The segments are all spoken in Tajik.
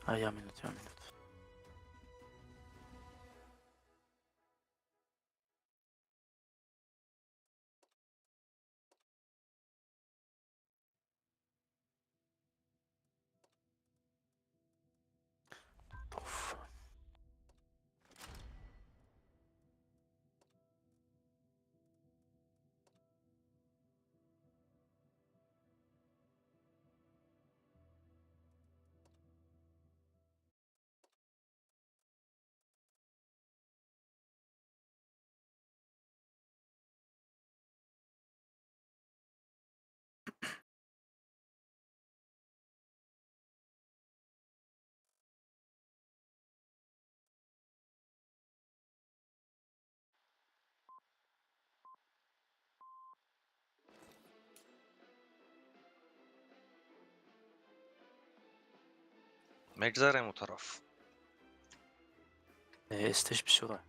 А я минут, я минут. Туф. Мегзарем у тараф. Эстеш бисёра.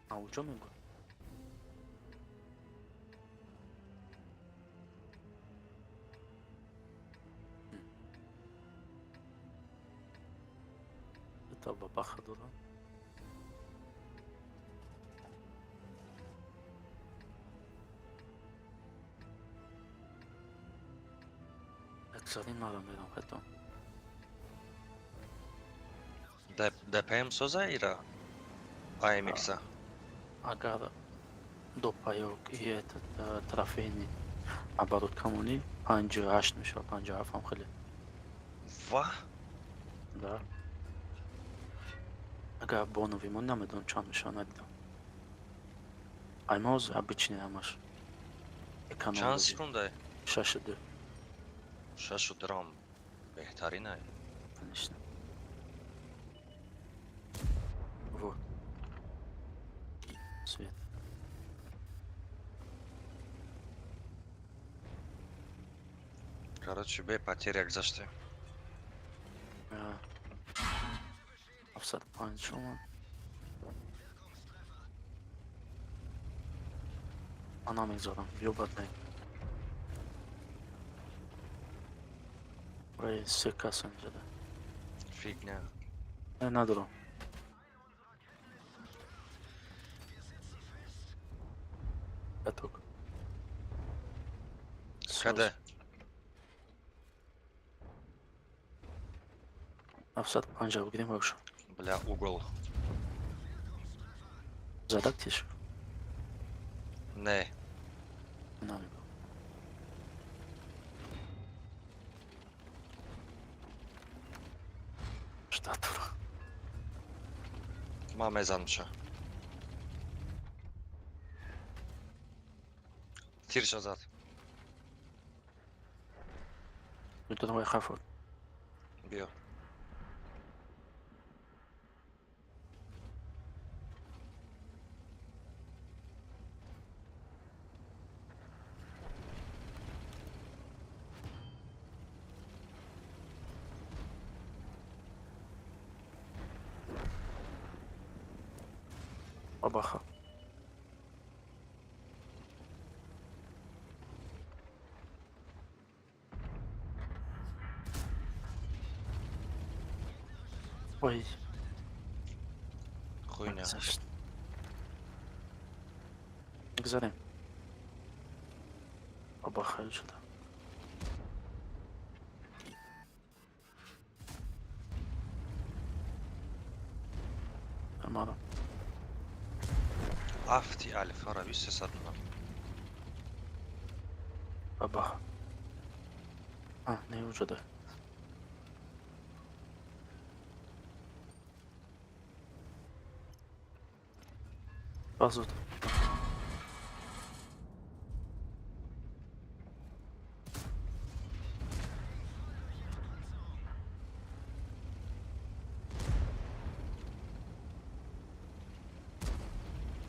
А уҷо мегӯ? Дута бабаха дорам. Якзарин мара мерам хато. ДПМ соза ира? АМХ-а? Агар до паёк и этот трофейный оборот камонӣ 58 мешавад, 57 ҳам хеле. Ва? Да. Агар бонови мо намедонам чанд мешавад, надидам. Аймоз обычный ҳамаш. Эконом. Чанд секунда? 6,2. 6,2 беҳтарин ай. Конечно. Вот. Свет. Короче, бе потеря гузаште. 75 шума. Ман намегзорам, биё бад не. Вай се каса инҷода. Фигня. Не, надорам. Каток. Каде? 750 бигирем бошо. Бля, угол. Задак тиш? Не. Намегӯ. Штатура. Ма мезанамша. Тирша зад. Метавонам вай хафот. Биё. Бабаха. Ой. Хуйня. Гзарем. Бабаха сюда. Амара. Афти альфара 23 на. Бабаха. А, не уже да. Пазут.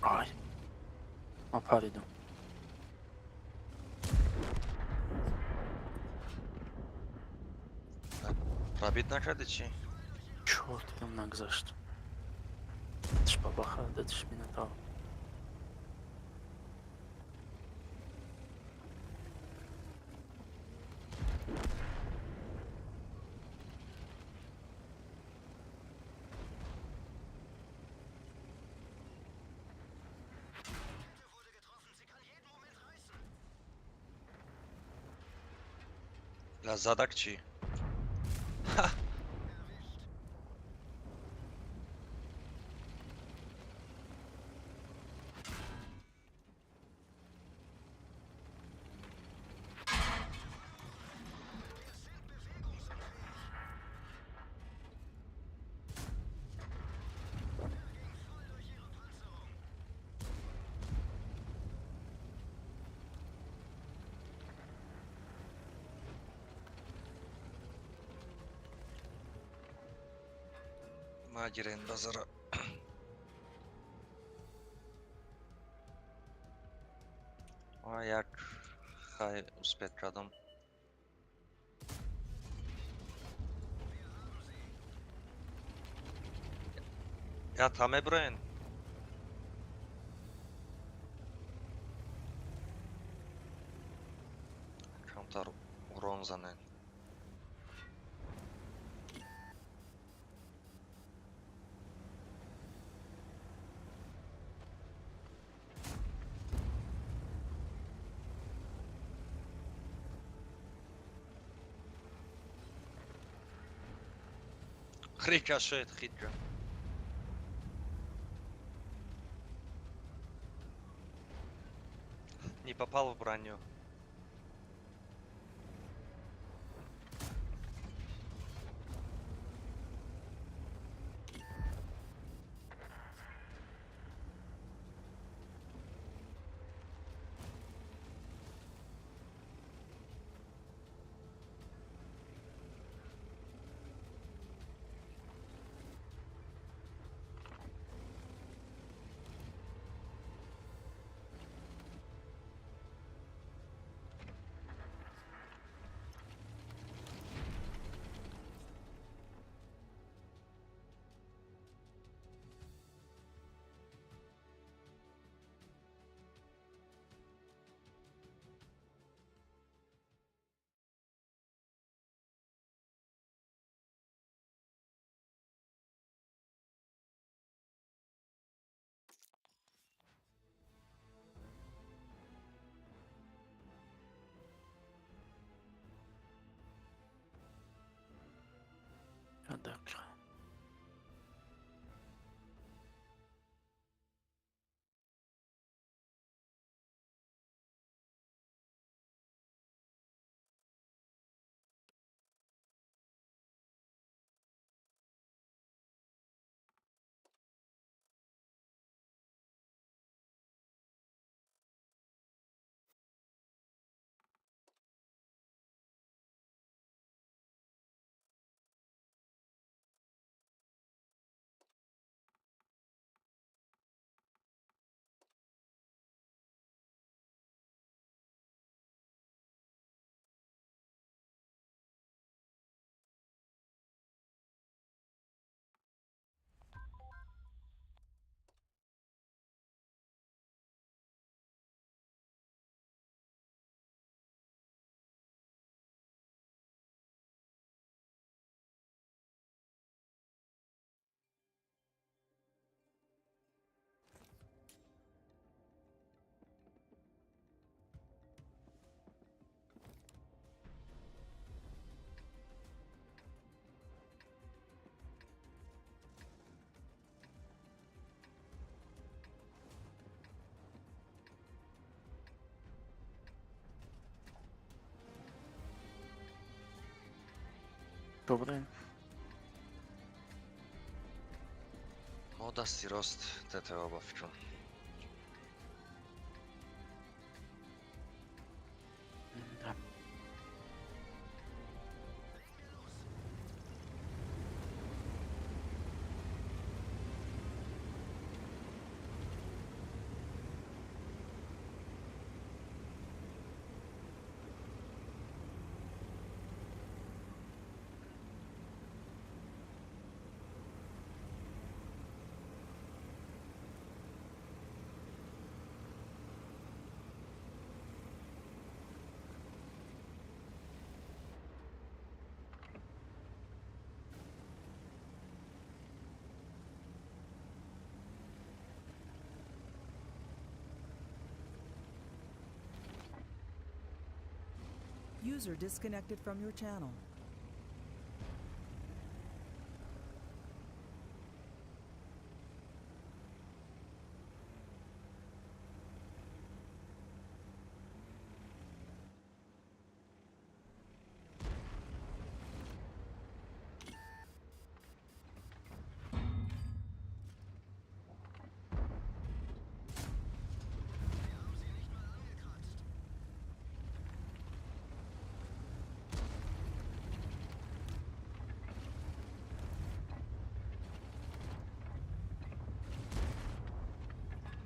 Ай. Ман паридам. Пробит накарди чӣ? Чор дидам нагзашт. Датиш бабаха, датиш минотавр. Лазадак чӣ? Магирен базара. А як хай успеть кардам. Я та меброен. Камтар урон занен. Рикошет хитро. Не попал в броню. Так. Добре. Мо дасти рост ТТО ба фикрам. Да. User disconnected from your channel.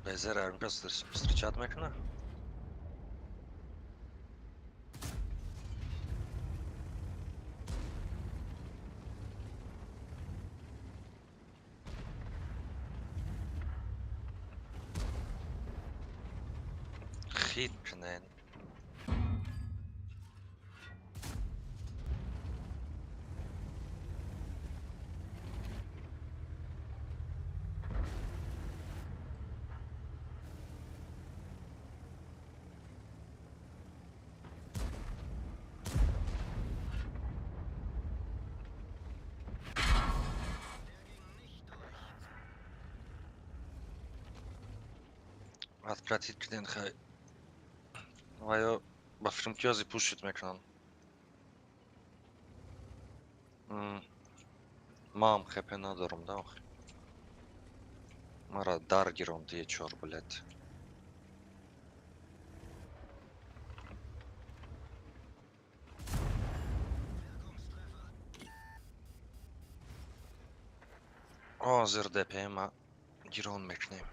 Безер армка встречать мекна? Хит кнен. Отвратить кнен хай. Вайо ба фикрам ки ози пушит мекунам. Мам хп надорам, да охи. Мара дар гиром дие чор, блядь. Ҳозир ДПМа гирон мекунем.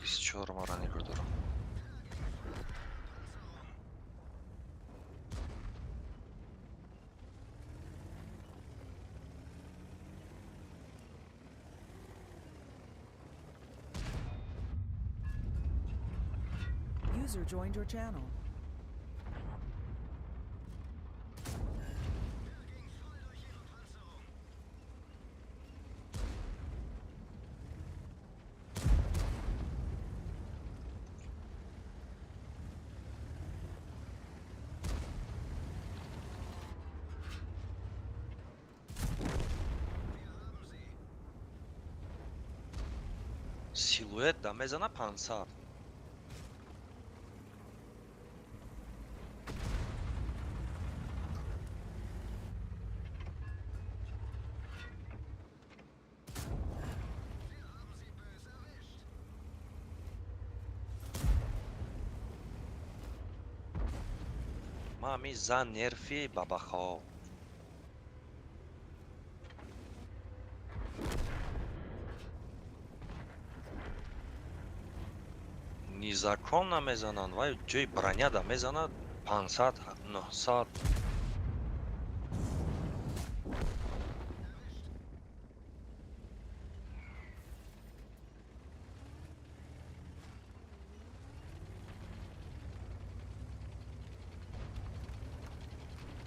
Бисчор мара нигоҳ дорам. User joined your channel. Силуэт да мезана 500. Мами за нерфи бабахо. Незаконно мезананд, вай ҷои броняда мезанад 500, 900.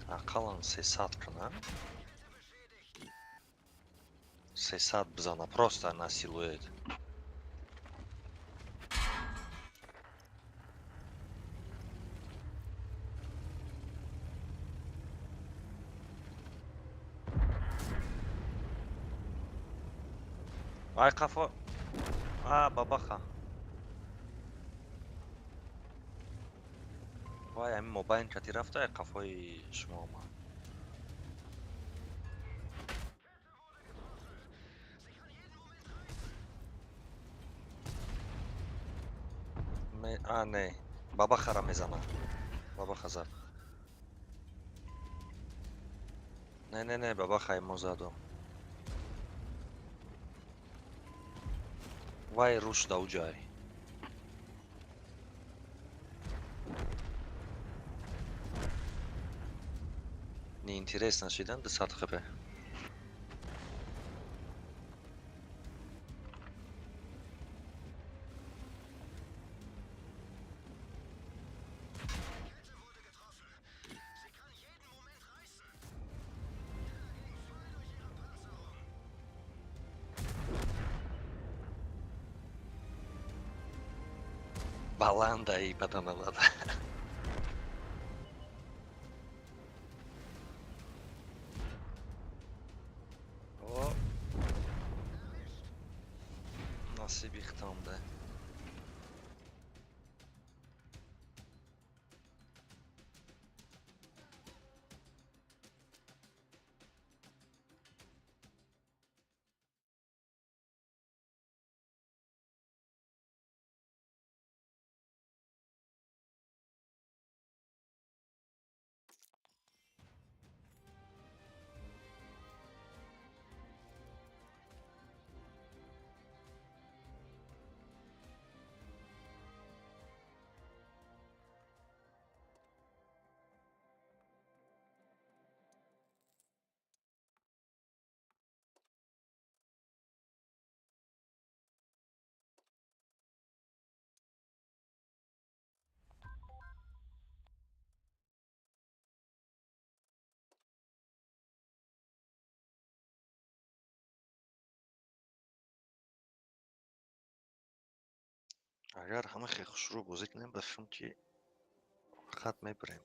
Ақаллан 300 кунад. 300 бизана просто на силуэт. Ай қафо. А, бабаха. Вай, ами мобайн кати рафта, ай қафои шумо омад. А, не. Бабахара мезана. Бабаха зад. Не, не, не, бабаха мо задо. Вай руш да уҷай. Неинтересно шидан 200 хп. Баланда и потом ладно. О. Насиби хтамда. Агар ҳама хеле хушрӯ бозӣ кунем, ба фикрам ки хат мебарем.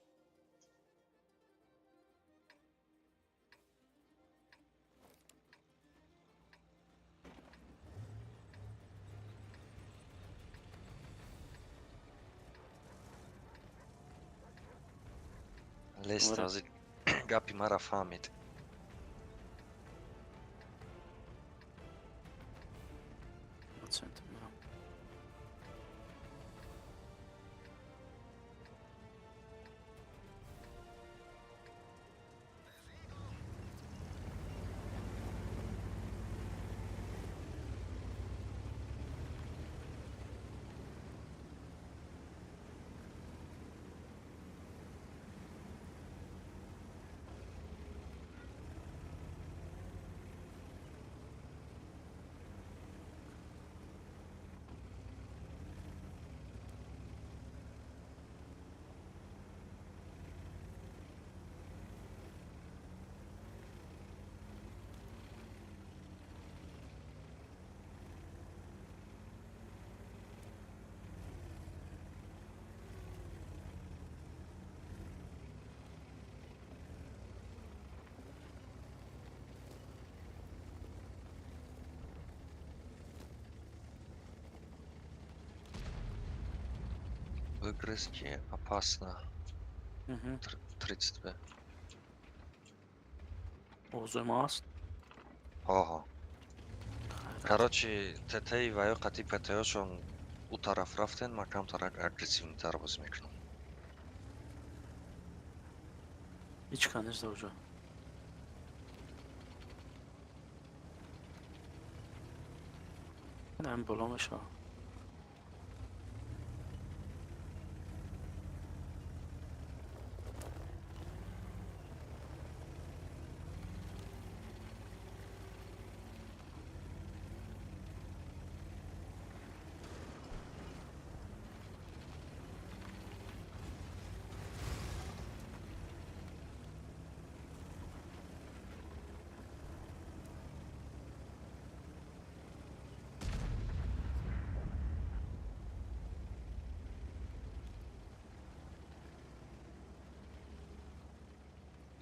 Лест аз гапи мара фаҳмид. Выгрызки опасно. Угу. 32. Озумаст. Ага. Короче, ТТ и ваё қати ПТОшон у тараф рафтен, ма камтарак агрессивнитар боз мекунам. Ҳеч ка нест уже. Ин боло мешава.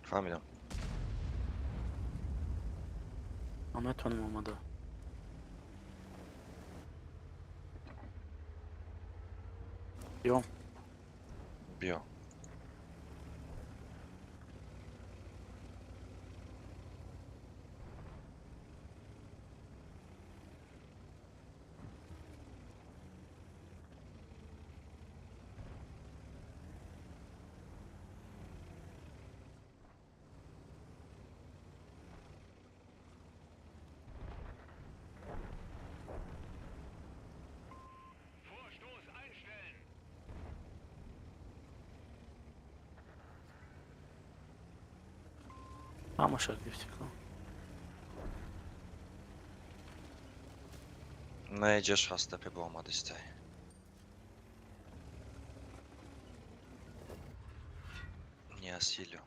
Фаҳмидам. Ман метавонем омада. Биё. Биё. Ҳамаша гирифтӣ ку. Не, ҷаш ҳаста пе бо омадистай. Не осилю.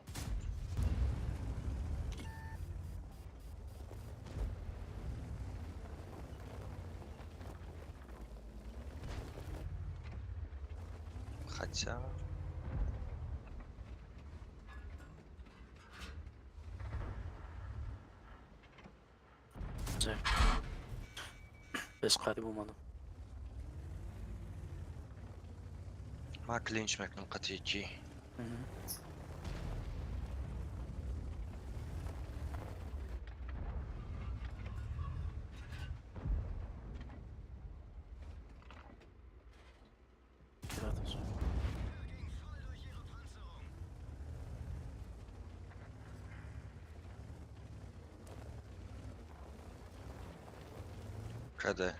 Хотя... Без қариб омадам. Ма клинч мекунам қатъи ки. Каде?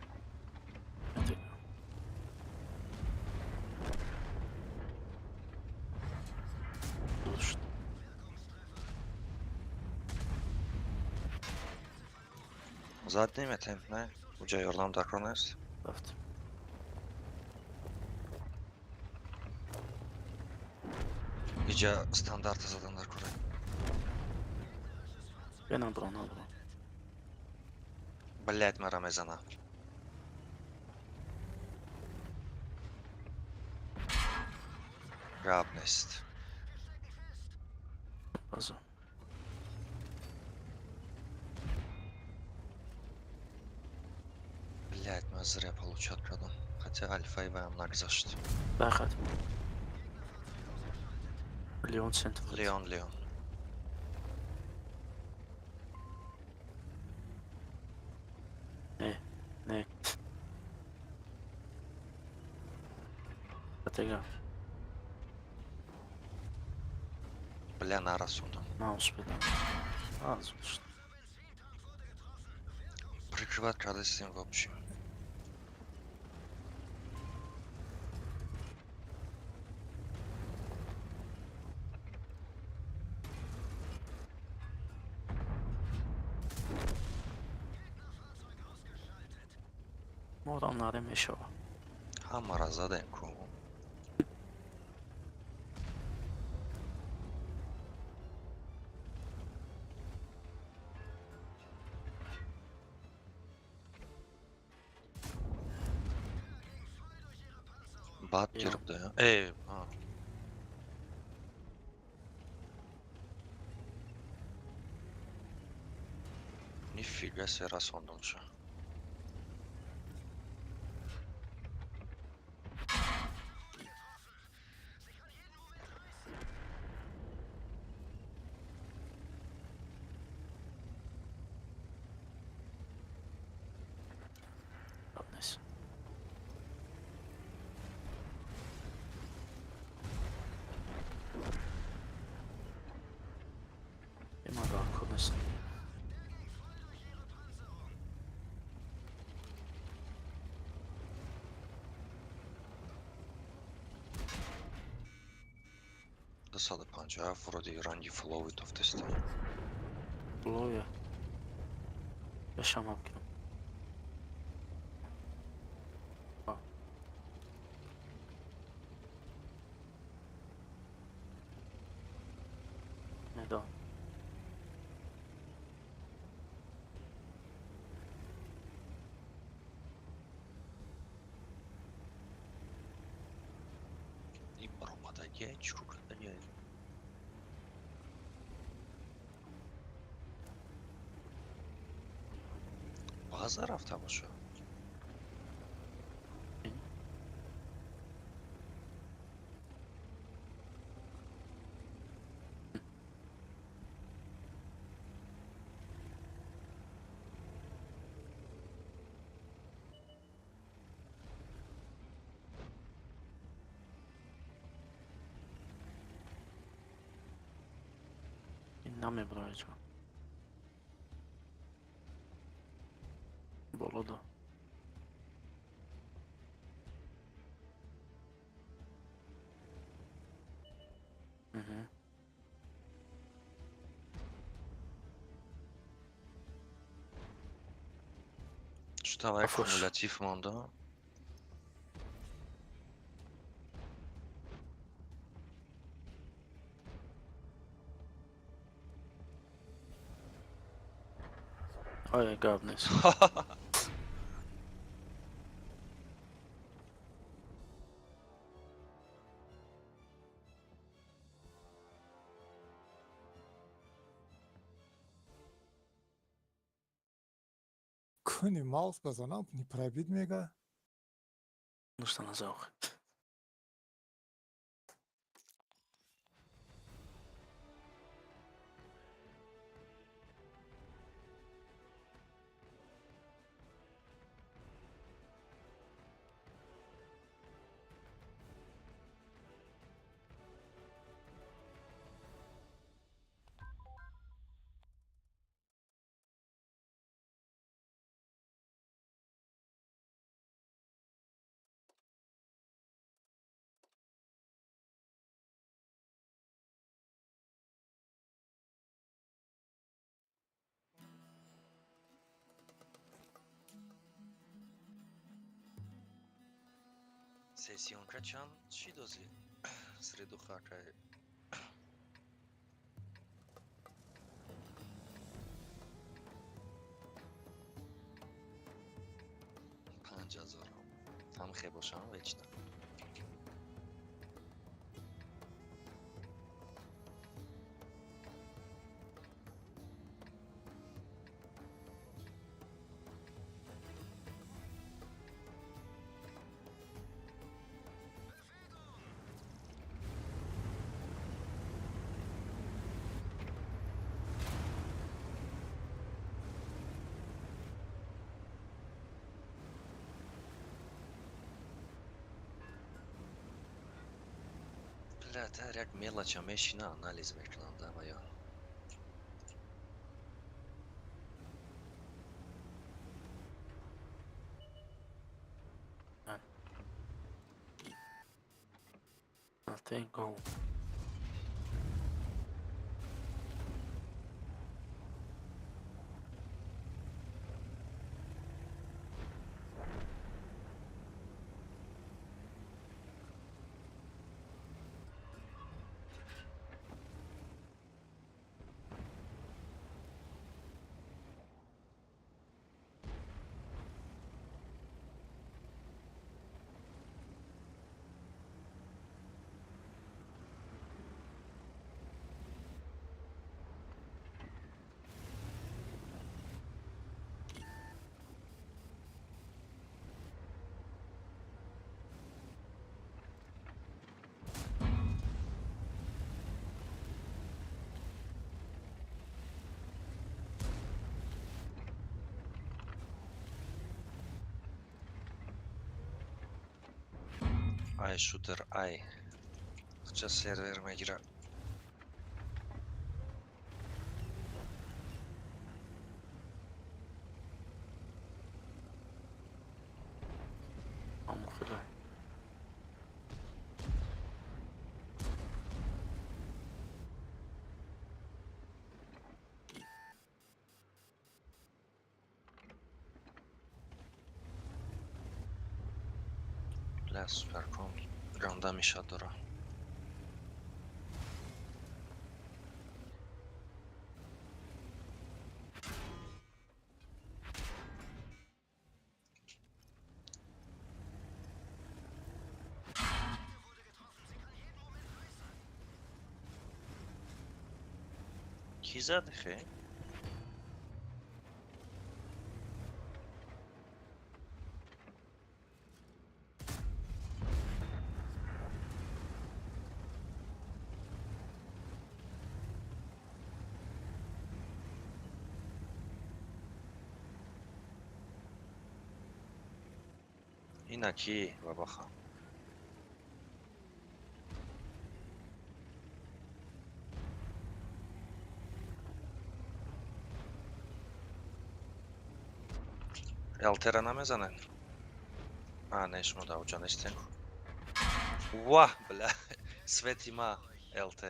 Зад неметем, не? Уҷа ёрдам дар кор нест? Рафт. Иҷа стандарта задан дар кора. Бенабро, набро. Блять, мара мезана. Гап нест. Базо. Блять, ман зря получат кардам. Хотя альфа и ваям нагзашт. Бахат. Леон центр. Леон, Леон. Не, не. Атега. Бля, нарасундам. На успеда. А, зушт. Прикрывать кардесим в общем. Модам наре мешава. Ҳамаро задем ку. Бад гирифта. Э, а. Нифига се расондамша. Дусаду панҷоҳу ҳафт вроде ранги флови тофтеста. Флоя. Яшам абкинам. Медон. И баромадагия чӣ кардагия? База рафта боша. Намеброечо. Болодо. Угу. Чутавай Афош. Кумулятив монда. Ай, гап нест. Куни маус базанам, не пробит мега. Ну что назавх. Сессионка чанд чӣ дозӣ? Среду хакай. 5000. Ҳам хе бошам вечно. Блядь, ҳар як мелоча мешина анализ мекунам да ва ё. Nothing go. Ай шутер, ай. Ча сервер мегира. Ам хеле. Бля, суперком ганда мешад дора. Кӣ зад хе? Ина кӣ бабаха? ЛТ-ра намезанед? А, не, шумо дар оҷа нестем. Ваҳ, бля, свети ма ЛТ.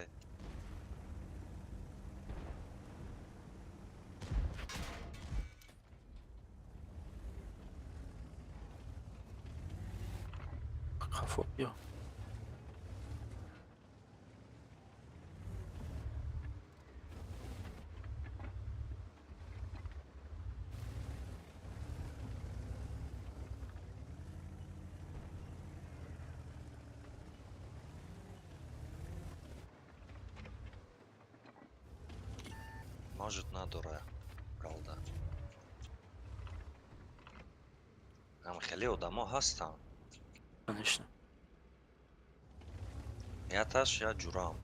Может, надора галда. Ам хеле одамо ҳастанд. Конечно. Яташ я ҷурам.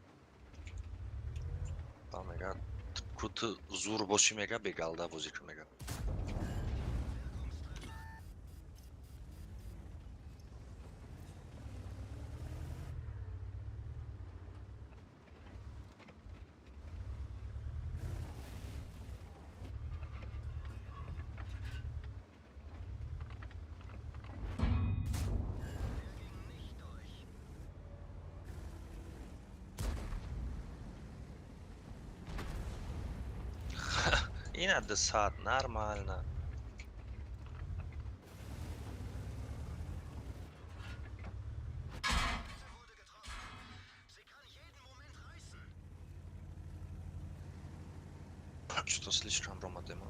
Ба мега ку ту зур бошӣ, мега, бегалда бозӣ кун, мега. Ина 2 саат нормально. Что слишком ромадема.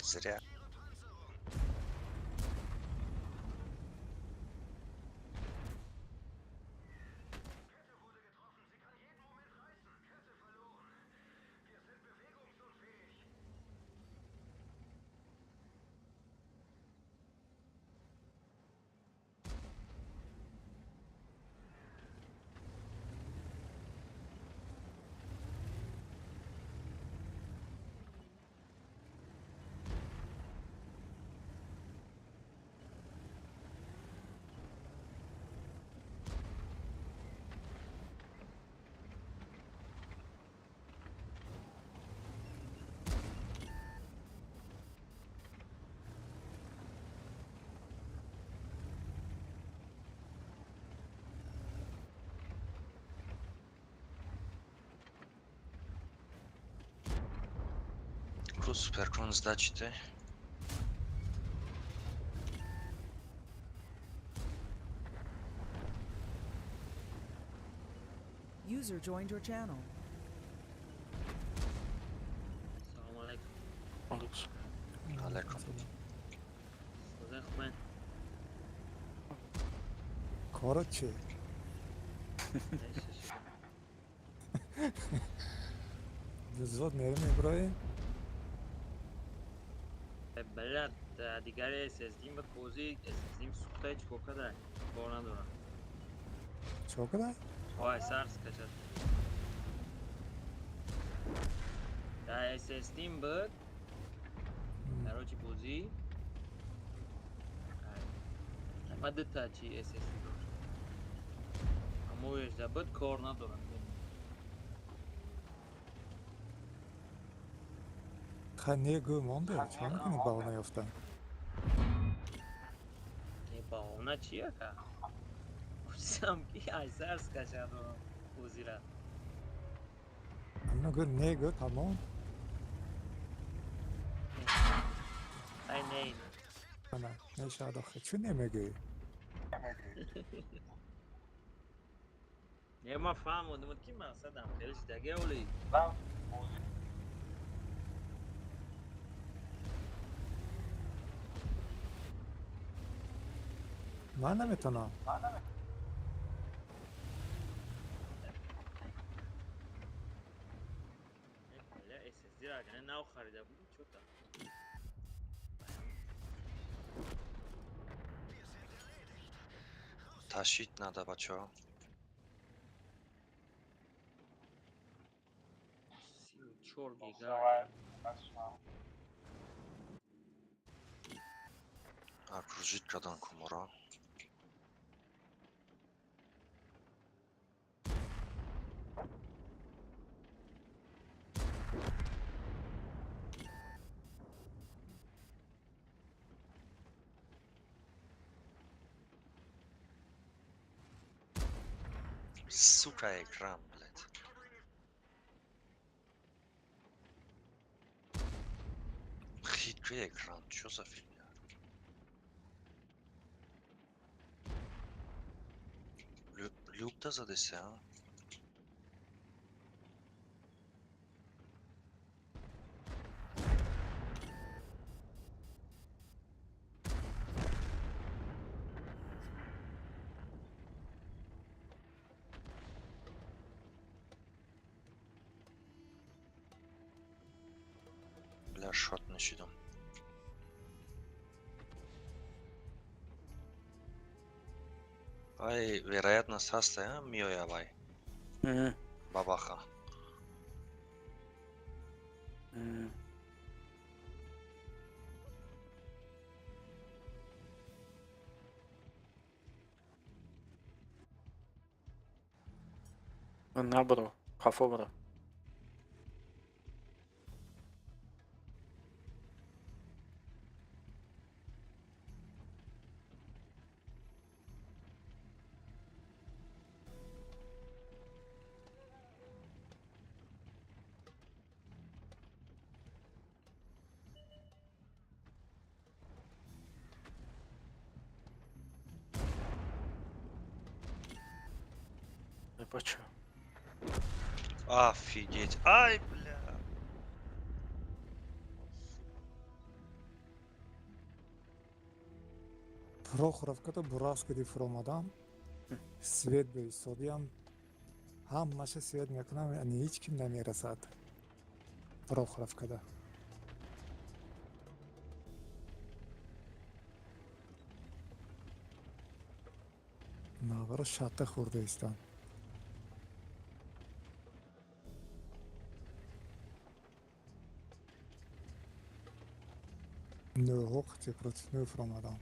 Зря. Ку суперкон сдачите. User joined your channel. Салом алейкум. Алейкум. Алейкум. Созен хубен? Корот чи? Неши шуда. Зуд мерем меброи? Блядь, дигари SSD ба кози SSD сухта, чико када? Кор надорам. Чо када? Ой, сар скачать. Да, SSD буд. Короче, бозӣ. Ма дута чи SSD дошт. Амоеш да буд, кор надорам. Ха, не гӯ, монде. Чо мекунӣ, баҳона ёфта? Не, баҳона чи ака? Гуфтам ки айсар скачать дорам бозира. Ама гӯ, не гӯ, тамом. Ай, не. Ана, мешавад охе. Чӣ немегӯӣ? Не, ма фаҳмодам ки мақсадам хеле шидаге оли. Ман наметонам. Бля, SSD ра агар нав харида будем, чё-то. Тащить надо, бачо. 34 гига. Окружить кадан кумура. Сука, экран, блядь. Хитрый экран, чё за фигня? Люк да задесе, а? Бля, шот нашидам. Ай, вероятность ҳаста, а? Миоя вай. Бабаха. На бро, хафо бро. Бачу. Офигеть. Ай, бля. Прохоровката Буравскади фуромадам. Свет беистодиам. Ҳамаша свет мекунам, яъне ҳеҷ ким намерасад. Прохоровкада. Навара шатта хӯрда истам. Нӯҳо қити против нӯ фуромадам.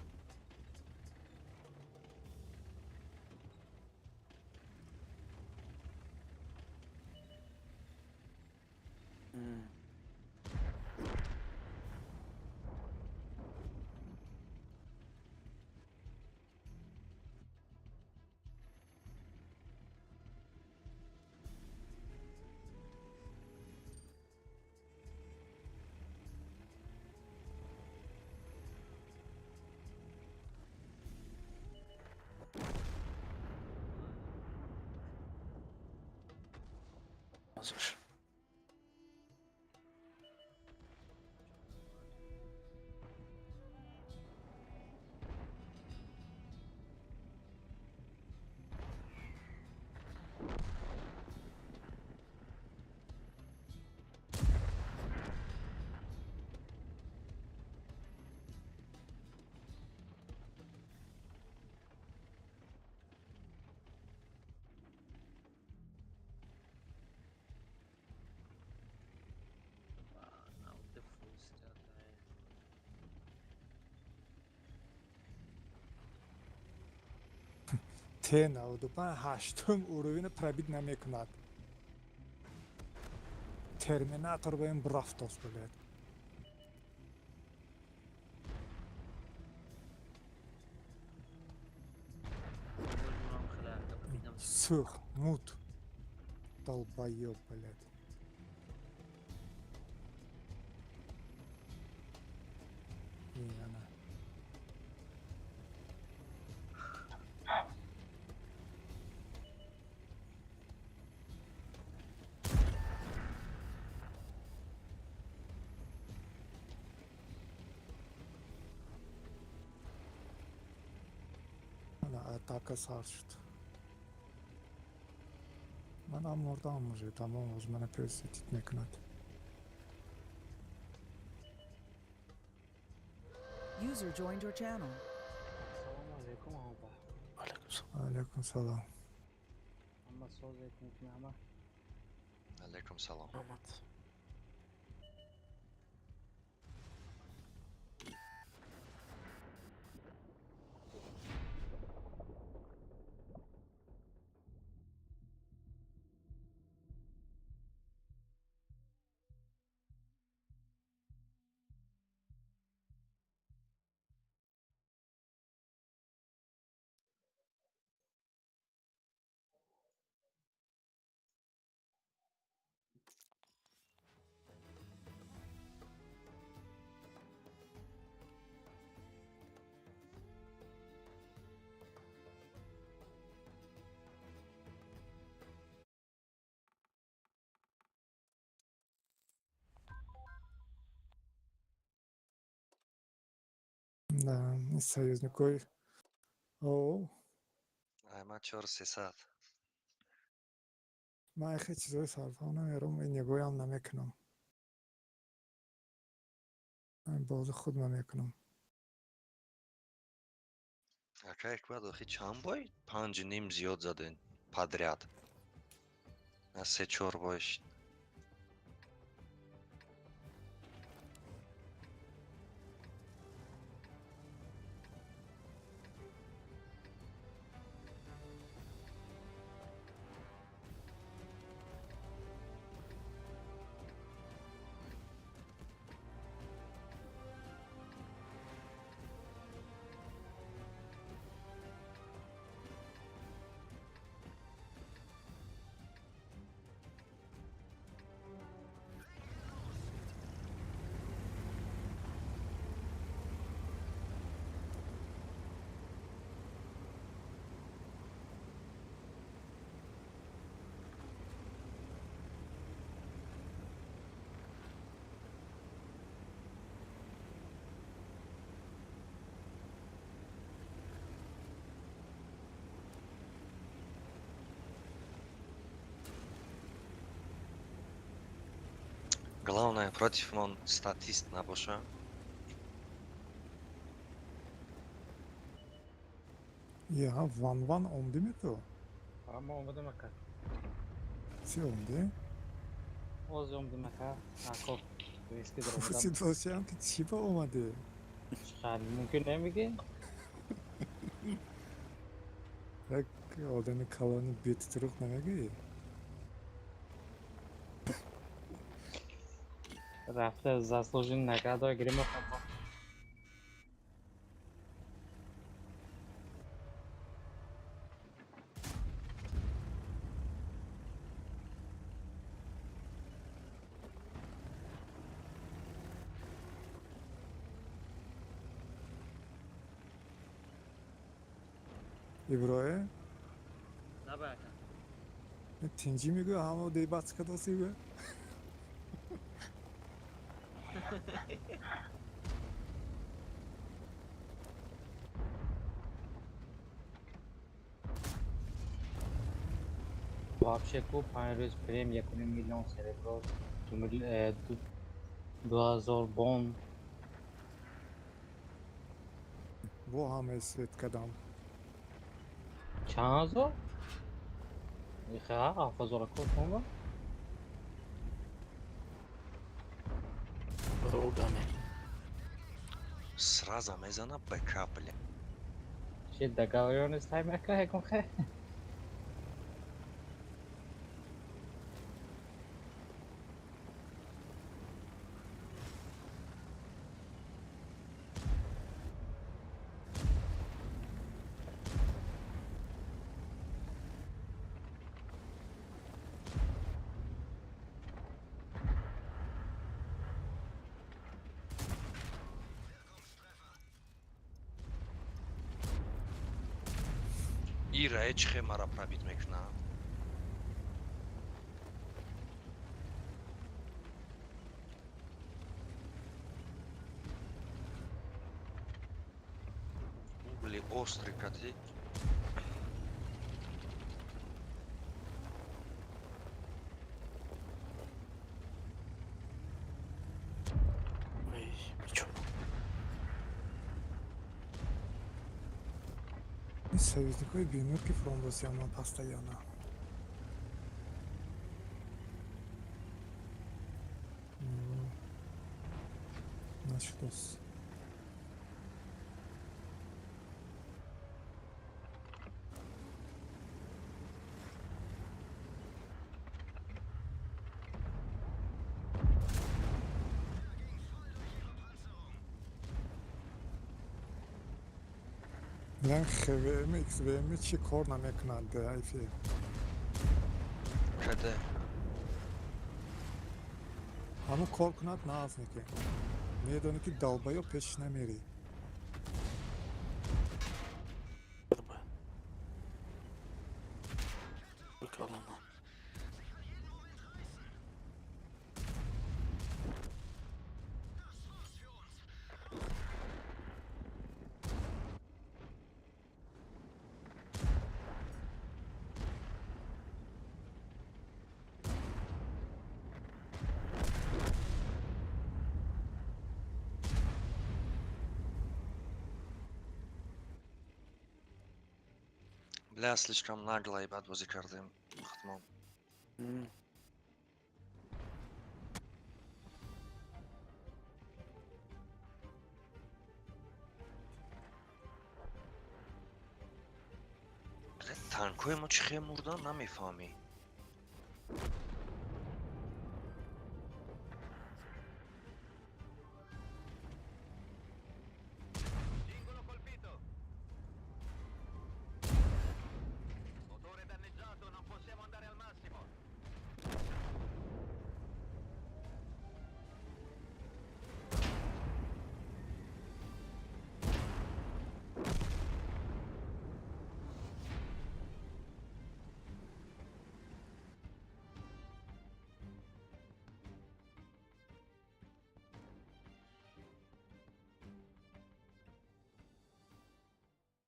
Hazır. Т-95 ҳаштум уровень пробить намекунад. Терминатор ба ин бурафтос, блядь. Сӯх, мут. Долбоёб, блядь. Ана. Атака сар шуд. Манам мурдам уже, тамом, оз мана пересветить мекунад. User joined your channel. Салом алейкум, аба. Алейкум салом. Алейкум салом. Ама созет мекунама. Алейкум салом. Омад. Да, союзникои. О. Ай, ма 4300. Ман хеле чизҳои сарфаҳм намерам, нигоҳам намекунам. Бози худма мекунам. Ака, як баъд охи чанд бой панҷу ним зиёд заден подряд? На се чор бой шид. Главное, против мон статист набоша. Я, ван ван омдӣ ту? Ма омадам, ака. Чӣ омдӣ? Оз омдим, ака. Ако виски даромадам. Пурсид бошам, ки чӣ ба омадӣ? Чӣ мумкин намегӣ? Як одами калони бети туруқ намегӯӣ? Рафта заслужен награда гирем. Иброҳим? Наба, ака. Тинҷӣ мегӯ, ҳамо дебат кадоси гӯ. Вообще ку 5 рӯз прем 1,5 миллион серебро, 2000 бон. Бо ҳамаи свет кадам. Чанд ҳазор? Иха, 7000 ку тонба. Рогами. Сразу мезана БК, бля. Чи договорённость ҳай, ака, ягон хе? Ира ҳеҷ хе мара пробить мекуна. Угли острый кати. Ой, бичо. Союзникои бемор ки фрондосиаман постоянно. Нашудос. Билан ХВМ, XVM чӣ кор намекунад, айфи? Каде? Ҳамун кор кунад нағз неки. Медонӣ, ки долбоёб пеш намерӣ. РБ. Колонна. Бля, слишком нагло и бад бозӣ кардем. Хатмон. Бля, танкҳои мо чӣ хел мурдан намефаҳмӣ.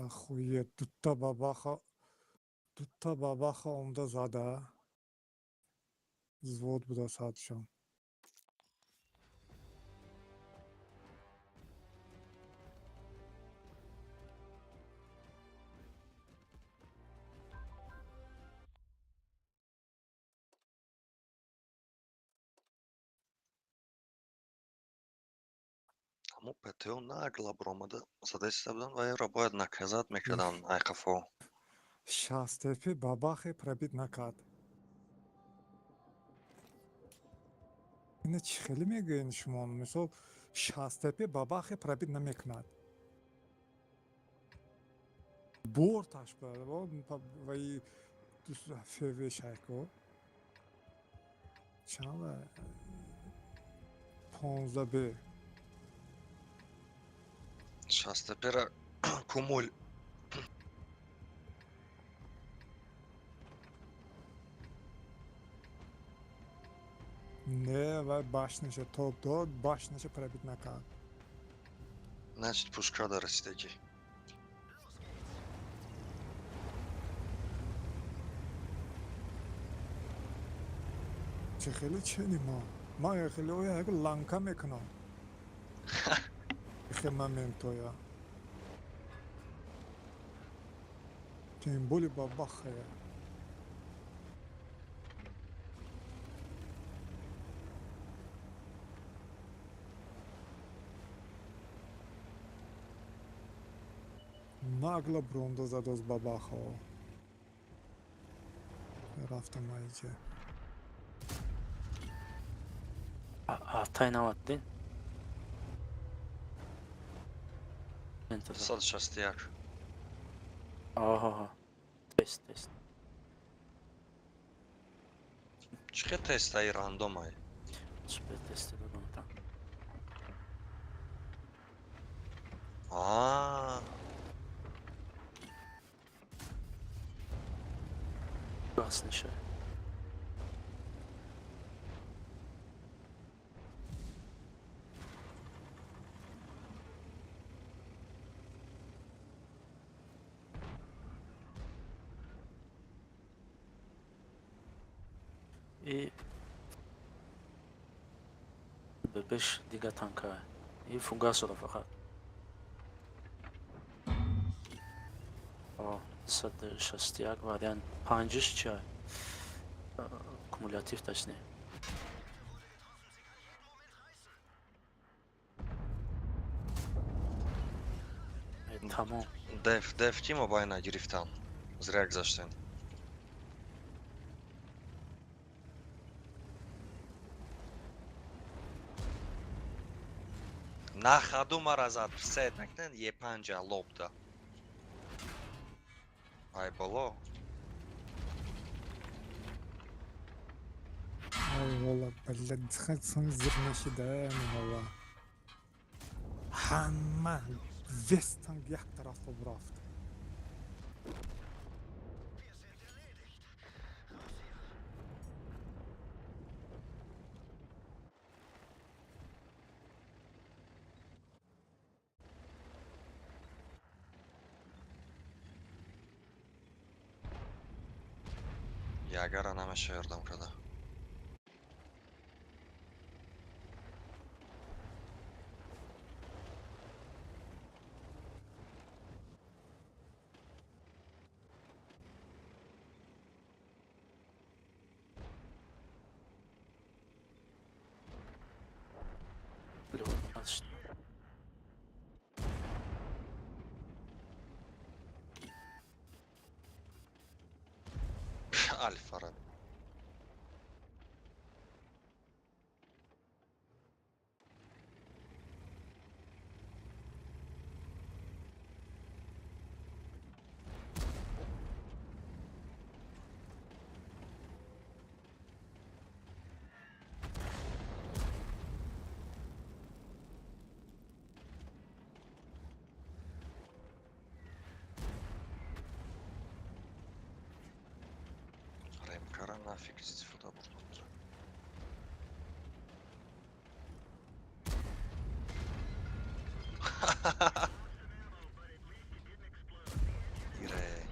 Охуеть, дута бабаха омда зада. Взвод буда садшон. Ҳамо ПТО нагло баромада задаиста буданд ва ёро бояд наказать мекарданд айқафо. Шастепи бабахе пробит накард. Ина чӣ хеле мегӯед шумо? Мисол, шастепи бабахе пробит намекунад. Борташ ваи ФВ шайко. Чанд ва? 15 Б. Шастепера кумул. Не, вай башняша топ дод, башняша пробит накард. Значит, пушка да расидагӣ. Чӣ хеле чени мо? Ман хеле оя як ланка мекунам. Хе моментоя. Тем более бабахая. Нагло бронда задоз бабахо. Рафтам айҷа. Ҳафтаи навад дин? 161. Оҳо. Тест, тест. Чӣ хел тестаи рандомай? Супер тести додам там. Аа. Бас неша. И беш дига танка. И фугасора фақат. О, 161 вариант панҷиш ча? Кумулятив точнее. Тамом. Деф, деф ки мо байна гирифтан. Зря гузаштем. На ходу мара зад сет накунед Е5 лобда. Ай боло. Ай вола, блядь, хацун зирнашида, вола. Ҳама весь танк як тараф рафт. Ягара намеша ёрдам карда. Альфара. Ремкара нафиг истифода бурданд. Ире.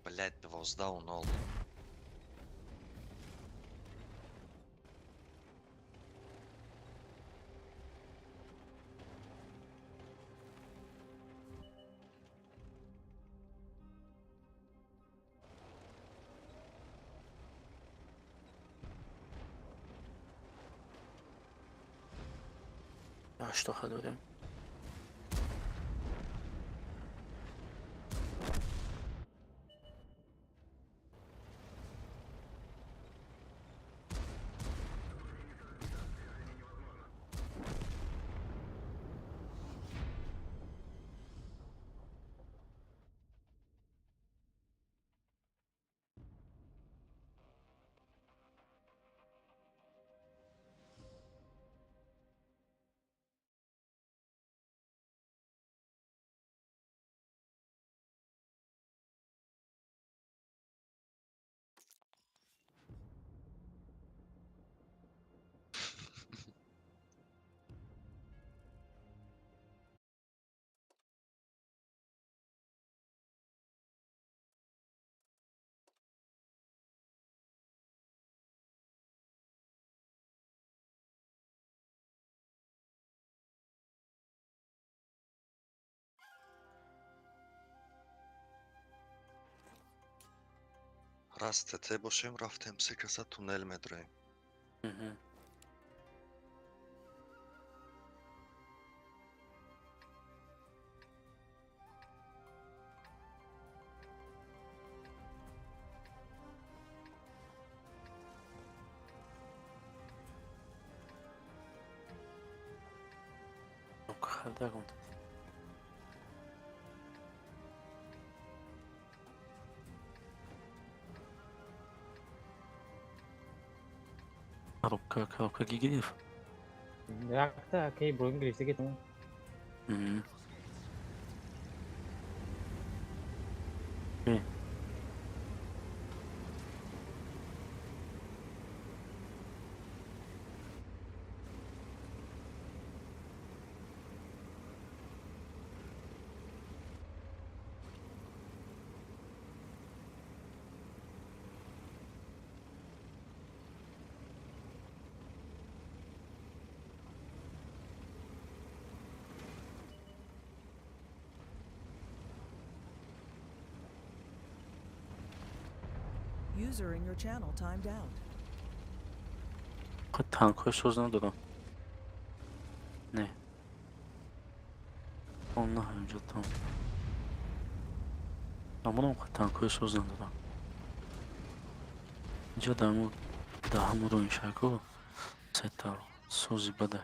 Блять, 12-0. Ҳаштоха дорем. Раст ТТ бошем, рафтем се каса туннел медроем. Мгм. Харда. Коробка, коробка гигиев. Якта кей броин гирифтаги ту. Мгм. User in your channel timed out. Танкҳои соз надорам. Не. Он на ҳаминҷо там. Амонам танкҳои соз надорам. Инҷо даму даҳамуро иншако сета сози бада.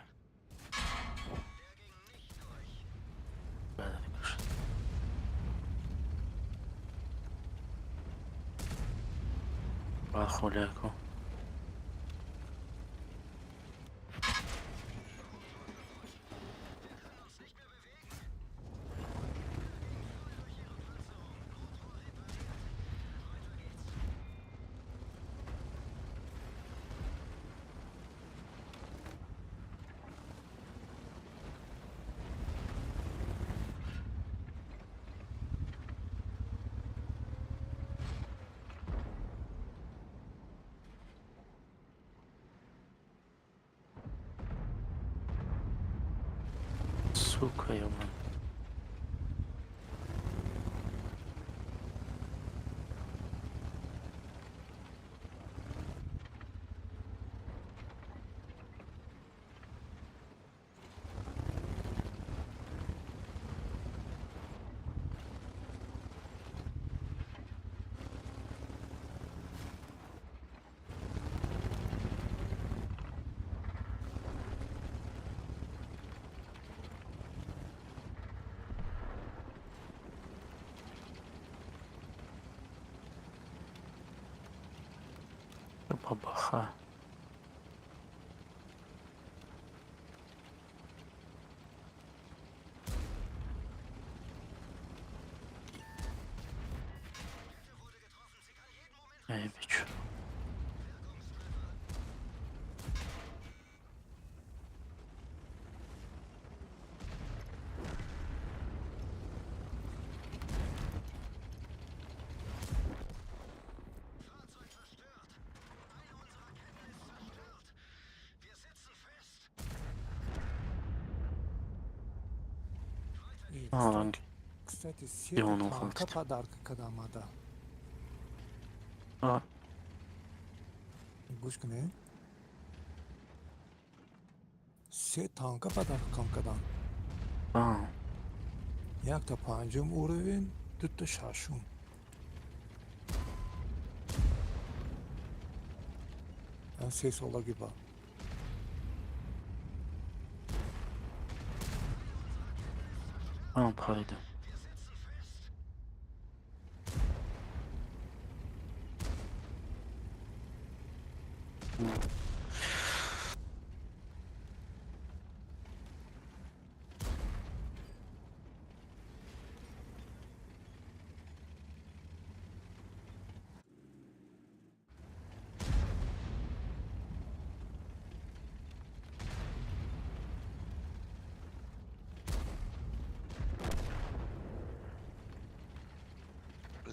Бада кушад. Бархоляко. Сука, ёбан. Бабаха. Эй, бичу. Кстати, сета танка подарка када омада. Гӯш кунед. Се танка подарка кадан. Якта панҷум уровень, дута шашум. Се солаги ба. Пайда.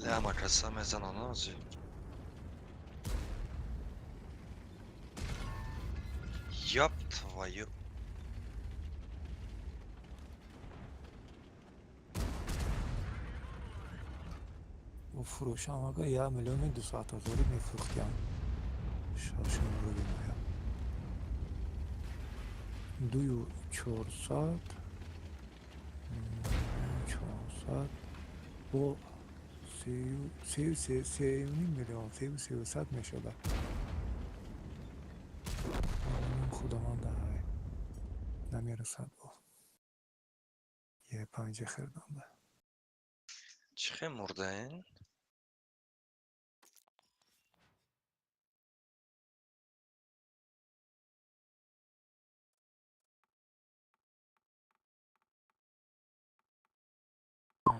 Ля, мезанам зи. Ёб твою. Фурӯшам ага 1 200 000 мефурӯхтям. Шашум уровень ая. 2 400. 400. Бо 3,5 миллион, 3,3 мешуда. Худомон даҳай. Намерасад бо. Е панҷа хирдам ба. Чӣ хел мурдаен?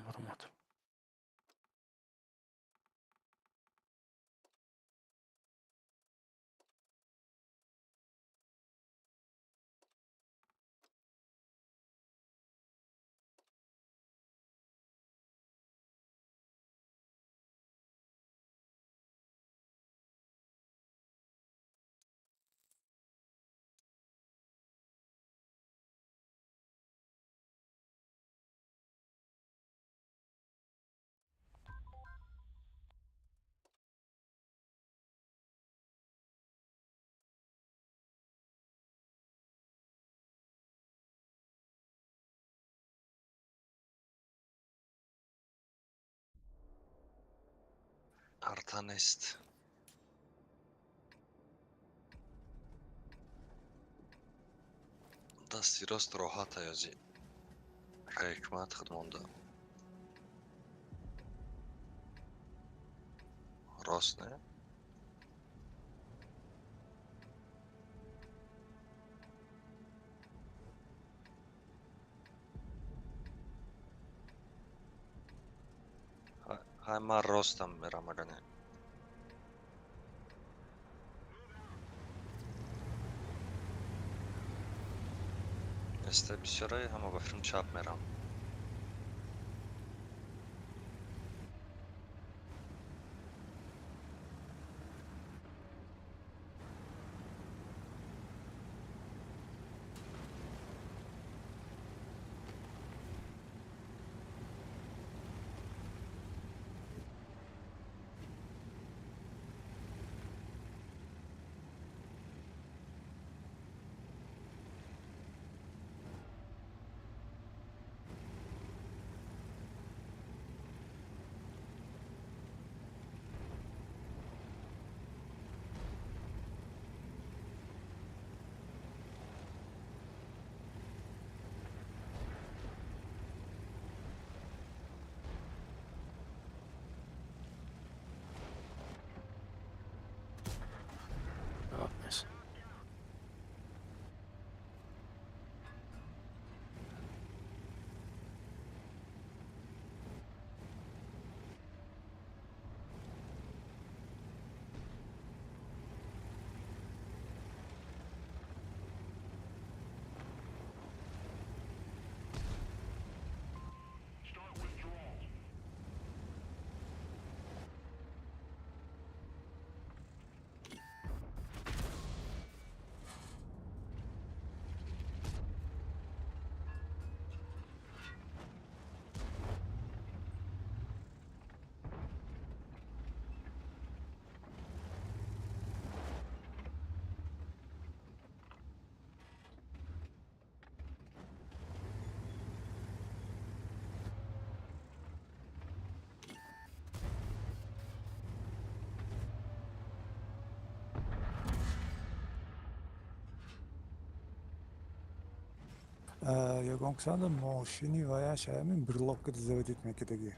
Баромад. Арта нест. Дасти рост роҳата ёзи. Ҳикмат худ монда. Рост не? Ҳай ман ростам мерам ага не. Эста бисёрае ҳама ба филм чап мерам. Ягон касанда мошини ваяш ҳамин брелок заводить мекардаги.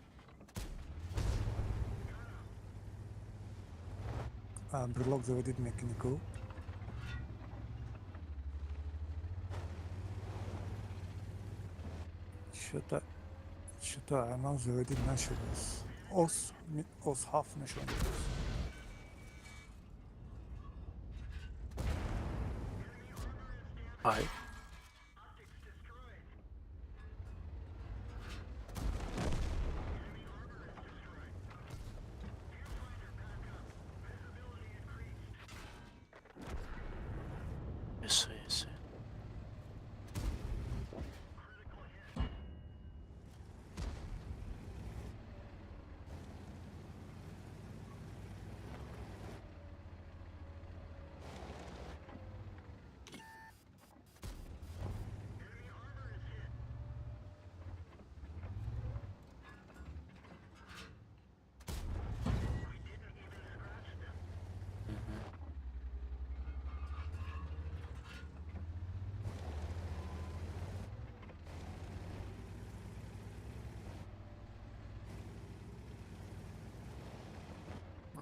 Брелок заводить мекунӣ ку. Что-то амал заводить нашудааст. Ос ос ҳафт нишон додааст. Ай. Isso.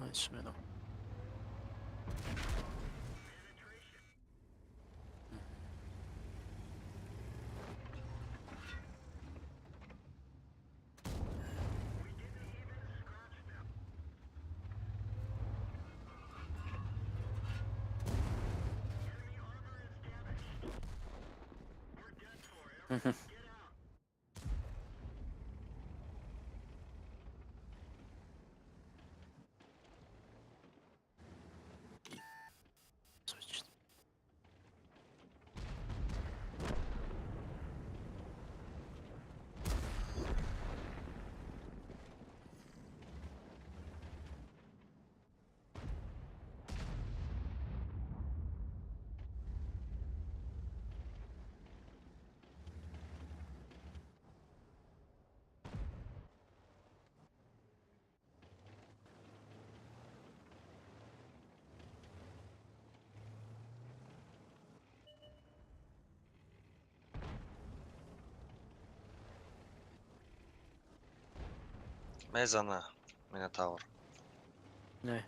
É isso mesmo. Switched. Мезана Минотавр. Не.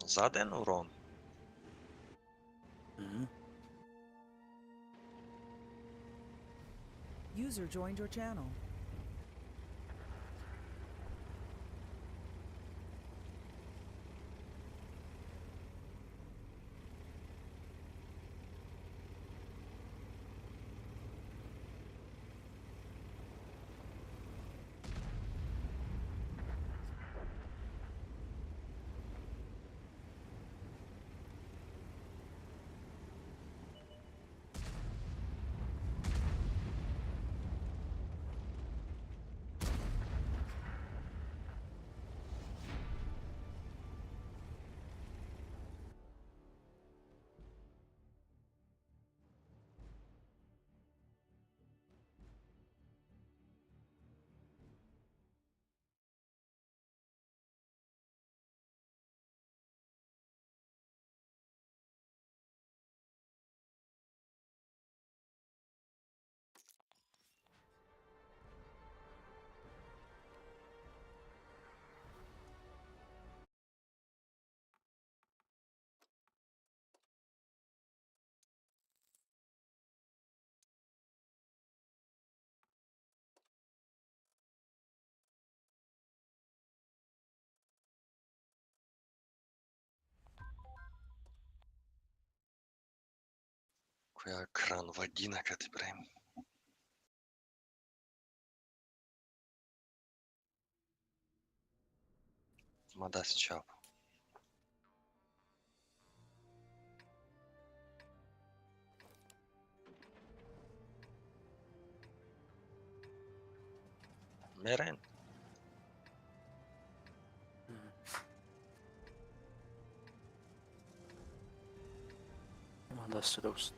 Заден урон. User joined your channel. Коя кран вагина кати браем. Ма дасти чап. Мерен. Ма дасти рост.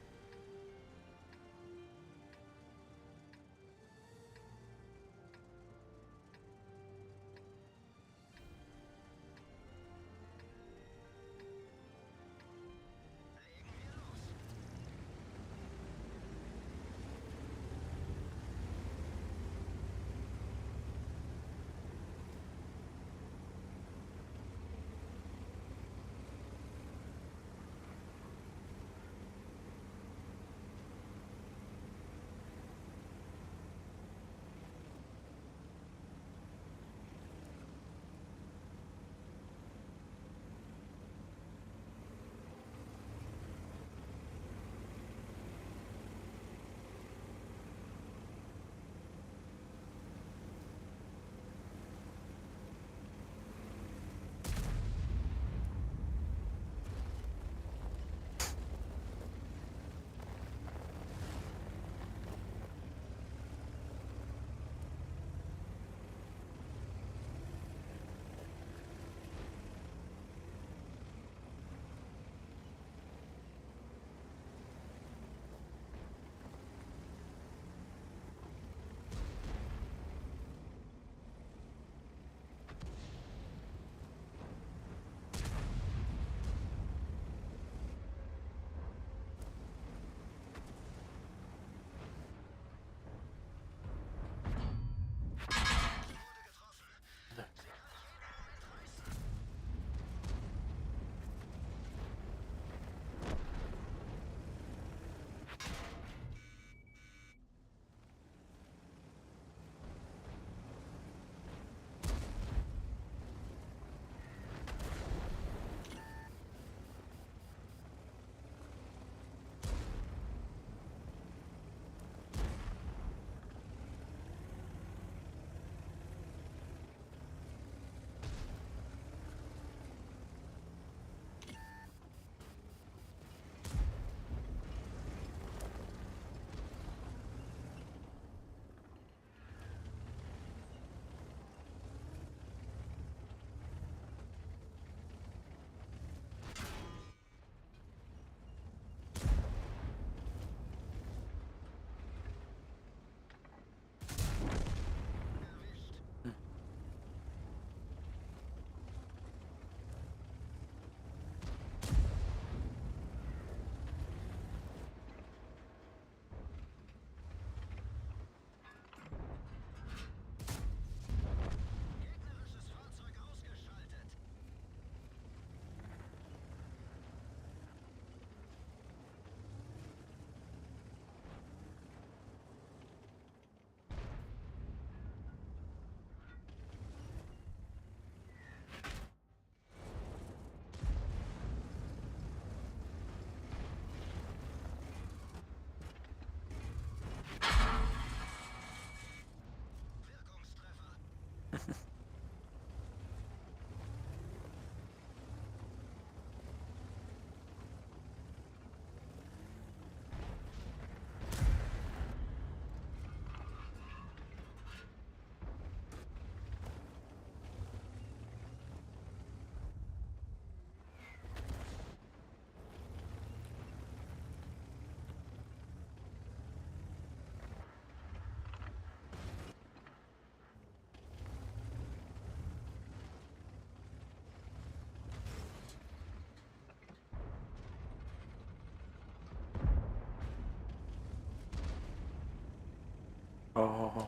Oh.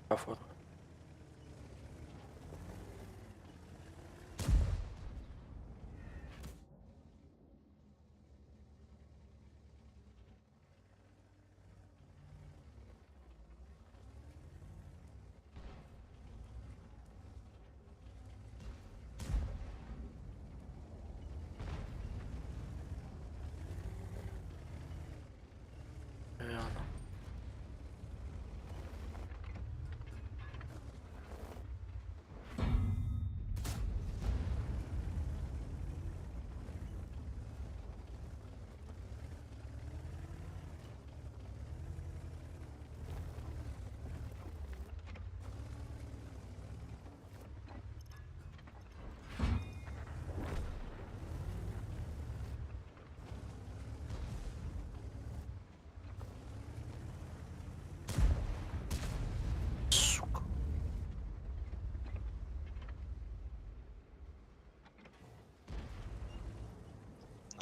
Davor. Ja.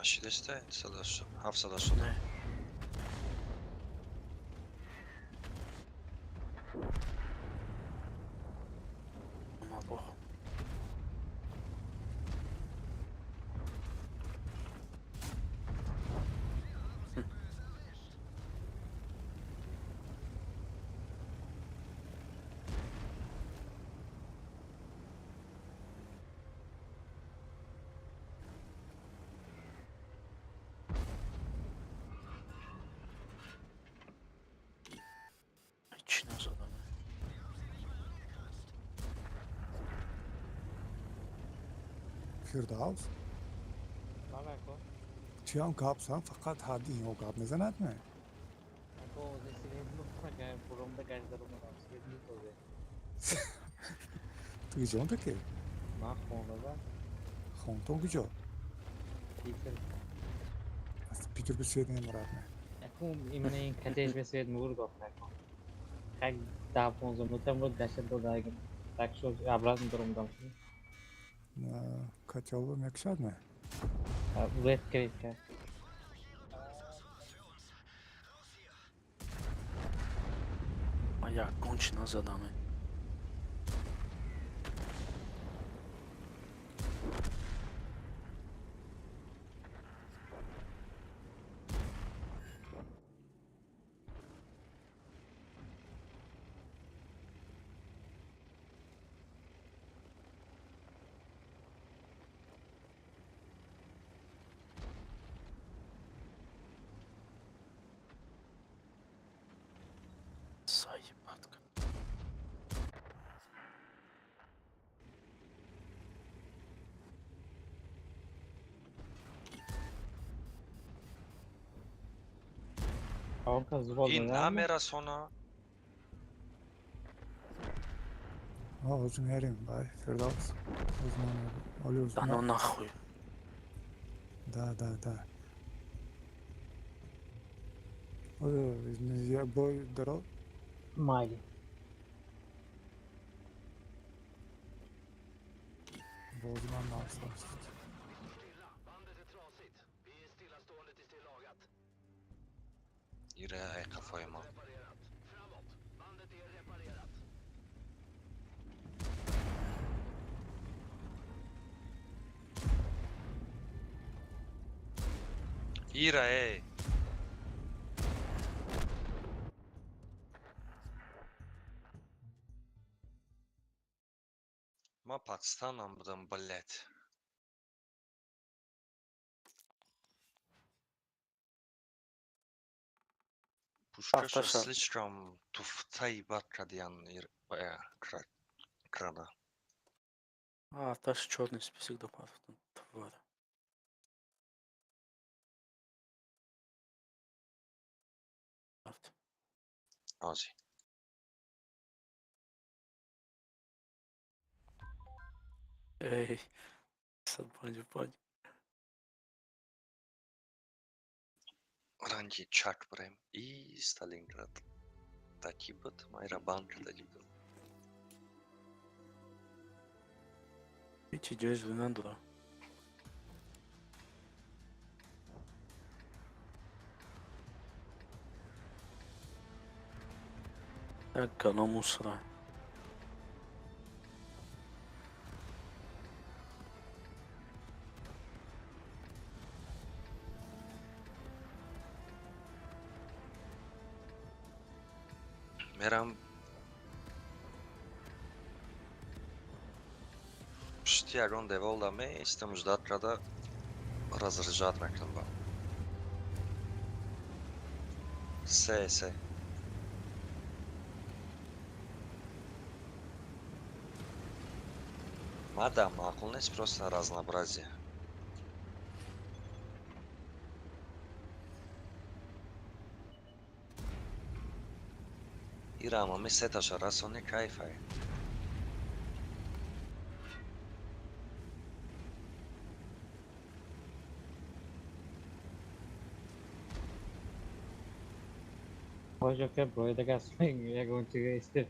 Нашидесте? 780. Не. Малох. Чӣ назадам? Фирдавс? Бале, ако. Чиам гап зан, фақат ҳадди ино гап мезанад ме? Ако, озе свет мука буромда гашт даромадам, свет мутозе. Ту куҷон таки? Ман хонада. Хонтон куҷо? Питер. Аз Питер би свет намерад ме? Ако именно ин катеш бе свет мур гуфт ако. Как 10-15 минута буд дашт дода, так шо обратно даромадам. Котёлро мекушад ме? Вет критка. Ман ягон чӣ назадам. Заебатка. Он каз Ин вол намерасона. Ҳозир мерем, бай, Фирдавс. Ҳозир ман оли. Да ну нахуй. Да, да, да. Як бой даро? Майли. Бози ман нафс. Ира ай қафои ма. Ира эй. Ма подстанам будам, блядь. Пушкаша Автоша. Слишком туфтай бад кардиян крада. А, таш чёрный список допафтан. Тварь. Рафт. Ози. Эй, 155. Ранги чак брем и Сталинград. Таки буд, майра банк таки буд. Ҳечи ҷои зӯ надора. Як гала мусора. Мерам пушти ягон девол да меистам, ждать карда разряжать мекунам ба. Се, се. Мада маъқул нест, просто разнообразие. Ира ама ми сеташа расони кайфай. Hoje eu quebrou, eu da swing, ягон чига истед.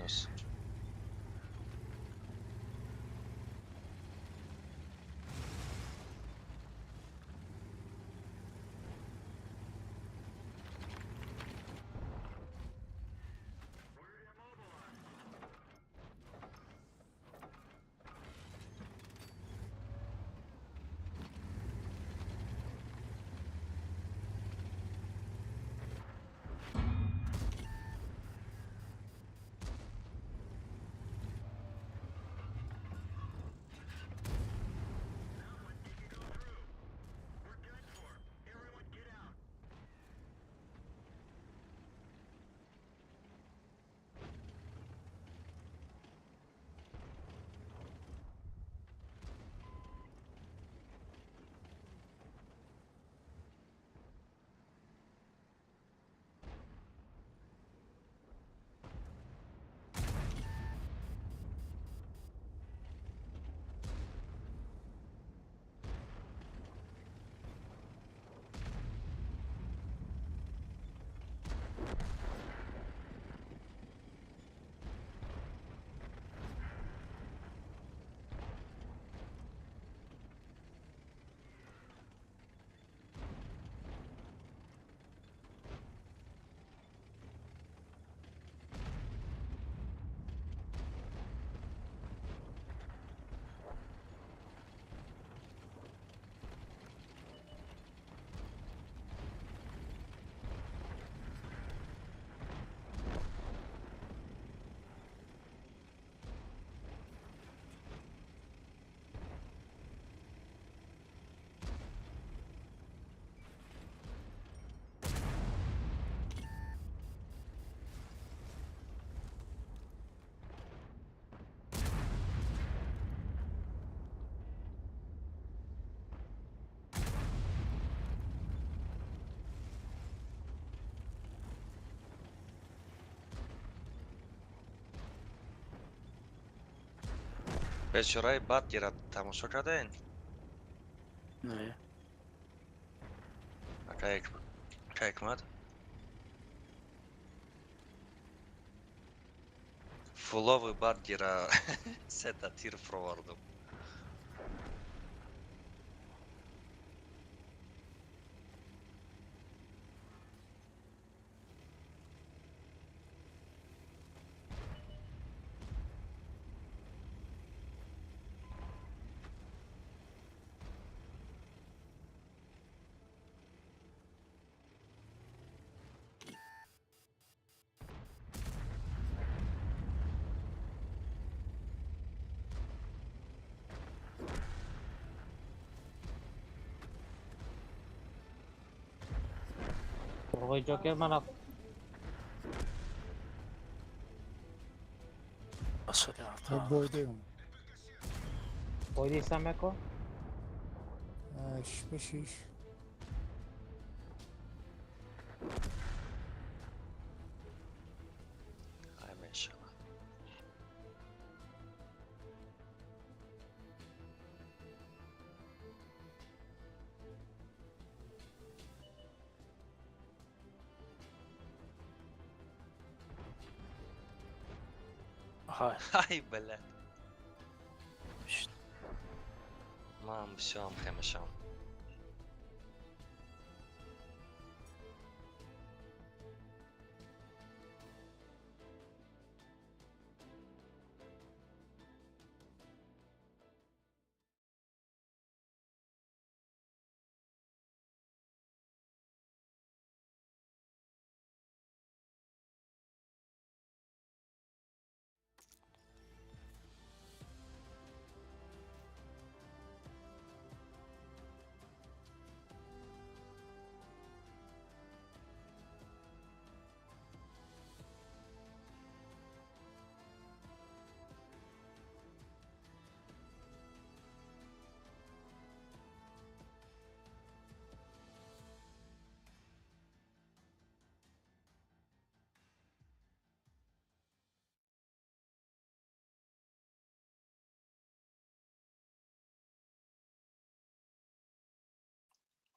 Минус. Бечораи бад гирад, тамошо кардаен? Не. Ака Ҳикмат? Фулови бад гира сета тир фуровардум. Оғои Ҷокер ман рафт. Бойдем. Бойди сам яко? 6 ба 6. Ай, мешавад. Ҳай. Ай, блядь. Ман бисёрам хемешам.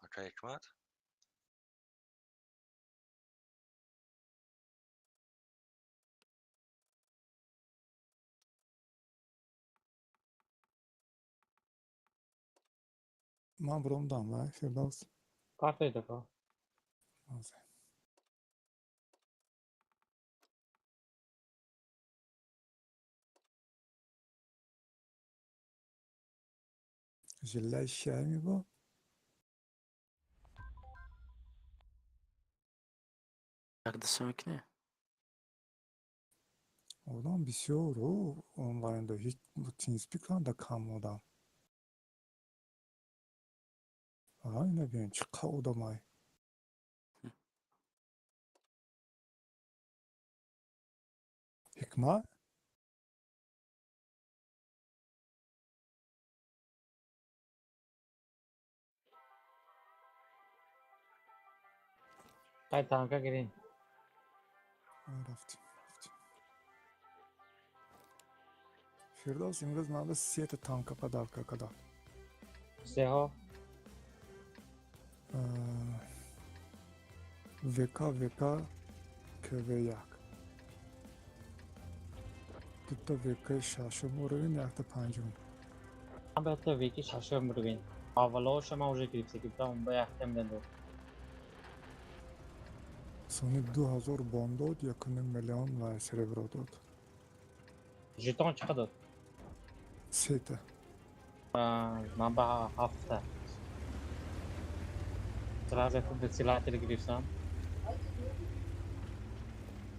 Ака Ҳикмат? Ман буромдам, вай, Фирдавс. Партоед, ака. Ҳозир. Жилаи мебо? Як даса мекунӣ? Одам бисёр онлайнда, ҳеҷ TeamSpeak-анда кам одам. А, ина бин, чӣ қадр одамай. Ҳикмат? Хай, танка гирем. Рафтим, рафтим. Фирдавс имрӯз ман сета танка подарка кардам. Сеҳо? ВК, ВК, КВ1. Дута ВК шашум уровень, якта панҷум. Ман ба якта ВК шашум уровень. Аввалоша ман уже гирифта гирифтам, ба яктам дадо. Сони 2000 бон дод, 1,5 миллион ва серебро дод. Жетон чӣ қадр дод? Сета. Ман ба ҳафта. Сразу якта усилитель гирифтам.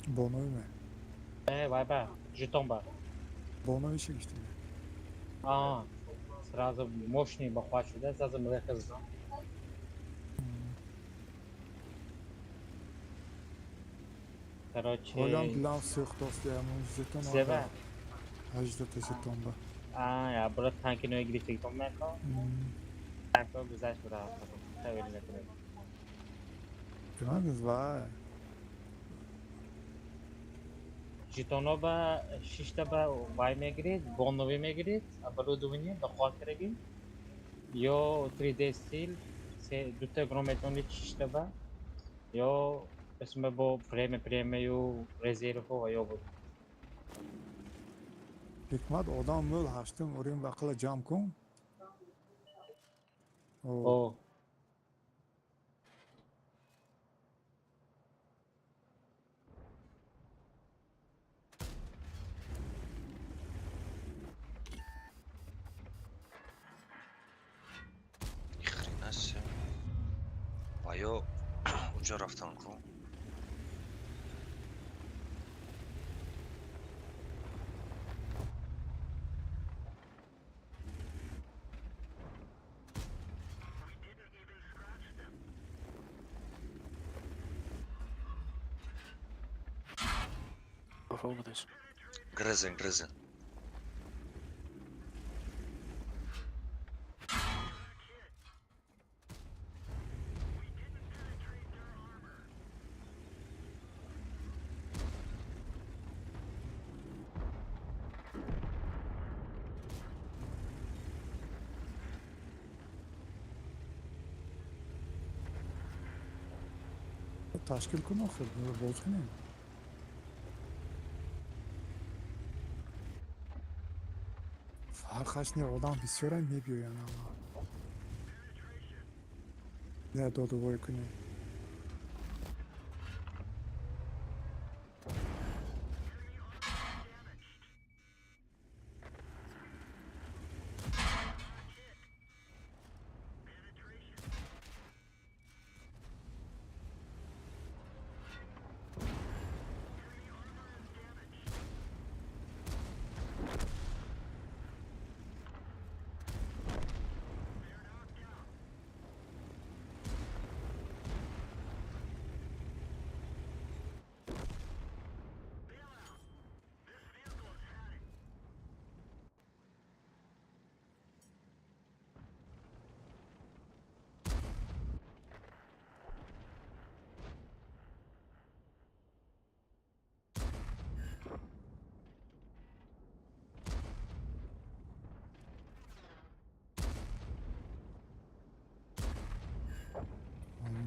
Бонои ме? Э, вай ба, жетон ба. Бонои чӣ гирифтӣ? А, сразу мощный бахват шуда, сразу млеха задам. Короче, Ҳолям дилам сӯхт, ямон жетон. Зеба? 18-та жетон ба. А, я бора танки ное гирифтагитон меко? Танко гузашт буда. Хеле мекунем. Гранdes вай. Жетоно ба шишта ба вай мегирид, боновӣ мегирид, оборудование ба хуад карагӣ. Ё 3D стил, се дута гром метавонид шишта ба, ё исме бо премия, премияю резервҳо ва ё буд. Ҳикмат, одам мӯл ҳаштум урин вақла ҷамъ кун. О, О, Ни хрена се. Ва ё уҷо рафтан ку? Грыз. Грызен, грызен. Ташкил кун, охир боз кунем. Фарқаш не, одам бисёрам мебиёянд, ама не додувой кунем.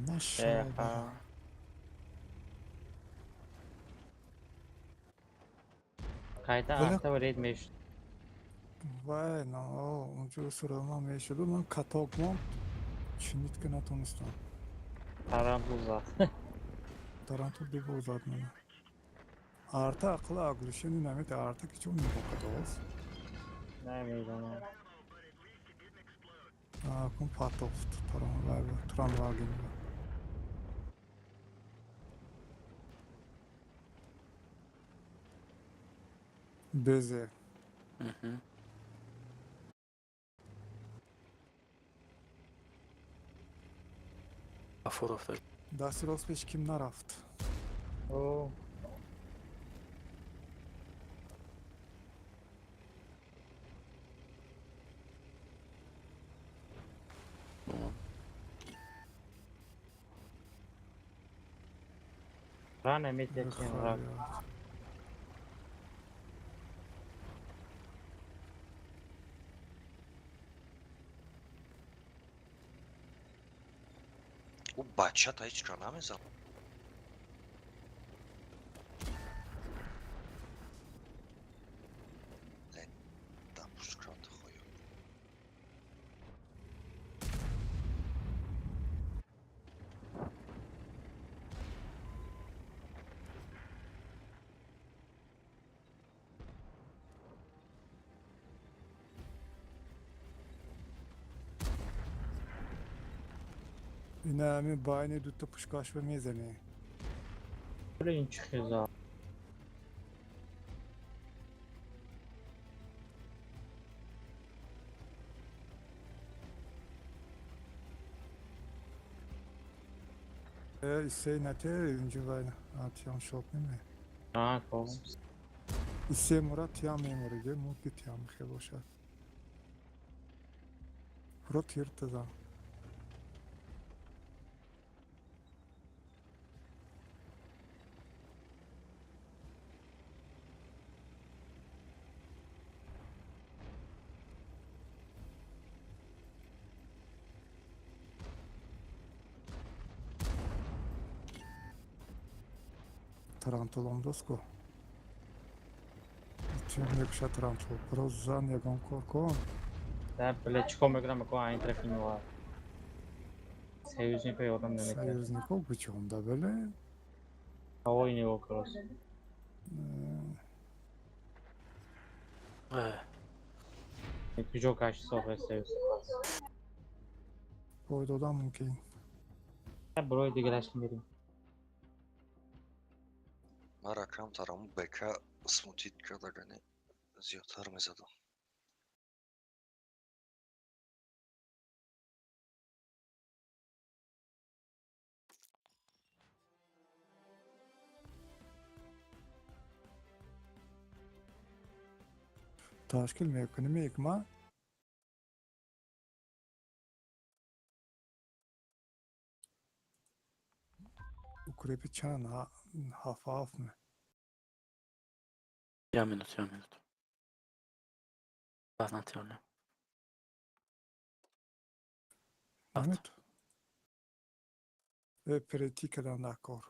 Машалло. Қайта Валя- авто рейд мешуд. Вай, на, унҷо сурама мешуду, ман каток мон. Чинит ки натонистам. Тарантул зад. Тарантул ду бор зад мана. Арта ақла оглушение намета, арта ки чун нигоҳ кардааст? Намедонам. Кун патофт Туранваген. Безе. Афур афтод. Дасти рост пеш ким нарафт? О, рано метекем рак. Ӯ бачата ҳеҷ кар намезанад. Да пушката хоё. Ина ҳамин байни дута пушкашба мезанӣ. Блин, чӣ хеза. Исей нате инҷо вай тиям шоп неме. А, ком. Исе мура тиям мемури, ге мурги тиям хе бошад. Про тирта зан. Тарантулом доску. Чем мекуша тарантул? Про зан ягон кор кун. Да, бля, чикор мекунам, ко айн тарафи нуа. Союзнико ёдам наметавад. Союзнико кучонда беле. Ҳавои нигоҳ крос. Куҷо гашт соҳа союз? Бой додам мумкин. Барои дигараш мерим. Мара камтарам бека смутит кардагани зиёдтар мезадам. Ташкил мекунем икма. Укрепи чанд ҳафт ҳафт ме. Я минут, я минут. Базнатиоле. Минут. Перейти кардан дар кор.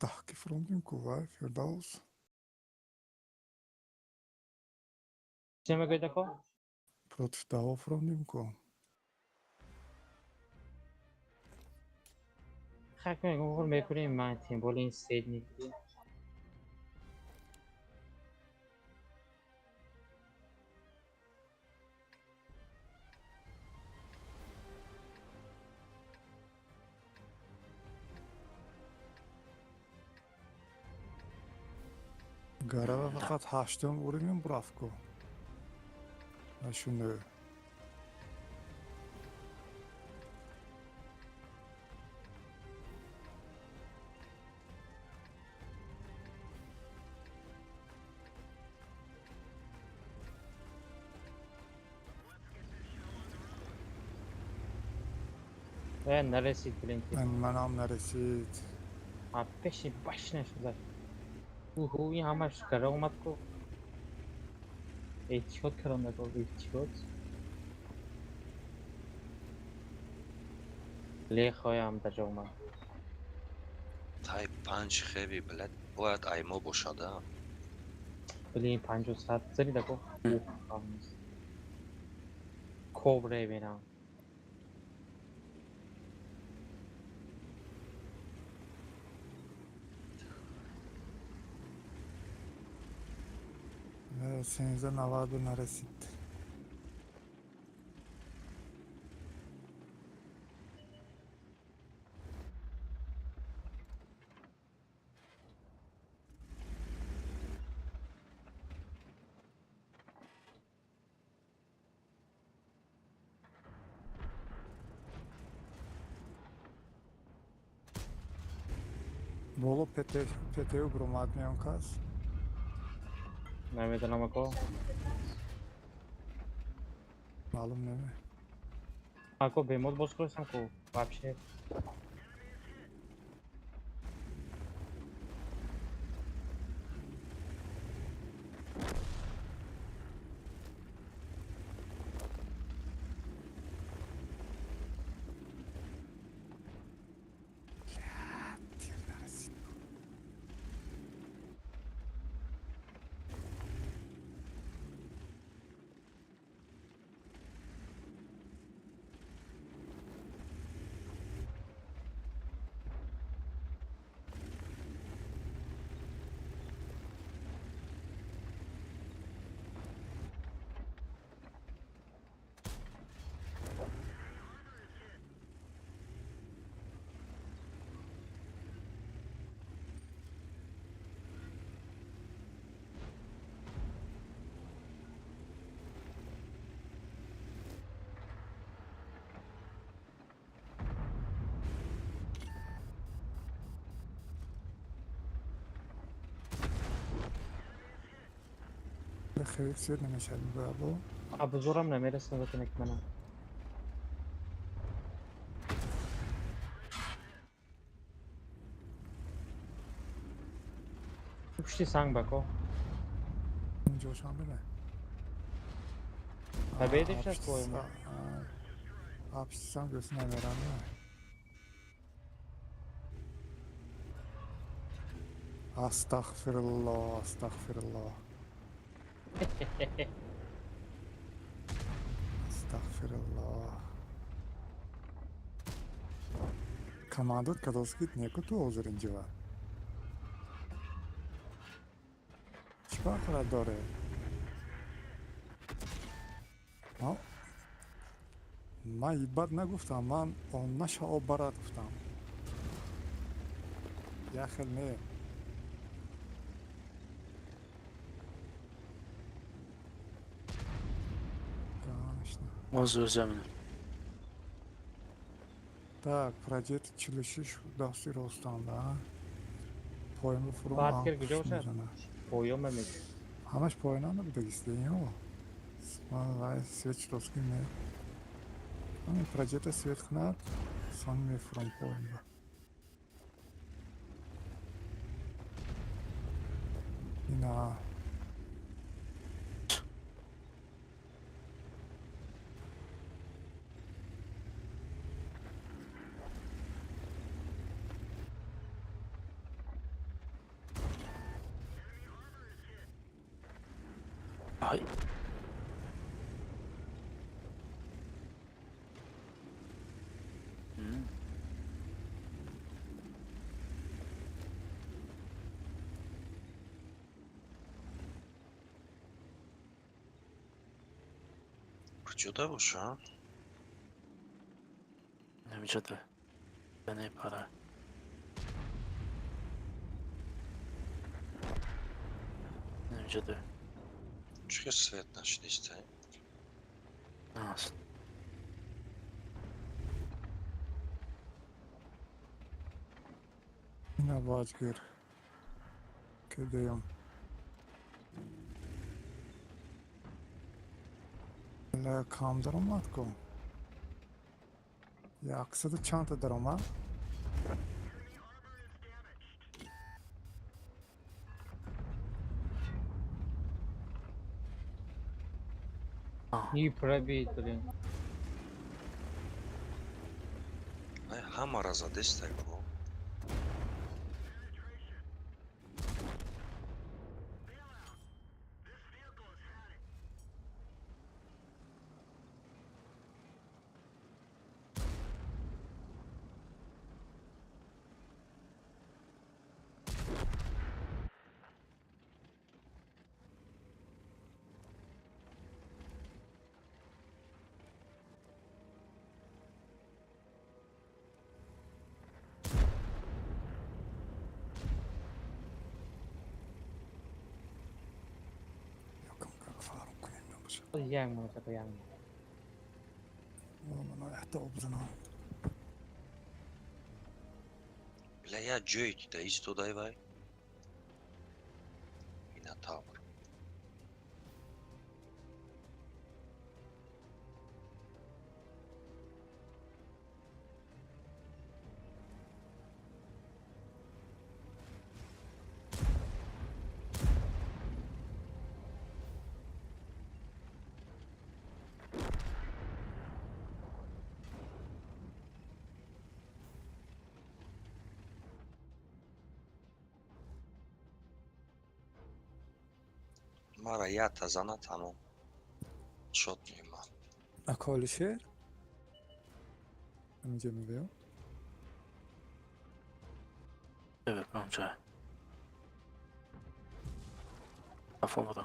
Таҳки фрондим ку вай Фирдавс. Чӣ мегӯед, ако? Против даҳо фрондим ку. Хак мегӯм, мекунем ман тем более ин седники. Гарава фақат ҳаштум уровень бурафт ку. Нашуну. Нарасид, блин. Манам нарасид. А пеши башня шуда. Уху, ин ҳамаш кара омад ку. Эҳтиёт кардам нако, эҳтиёт. Лехоям даҷа омад. Тай 5 хеви, блядь, бояд аймо бошад, а? Блин, 50 зани дако. Кобра бинам. Сенза наваду нарасид. Боло ПТУ бромад меон кас. Намедонам ако. Маълум неме. Ако бемод боз кӯрсам ку вообще. Хеле свет намешавад бо. Абзорам намерасад ватанак мана. Пушти санг бако. Ҷошам бина. Табедиш аз поем. Пушти санг гӯс намерам. Астағфируллоҳ, астағфируллоҳ. Астағфируллоҳ. Командот кадоскит неку ту ҳозир инҷива. Чӣ фарқият доре? Ман ибад нагуфтам, ман он наша об барад гуфтам. Як хел не. Озу замин. Так, пройдет 46 дасти ростанда. Поён фуру. Баъд куҷо бошад? Поён мемед. Ҳамаш поёнанда будагистеё. Ман вай свет читоски не. Ами проҷета свет кунад, сон мефурам поён ба. Ина. Ай. Куҷода боша? Намеҷода. Пара. Намеҷода. Чӣ свет нашидиста? Аст. Ина баҷгир. Кедаям. Кам даромад ку. Яксаду чандта даромад. Не пробить, блин. Ай, ҳамара задестай ко. Якам как фарм кунем набошад. Як маротаба, як. Мана якта об занам. Бля, я ҷой дида истодай вай. Ина тавр. Мара ята зана, тамом. Шот мема. Аколишер инҷа мебиём. ТВП онча. Афовро.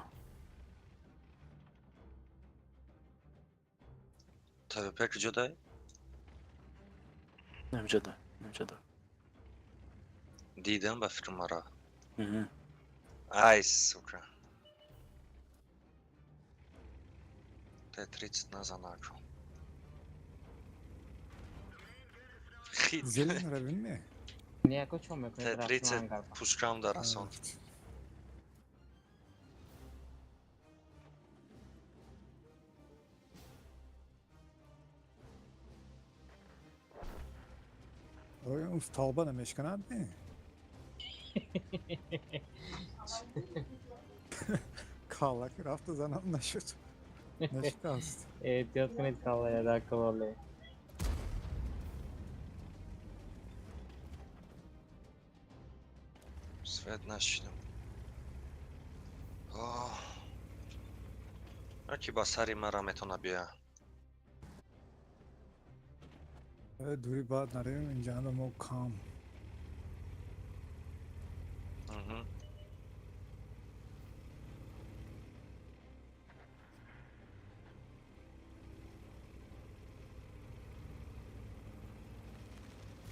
ТВП куҷо дай? Намҷада, намҷада. Дидам ба фикр мара. Мгм. Ай, сука. Т-30 назанаку. Хит. Зелен равин ме. Не, ако чо мекунед? Т-30 пушкам дарасон. Оё талба намешканад не? Каллаки рафта занам нашуд. Нашикаст. Эҳтиёт кунед, каллая да калоле. Свет нашидам. Оҳ. Аки ба сари мара метона бия. Дури баъд наравем, инҷанда мо кам. Мгм.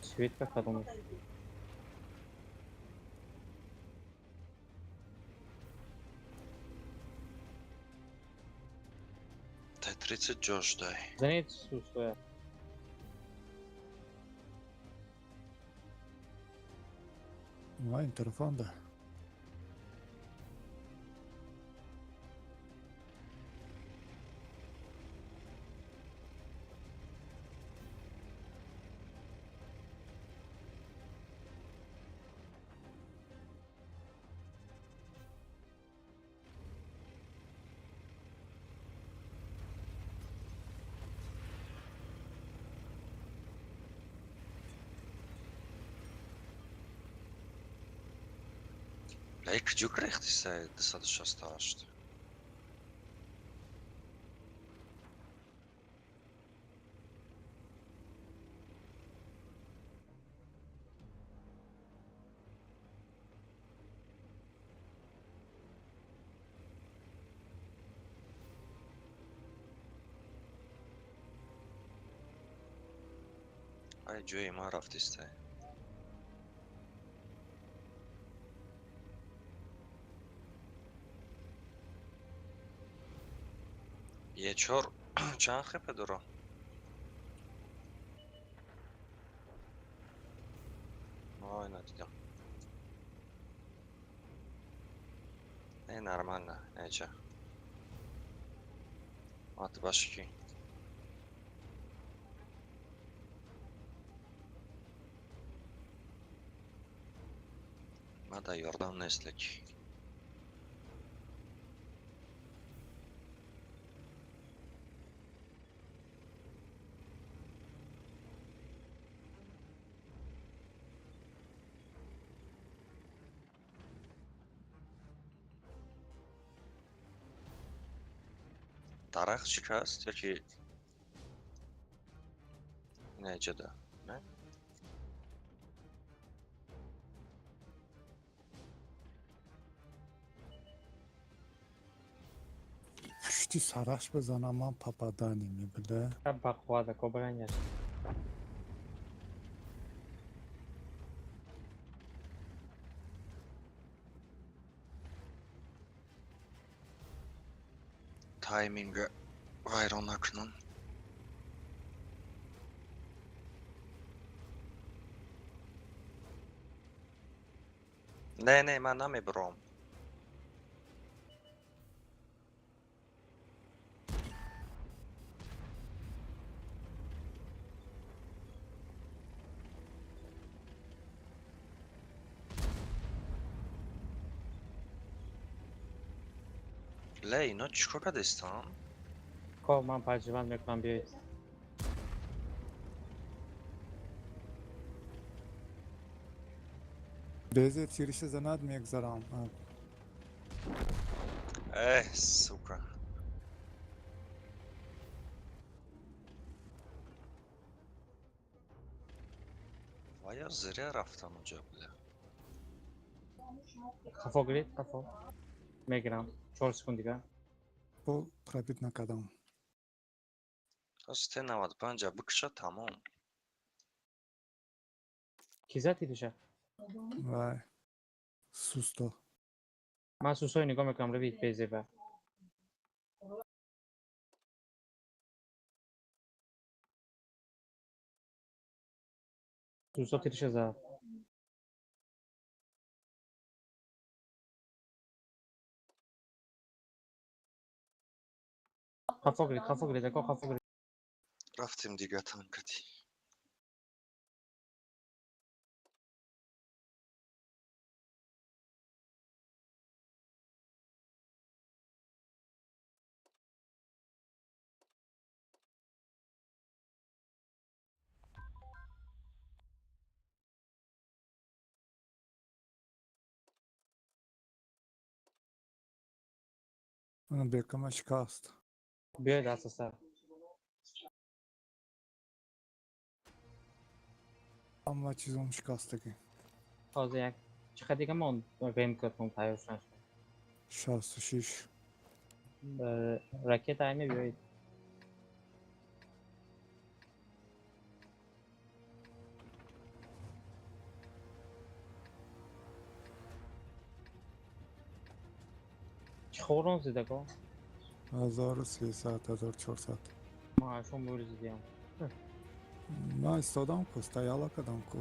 Светка кадомаш? Т-30 ҷош дай. Занед сусоя. Ма ин тарафанда. Бля, куҷо гирехтиса 268? Ай, ҷои ман рафтиста. Е4 чанд хп дора? Ой, надидам. Не, нормально, неча. Мат башки. Мада ёрдам нест, леки. Дарахт шикаст яки инаҷада, не? Пушти сараш бизанам, ман попадание мебуда. Бақувват ако браньяш. Тайминга вайрон накунам. Не, не, ман намебуром. Ле, ино чӣ кор кардистан? Ко, ман паҷиванд мекунам, биёед. Безе тириша занад, мегзарам. Э, сука. Вая зря рафтам онҷа, бля. Хафо гиред, хафо. Мегирам. 4 секунд дига. Бо пробить накардам. Аз Т-95 бикша, тамом. Ки зад тириша? Вай. Сусто. Ман сусои нигоҳ мекунам, равид безеба. Сусо тириша зад. Хафо гиред, хафо гиред, ако хафо гиред. Рафтем дига танкати. Мана бекама шикаст. Биёед асоса. Ҳама чизом шикастагӣ. Ҳозир як чӣ қадр дига монд ремкатон тайёр шудан? 66. Ракета айме, биёед. Чӣ хӯрон зидако? 1300, 1400. Ман ашон бури зидиям. Ман истодам ку, стояла кардам ку.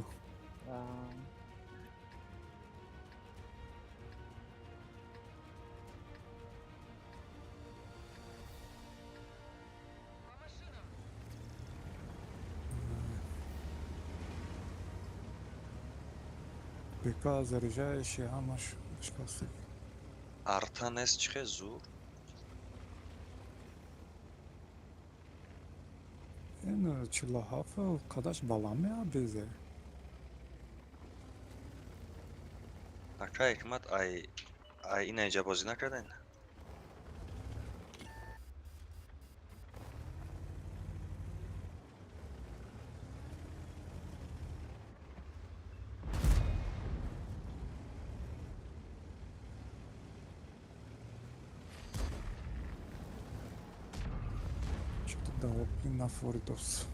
Бека заряжающий, ҳамаш шикастагӣ. Арта нест, чӣ хел зур? Ин 47 қадаш баланд меяд безе. Ака Ҳикмат, ай ина инҷа бозӣ накарден? Чото да нафоридос.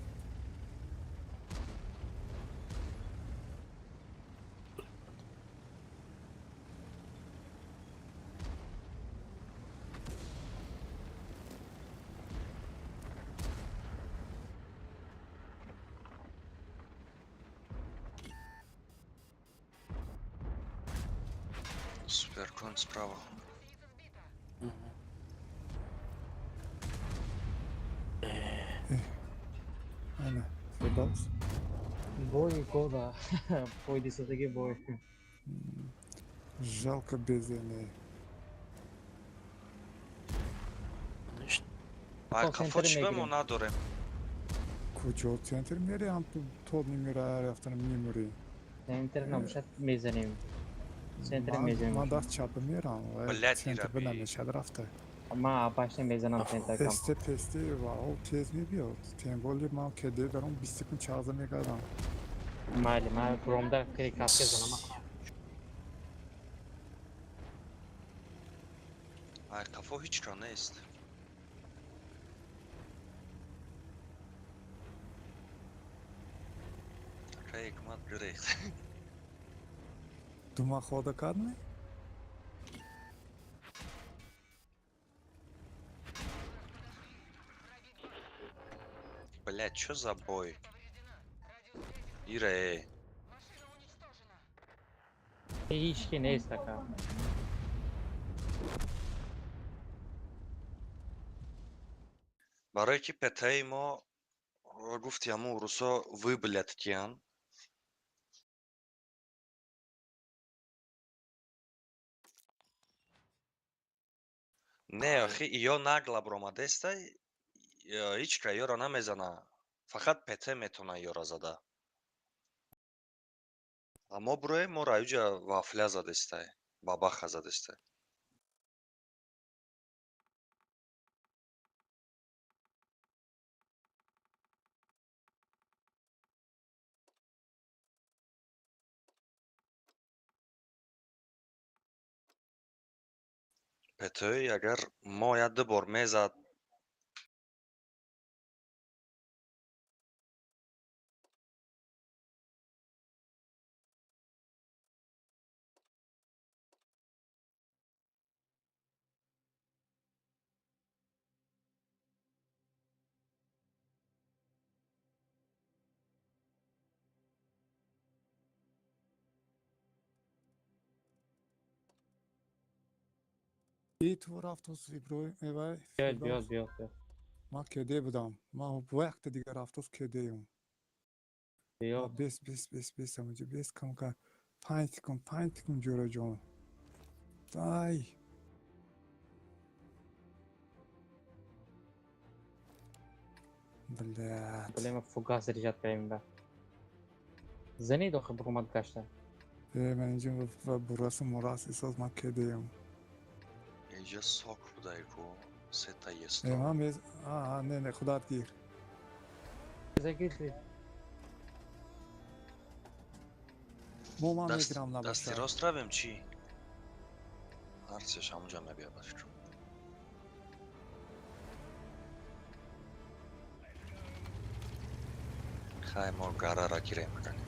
Суперкон справа. Ана, Фирдавс. Бой года. Бой дисотаги бой. Жалко безене. Ай қафо чӣ ба мо надорем? Куҷо центр мери, ҳам ту то нимира рафтанам мемурӣ. Центр набошад мезанем. Центр мезанем. Ман даст чапа мерам, Блядь, центр ираби. намешад рафта. Ма башня мезанам центр кам. Песте песте вау тез мебиёд. Тем более ман кеде даром 20 секунд чағза мекардам. Майли, ма бромда крикатка занам. Ай қафо ҳеҷ ка нест. Ака ҳикмат гирехт. Дума хода кардме? Блядь, чё за бой? Ира, эй. Ҳеҷ ки нест ака. Барое ки ПТи мо гуфти ҳамун русо вы, блядь, киян. Не, охи иё нагла бромадестай, ҳеҷ ка иёро намезана. Фақат ПТ метона иёро зада. А мо буроем, моро аюҷа вафля задестай, бабаха задестай. ПТ агар мо як ду бор мезад. И ту рафтос Иброҳим эвай. Биёд, биёд, биёд, биёд. Ман кеде будам. Ман вақти дигар рафтос кедеюм. Биёд. Бес бес бес бес амуҷа бес камка 5 секунд 5 секунд ҷӯраҷон. Ай. Блядь. Блин, ма фугас заряжать кардем ба. Занид охи бромад гашта. Э, ман инҷо бурасу мурас исоз ман кедеюм. Инҷа сок будай ку, сета есто. Э, ман мез... А, не, не, худат гир. Загирли. Мо ман мегирам Дасти набошад. рост равем чӣ? Ҳарсеш ҳамунҷа мебиёд ба фикрам. Хай мо гарара гирем акани.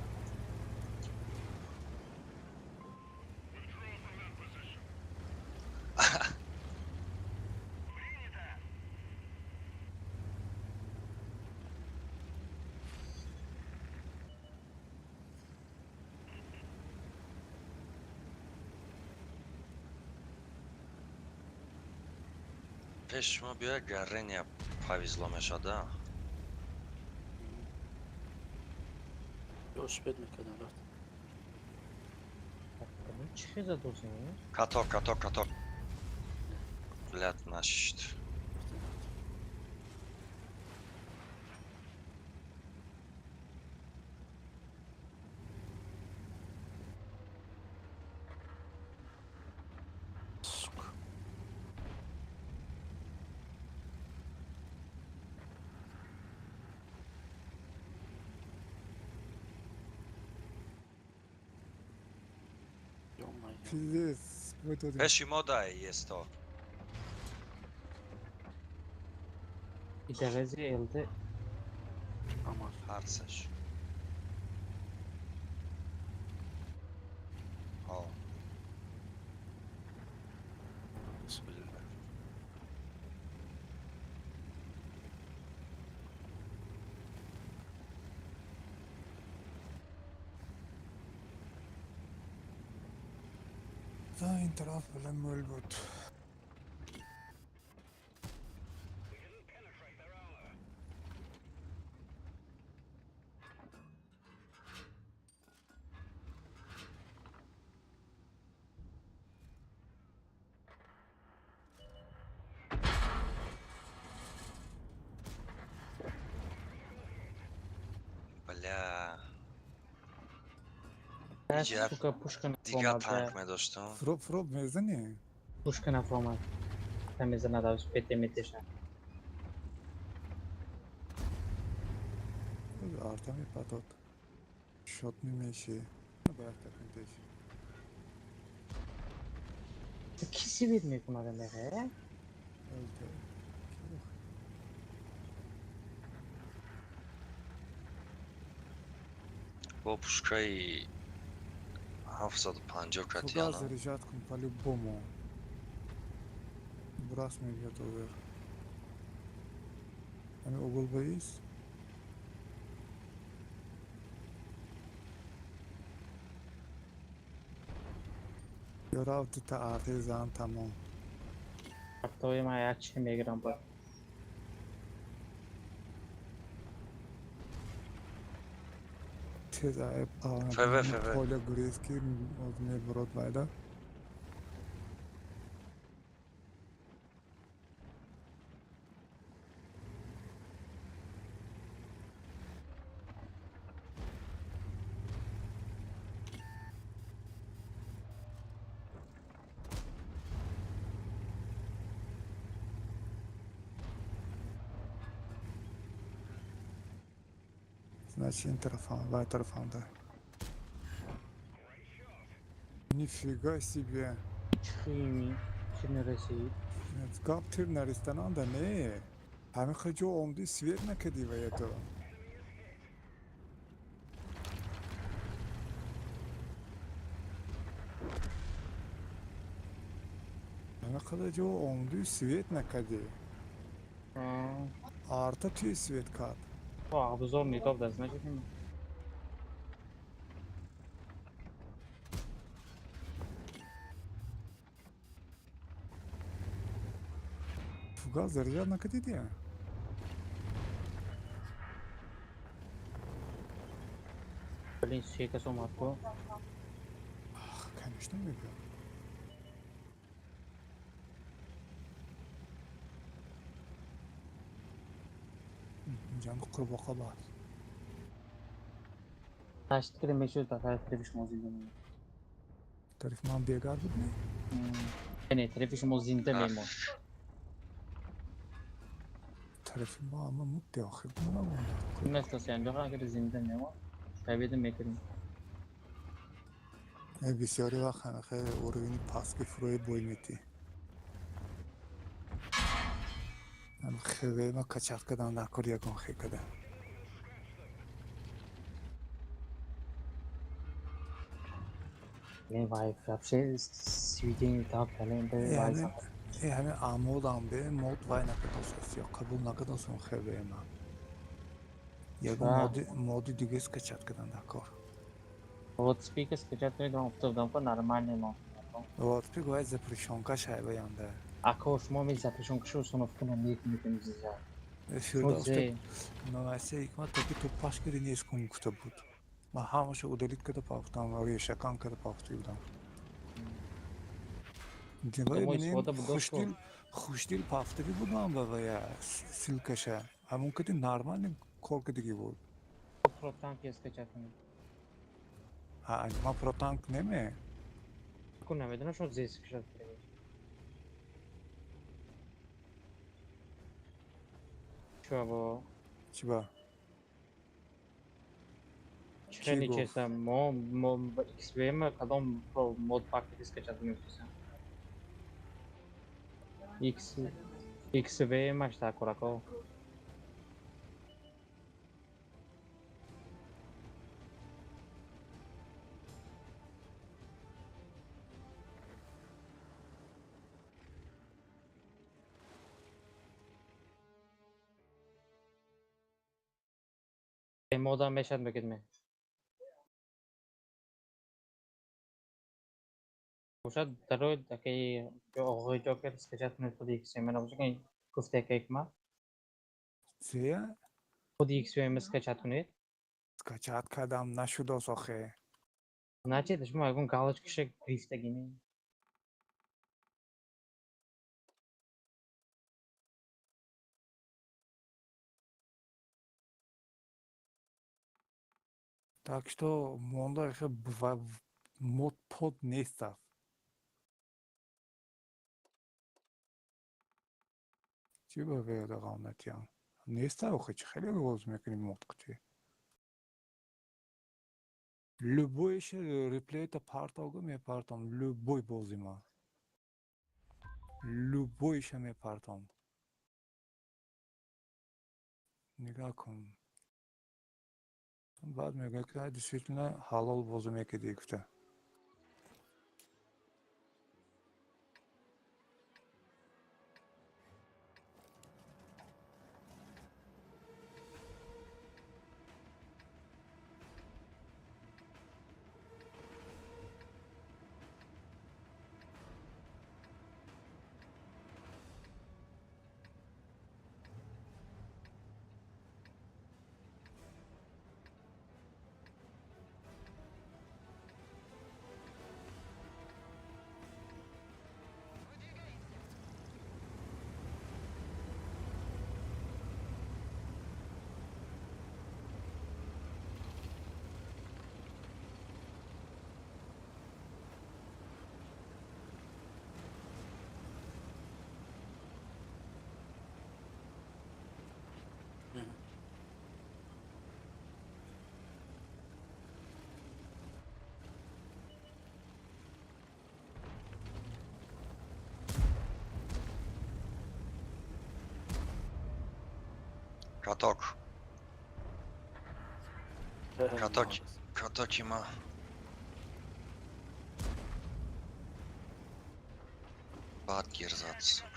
Пеш шумо биёя гаррения повезло мешада. Велосипед мекардам рафт. Чӣ хеза дозем? Каток, каток, каток. Блядь, нашид. Рафтем, рафтем. Сука. Ё-моё. Пиздец, выдадим. Пеши мо дай есто. Идавези ЛД. Аман. Ҳарсеш. Ҳо. Бисмилла. Да, ин тараф била мӯл буд. Бля. Сука, пушка Дига танк медоштам. Фроб, фроб мезани? Пушка нафромад. Там мезанад аз пете метеша. Арта мепатод. Шот мемеши. Баяд такин теш. Ки свет мекунад меге? Бо пушкаи 750 Фугас катиана. заряжать кун по-любому. Брас мебиёд овер. Ами угол боис? Ё рафт дута арти зан тамом. Артои ман як чи мегирам ба. Тез ФВ, ФВ. Поля гурез ки мебурод вайда. Значит, ин тарафам, вай тарафам, да. Нифига себе. Чӣ чӣ нарасид? Гап тир наристананда не. Ҳамин хел ҷо омди свет накардӣ ва ято. Ҳамин қадар ҷо омди свет накардӣ. Арта туи свет кард. Обзор нигоҳ даст значит. Фугас заряжать накардӣ дия? Блин, се кас омад ко. Ах, конечно мебиёд. Инҷам қурбоқа бар. Ташт кида мешуд ба тарафи шумо зинда мемонд. Тарафи ман бегар буд не? Не, тарафи шумо зинда мемонд. Тарафи мо ама мудди охир намонд. Нафтоси анҷо агар зинда мемонд, победа мекардем. Бисёри вақт ҳамаха уровени паст ки фурӯи бой метӣ. Хеве ма качат кардан дар кор ягон хе када. Не, вай, вообще сведение там калем бе вай. Ҳамин амодам бе мод вай накардосаст ё қабул накардосам хеве ма. Ягон моди дига скачать кардан дар кор. Вот спика скачать медонам, уфтодам ко нормальный мо. Вот спик вай запрещёнка шайба янда. Ако шумо ми запрещёнка установка намекунед зиза. Фирдавс новасе ҳикмат таки ту паш киди нест кун гуфта буд. Ман ҳамаша удалить карда пафтам, решакан карда пафта будам. Хушдил, хушдил пафтагӣ буд ман ба вая ссылкаша. Ҳамон кади нормальный кор кардагӣ буд. Протанк скачать кунед. Ҳа, ман протанк неме. Ку намедонам шумо зе скачать кардед. Чего? Чего? Чего нечестно, мо XVM кадом про мод пак скачать мекунем. XVM аш такорако. Модам мешад мегӯед ме? Бошад дарои дакаи оғои ҷокер скачать кунед худи XVM набошад ки гуфта якае ки ман. Зея? Худи XVM скачать кунед. Скачать кардам нашудос охе. Значит, шумо ягон галочкаша гирифтагӣ не? Так что монда мод под нест. Чӣ ба веяда ғавнатиям? Неста охи, чӣ хеле боз мекунӣ мод қити? Любойш реплейта партога мепартом, любой бозима. Любойша мепартом. Нигоҳ кун. Баъд мегӯяд, ки действительно ҳалол бозӣ мекардӣ, гуфта. Каток. Каток. Каток има. Бад гир зад, сука.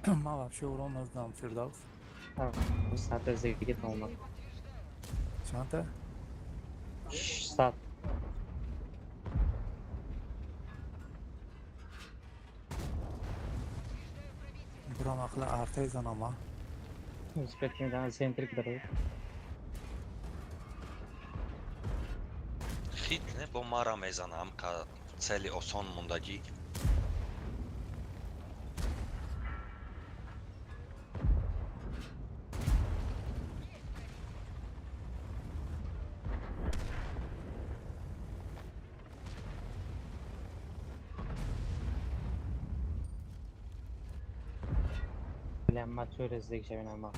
Ман вообще урон наздам, Фирдавс. Сата зигит омад. Чанда? 600. Бурам ақла артай занама. Успеть центр даро. Хит не бо мара мезанам, ка цели осон мондагӣ. Ма чӯре зиг шавинама.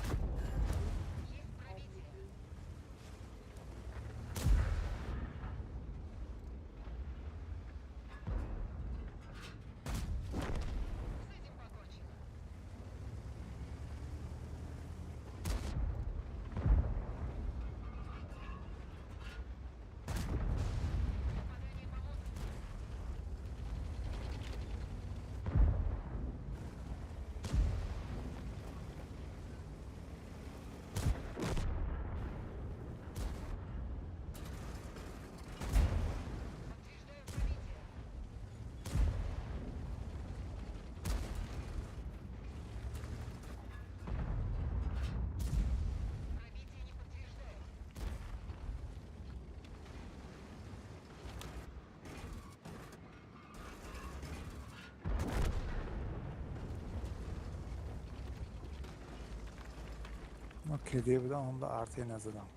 Ма кеде будам, ҳамда арте назадам.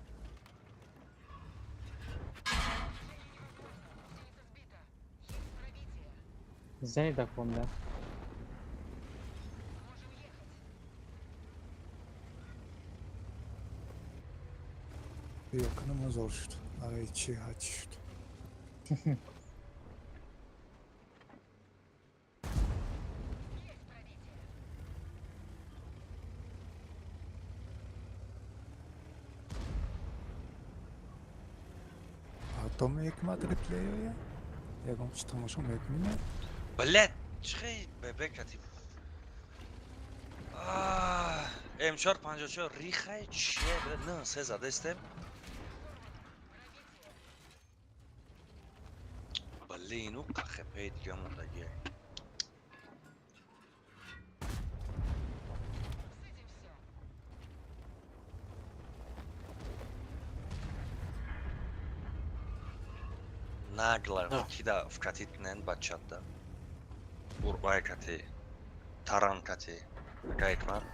Зани даконда. Якунам зор шуд. Ай чи ҳачи шуд. То мекмад реплея? Ягон чи тамошо мекунӣ? Блядь, чихе бебека тип. М454 рихай чие, блядь, на се задестем. Блин, у КХП дига мондагӣ. Нагло Да. кида вкатить кунен бачата. Урбай кати. Таран кати. Ака Ҳикмат.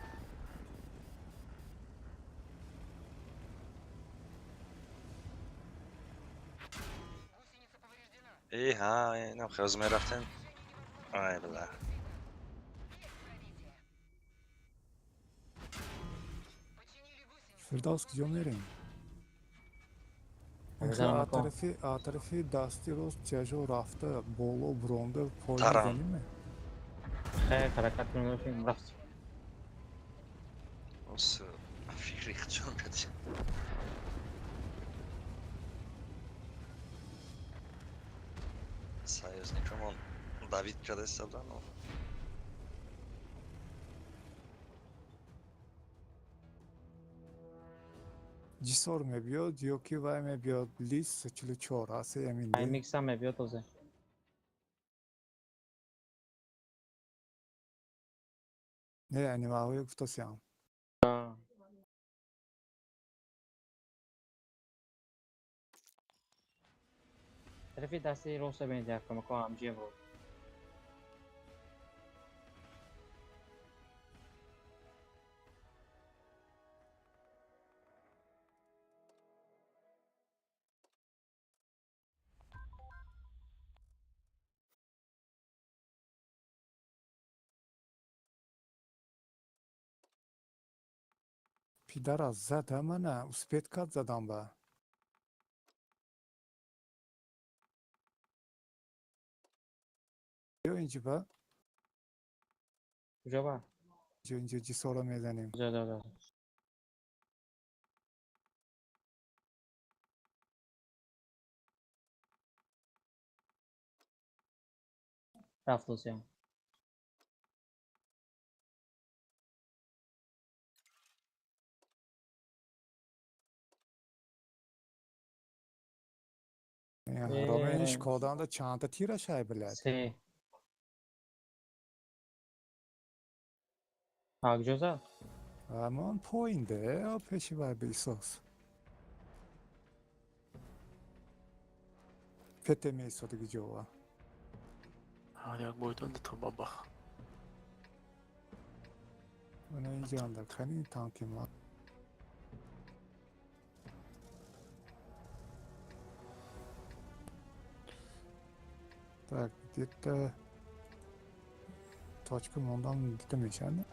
Э ҳа, инам хез мерафтем. Ай била. Фирдавс, куҷо мерем? Мезанам ако. Тарафи дасти рост тяжо рафта, боло буромда пой Таран. мезаниме? Хайр, ҳаракат кунем, рафт. Ос фикри хчон кати. Союзникамон Давид кадеста будан. Ҷисор мебиёд ё ки вай мебиёд, лис 44 асе амин. Аймикс ҳам мебиёд озе. Не, анимаҳои гуфтосиам. Тарафи дасти роста бинед, як камако ҳамҷия буд. Пидара зада мана, успеть кард задан ба. Ё инҷи ба? Куҷо ба? Инҷо, инҷо ҷисора мезанем. Ҷо, ҷо, ҷо. Рафт озиам. Ҳаромеш коданда чандта тирашай, билад? Се. А куҷо зад? Амон поинде, пеши вай бисоз. Пете меисоди ҷова. Ҳар як бойдон дуто бабах. Мана инҷанда кани танки ма. Так, где-то точка мондан дида мешавад.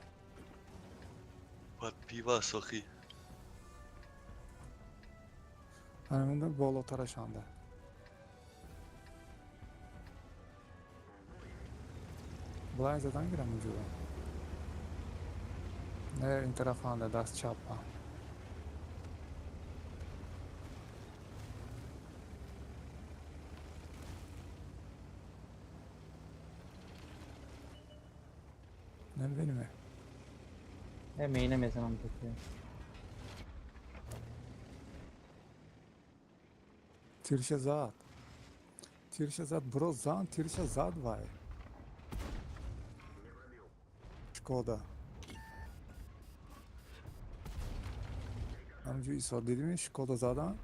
Под пива сохи. Ана болотарашанда. Блайн задан гирам инҷо. Не, ин тарафанда, даст чапа. Намебинем. Э, меина мезанам туки. Тирша зад. Тирша зад, бро, зан, тирша зад вай. Шкода. Ҳамҷо исо дидими Шкода задан?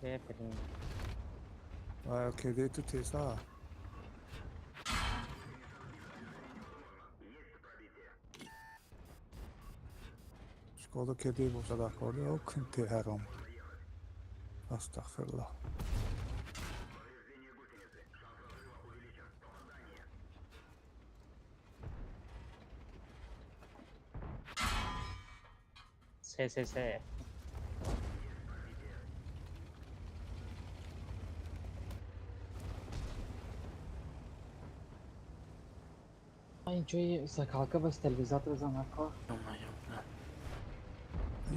Э, блин. Вай, кеде ту теса. Шкода кеде бошад акорди, о кунте ҳаром. Астағфируллоҳ. Се, се, се. Инҷои закалка ба стерилизатор занако. Ё-моё, бля.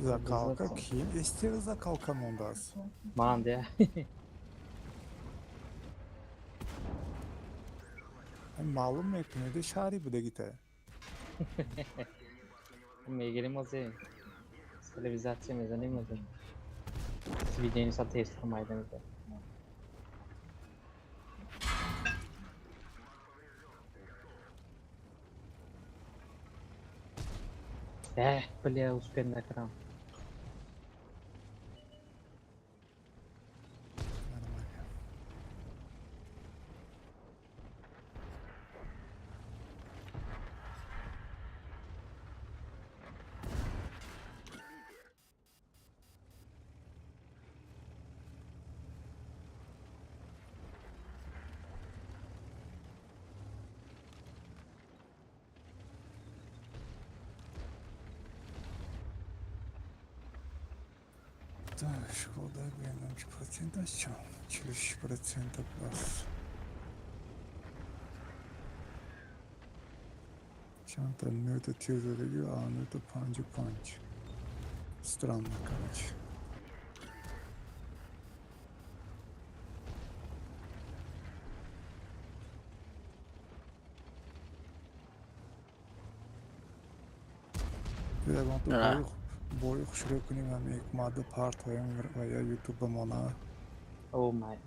Закалка ки? Эстер закалка мондааст. Ман де. Маълум мекунеди шаҳри будагита. Мегирем озе. Стерилизатсия мезанем озе. Сведение тестро майда меда. Эх, бля, успел накардам. Так, Шкода, бинам чи процент аст чанд? 46% плюс. Чандта нӯта тир задагӣ, а нӯта 55. Странно, короче. Ягон А. бои хушрӯ кунем, ҳами мадда партоем ва я ютуба мона. О май.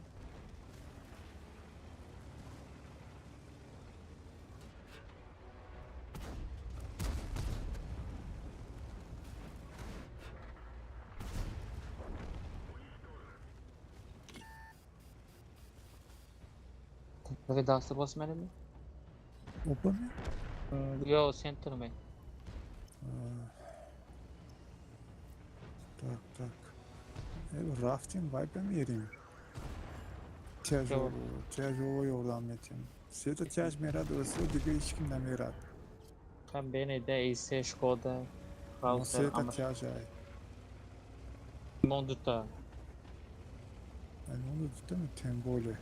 Даст боз мереми? Опа ми? Ё центр ме. Так, так. Рафтем, вай бамерем. Тяжело ёрдам метем. Сета тяж мерад, осо дига ҳеч ким намерад. Там бене да исе Шкода. Хаусер Сета тяж ай. Мон дута. Ай мон дута ми тем более.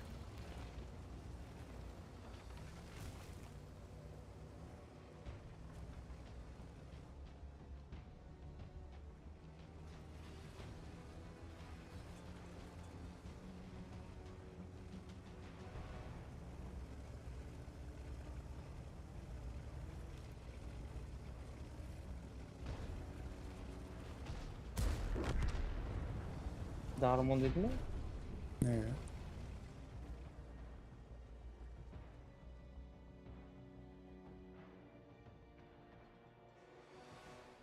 Дармон дидми? Не.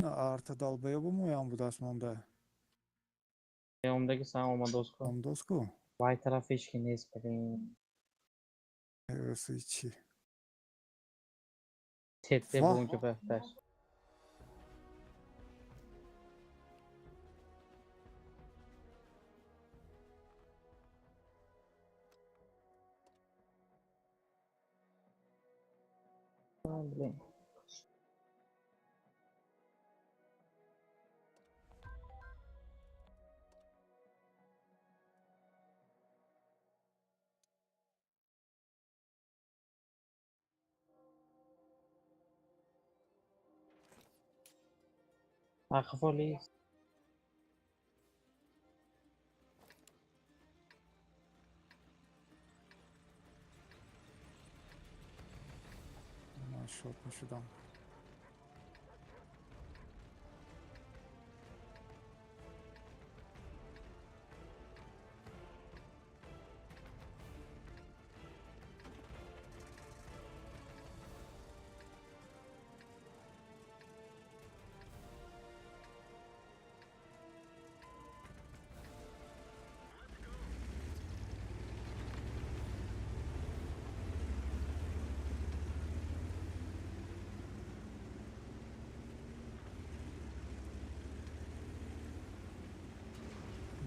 Арта долбоёбу моям будааст монда. Омдаги сан омадоску. Омадоску? Вай тараф ҳеч ки нест, блин. Чи? Тетте бунки бехтар. Блин. Ахволи. Шот мешудам.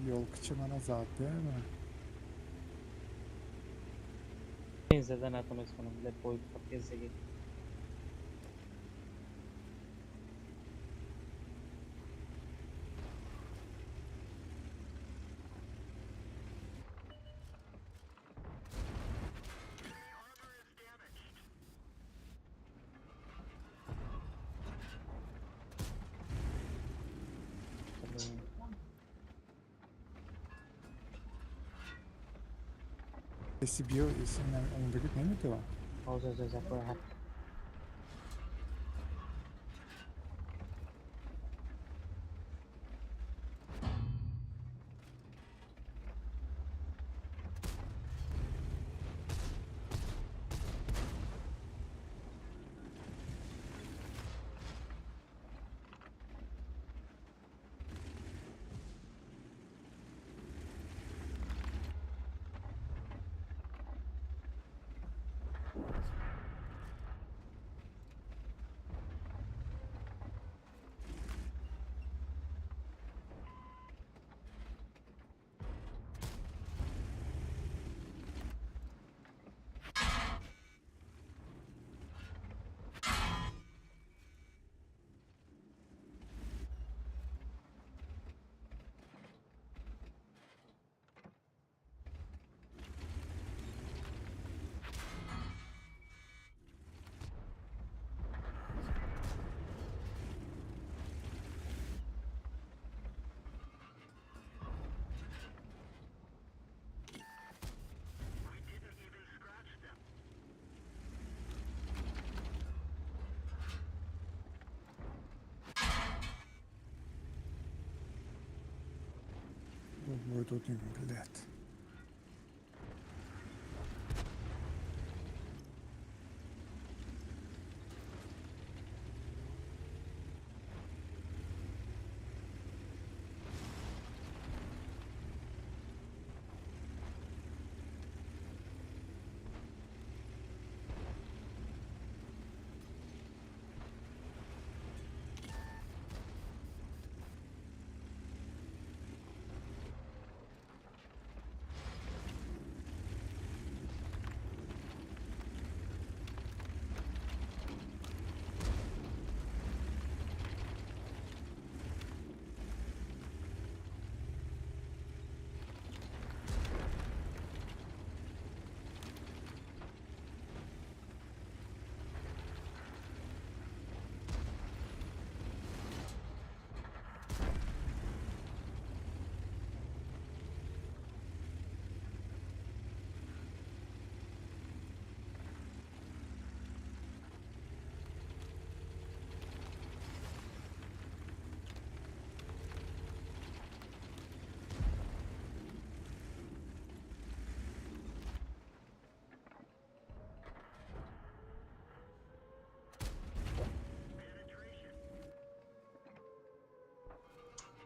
Ёлкача мана зад, ма? Зада натонест кунам, ле бой пакезаги. Эси биё, эси омодагит наметавам? Ҳозир закоя. Бой додим, блядь.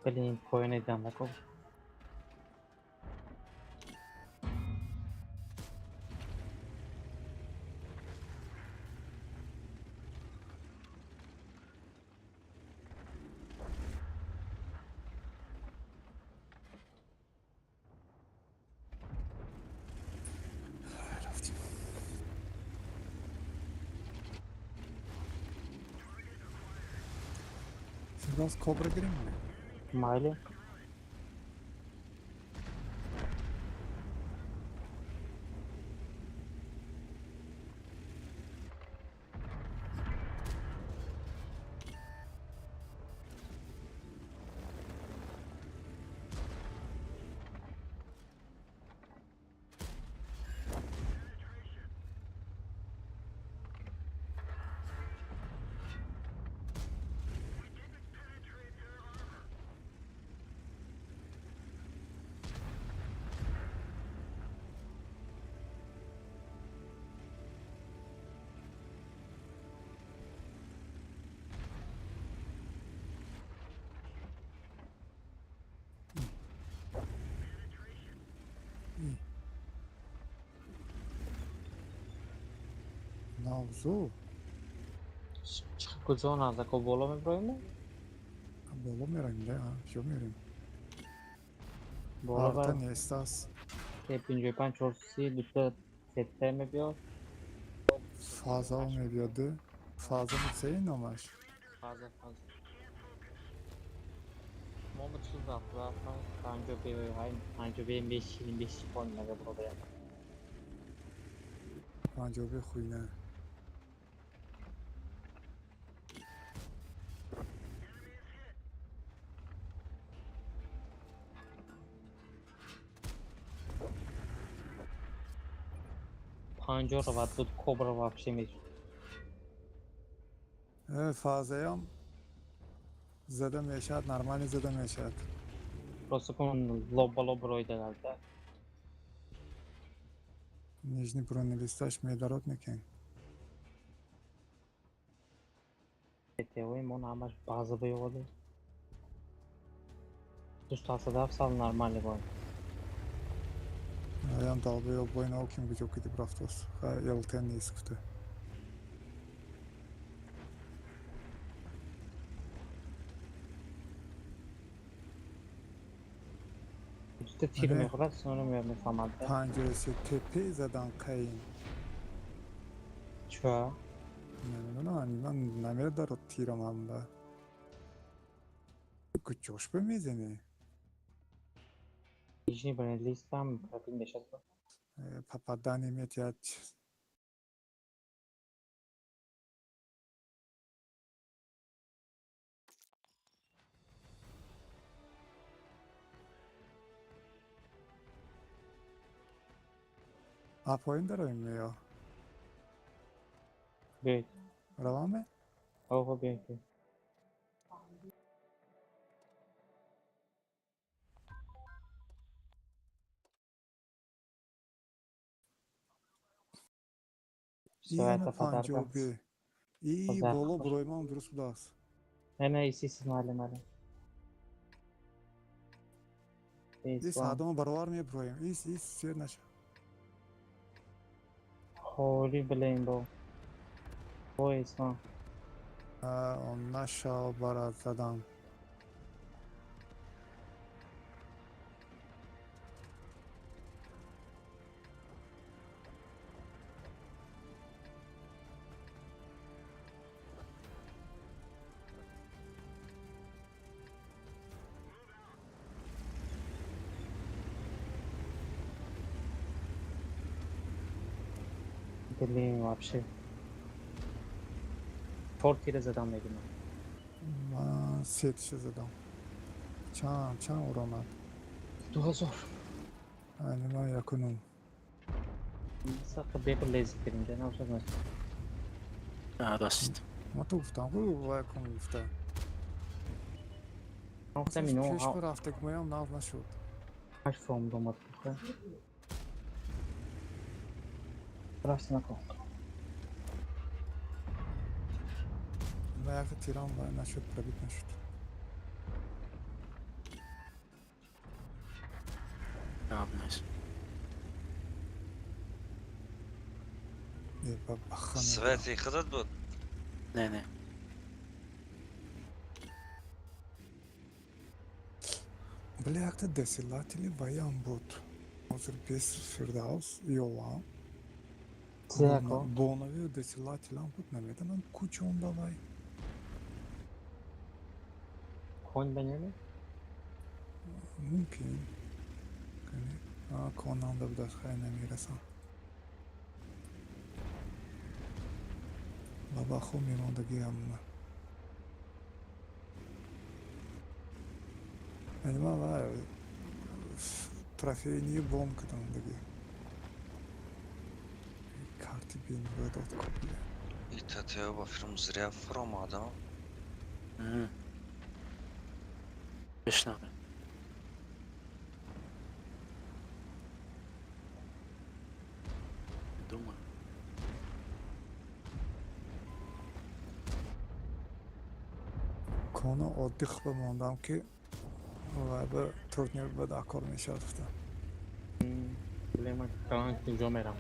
Блин, поёни дамако. Сигас кобра гирем? Майли. Навзу. Куҷо назако боло меброем? Боло мераем, да, чё мерем? Боло Арта нестас. 55 430 дута сетте мебиёд. Фаза мебиёд. Фаза мецеи номаш? Фаза, фаза. Мо чиз рафта панҷо бе ҳай панҷо бе мешинем бешипон мага бробрем. Панҷо бе хуйна. Панҷо равад буд кобра вообще мешуд. Фазаям зада мешавад, нормально зада мешавад. Просто кун лоб ба лоб рой дагар да. Нижний бронелисташ медарод некен. ТТО мон ҳамаш база баёда. 277 сал нормально бой. Аям далбаё бой науким гуҷо киди брафтос. Ха ЛТ нест гуфта. Дута тир мехӯрад, соно мефаҳмад. 53 ТП задан қайин. Чё? Намедонам, ман намедарод тирам ҳамда. Куҷош ба мезанӣ? Нижний бронелистам пробил мешавад. Попадание метиҳад. А поин дароем ё? Биёед. Раваме? Оҳо, биёед. Ина Света подарка. панҷоби. И Подарка. боло буроимам дуруст будааст. Не, не, иси иси, майли, майли. И садома баровар мебуроем. Ис, ис, сер наша. Холи, блин, бо. Бо ислам. Он нашав барат задан. Блин, вообще. Чор тира задам мегирам. Ман сетиша задам. Чанд, чанд уромад? 2000. Айни ман якунум. Сақа бепул лези кирим, да, навшад нас. Раст. Ма ту гуфтам, ку вай кун гуфта. Ман гуфтам ино Пеш рафта моям нав нашуд. ҳашт фром домад кухе. Рафти нако. Ма якта тирам вай нашуд, пробит нашуд. Гап нест. Е, ба баха. Свети худат буд? Не, не. Бля, якта десилатели ваям буд. Ҳозир бес Фирдавс ёвам. Сеяко. Бонави десилателам буд, намедонам кучон давай. Конь банями? Мумкин. Конанда будааст, хай намерасам. Ба бахо мемондагиам. Яъне ман вай трофейни бомб кардам диги. Карти бениҳоят дод копия. И ТТО ба фирм зря фуромадам. Бишнавем. Думаю. Кона оддӣ хуб мондам ки вай ба турнир ба дакор мешавад гуфтам. Блин, ман калан куҷо мерам?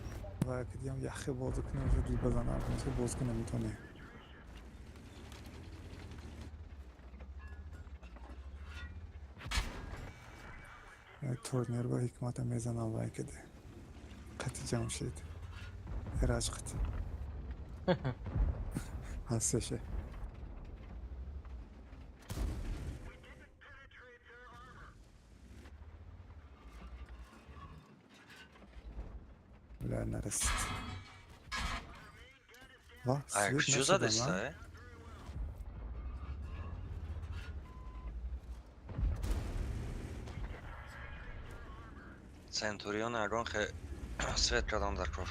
Вай ки диям яхе бозӣ кунем, уже дил базанам, бозӣ кунем метавонӣ. Турнир ба ҳикмата мезанам вай киде. Қати Ҷамшид. Эраҷ қати. Ҳастеше. Бля, нарасид. Ва, Ай, свет куҷо нашудам, задеста, а? э? Центурион ягон хе свет кардам дар кор.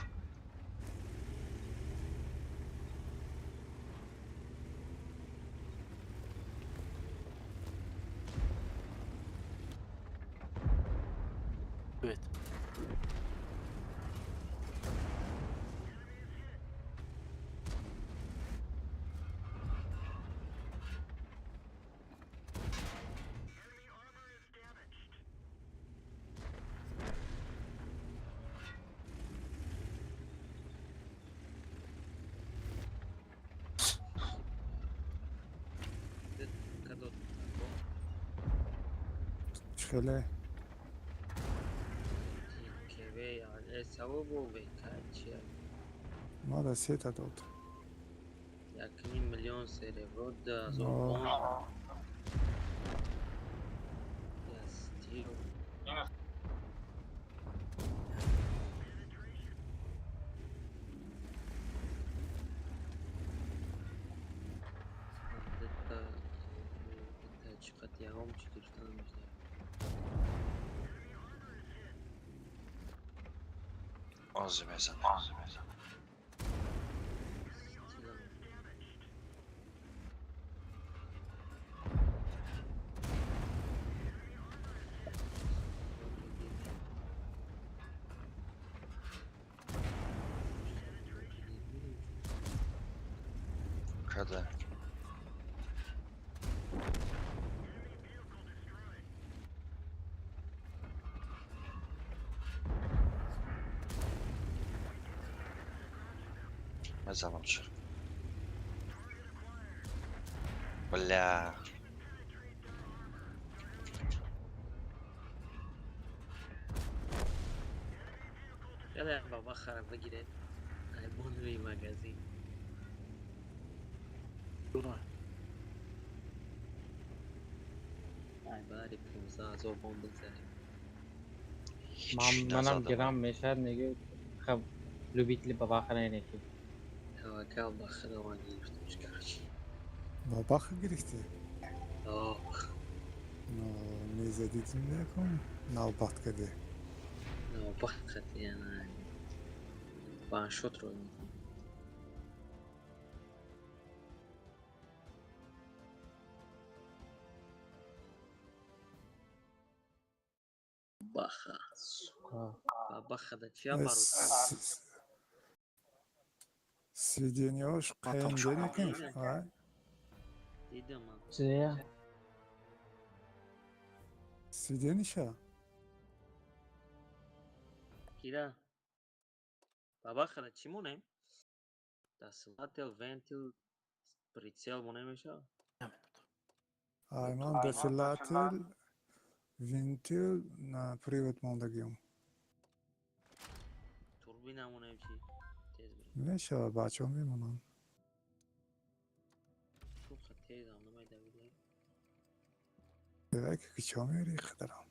Свет. Кадот. Хеле. КВ савобу ВК чия? Мада сета дод. 1,5 миллион серебро, 2000 Но. пон. Я стил. Дета, дета чиқат ягом чи гирифта намешавад. Ози мезанем. Стилам. када. Мезанам чӣ. Бля. Яда баба хара бигиред. Ай бонуи магазин. Ай бари 15,000 бон бигзарем. Манам гирам мешавад, мегӯ хаб любители бабахара неки. Таваккал ба Худованд гирифтамш, короче. Бабаха гирифтӣ? О. Но мезадидим якум навбат каде. Навбат каде, яна. Ваншот рой мекунам. Баха. Сука. Бабаха да чия бару? Сведениёш қаян дерекин? Ай. Дидам. Чия? Сведениша? Кира. Бабаха да чӣ монем? Дасилател, вентил, прицел монем меша? Ай, ман дасилател, вентил на привод мондагиам. Турбина монем чи? Мешава, бачаҳо мемонанд. Давай ки кичо мери хадарам.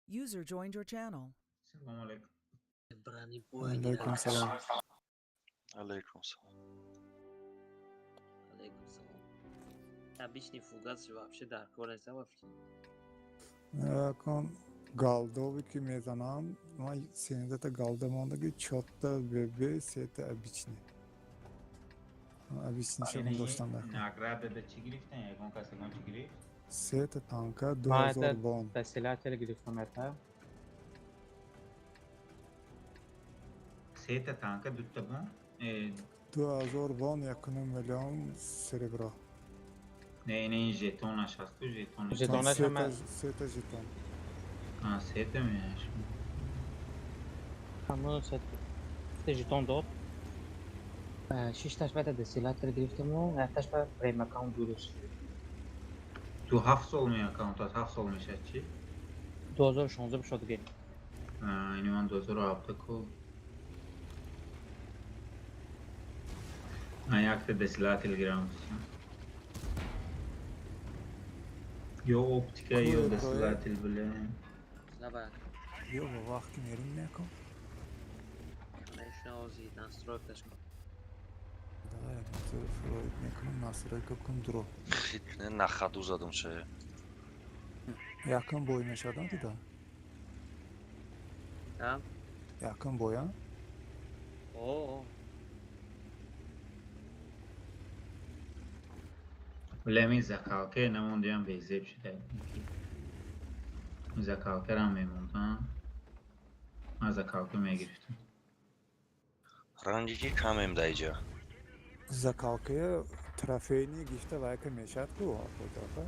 User joined your channel. Салом алейкум. Алейкум салом. Алейкум салом. Алейкум салом. Обычный фугас вообще дар кор нест, вообще. Кон галдове ки мезанам, ман сензата галда мондаги чотта ББ сета обычный. Обычный шон доштам дар. Награда да чӣ гирифтан? Ягон кас ягон чӣ гирифт? Сета танка 2000 вон. Тасилател гирифтам это. Сета танка дута бон? 2000 вон 1 миллион серебро. Не, не, жетонаш ҳаст, жетон. Жетонаш ҳама сета жетон. А, сета меаш. Ҳамон сета жетон дод. Шишташ баъд десилатор гирифтаму, ҳафташ ба прем аккаунт дуруст. Ту 7 сол ме аккаунтат 7 сол мешад чӣ? 2016 шуд гир. А, ини ман 2017 ку. А якта десилател гирам. Ё оптика, ё десилател биле. Ё ба вақт ки мерим мекун. Конечно, ози настройкаш кун. Давай, фроид мекунам, настройка кун дуро. Хит на ходу задум ше. Якум бой мешадам туда? Да. Якум бой, а? О. Вале закалка намондиам безеб шуда. Закалкарам мемондам. Ман закалка мегирифтам. Ранги ки камем даиҷа. Закалкая трофейни гифта вайка мешад ку апотафа.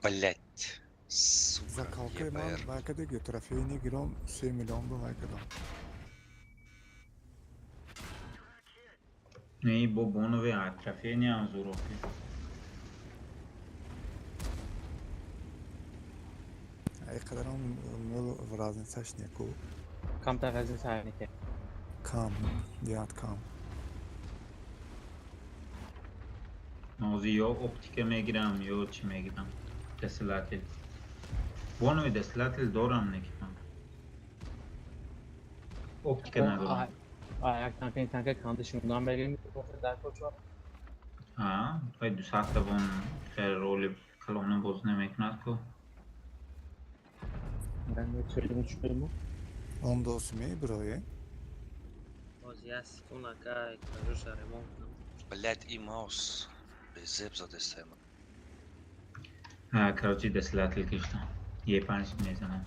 Блять. Сука. Закалкая ман вайка деги трофейни гиром 3 миллион бу вайка дом. Не, бо бонове трофейни ам зурофи. Ай қадарам мол разницаш неку. Камтар разница неке. Кам, дият кам. Нози ё оптика мегирам, ё чӣ мегирам. Десилател. Бонови десилател дорам некимам. Оптика надорам. А, як танка танка канди шундан бегирим, дар кочо. А, вай 200 бон хеле роли калона боз намекунад ку. Он дос меброи? Боз як секунд ака, кажуша ремонт кунам. Блять, и маус безеб задестаем. Короче, дастилател гирифтам. Е5 мезанам.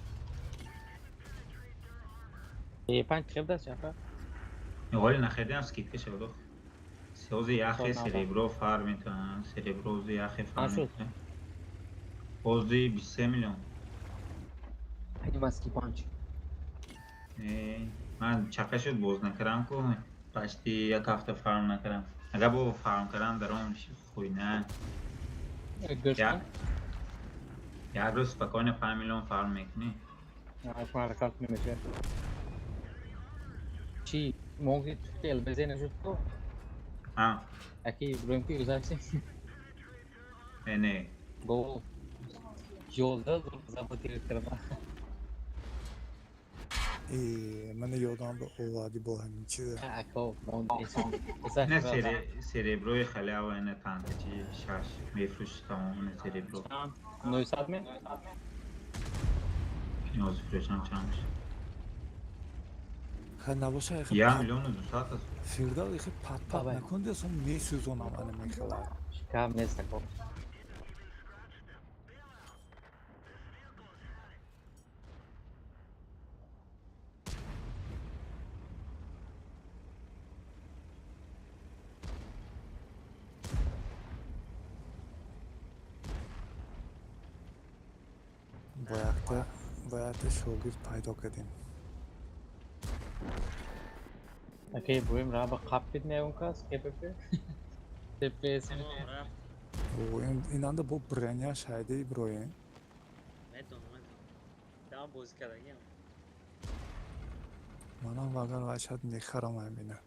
Е5 хел даст шафа? Ҳоли нахаридам, скидка шавад. Сози яхе серебро фар метавонам. Серебро ози яхе фар метавонам. Ози 23 миллион. Маски 5. Ман чақа шуд боз накардам ку. Почти як ҳафта фарм накардам. Агар бо фарм кардам дар он хуйна. Як рӯз спокойно 5 миллион фарм мекунӣ. Ҳаракат намешавад. Чӣ моги ту ЛБЗ нашуд ку? Ҳа. Аки броем ки гузаштем. Не, не. Гол. Ёлда заблокировать кардам. Мани ёдам ба оварди бо ҳамин чиза. Не, сереброи халява не танка чи шаш мефрӯши тамоми серебро. 900 ме? Нози фурӯшам чанд мешавад? Хай набоша эхе. 1 миллиону 200 аст. Фирдав эхе пат пат накун десам месӯзонам ана мехела. Кам нест ако. Бо якта шогирд пайдо кардем. Окей, буем раба қаппид меон кас КПП. ТПС. Инанда бо броня шайда иброем. Медонам, медонам. Дам бозӣ кардагиам. Манам вагар вайшад мехарам ҳамина.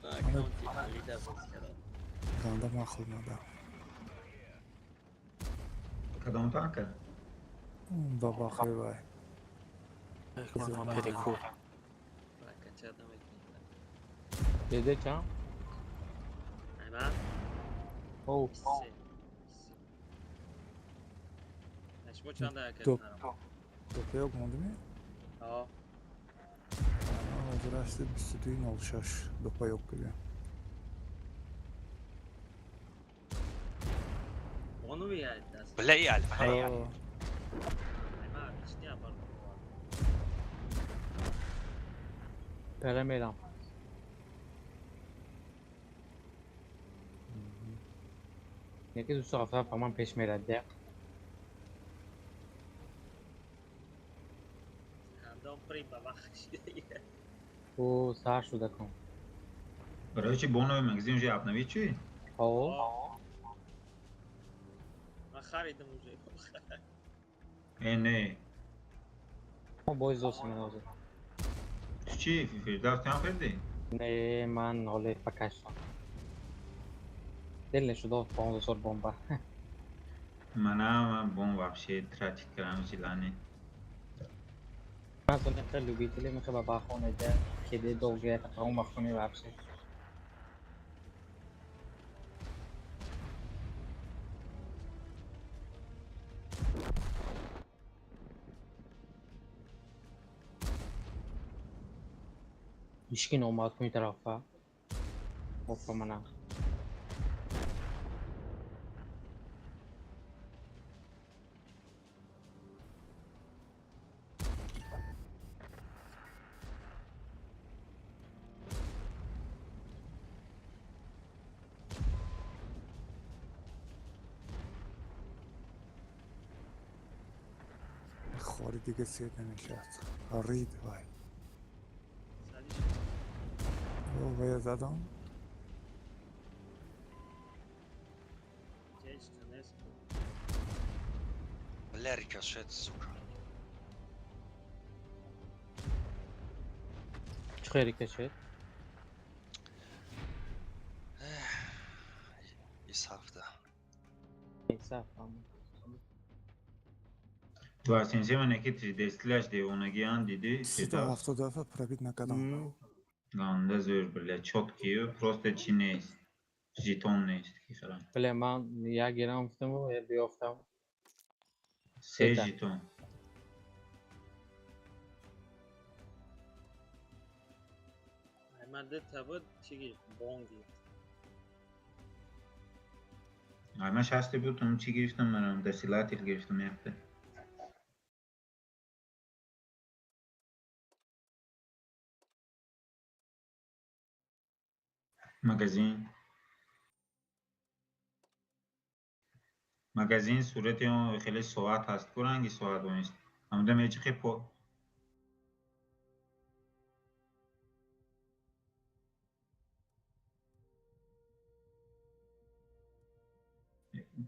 Аккаунти Алида бозӣ кардам. Ганда махул нада. Кадом танка? Баба хай вай. Перекур. Деде чанд? Айман? Оу. Шумо чанд ҳаракат нарам? Допеёк мондими? Ҳо. Ҳозир ҳашти 22.06 допаёк кардем. Ону даст. Бля, и альфа. Айман, чӣ апар? Пера мерам. Яке дӯсту ҳафта па ман пеш мерад де. Ҳамдон при ба вақт шида. О, сар шуда кун. Барои чи бонови магазин уже обновить чуи? Ҳо. Ман харидам уже. Э, не. Мо боз досим ҳозир. Ту чӣ, Фирдавс, ту ҳам харидӣ? Не, ман ҳоле пакашам. Дил нашуда 15 сол бомба. Манам бом вообще тратить кардам желание. Ман сони хеле любители мехе ба бахоне да кеде долге тақаум махони вообще. Ишкин омад куни тарафа. Опа мана. Хори дига сед намешавад. Рид вай. Вая задам. Бля, рикошет, сука. Чӣ рикошет? Исафда. Исаф, Двадцать ман яки 3D стилаш девонагиан диди. Сида дафа пробит накардам. Ганда зӯр, бля, чёткию, просто чи нест. Жетон нест ки харам. Бля, ман як гирам гуфтаму, я биёфтам. Се жетон. Айман ду та буд, чӣ гирифт? Бон гирифт. Ман 60 будам, чӣ гирифтам манам? Дасилатил гирифтам якта. Магазин. Магазин сурати он хеле соат ҳаст, ку ранги соат донист. Ҳамуда меҷиқи по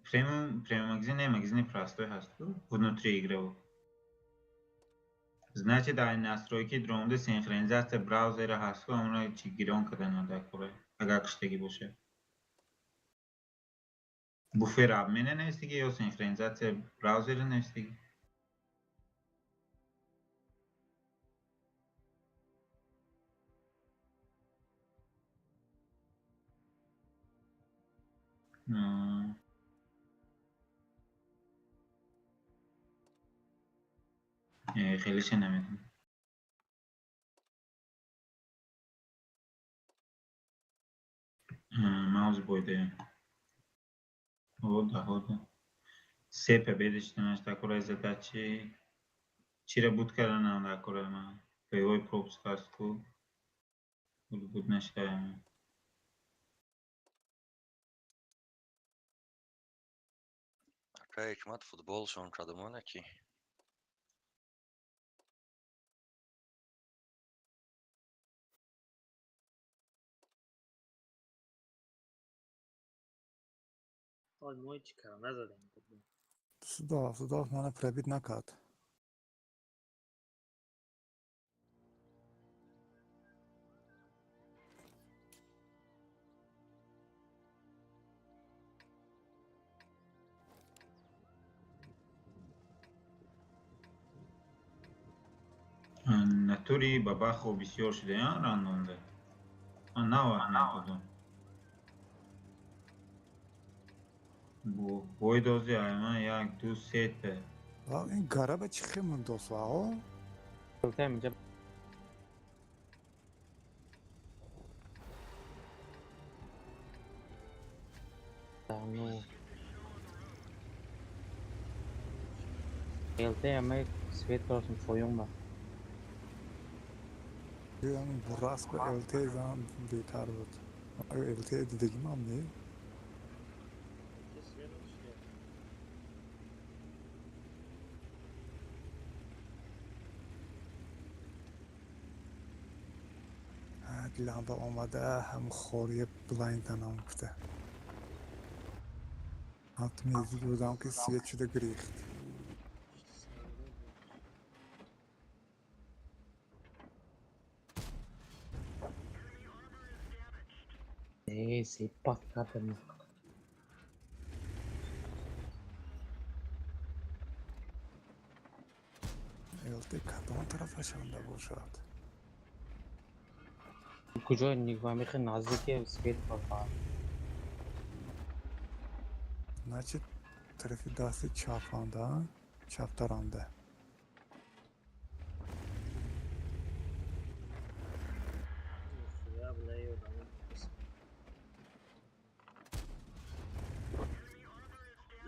премиум, премиум магазин не, магазини простой ҳаст ку, внутри игровой. Значит, дар настройки дромда синхронизация браузера ҳаст ку, ҳамона чи гирон кардан дар кора, агар киштагӣ бошад. Буфер обмена навистагӣ ё синхронизация браузера навистагӣ? Хеле намедонам. Маус бойдаем. Хода, хода. Се победы шиданаш такораи задачи. Чира буд карданам дар ман? Боевой пропуск ҳаст ку. Буд нашидаям. Акай Ҳикмат футболшон кадомона ки? Ҳол мо ҳеҷ кара назадем. 277 мана пробит накард. Натури бабахо бисёр шудаям рандомда. Ман наваҳ надодам. Бой дози айман як, ду, сета. Ин гараба чӣ хел мундос вао? Инҷа ну ЛТ ама свет дорсум фоён ба. Бураск ба ЛТ зан беҳтар буд. ЛТ дидагимам не? Дилам ба омада ҳам хория блайнданам гуфта. Ҳамту мездид будам ки свет шуда гирехт. Э, сепат кардам. ЛТ кадом тарафашонда бошад? Куҷо нигоҳ мехе наздики свет ба. Значит, тарафи дасти чапанда, чаптаранда.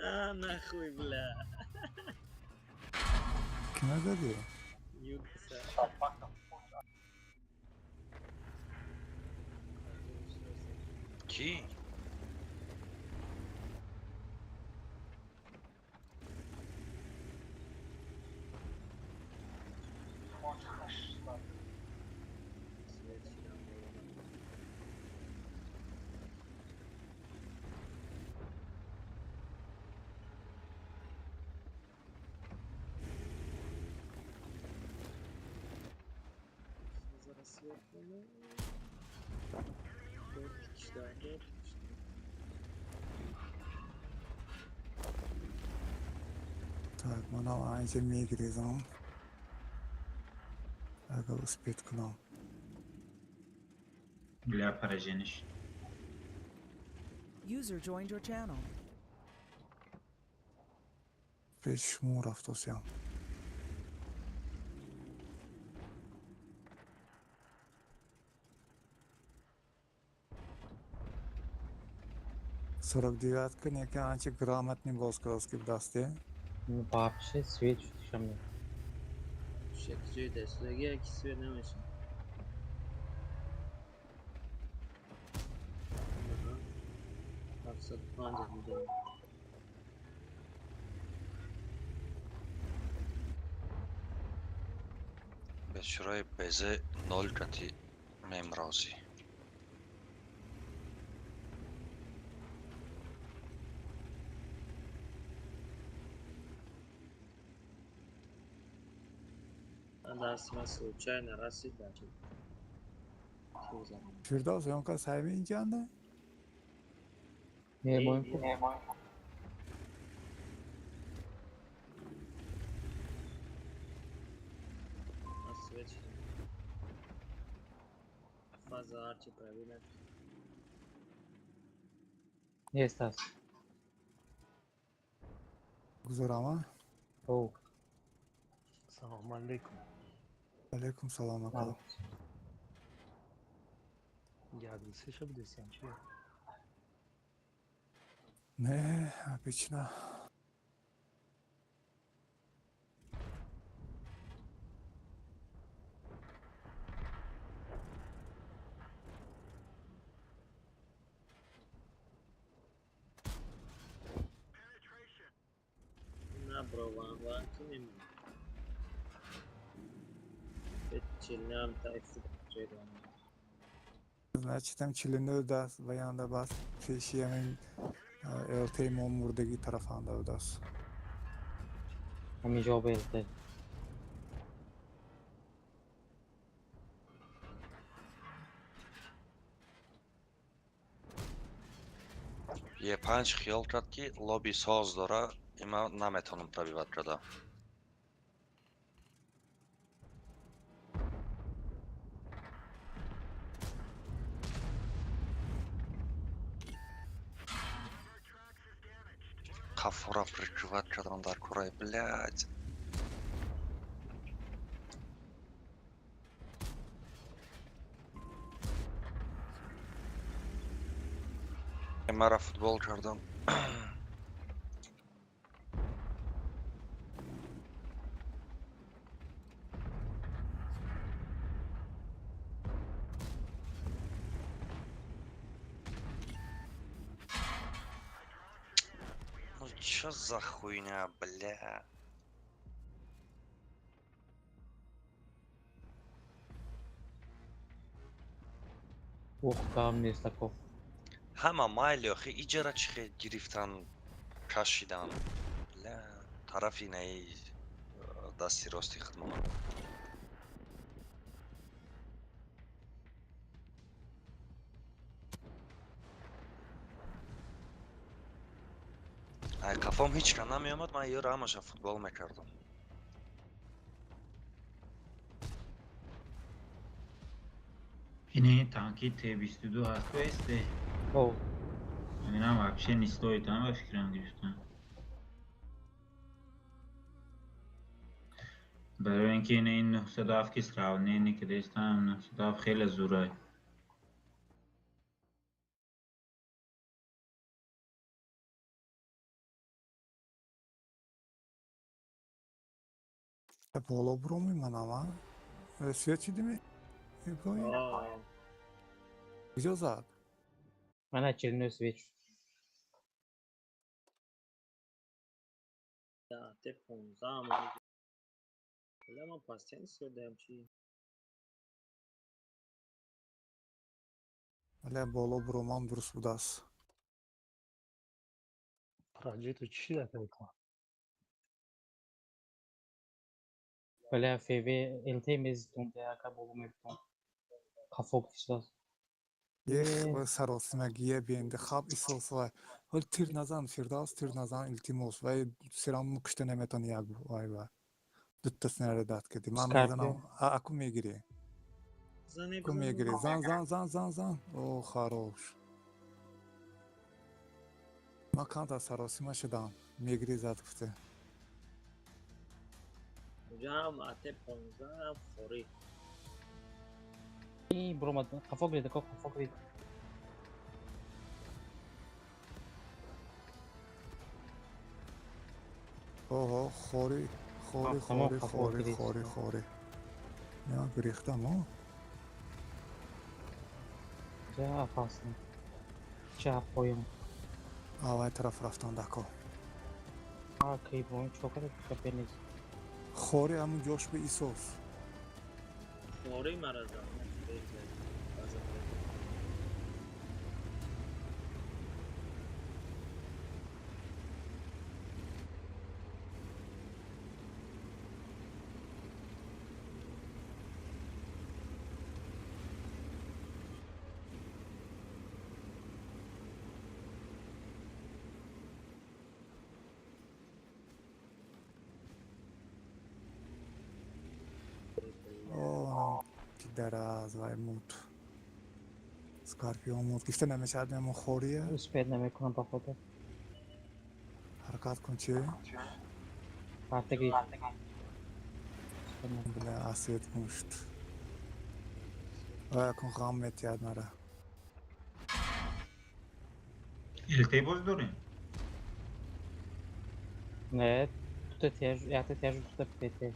На нахуй, бля. Кина зади? Юкса. Кӣ? Так, манам анҷа мегирезам. Агар успеть кунам. Бля, поражение. User joined your channel. Пеш шумо рафтосям. 49-ка неки анча грамотный боз кардааст ки дасте. Вообще свет шудишам не. Шекҷои дастудаги яки свет намешавад. 750 миллион. Бечораи безе нол кати мемрозӣ. Даст ман случайно расид бача. Фирдавс он кас ҳамин инҷанда? Не, моем. Фаза арчи правильно. Есть ас. Гузарама? О. Салом алейкум. Алейкум салом ака. Ягдиси шабдесен чи? Не, обычно. На брован ван кинем. Чилнам тайф ҷойдон. Значит, там 49 даст ваянда бас пеши ҳамин ЛТ мо мурдагӣ тарафанда будааст. Ҳамин ҷо ба ЛТ. Е5 хиёл кард ки лоби соз дора, има наметавонам пробивать карда. Қафора прикрывать кардан дар кораи, блядь. Мара футбол кардам. Ну чё за хуйня, бля? Ух, кам нест тако. Ҳама майли охи иҷара чӣ хел гирифтан, кашидан. Бля, тарафи наи дасти рости худмона. Ай қафом ҳеҷ ка намеомад, ман ёра ҳамаша футбол мекардам. Ини танки Т-22 ҳаст ва СТ? О. Инам вообще не стоит, ам ба фикрам гирифтан. Барои ин ки ин 907 ки сравнение кардастам, 907 хеле зурай. Боло буромӣ манама? Свет шидими? Иброҳим? Куҷо зад? Мана 49 свет шуд. Да, Т15. Бля, ман постоянно свет даям чи? Бале, боло буромам дуруст будааст. Праҷету чӣ дакайкла? Бля, ФВ ЛТ мезитон, ака боло мебитон. Қафо кишдааст. Ех, саросимагия бенди, хаб исос вай. Ҳол тир назан, Фирдавс, тир назан, илтимос. Вай серам кушта наметони як вай ва. Дутта снаряд дад кардӣ. Ман мезанам, аку мегирӣ. Аку мегирӣ. Зан, зан, зан, зан, зан. О, хорош. Ман камтар саросима шудам. Мегирӣ зад гуфте. Ҷам АТ-15 форӣ. Ин буромад, қафо гиред, ака, қафо гиред. Оҳо, хори, хори, хори, хори, хори, хори. Я гирифтам, о? Ча опасно. Ча поён. Авай тараф рафтан дако. А кай бон чокара капе нест. Хори ҳамун ҷош ба исос. Хори мараза. Дараз вай муд. Скорпион муд. Гифта намешавад мемон хория? Успеть намекунам ба хотир. Ҳаракат кун чи? Партаги. Бля, асед мушт. Вай кун ғам метиҳад мара. ЛТ боз дорем? Не, дута тяжу, якта тяжу, дута ПТ.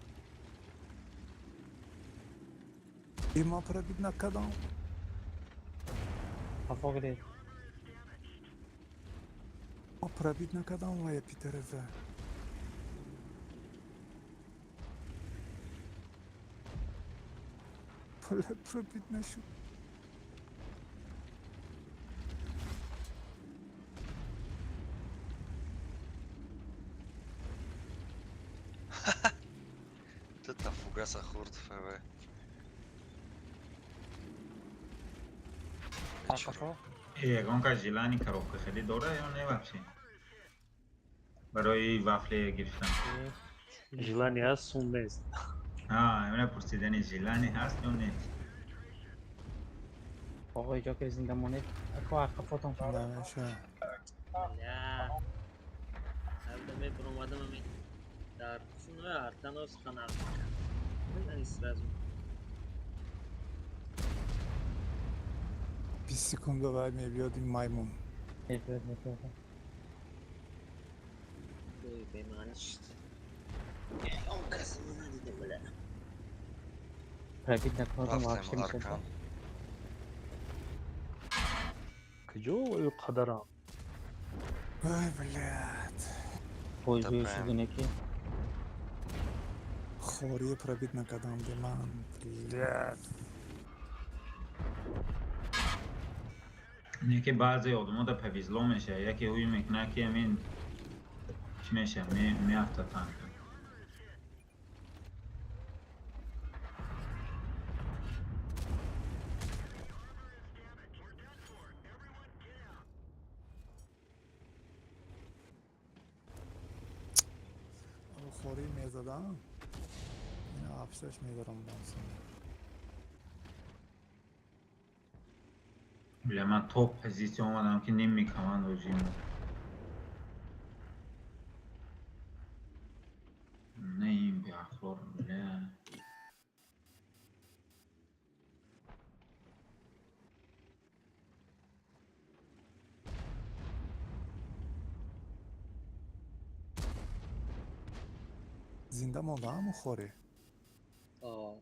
Има пробит накардам. Хафо гиред. Ма пробит накардам вая Питереза. Бля, пробит нашуд. Дута фугаса хурд фб. Ягон кас желани коробка хеле дора ё не вообще? Барои вафле гирифтан. Желание ҳаст, сум нест. Ҳа, пурсидани желание ҳаст ё нест? Оғои ҷокер зинда монед. Ако ақафотон. Намеша. Бля. Ҳарда мебуромадам ами дар чуно артанос ханар. Мезани сразу. 20 секунда вай мебиёд ин маймун. Мебиёд, мебиёд. Ой, бемаъни шуд. Он касро надидем, бля. Пробит накунадам Рафтем вообще мешавад. аркан. Куҷо ӯ қадарам? Ой, блядь. Пойзуи Тапаем. шудине ки. Хорие пробит накардам де ман. Блядь. Не ки баъзе одамо да повезло меша, яке ҳуй мекунад ки амин чӣ меша, меафта танка. Хорӣ мезадам. Ина афсаш медаромадам. Бля, ман топ позитсия омадам ки ними команда ҳуҷим. Не ин беахлор, бля. Зинда мондаам хорӣ? О.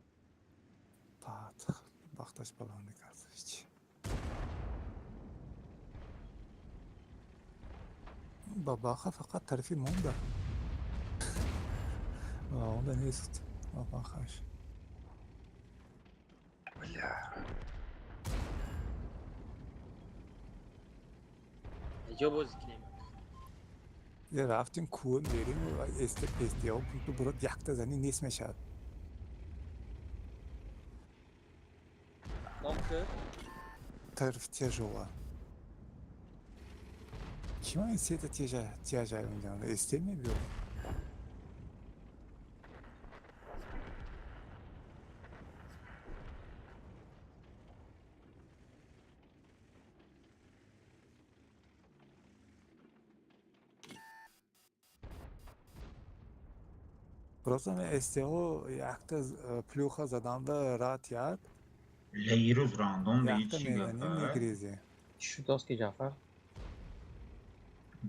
Баъд бахташ баланд кард. Ҳеч. Бабаха фақат тарафи монда. Ва онда нест бабахаш. Бля. Ҷо бозӣ кунем? Я рафтем кӯҳ мерем ва эсте пестиҳо ту бурод якта зани нест мешавад. Ном кӯ? Тарафи тяжова. Ки ман сета тяжа тяжа унҷа эсте мебиёд. Просто СТО якта плюха задан ба рад яд. Бля, ирӯз рандом да Якта ҳеҷ чӣ мезанӣ гапа. мегирезӣ. Чӣ шуд оски Ҷаъфар?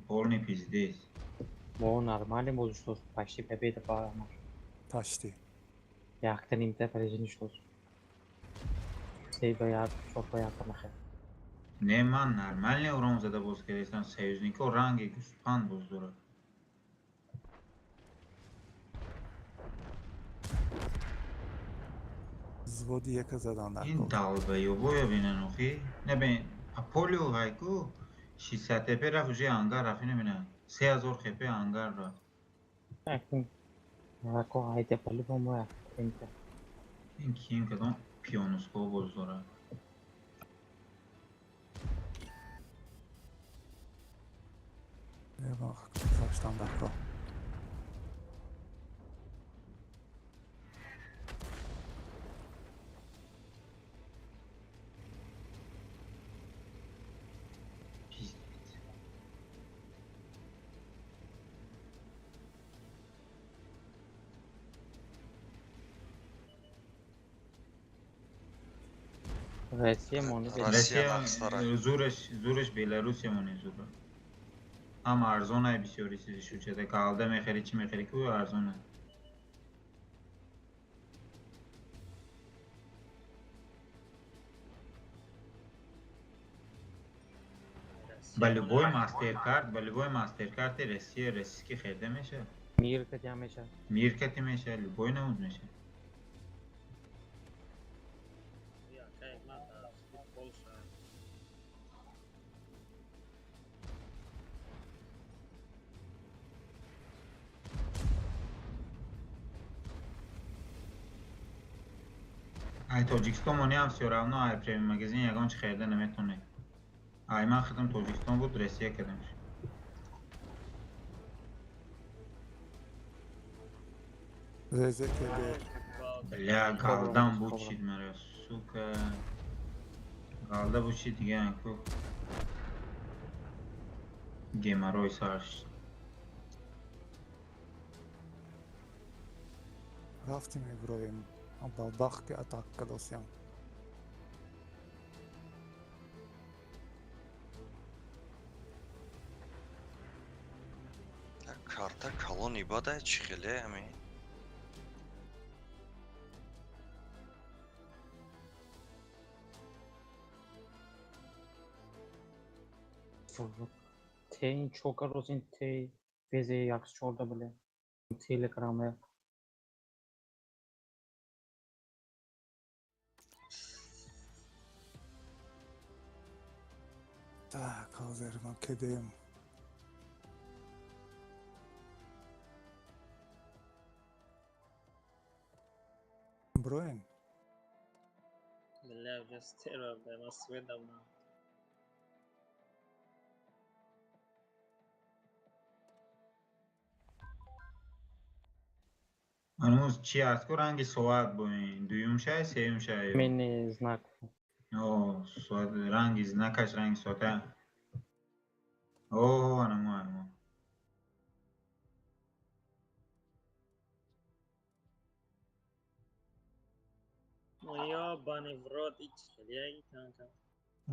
Полный пиздец. Мо нормально боз шуд, почти победа ба ма. Почти. Якта нимта поражение шуд. 3-1, 4-1 махе. Не, ман нормально урон зада боз кардастам. Союзнико ранги гӯспанд боз дорад. Взводи яка задан дар Ин кор. долбоёбоя бинан охи. Не бин, Аполло ҳайку 600 ТП рафт, уже ангар рафт, ина бинан. 3000 ХП ангар рафт. Акун ако айда по-любому якта. Ин ким кадом пионуско боз дорад. Гузаштан дар кор. Пиздец. Россия мони Россия Россия нақстара. зураш зураш Беларусия мони зура. Ҳам арзон ай бисёри чизи шучада. Галда мехари, чӣ мехари ку арзон ай. Ба любой мастеркарт, ба любой мастеркарти Россия российский харида мешавад. Мир катя меша. Мир кати мешавад, любой намуд мешавад. Якай ман Полша. Ай Тоҷикистон мони ҳам всё равно ай премиум магазин ягон чи харида наметонед. Ай ман худам Тоҷикистон буд, Россия кардам. РЗКБ. Бля, галдам бучид мара, сука. Галда бучид дига анку. Геморрой сар шид. Рафтим меброем. Бадбахт ки атака кадосям. Як карта калони бада чӣ хеле ҳами? Те чока розин те безе якс чорда биле. Телеграме. Так, ҳозир ман кедем. Броен. Бля, уже стерва, бля, ман свет давно. Ҳанӯз чи аст ку ранги соат бо ин? Дуюм шай, сеюм шай? Мени знак. О, соат ранги знакаш ранги соата. О, анамо, анамо. Ёбаный в рот, ич хеле ин танка.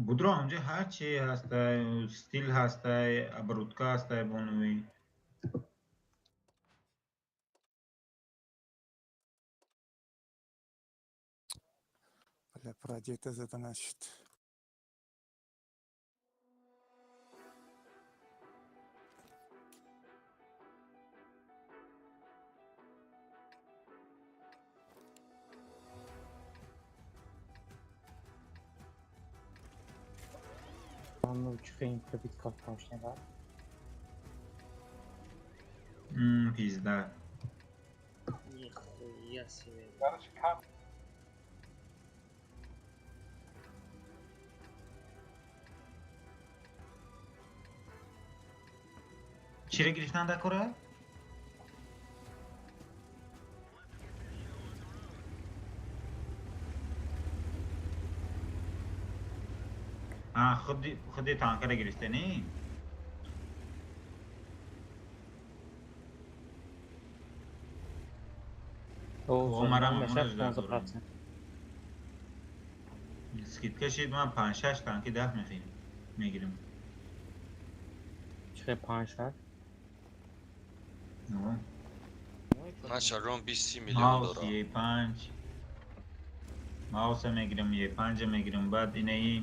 Будро ҳамҷа ҳар чи ҳастай, стил ҳастай, оборудка ҳастай бонуи. Бля, продета зада нашуд. Ну, чихин пробитка прошнева. Пизда. Нихуя себе. Чиро гирифтан дар кора? А, худи худи танкара гирифтанӣ? О, О, марам меша ҳамонаш дар дорам. 15%. Скидка шид ман 5-6 танки даф мехӯрем. Мегирем. Чихе 5 6? Ман шагрон 20 миллион Маус дорам. Е5. Мауса мегирам, Е5 мегирам, баъд инаи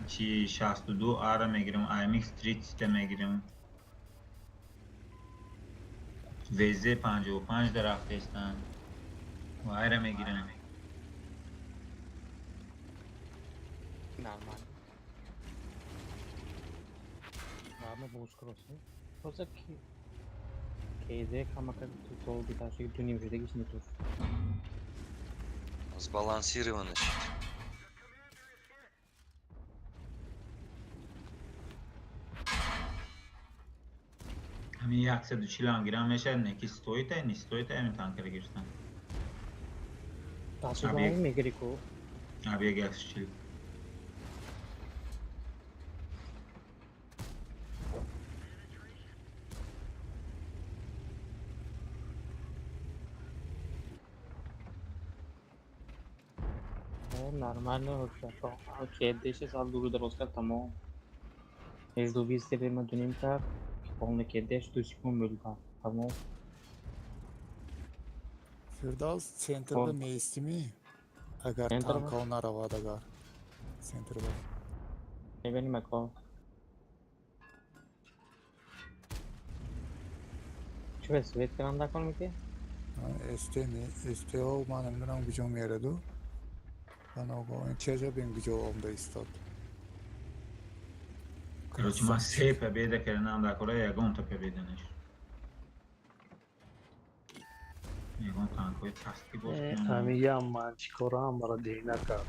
чи 62 ара мегирам, IMX 30 мегирам. VZ 55 да рафтестан. Вайра мегирам. Нормально. Ладно, бускроси. Просто ки кейзе камака ту биташи дуним шудагиш не туш. Сбалансированный щит. Ҳамин 140 ам гирам мешавад, не ки стоит, не стоит ҳамин танкера гирифтан. Таши мегири ку. Объект 140. Нормально кедеше сал дуру дароз кард тамом. 20 себе ма дуним кард, полный кедеш 2 секунд мӯлда. Тамом. Фирдавс, центрда меистимӣ? Агар Центрда? танкҳо наравад, агар центрда. Мебинем ако. Чӣ ба свет кардан дакон меки? СТ не, СТО ман намедонам куҷо мераду. Баного ин чежа бин куҷо омда истод. Короче, ман се победа карданам дар кора, ягонта победа нашуд. Ягон танкҳои пастӣ боз кунам. Ҳамин ям ман чӣ корам мара деҳ накард.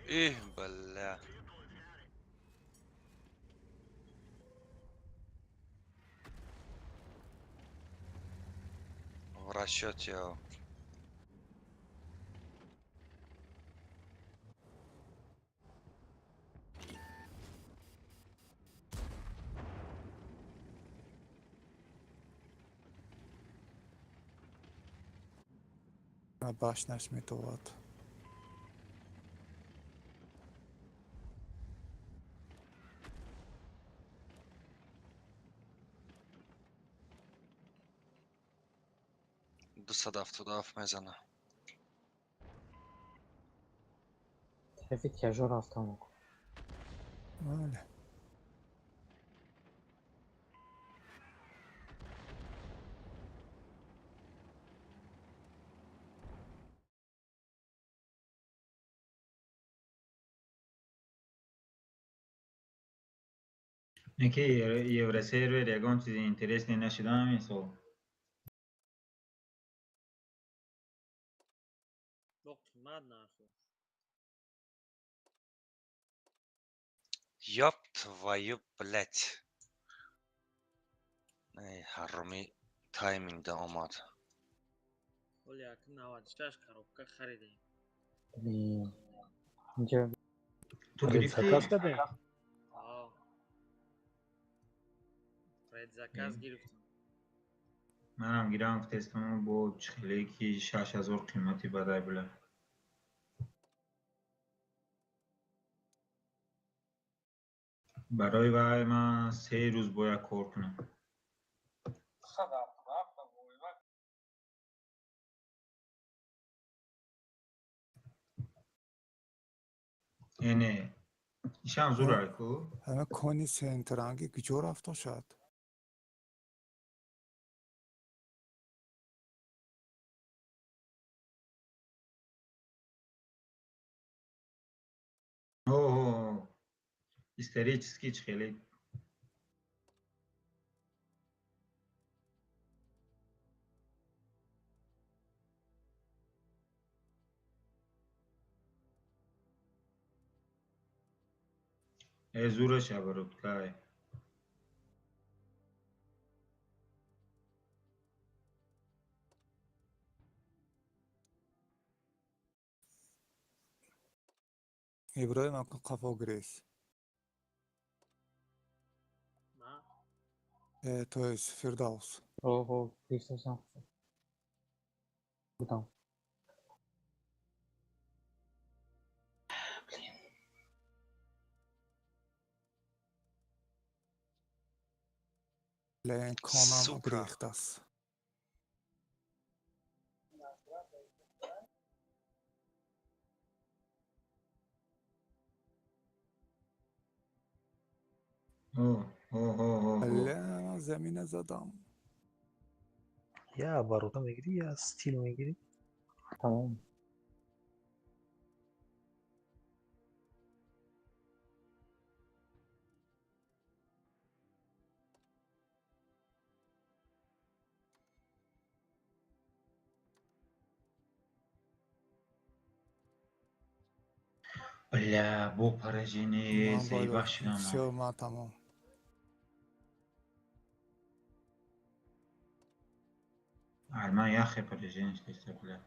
Эх, бля. В расчете. Башнаш метовад. 277 мезана. Тарафи тяжо рафтам ако. Бале. Не ки Евросервер ягон чизи интересный нашидам ҳамин сол. Бо қимат нархо. Ёб твою, блядь. Эй, ҳаромӣ таймингда омад. Оли як 96 коробка харидем. Блин. Инҷа Ту гирифтӣ? Заказ кардем? А. Предзаказ гирифтам. Манам гирам гуфтестам, бо чихеле ки 6000 қимати бадай була. Барои вай ман 3 рӯз бояд кор кунам. Э, не, ишам зур ку. Ҳама кони центранги куҷо рафт бошад? О, исторический чихеле. Э, зураш оборот кай. Иброҳим, ака, қафо гирез. Ма? Э, то есть Фирдавс. Оҳо, гирифтасам. Будам. Блин. Лен конам Сука. Грехтас. О, о, о, о, о. Бля, ман замина задам. Я оборота мегирӣ, я стил мегирӣ. Тамом. Бля, бо поражение Ман заебах бойло. шудам. Всё, ман тамом. Арман яхе поражение шудеста, бля.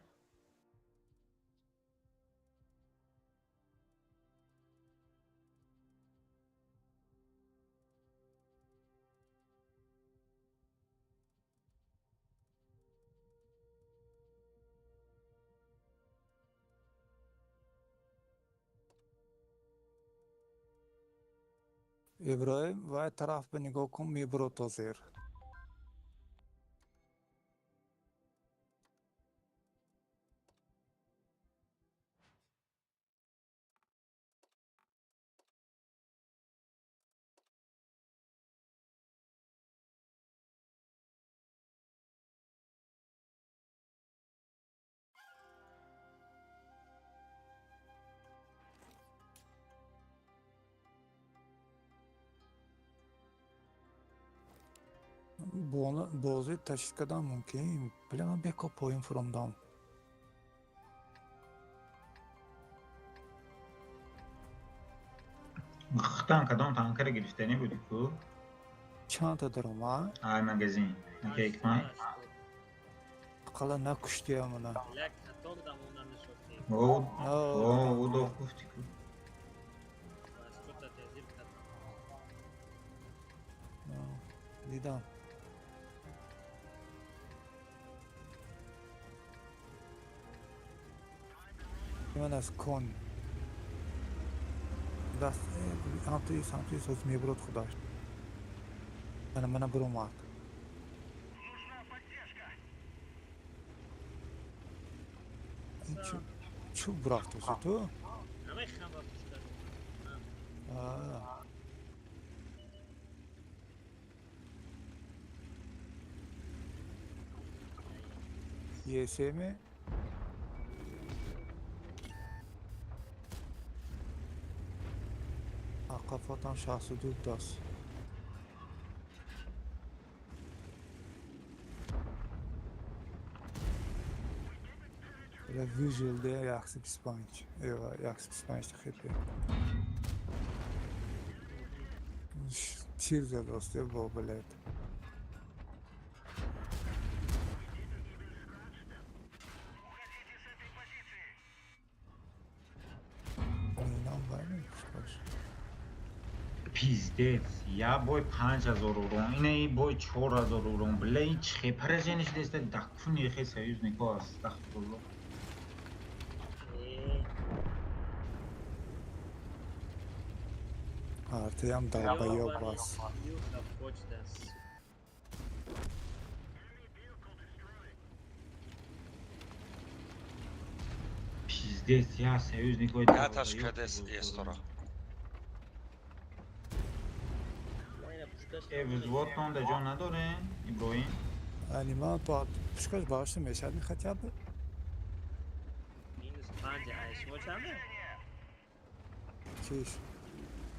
Иброҳим, вай тараф ба нигоҳ кун, мебуро то зер. Бозӣ ташкил кардан мумкин. Бля, ман бекор поин фуромдам. Хутан кадом танкара гирифтанӣ будӣ ку? Чандта даромад? Ай магазин. Окей, кмай. Ақалла накуштиям она. Бля, каток дамонда нишохтем. О, о, удов гуфтӣ ку. Маскота тезир кардам. Дидам. Ман аз кон. Даст ҳамтуи самтуи соз мебурод худаш. Мана мана буромад. Ин чӯ бурафтоси ту? Намехам ба пушка. Аа. Есеме? Ақафотам 62 даст. Бля, visual де 125. Ева, 125 хп. Тир задосте бо, блядь. Инам вай мекушкаш. Пиздец, я бой 5000 урон, ина и бой 4000 урон. Бля, ин чӣ поражение шудеста дакуни хе союзнико астағфируллоҳ. Э, Артиам долбоёб аст. Юха почта. Пиздец, я союзникои Яташ кадес естора. Майна пушкаш. Э, взводтон да ҷо надорем, Иброҳим? Анима пушкаш бардошта мешавад хотя бы? Минус 5 ай шумо чанде? Чиш?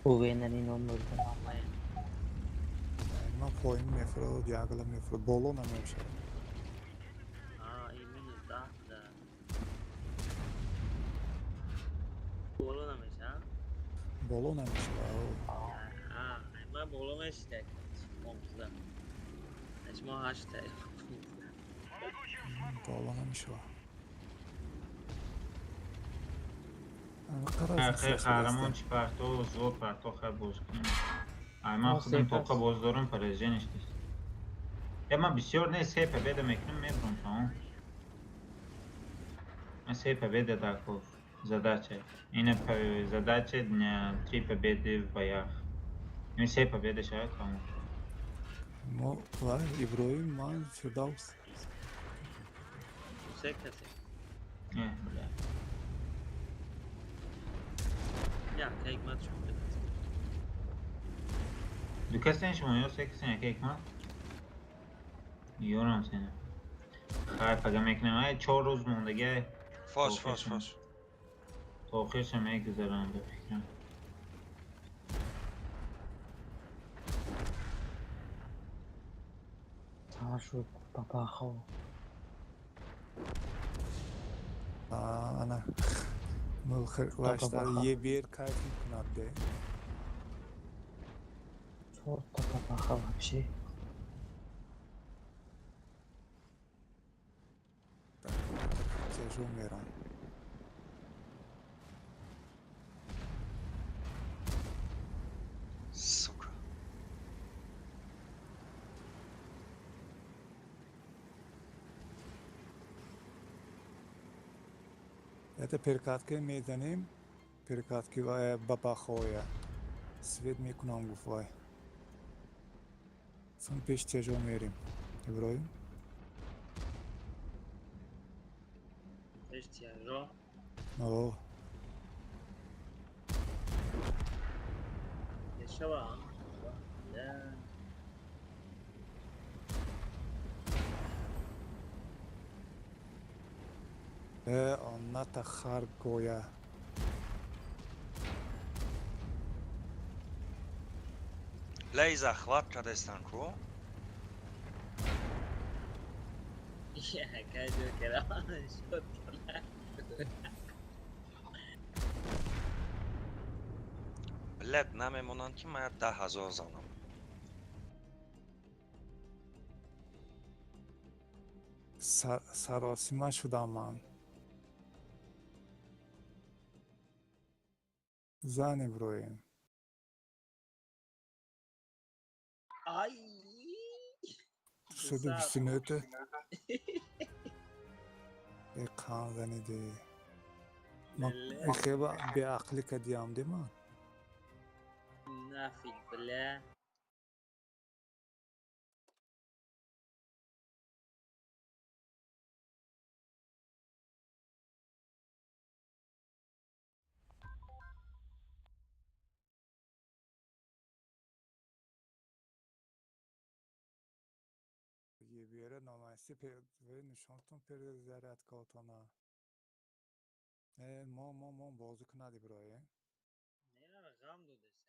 Уверен ино мурдам. Ман поин мефурод, ягла мефурод, боло намешавад. А, и минус 10 да. Боло намеша? Боло намешавад. А, ай ман боло мешида. 15. Ай шумо 8 та. Боло намешавад. Хе қаҳрамон чӣ парто, взвод парто хай боз кунем. Ай ман худам тоқа боз дорам, поражение шудест. Э, ман бисёр не, се победа мекунам, мебурам тамом. Ман се победа даков. Задача. Ина задача дня три победы в боях. Ин се победа шавад тамом. Мо вай, Иброҳим, ман, Фирдавс. Се касе. Э, бля. Як ҳикмат шуд. Ду касен шумо ё се касен, яка ҳикмат? Ёрам сена. Хай, пага мекунем. Ай, 4 рӯз мондагай. Фош, фош, фош. То охирша мегузарам, ба фикрам. Сар шуд папахо. Ана Папаха. ебер кайф мекунад де. Чорта папаха вообще. Тяжо мерам. Сука. Это перекатка мезанем, перекатки бабахоя. Свет мекунам, гуфт вай. Сон пеш тяжо мерем. Иброҳим. Пеш тяжо. О, Мешава. Да. Э, онната хар гоя. Лей захват кардестан ку? Яка ҷокера шуд. Блядь, намемонанд, ки ман 10 000 занам. Саросима шудам ман. Зан, Иброҳим. Ай! 129. Э, қанд заниди. Ман хеба беақлӣ кардиам де ман. Нафиг, бля. Ебера намайси нишонтон перезарядкаотона. Э, мо бозӣ кунад, Иброҳим. Не, ғам додеса.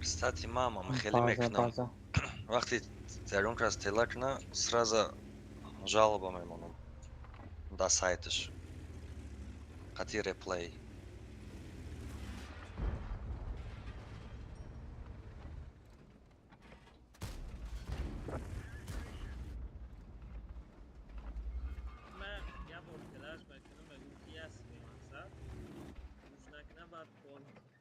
Кстати, мамам хеле База, мекунам. база. Вақти ягон кас тела куна, сразу жалоба мемонам. Да сайташ. Қати реплей. Ман як бор телаш мекунам, мегӯм ки яс мемақсад. Гӯш накунам, баъд кор мекунам.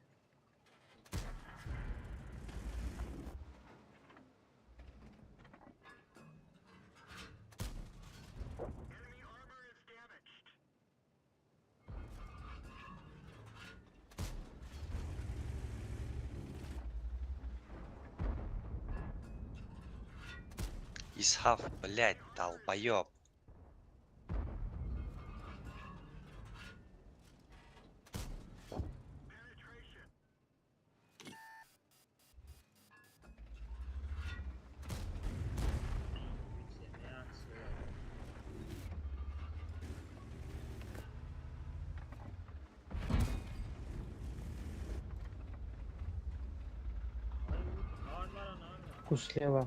Исҳаф, блядь, долбоёб. Слева.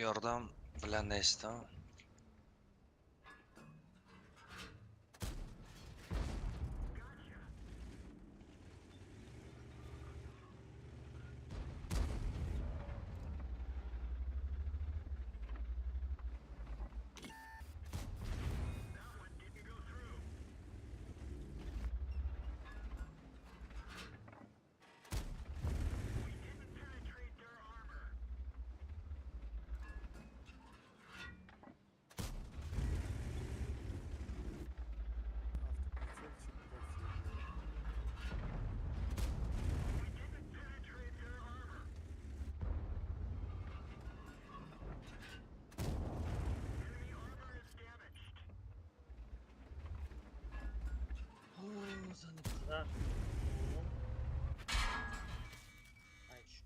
Ёрдам билан нестам.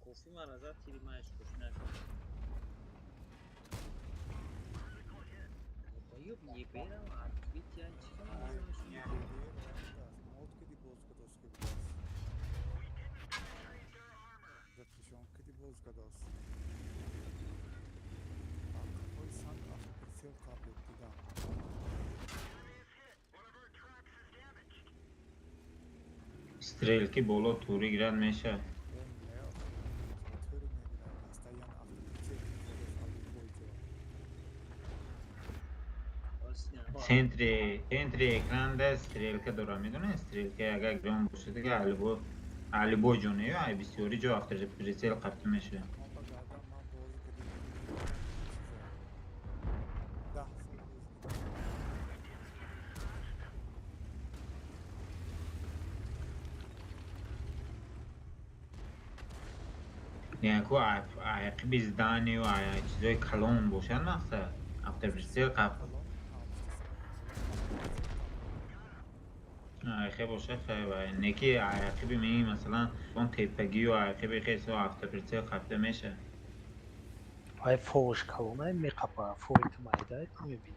Кофи мара зад, тири маеш кофи накард. Долбоёб еберам, открытия чӣ Стрелки боло тури гирад мешавад. Центри экранда стрелка дорад, медонед? Стрелка агар гирон бошад, дига алибо ҷо не, ай бисёри ҷо автоприцел қабта мешавад. Яку ақиби зданию чизои калон бошад мақсад автоприцел қаб хе бошад хе неки ақиби ми масалан он тепагию ақиби хесо автоприцел қабта мешавад. Ай фовш калонай меқапа фови ту майдай ту мебинӣ.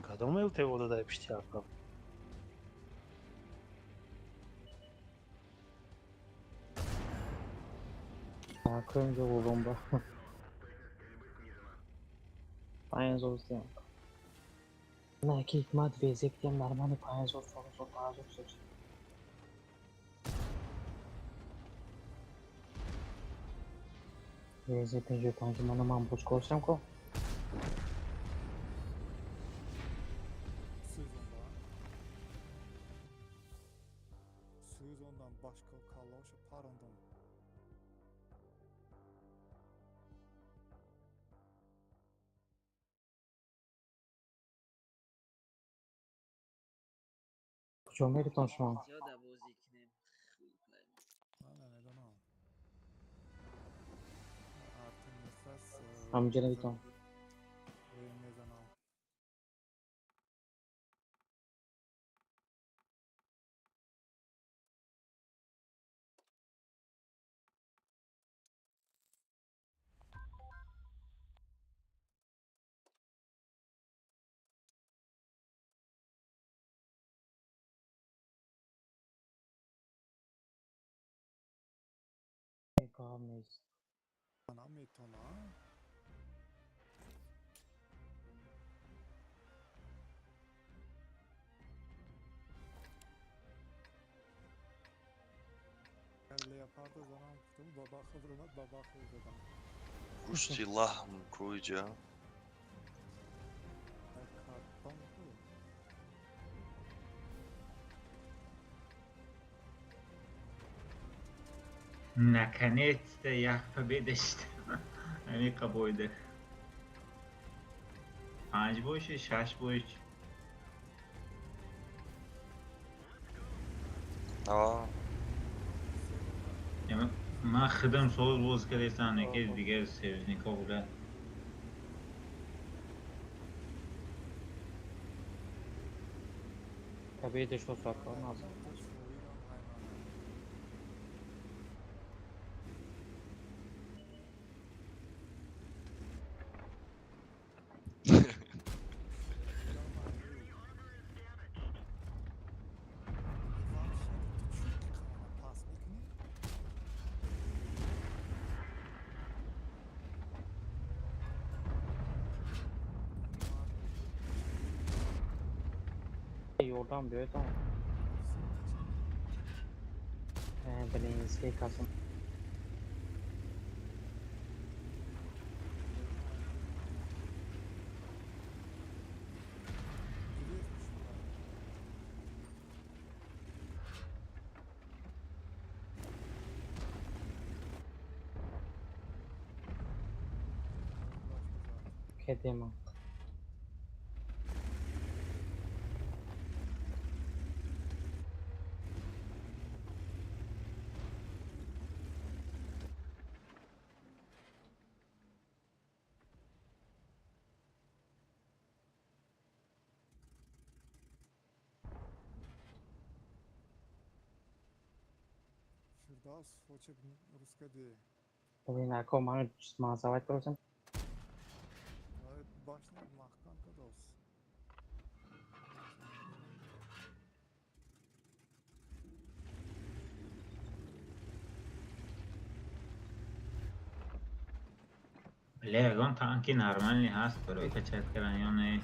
Кадом ЛТО дадай пишти ақаб? Акрем ҷо бомба. 5000 зиён. На ки ҳикмат везек диям нормально 5000, 4000, 5000 сочи. Везе 55 мана ман бочкосам ко. Куҷо меритон шумо? Ҳамҷа навитон. Гап нест. Наметона. Леопарда занам гуфтам, бабаха буромад, бабаха задам. Гӯшти лаҳм куҷа? Картон ку. Наконец-то як победа шуд. Амиқа бойда. Панҷ бой шуд, шаш бой шуд. А, Ман худам соз боз кардастам, яке дигар союзникҳо буда. Победа шуд сакар назар. Пас мекунӣ? Ёрдам биёедам. Блин, се касам. Кедема. Фирдавс хочет русскади. Блин, ако ману мазават кардам. Башня маҳкам кардос. Бля, ягон танки нормальный ҳаст барои качать кардан ё не?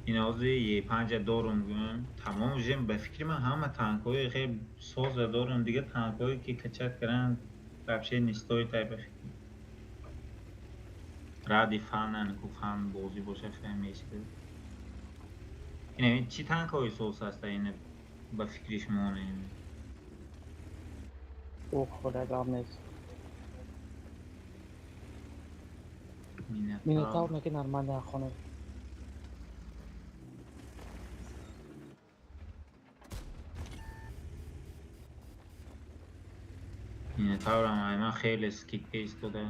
Ин ҳозир Е5 дорум гӯям, тамом жем ба фикри ман ҳама танкҳои хеле соза дорум, дигар танкҳое ки качать кардан вообще не стоит ай ба фикри. Ради фанан ку фан бозӣ боша фаҳм мешавад. Ин чӣ танкҳои соз ҳаста ин ба фикри шумо не? Ох, худо гап нест. Минотавр неки нормально хона. Минотаврам ай ман хеле скидка истода.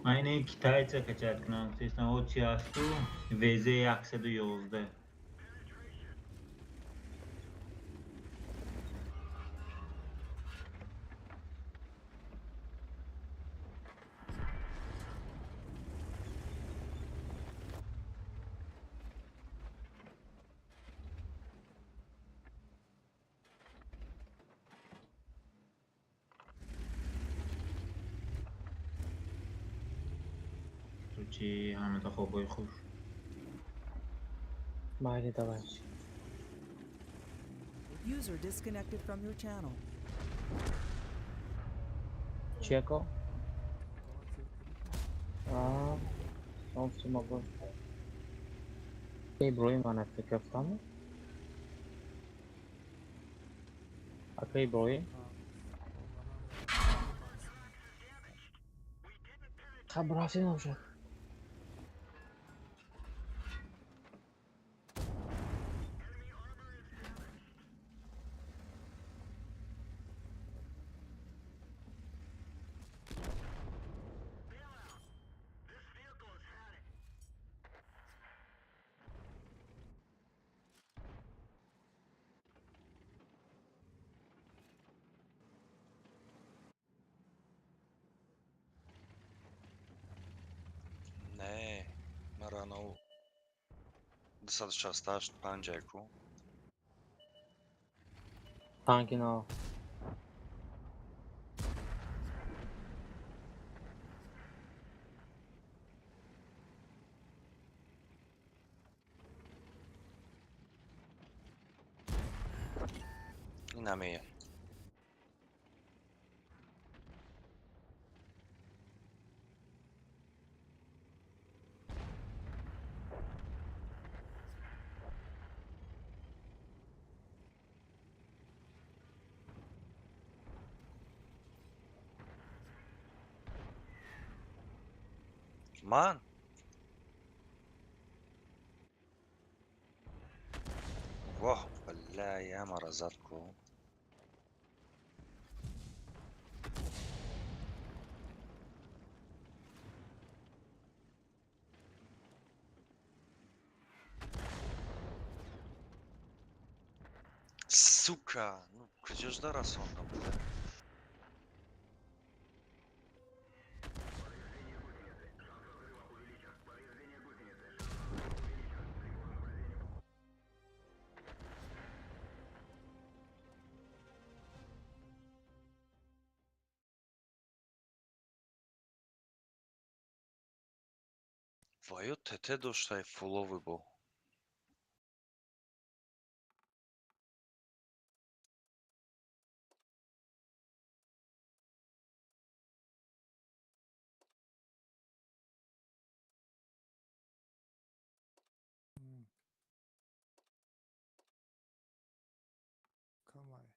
Ман ини китайца качать кунам, гуфтестам, о чи ҳасту? ВЗ 111. Чи ҳамада хобҳои хуш. Майли, давай. User disconnected from your channel. Чи ако? А, он си могу. Иброим мана фикр кунам. Ака Иброим? Хаб рафтем набошад. Нав 268 5 ку. Танки нав. Инамея. Ман? Воҳ, бля, ямара зад ку. Сука, ну куҷожда расондам, бля? Ва ё ТТ доштай фуловый бо. Камай.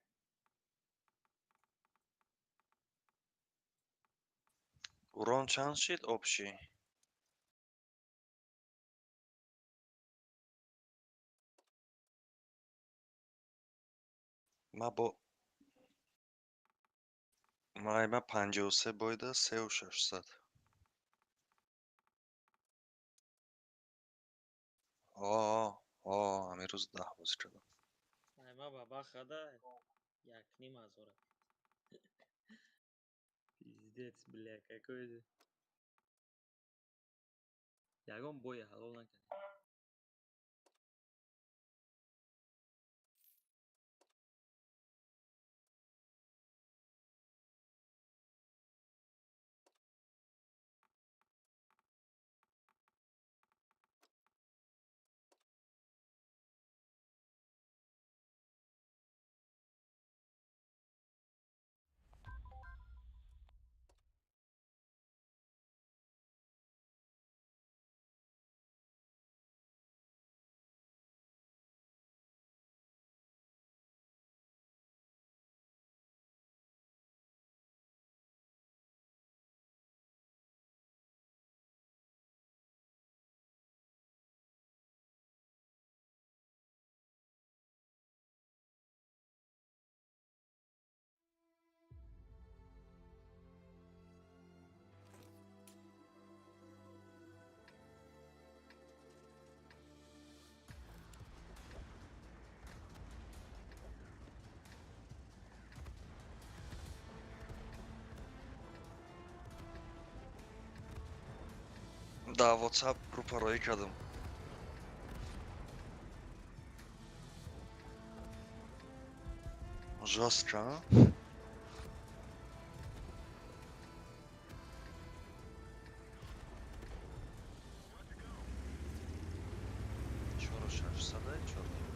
Урон чанд шид общий? Ма бо ма 53 бойда 3600. О, о, ҳамин рӯз 10 бозӣ кардам. Ай, ма ба бахада 1,5 ҳазора. Пиздец, бля, какой же. Ягон бои ҳалол накардем. Дар WhatsApp группа роӣ кардам. Жёстко, а? Чору шашсадай, чор ним.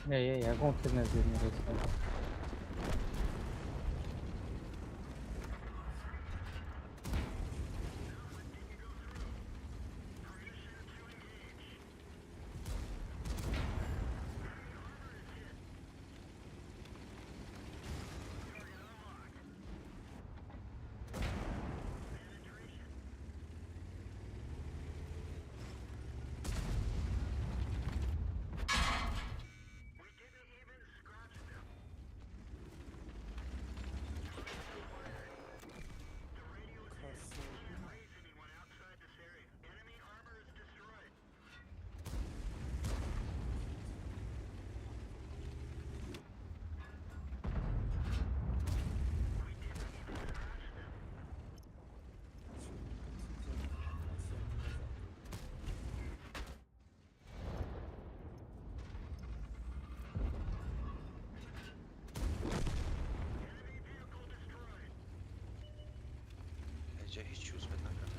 Не, ягон тир назир мерасад. Ҷа ҳеҷ чиз бед накард.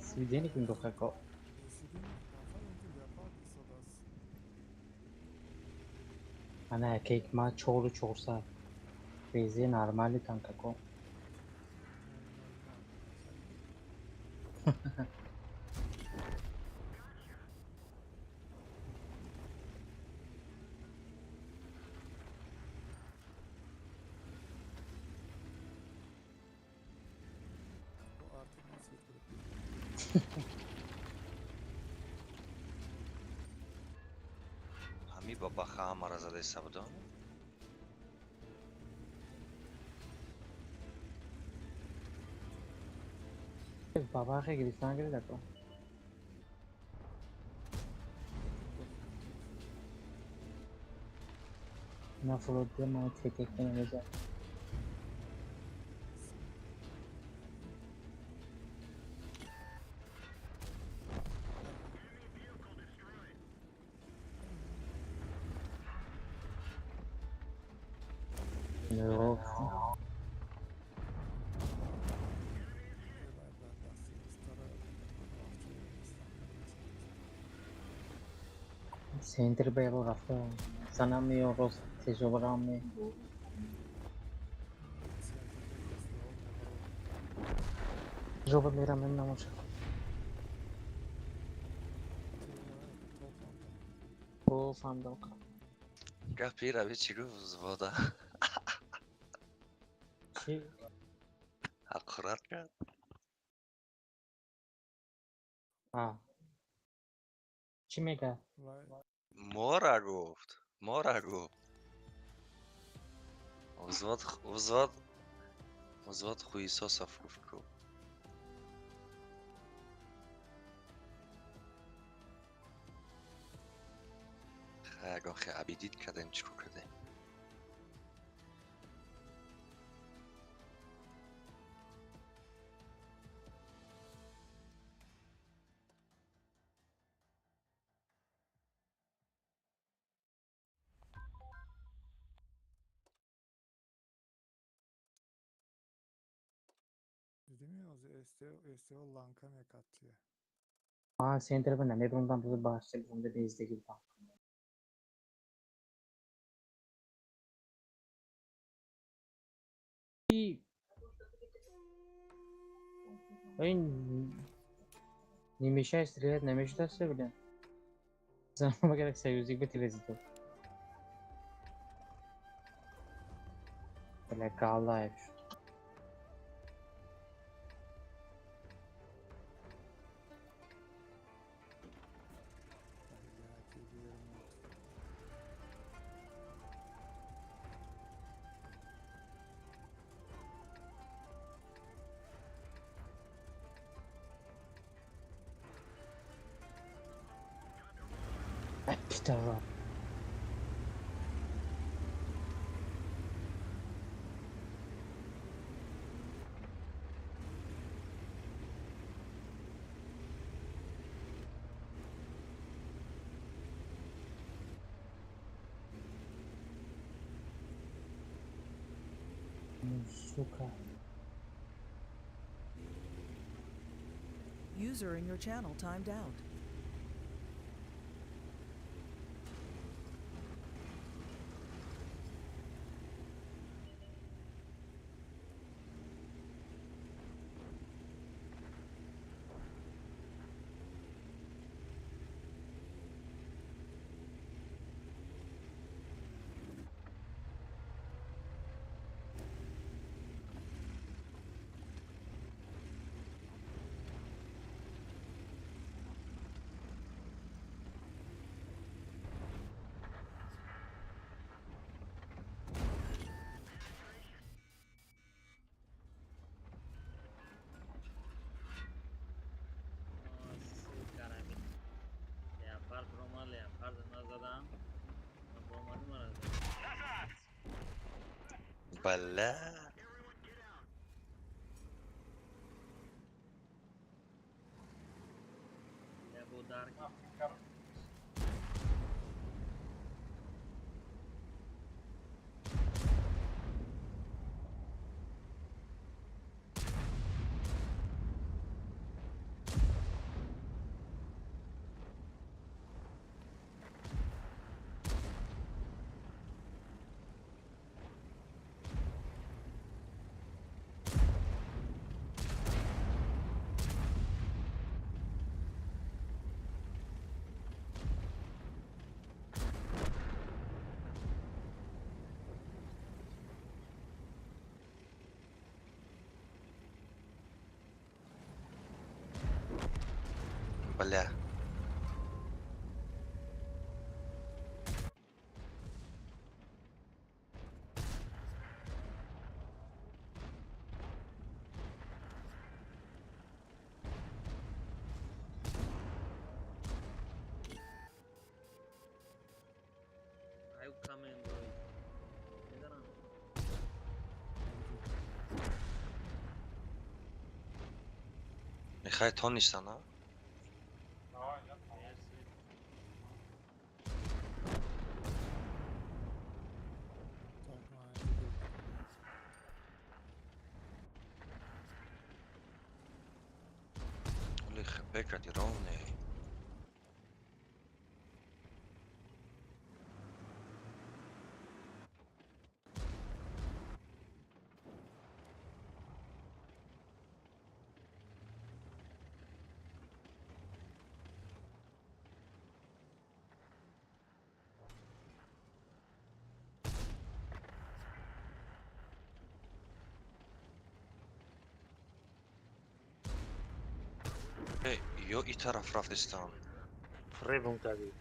Свидение кун духако. Ана якек ма чору чорсад. Резе нормали танкако. Ҳами бабаха ҳамаро задаиста будам. Бабахе гирифтан гирифт ако. На флоте ма тетек намезад. No. Центр бево рафта занами рост тежобарами. Жоба мерам намоша. О, фаҳмидам. Гапи рави чӣ гуфт взвода? Чӣ? Ҳақорат кард? Чӣ мегӯяд? Мора гуфт. Мора гуфт. Взвод, взвод, взвод хуесосов гуфт ку. Ягон хе обидит кардем, чӣ кор кардем? СТО ланка мекард чия? Ман центр ба намебурдам, буза башта бурда бездагӣ будам. Ин нимешаи стрелять намешудааст блин. Зан магар союзик ба телевизор. Бля, галаев шуд. Пидора. Сука. User in your channel timed out. Бля. Бля. Михай тонистан, а? Бекати ровный. Ё и тараф рафтистан. Фребом кардӣ.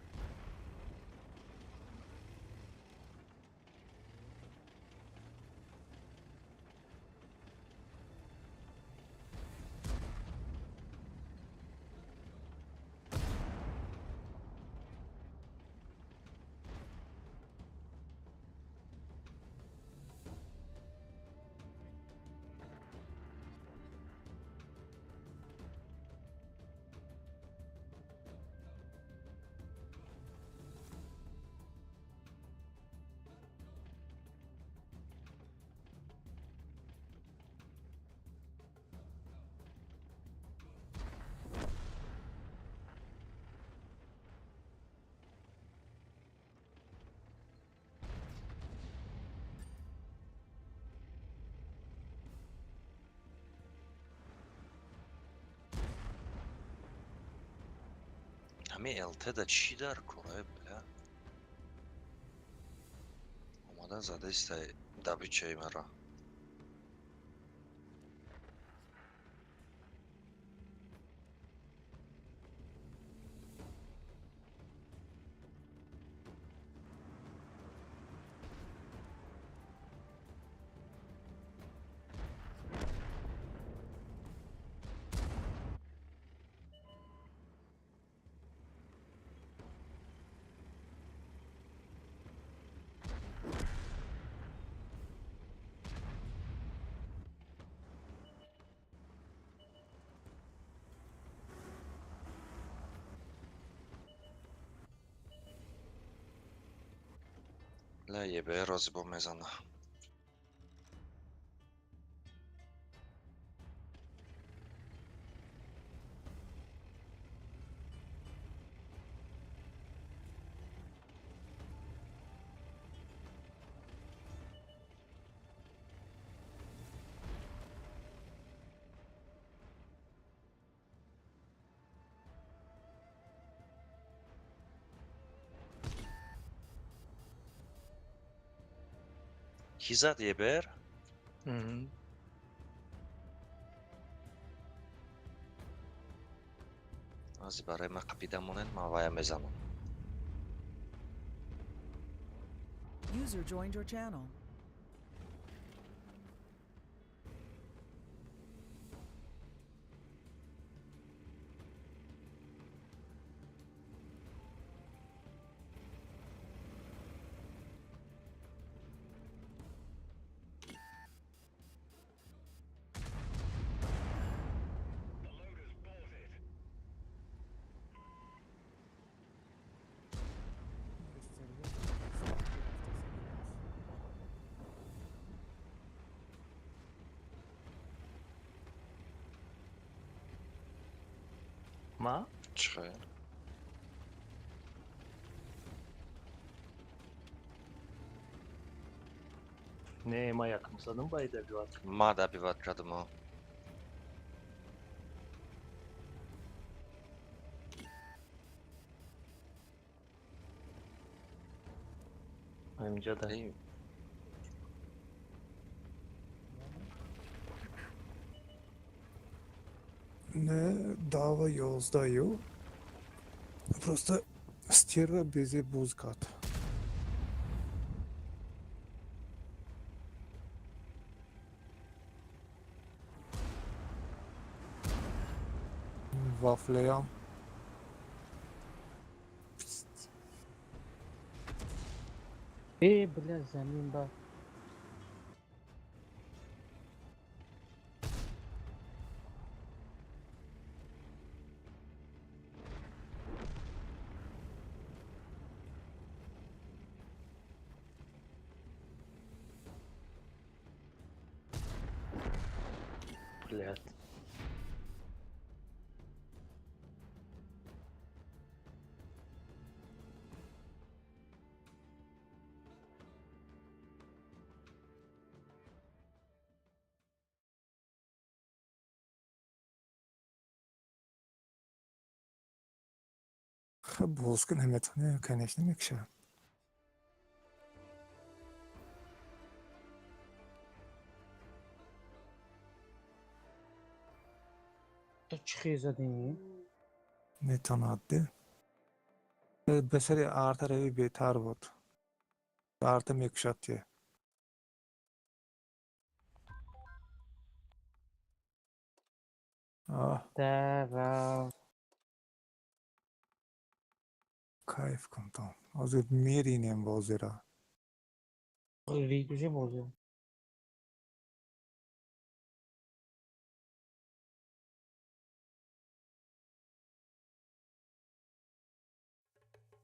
Ҳами ЛТ-да чӣ дар кора, бля? Омада задаистай добычаи маро. Ла ебе розибо мезана. Ки зад ебер? Ази барои ма қапида монед, ман вая мезанам. User joined your channel. Ма? Чӣ хел? Не, ма якум задам ба добивать. Ма добивать кардам. Ҳаминҷода. Не, дава ёздаю. Просто стерва безе бузгат. Вафлеям. Э, бля, замин ба. Блядь. Боз ки наметавонем, конечно, мекушам. Ту чӣ хел задӣ? Метавонад, де. Ба сари арта равӣ беҳтар буд. Арта мекушад те. Аҳ. Давай. Кайф кун то. Ҳозир меринем бозиро. Ридуже бозӣ.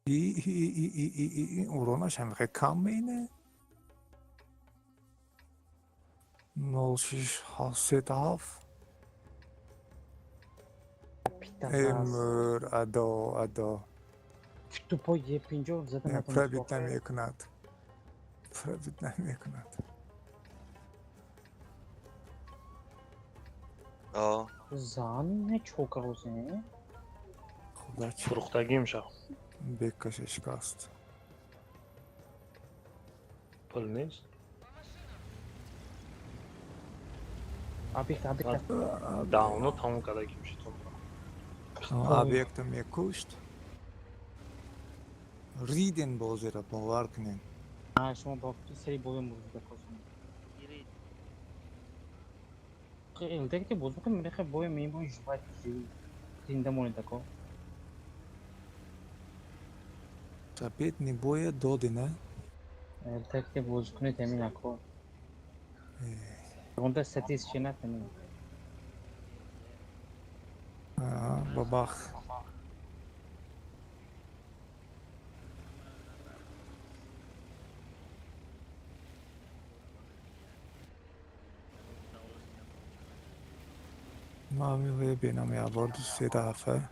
И уронаш ҳам хеле кам меине. 0,637. Эмр, адо, адо. Тупой Е50 зада Не, пробить намекунад. Пробить намекунад. О. Зан не чокарозе. Худо чӣ? Фурӯхтагим шав. Бекаше шикаст. Пул нест? Объект, объект. Давно тамом кардагим шитонро. Объекта мекушт. Риден бозиро бовар кунед. Шумо бо сари боем бозида косум. Элдек ки бозӣ кун мехе боем мебои жуват зинда монед ако. Победный боя доди, не? Элдек ки бозӣ кунед ҳамин ако. Онда статистика натамин. Аҳа, бабах. Мами бинам якбор се дафъа.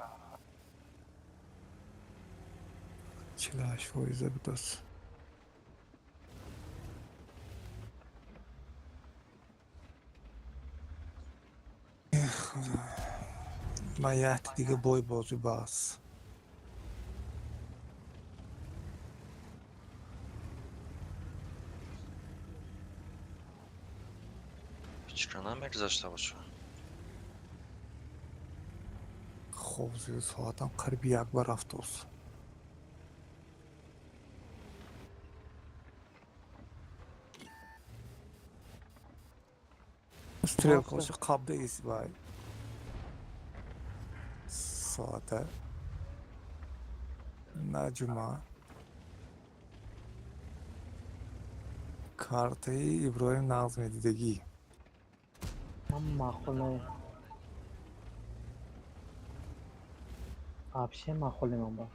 48 фоиза будааст. Ман якти дига бой бозӣ бас. Намегзашта боша. Хоб зиёд, соатам қариби як ба рафтост. Стрелкаошо қабда ис вай соата на ҷумъа картаи Иброҳим нағз медидагӣ. Ман маъқул не. Вообще маъқул не ман ба.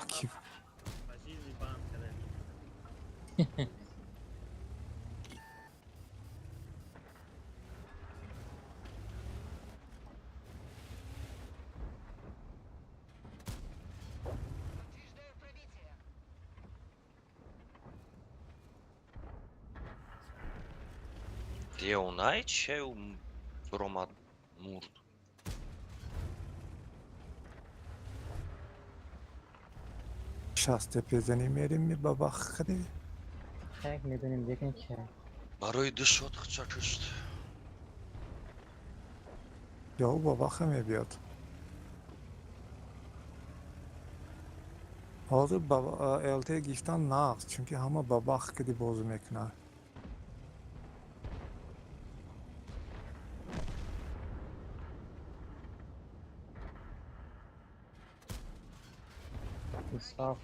Ки? Ба жизни банд кардем. Девонай че ромад мурд. Шасте пезанӣ мерем ба бахри. Як медонем, лекин ки. Барои ду шот хча кушт. Ё ба баха мебиёд. Ҳозир ба ЛТ гирифтан нағз, чунки ҳама ба бах киди бозӣ мекунад. Инсоф.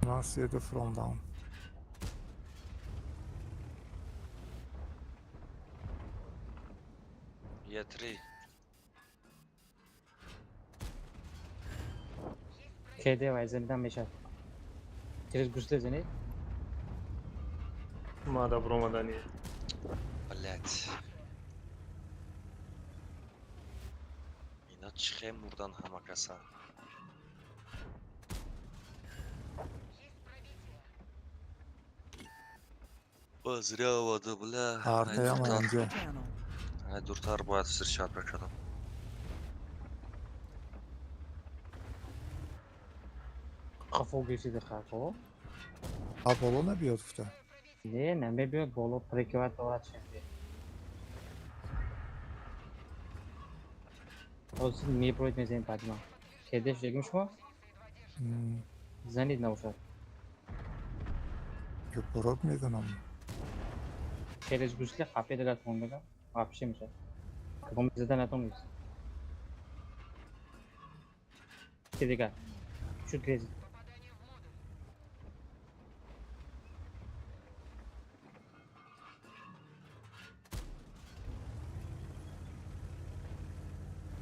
Ман седу фромдам. Е3. Кеде вай зинда мешад. Через гусле занед? Мада бромадани. Блять. Ина чихе мурдан ҳама каса. Зря вода, бля. Артаям анҷо. Channel. Ай дуртар бояд встречать мекардам. Қафо гирифтиди қафо. А боло набиёд гуфта. Не, намебиёд боло прикрывать дорад чемпи. Ҳозир меброид мезанем баъди ман. Кеде шудагим шумо? Занид набошад. Ё бород медонам. Через гусли қафе дагар хондага вообще мешад. Кадом зада натонест. Ки дигар. Шуд грезид.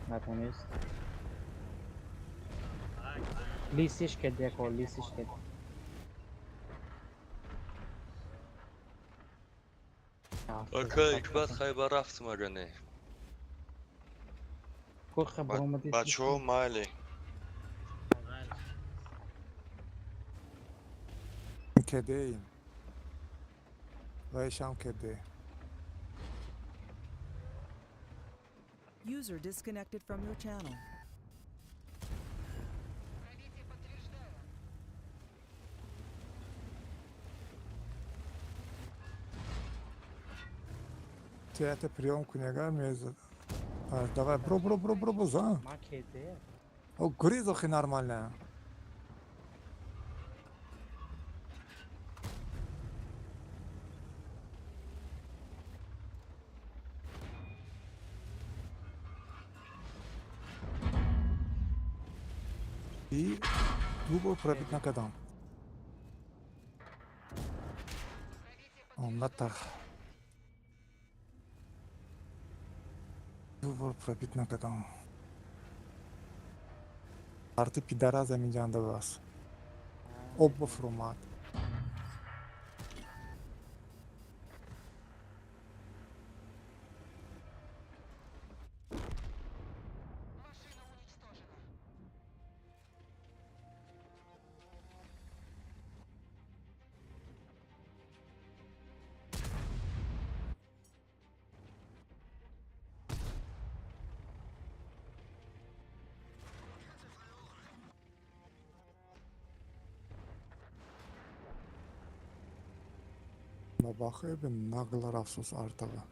Натонест. Лисиш кеде ко, лисиш кеде. Ака ҳикмат хайба рафт мага не. Коха баромади. Бачаҳо майли. Кедеим. Вайшам кеде. User disconnected from your channel. Театр приём кунега мез. Давай, бро, бро, бро, бро, бро, за. Ма кеде. О, гурез охи нормально. И ду бор пробит накардам. Натах. Ду бор пробит накардам. Арти пидара заминҷанда бас. Об бифурӯмад. Бабахеби нагло рафсус артава.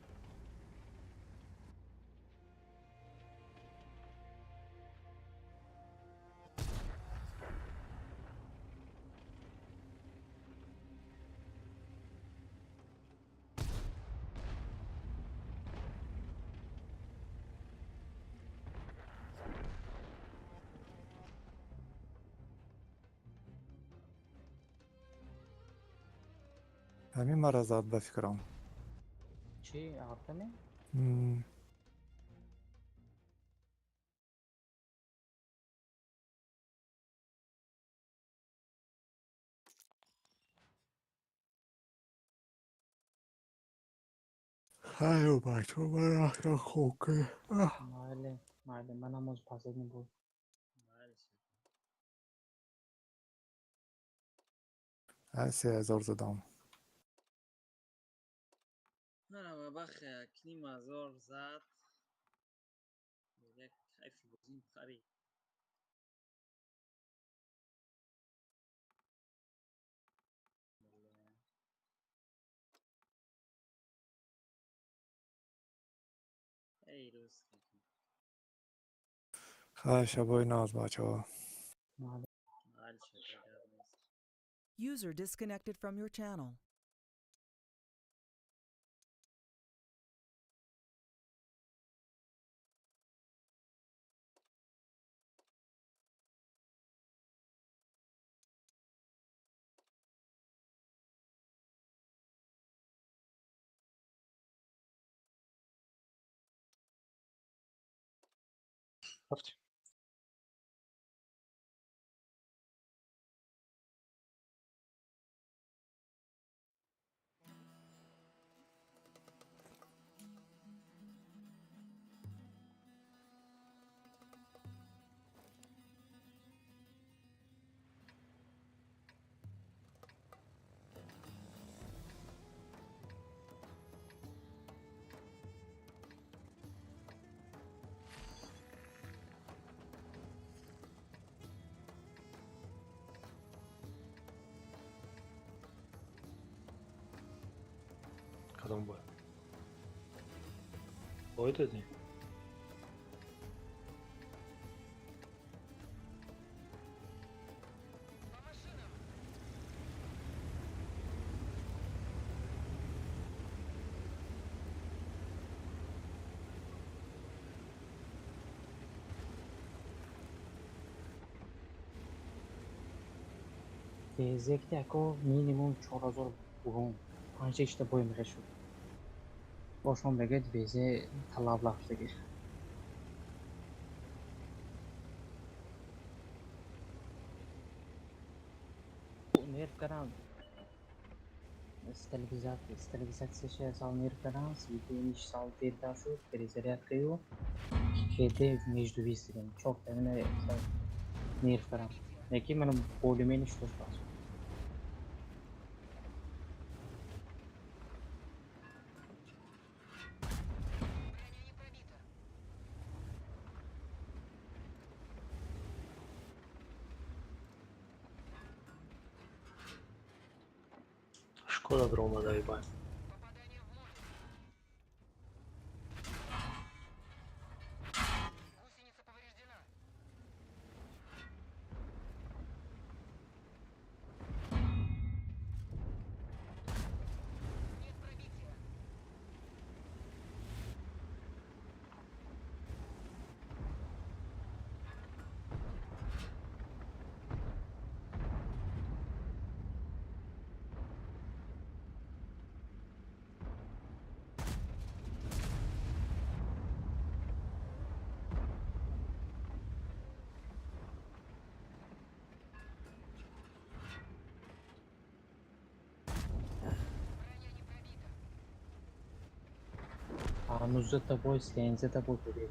Ҳамин мара зад ба фикрам. Чӣ артаме? Хайо, бачо, ман рафтам хокӣ. Майли, майли, манам оз последний бой. Майли. Ай, 3000 задам. Манам бабах якним ҳазор зад. Як кайфи бозим парид. Эй, рӯз. Хай, шабои наз, бачаҳо. Майли. Майли, шабои гап нест. User disconnected from your channel. Рафтем. Кадом бой? Бой додем? Тезекти ако минимум 4000 урон. Панҷ-шашта бой мехешуд. Бошон бегӯяд везе талаб лафтагӣ. Нерв карам. Стабилизатсияша сал нерв карам, сведениш сал дертар шуд, перезарядкаю КД между выстрелами. Чорта мина нерв карам. Лекин мана более-менее шудаш бас. Шкода биромадаи бай. 19 бой, 13 бой побед.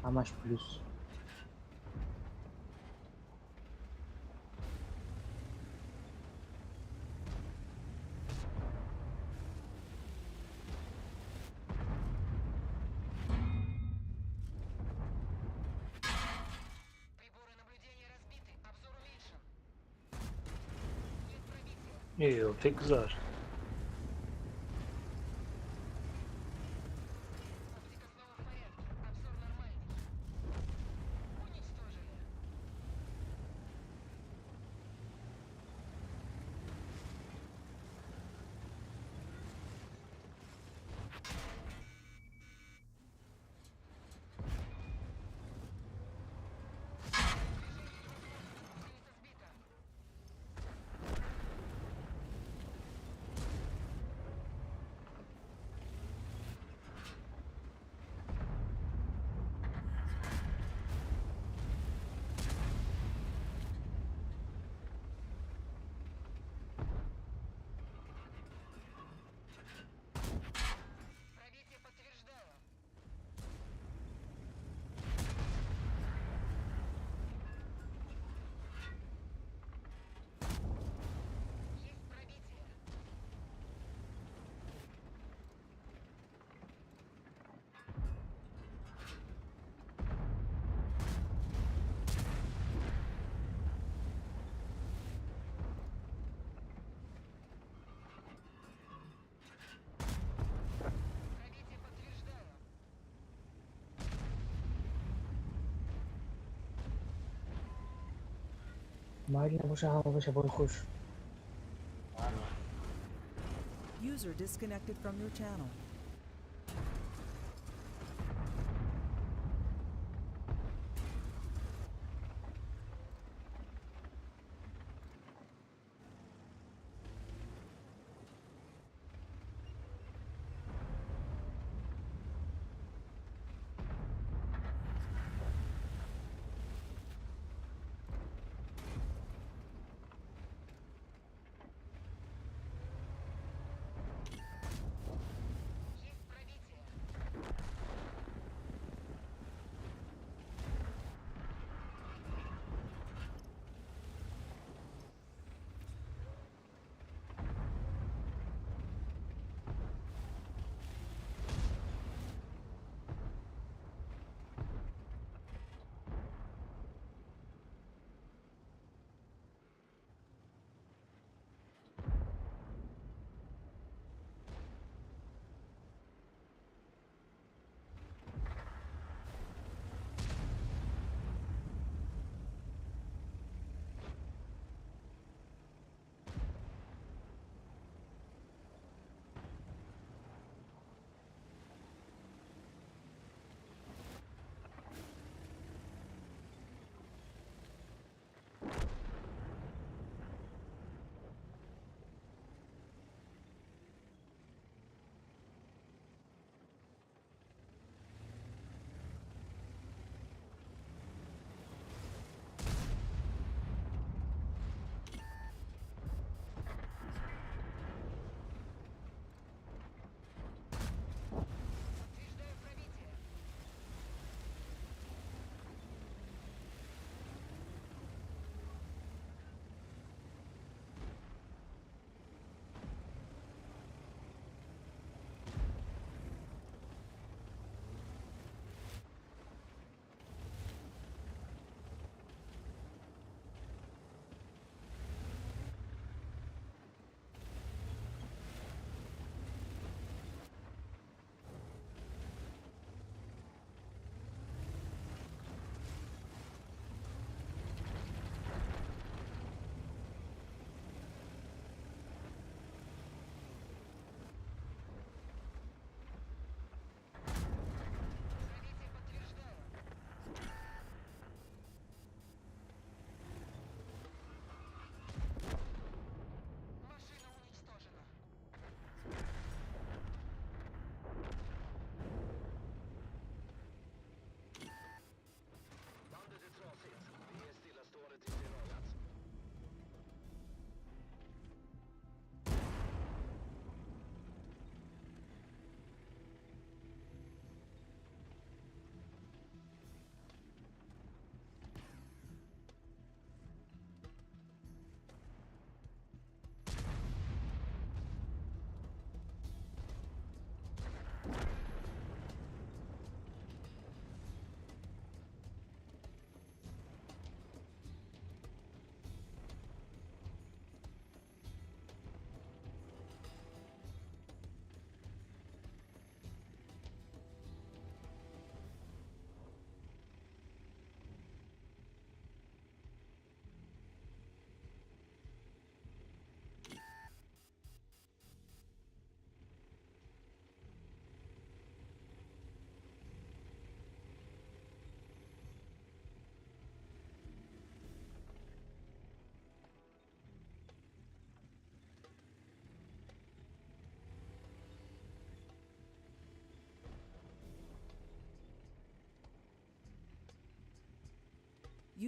Ҳамаш плюс. Ё, бигзар. Майли набоша, ҳама боша, бори хуш. User disconnected from your channel.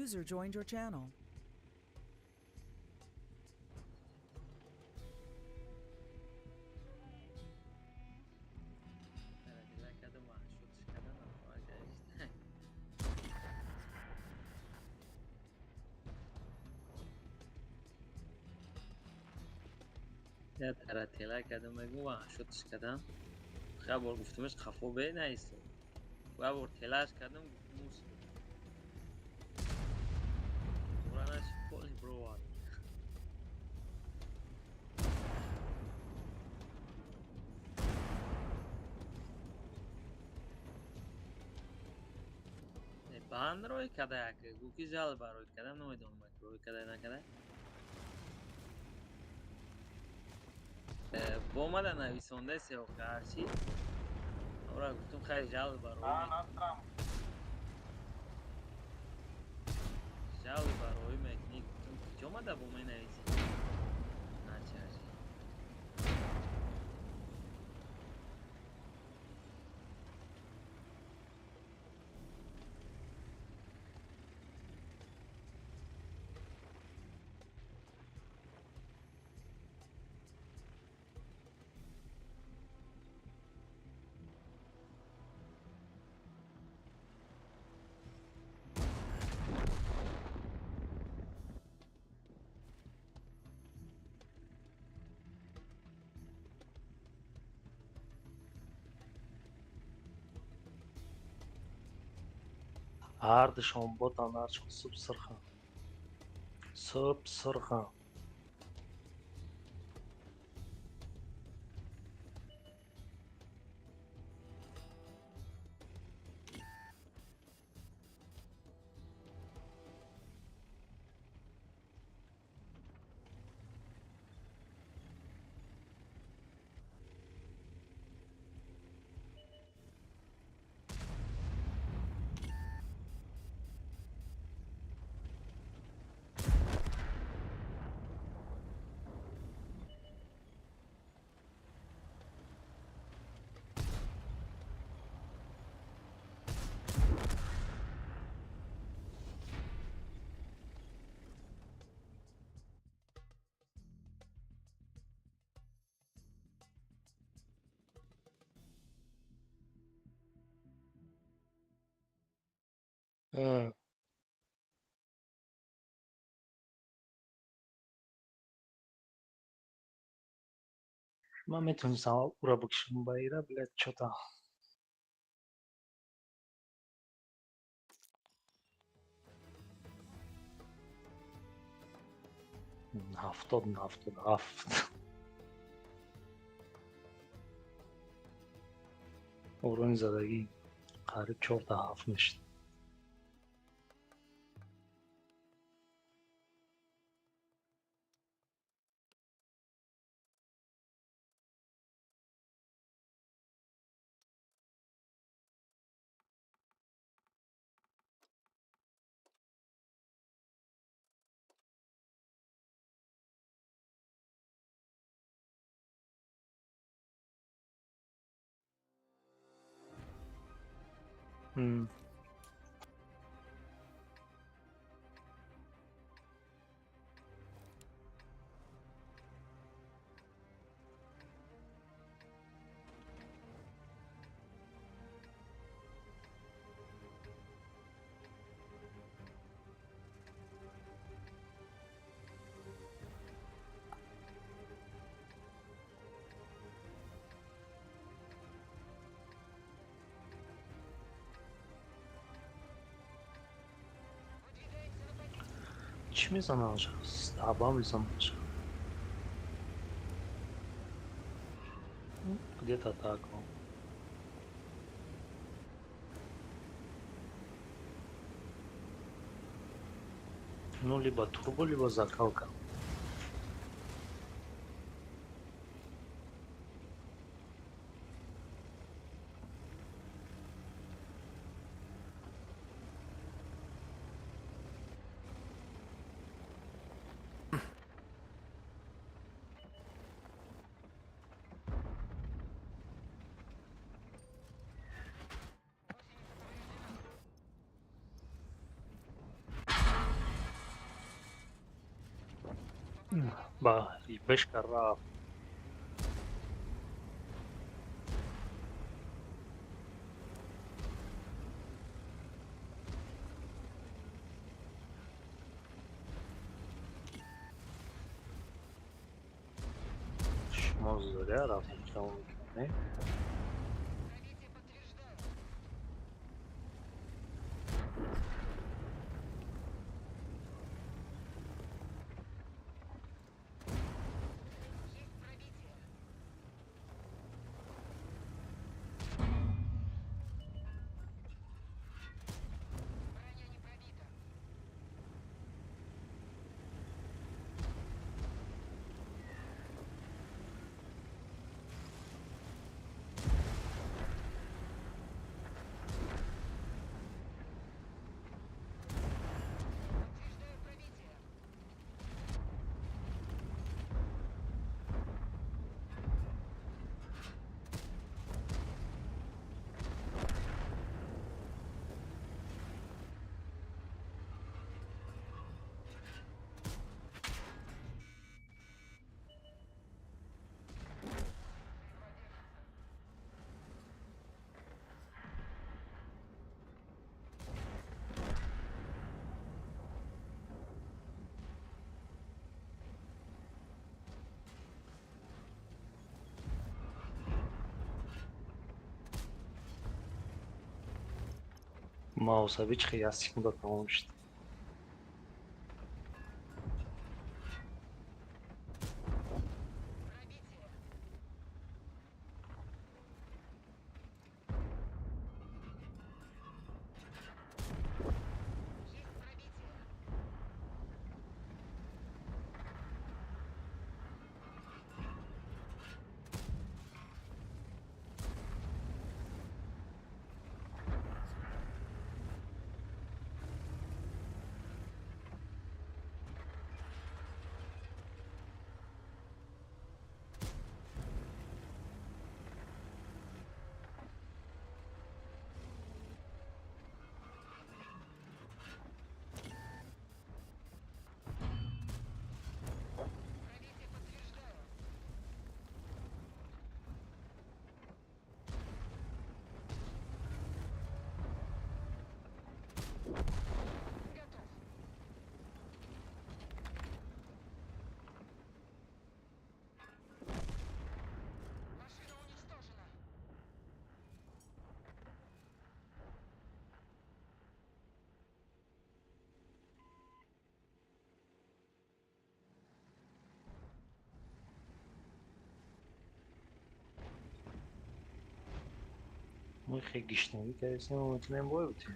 User joined your channel. Я таратела кардам, мегум ваҳшотш кардам. Як бор гуфтумаш хафо бе наистод. Як бор телаш кардам, гуфтумус. Буранаш поли бровард. Банд рой када як, гуки жалба рой кадам, намедонам. Рӯй кадай накадай? Бо мада нависонда сеока ҳарчи. Ора гуфтум хай жал барои. Жал барои мекунӣ гуфтум куҷо мада бо менависӣ? Ҳарчи ҳарчи. Ҳардушон ботан, ҳардушон суб сирхан. Суб сирхан. Ман метавонистам ӯро бикушам ба ира, блядь, чё-то. 70, 77. Урони задагӣ қариб 4-7 мешуд. Чӣ мезанад? Стаба мезанад. Где-то так. Ну, либо турбо, либо закалка. Ба бешка рафт. Шумо зря рафтем, тамом мекунем. Мауса бичхи як секунда тамом шуд. Мо хеле гишнагӣ кардем, мо метавонем бой бутем.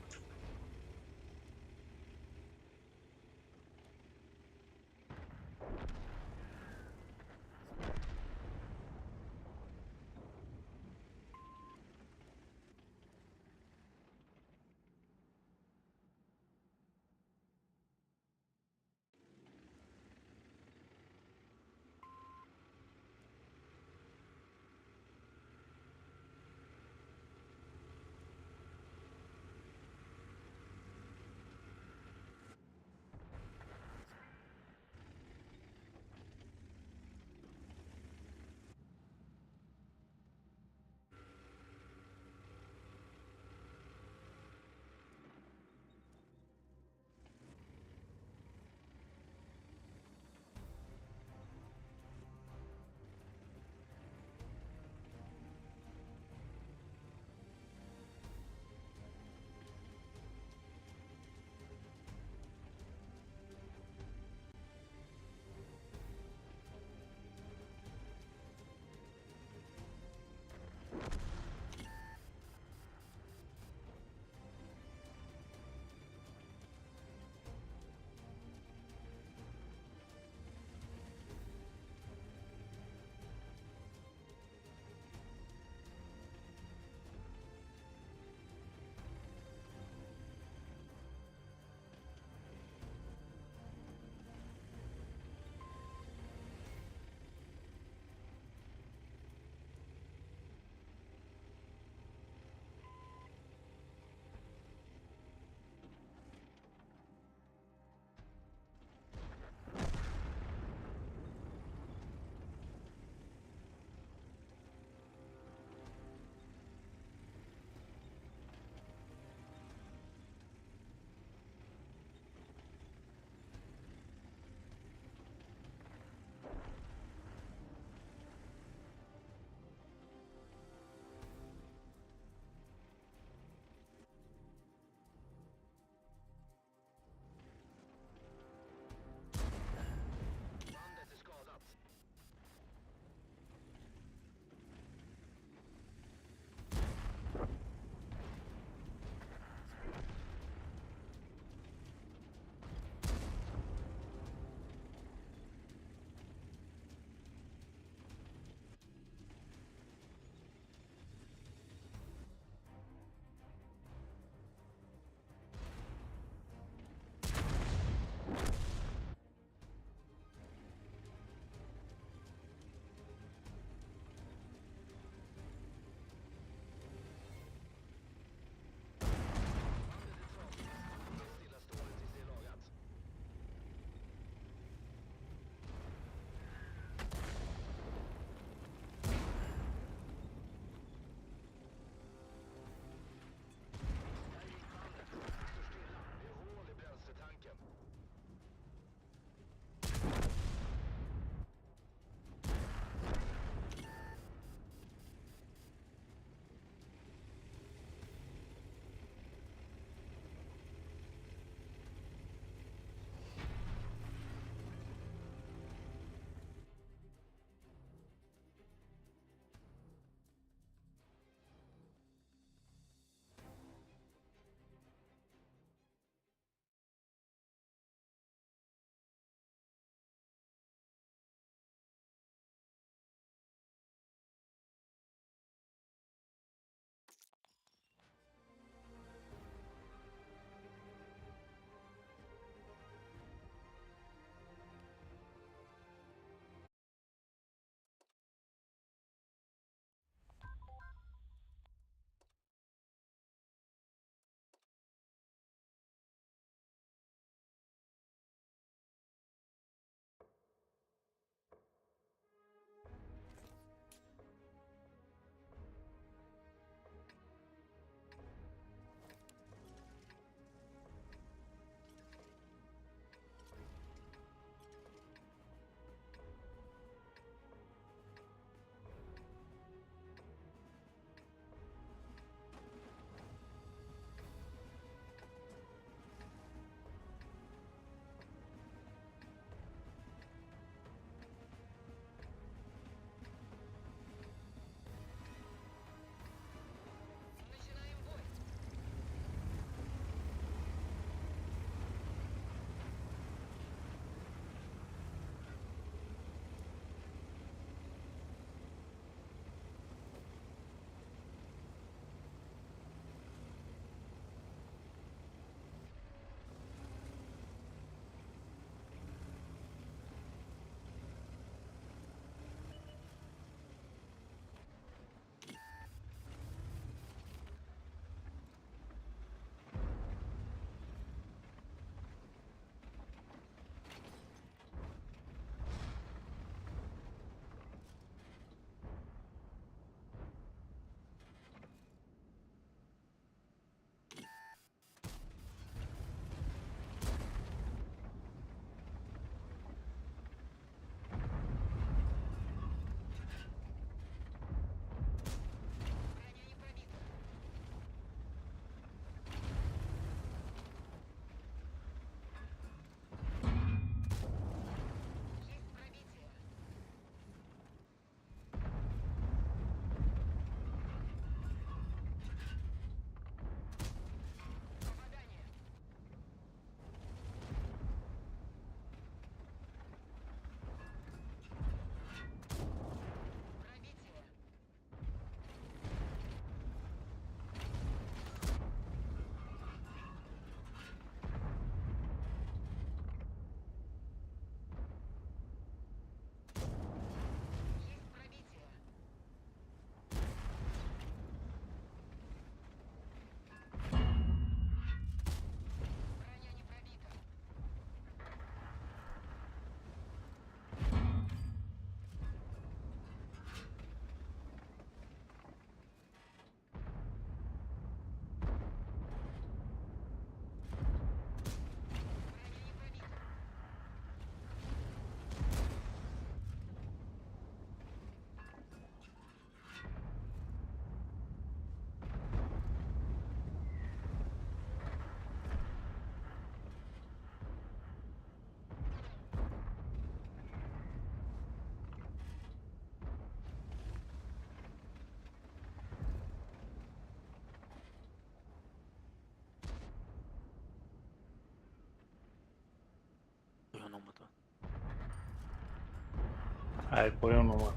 Ай поён омад.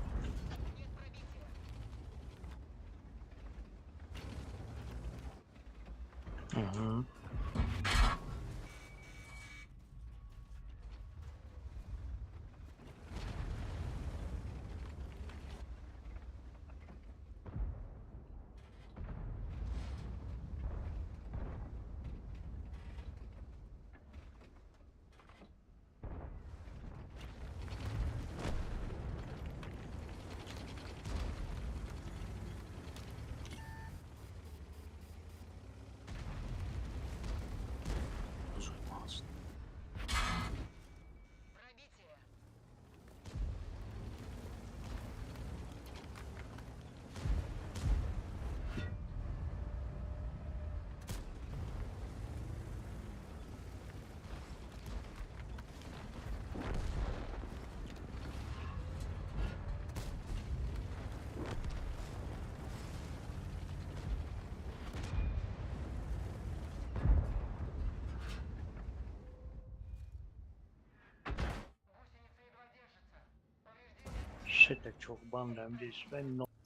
Угу. Бузург ҳаст. Сета чоҳбандам дис ва намедонам.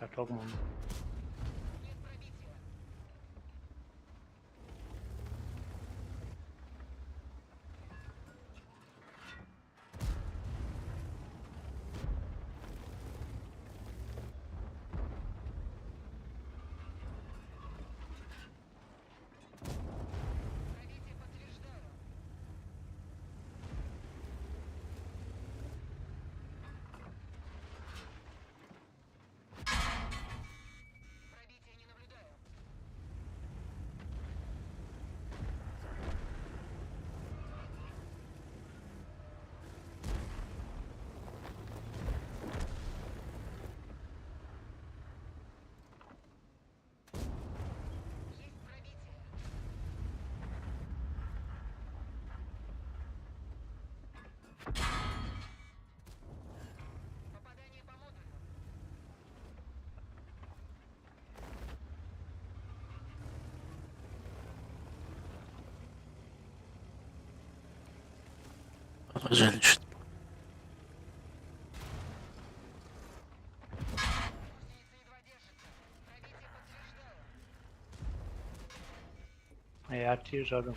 Каток монд. Жаль, что Я тир задам.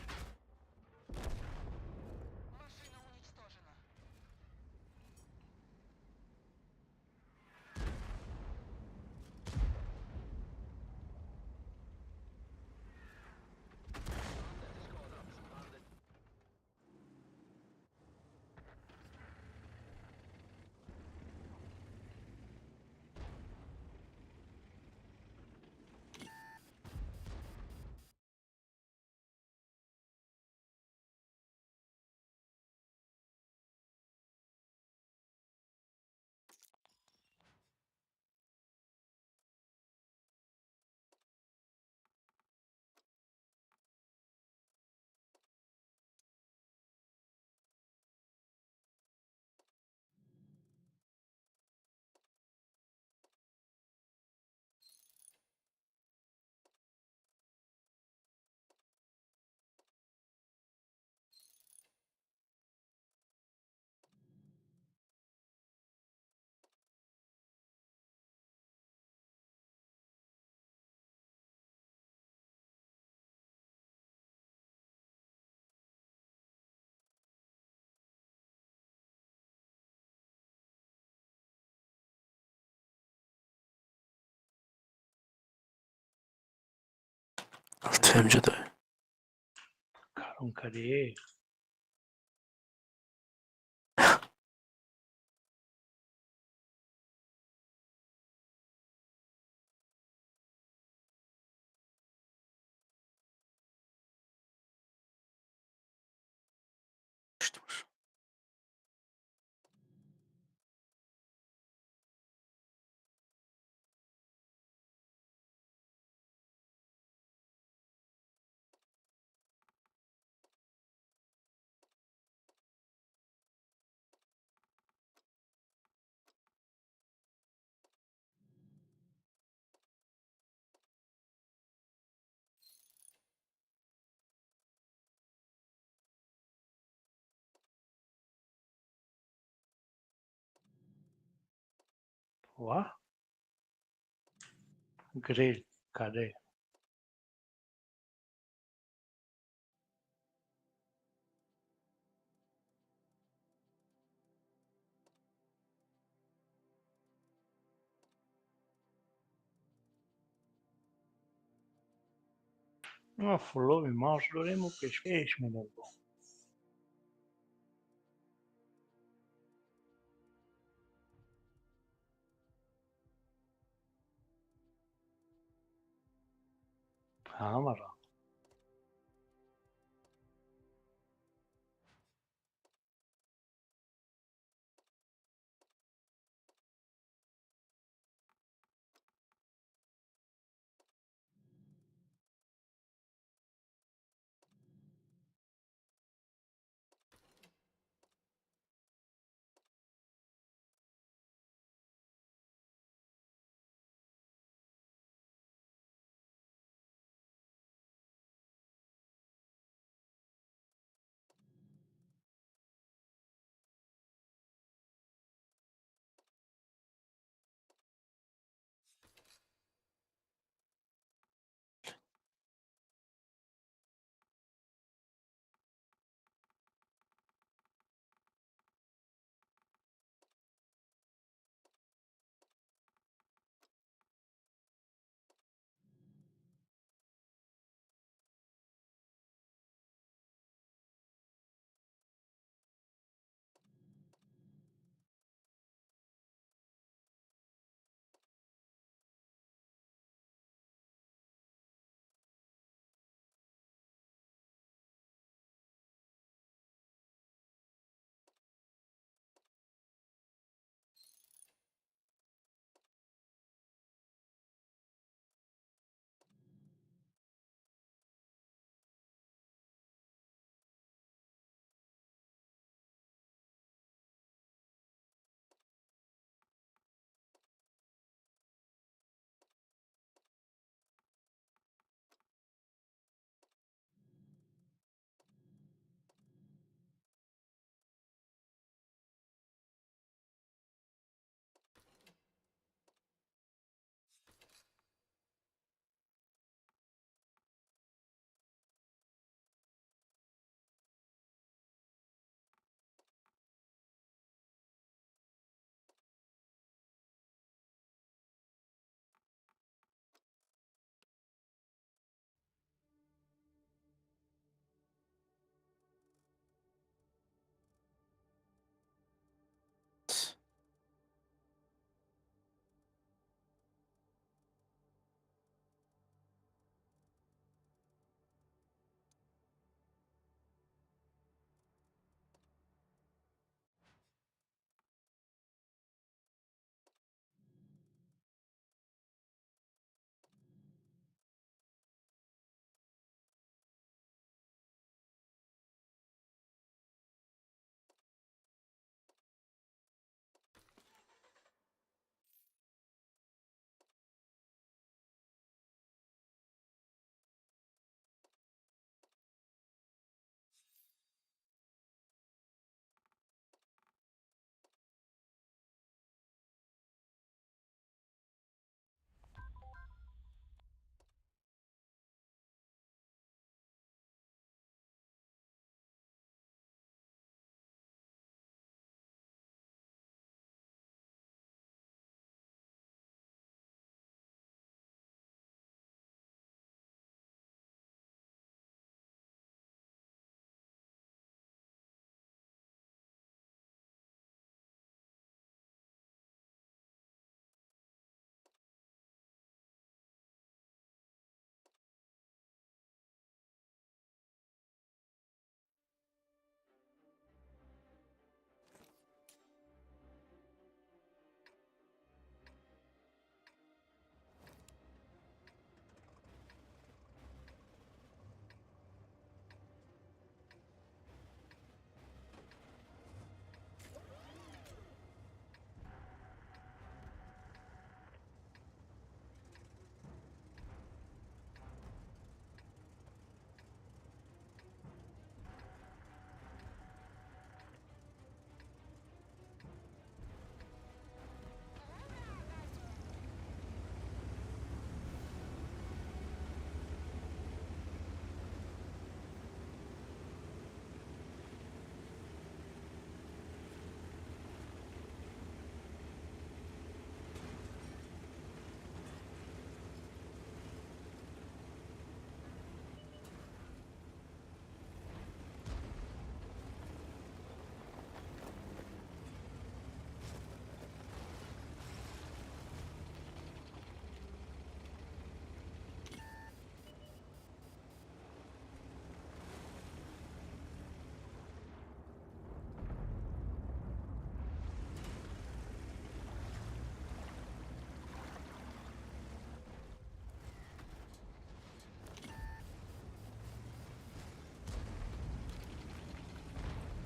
Алтемҷадай. Карон кардӣ? Ва? Грил каде? Ма фулови марш дорему пешпеш менебо. Ҳамаро.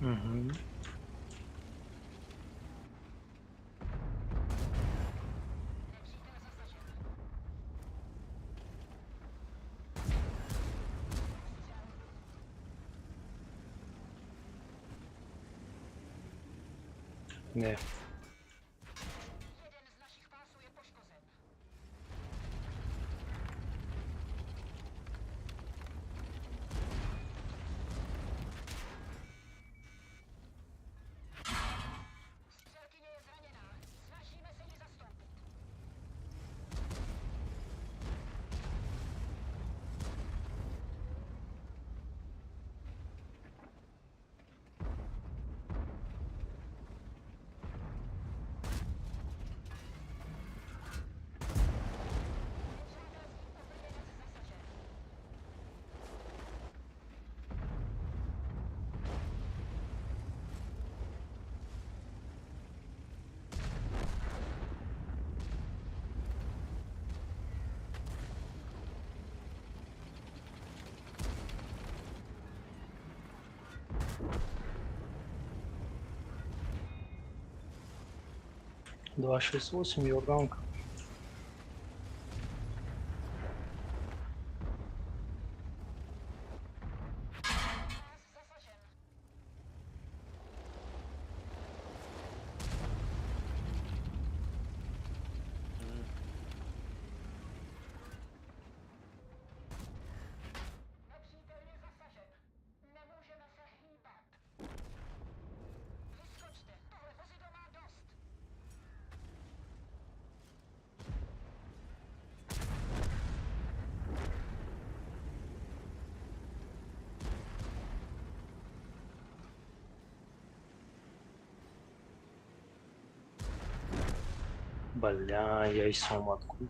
Угу. Не. 268 ёрдам. Бля, я и сам откуда.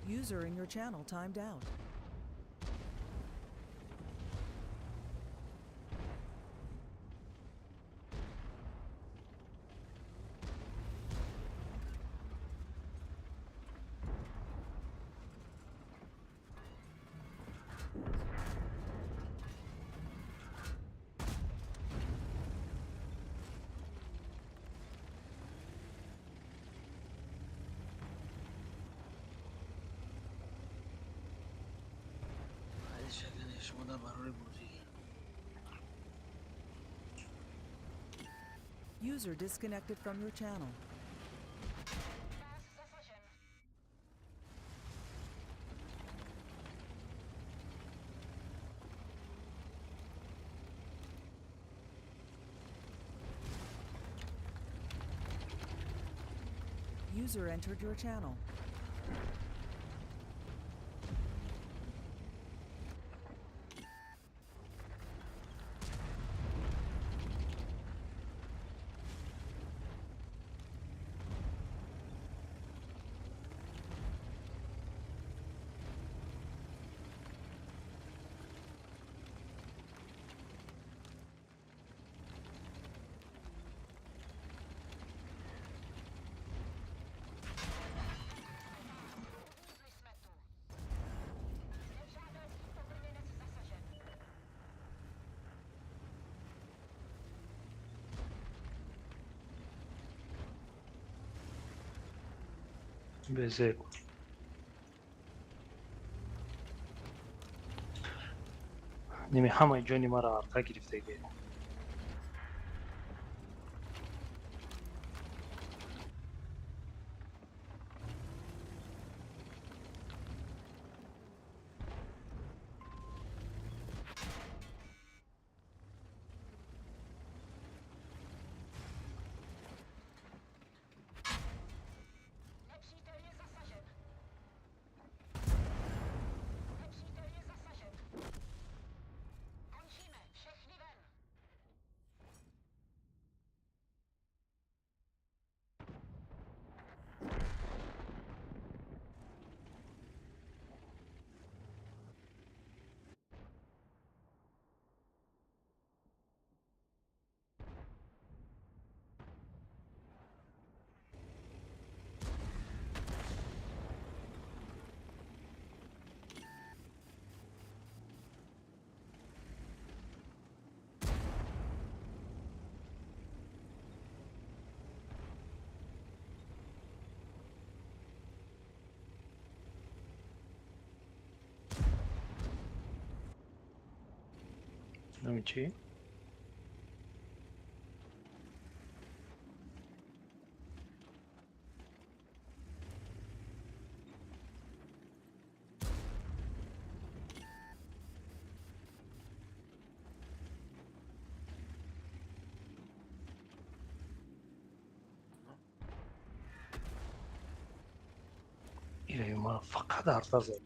User in your channel timed out. Шумо дар барори бозӣ. User disconnected from your channel. User entered your channel. Безеку. Ними ҳамаи ҷони маро арқа гирифтагӣ. Номи чӣ? Ираи ман фақат арта зад.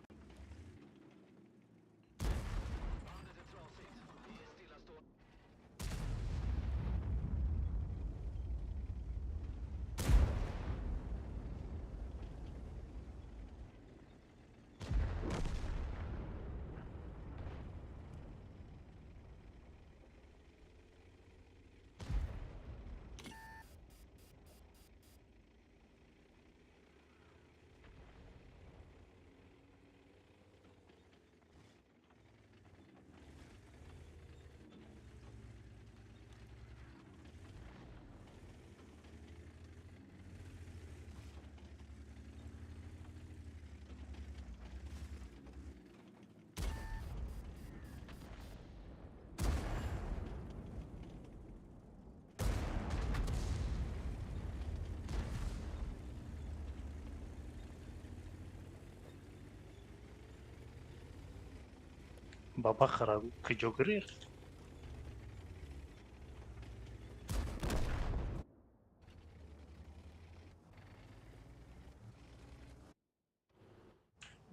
Ба бахара куҷо гирифт?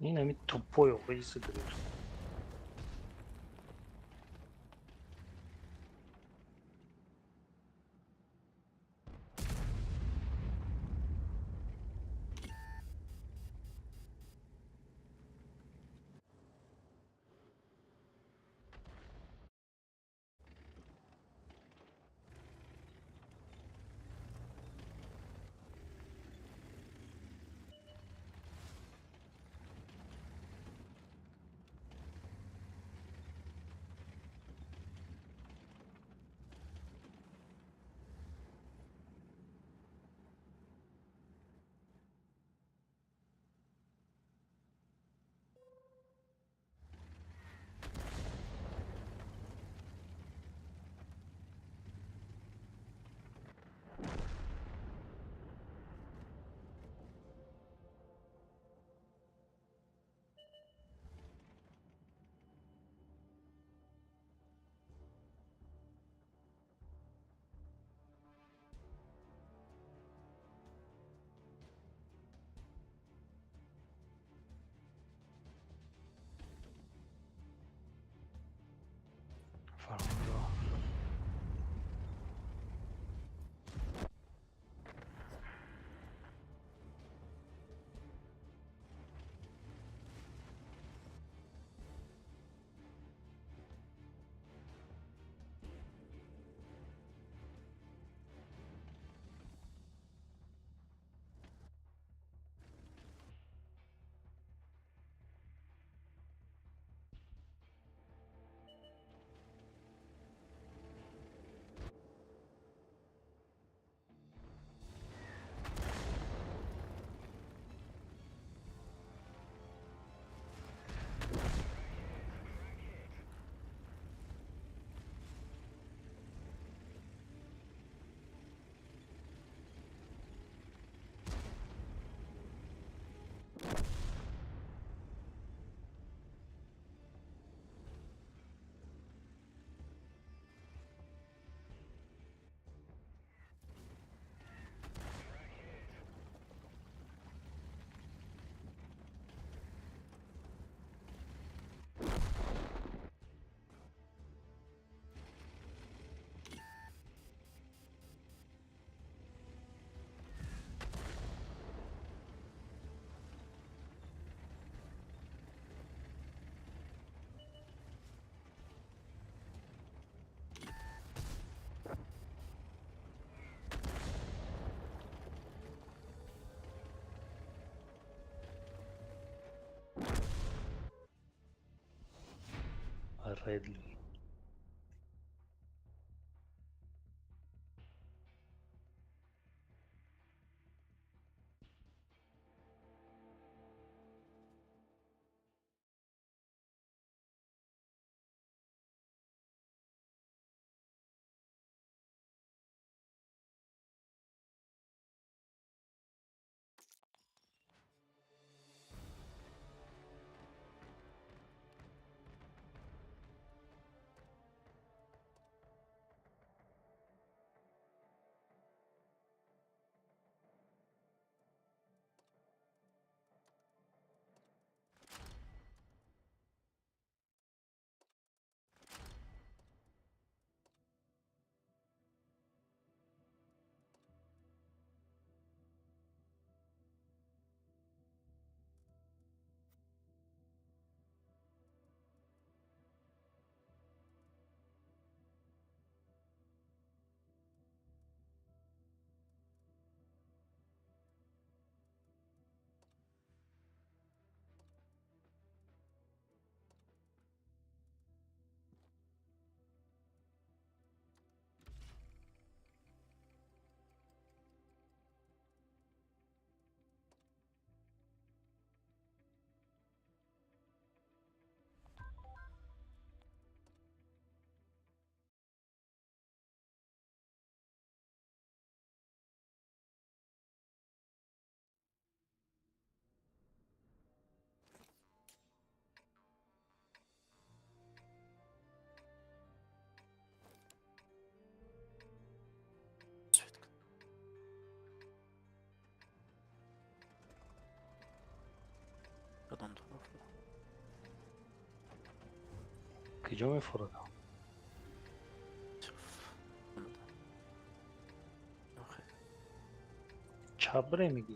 Ин ҳами тупой оғоиса гирифт. Redley. Кадом тараф? Куҷо мефуродам? Чап бире мегӣ?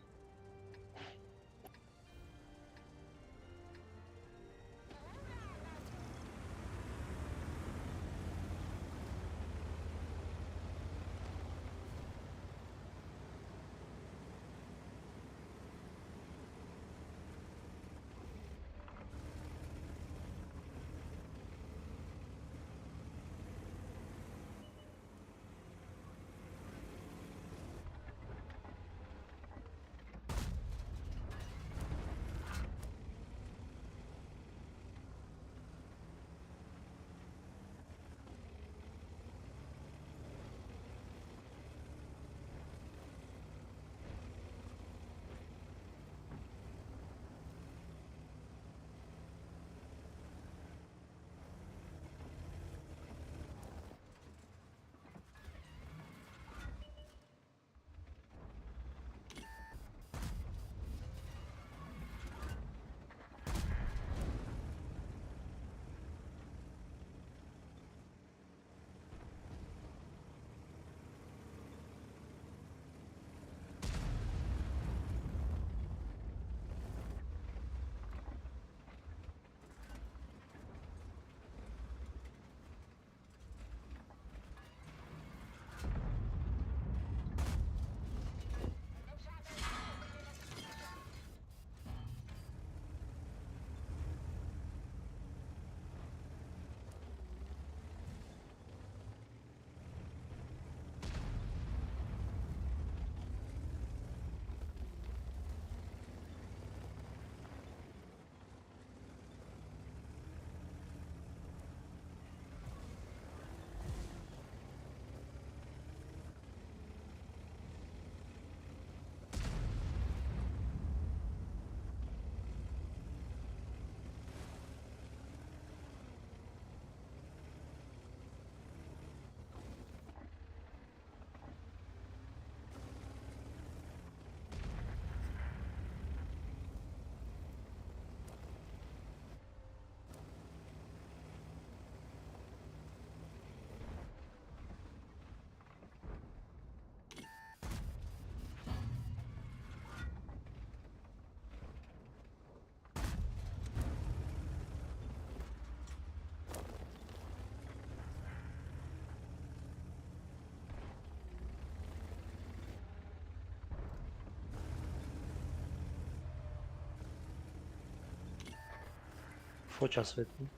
Фоча свети.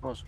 Боз.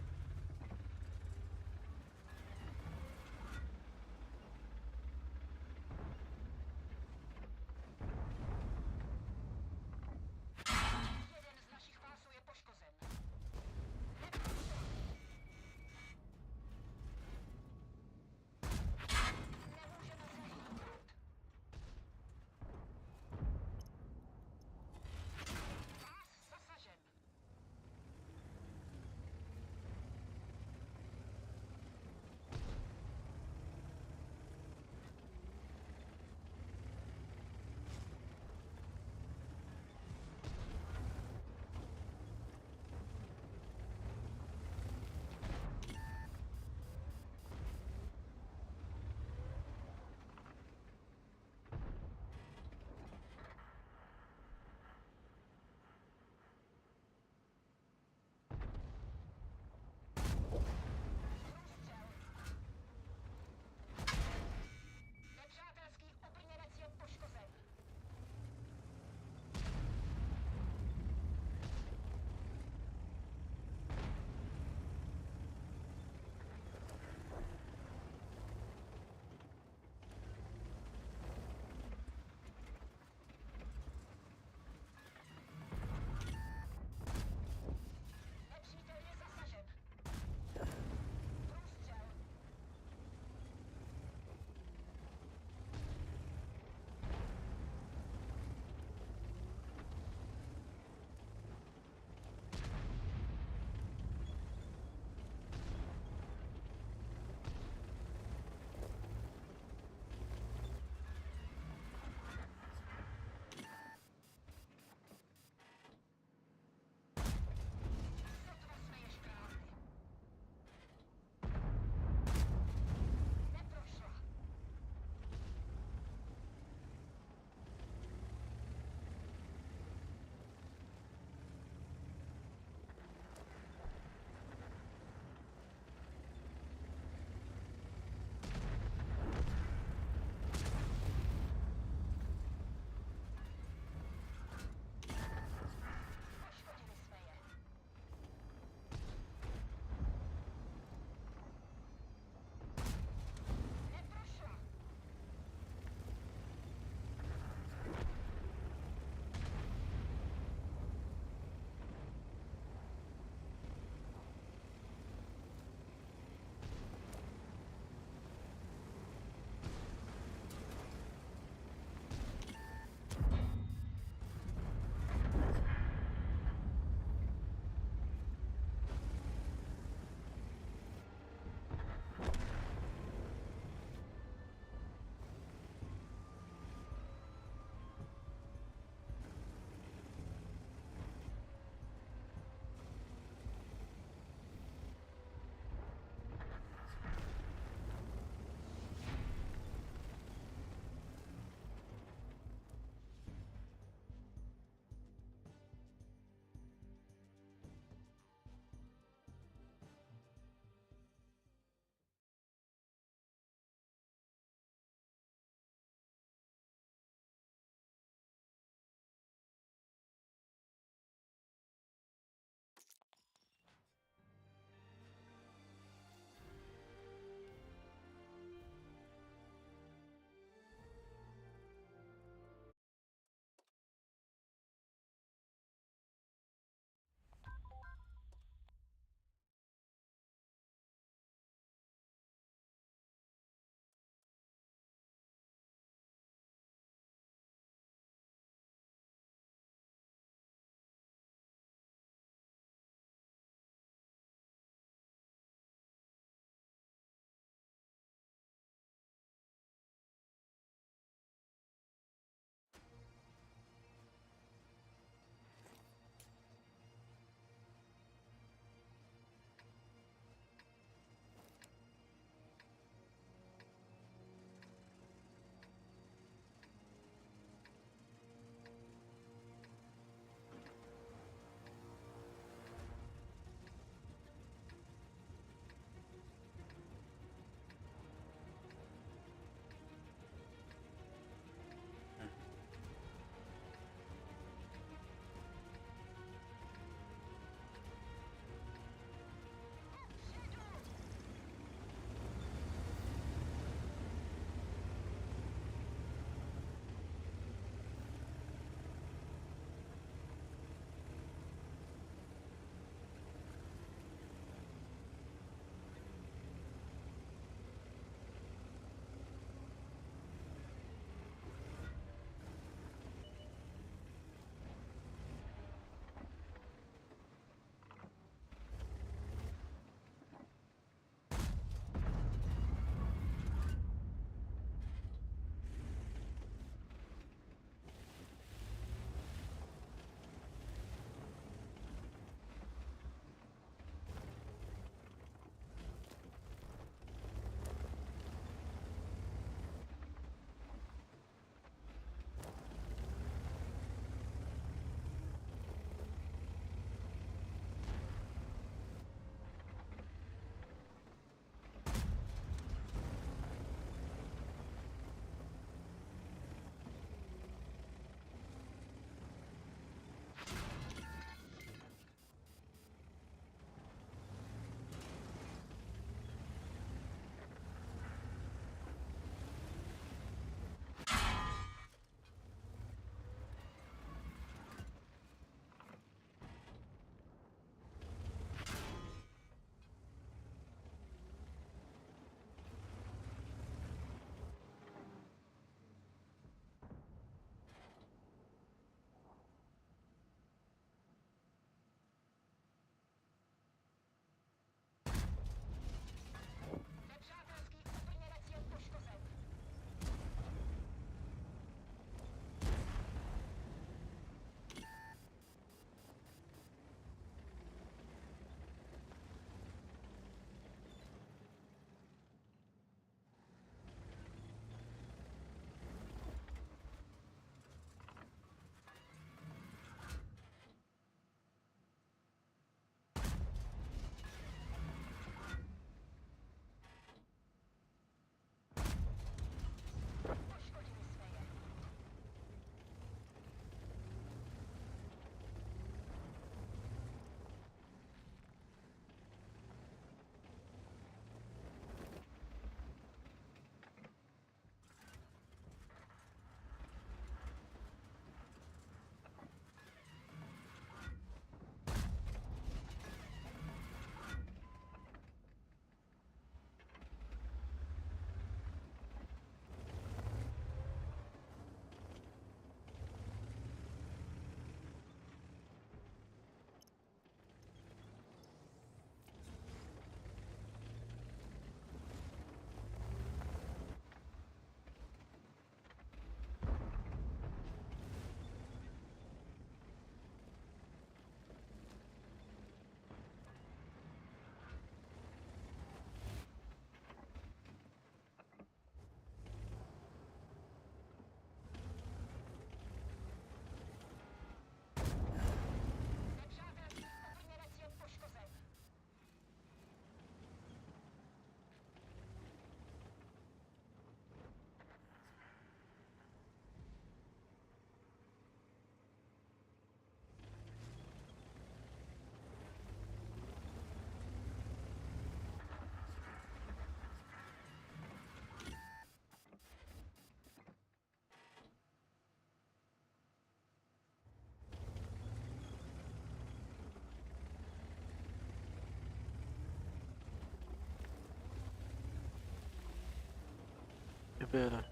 Бера.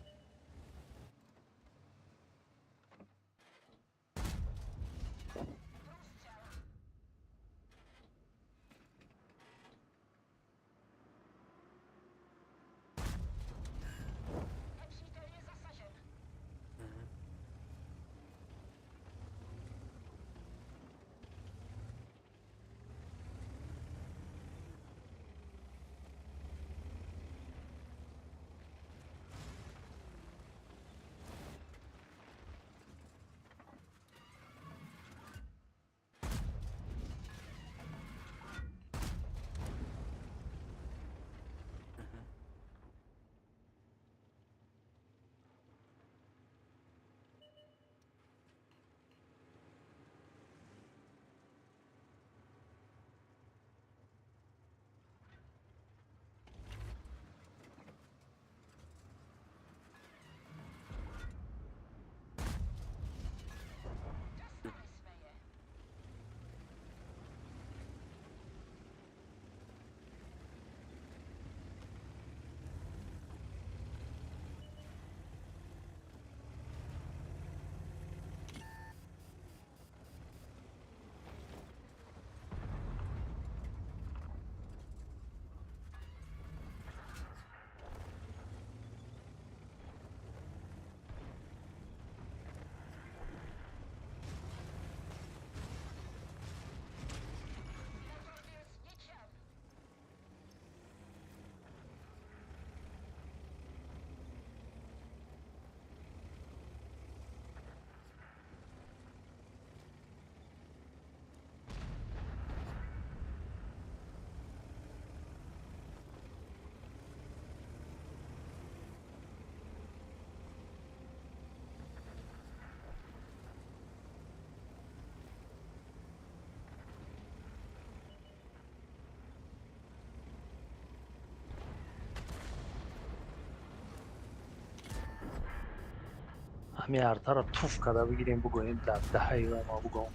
Ҳами артаро туф карда бигирем, бугӯем дар даҳаи вай ма бугӯм.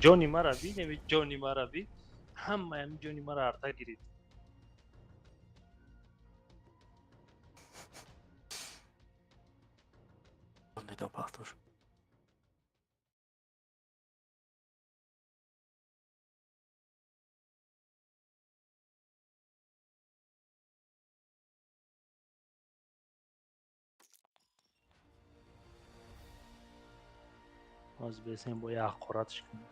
Ҷони мара бин, ами ҷони мара бин. Ҳамаи ами ҷони мара арта гирид. Партош. Ҳозир бесем бо як ҳақоратш кунем.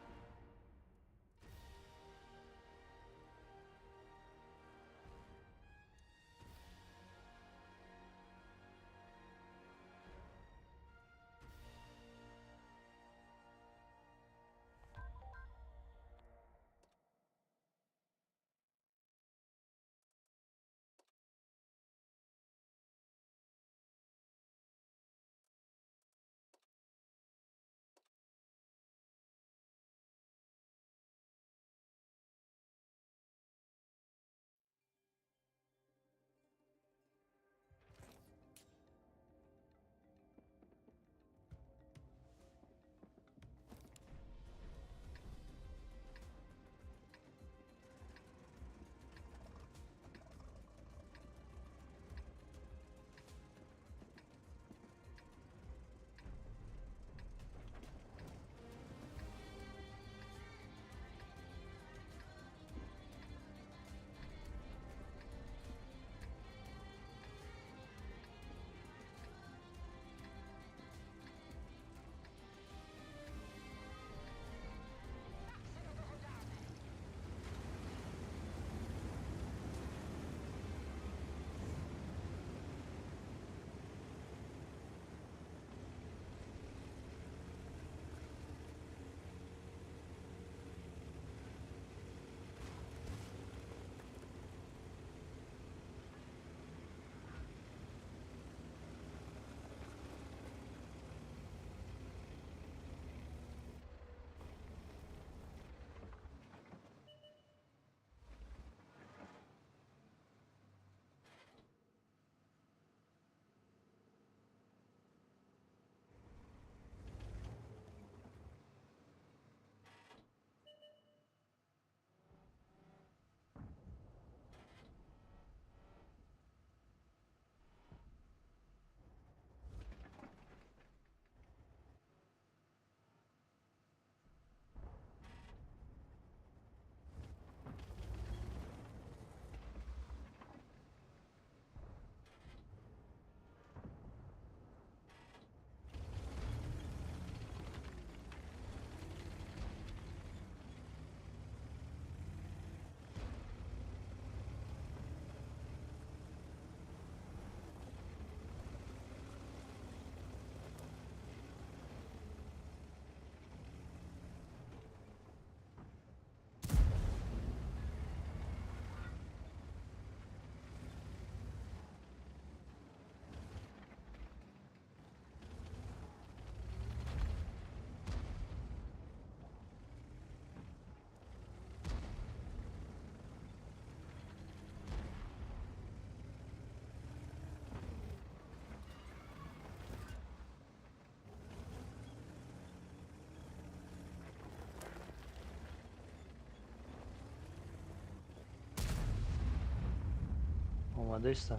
Омадаиста.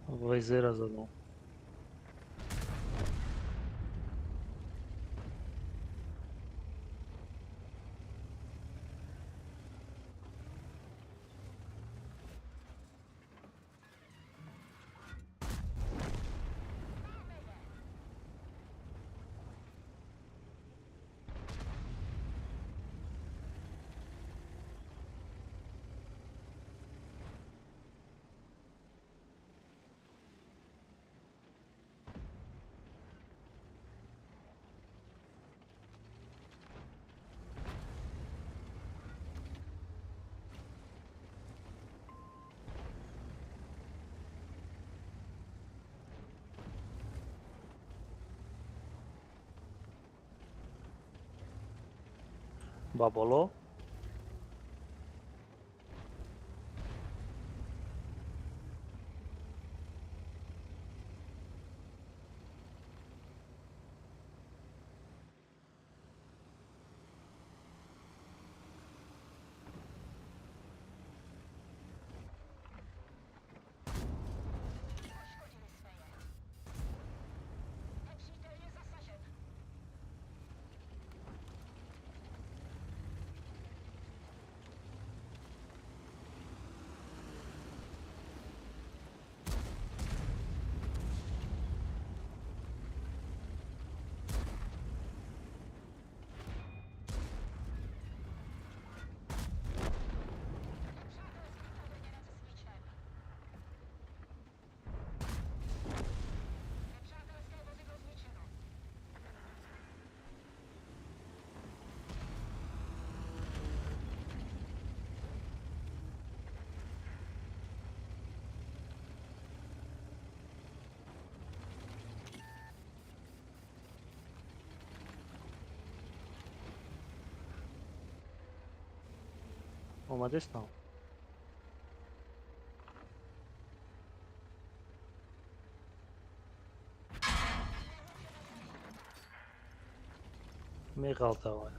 Вайзера задам. Ба боло. Омадестам. Меғалтавай.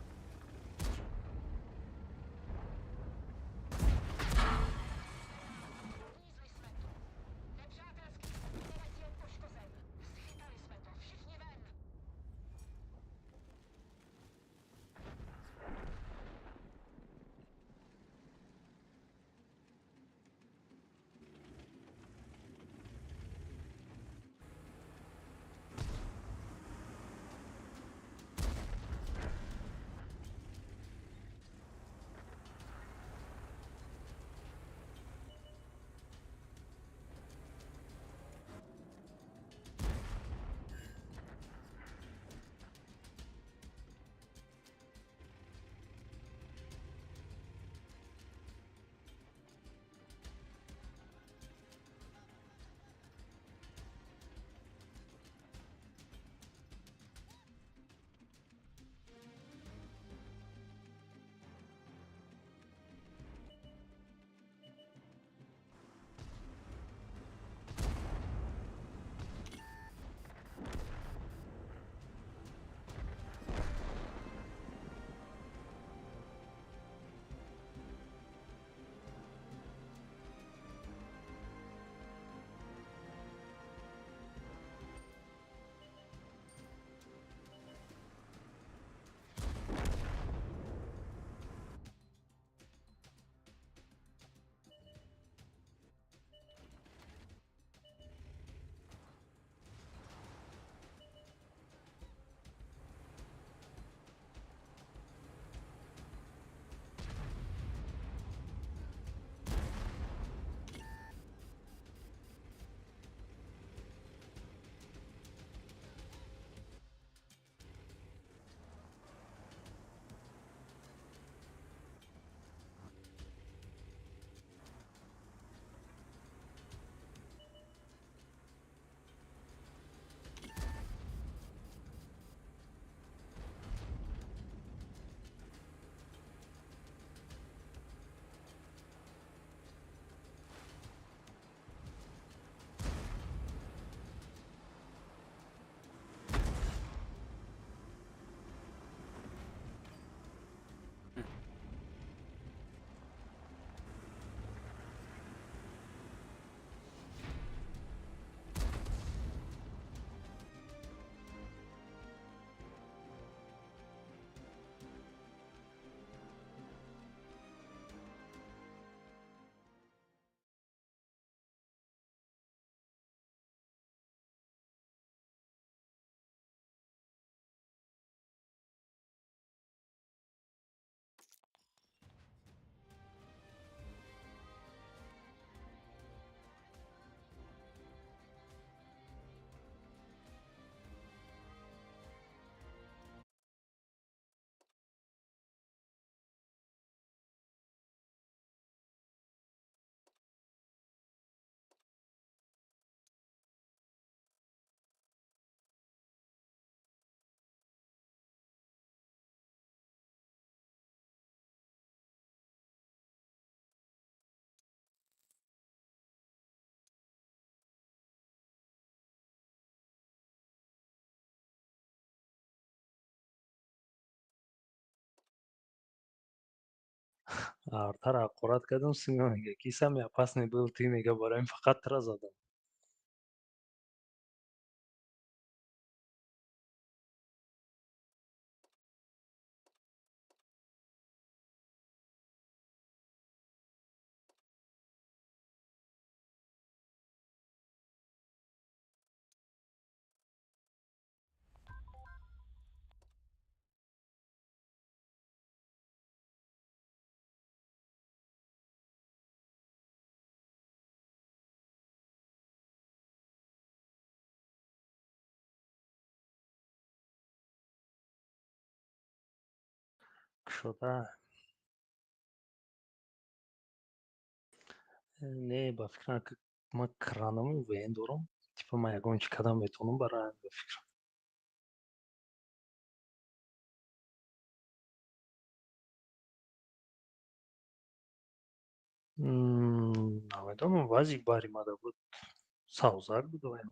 Артара ҳақорат кардам, Сима мега, ки самый опасный был ты, мега, барои фақат тра задам. Кушода. Не, ба фикрам, ман кранаму ВН дорам. Типа ман ягон чӣ кардам метавонам бароям, ба фикрам. Намедонам, вазик баримада буд. Савзак буд вай.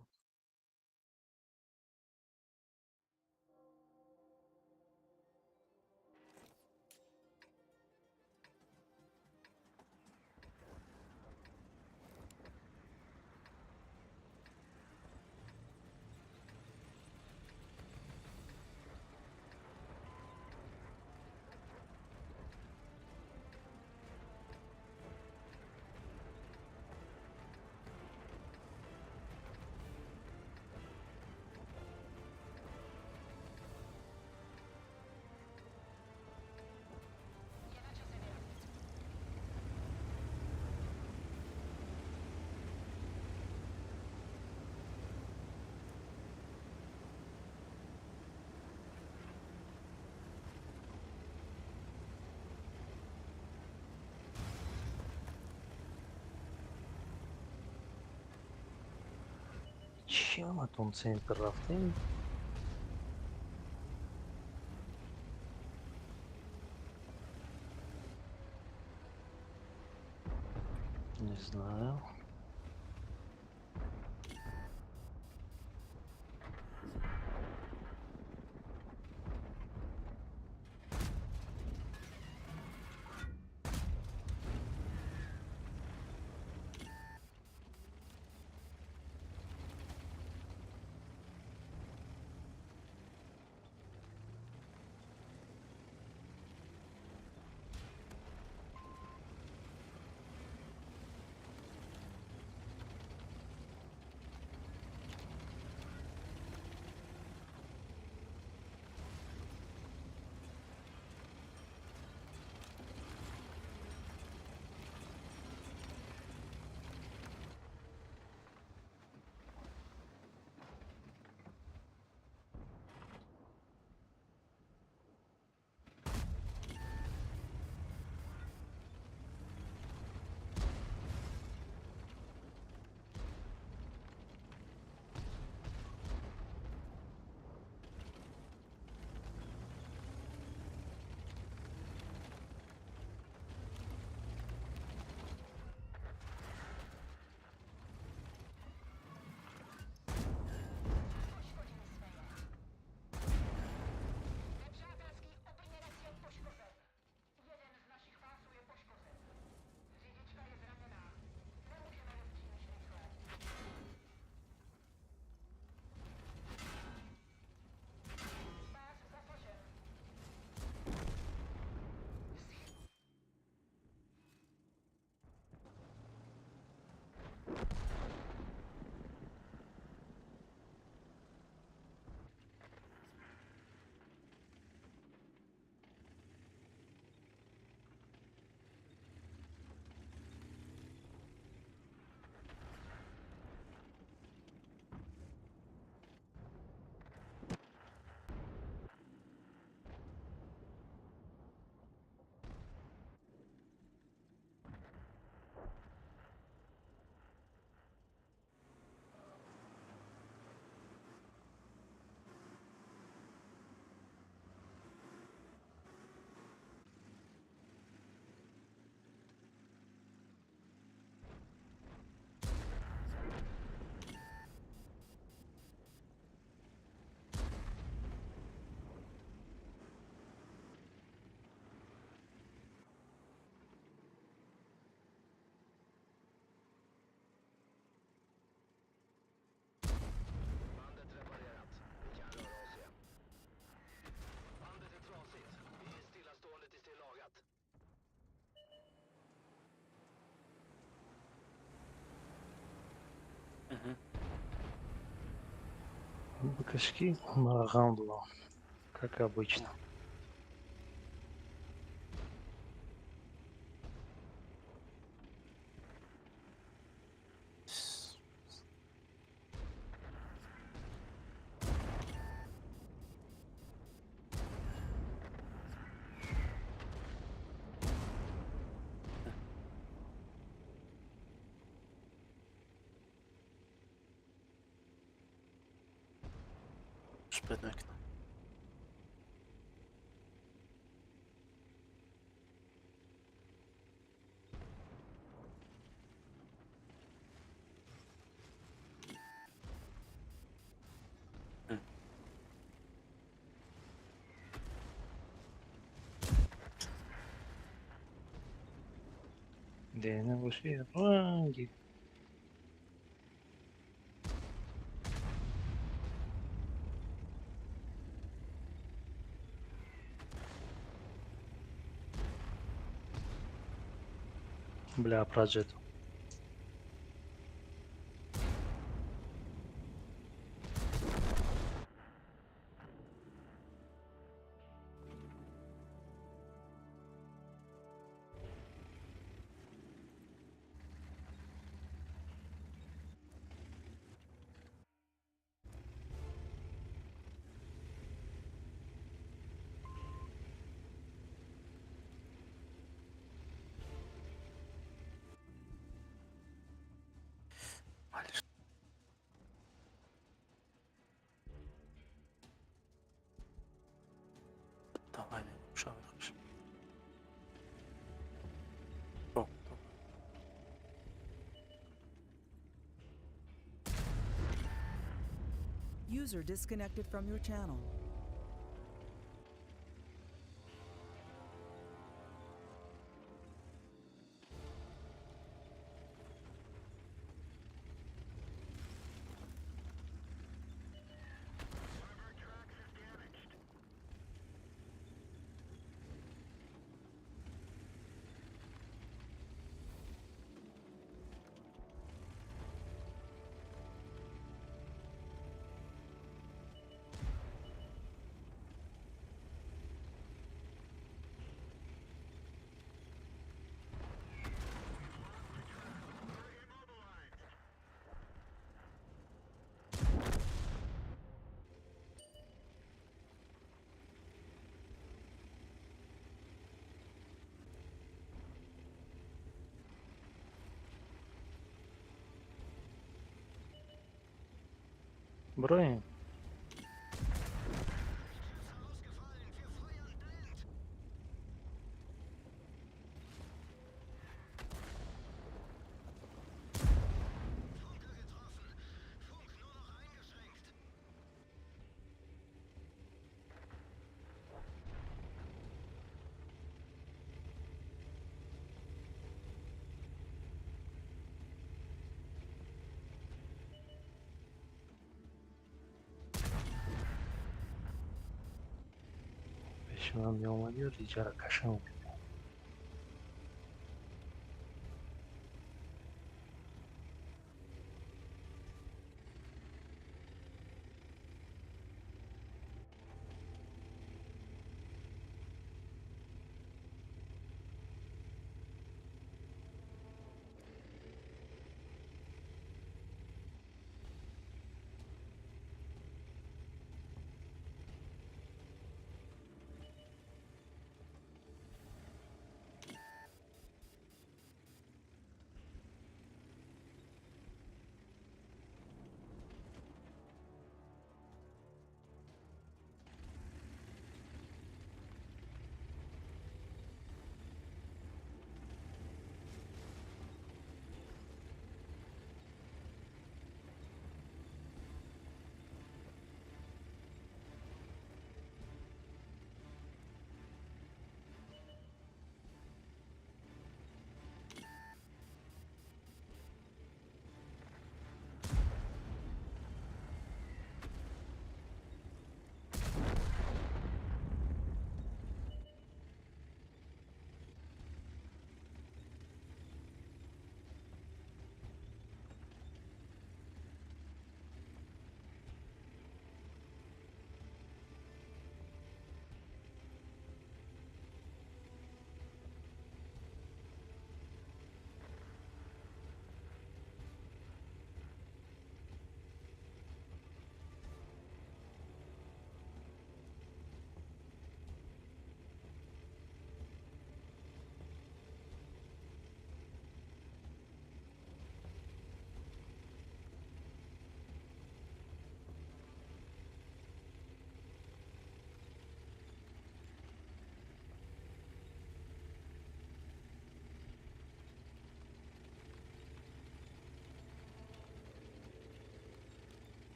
Чӣ ҳаматон центр рафтем? Не знаю. Бикашки мара ғам додам. Как обычно. Шпет мекунам. Де набоши ранги. Бля, праджету. Давай, мешавад. User disconnected from your channel. Броем. Пеши ман меомадӣ, риҷаро кашам.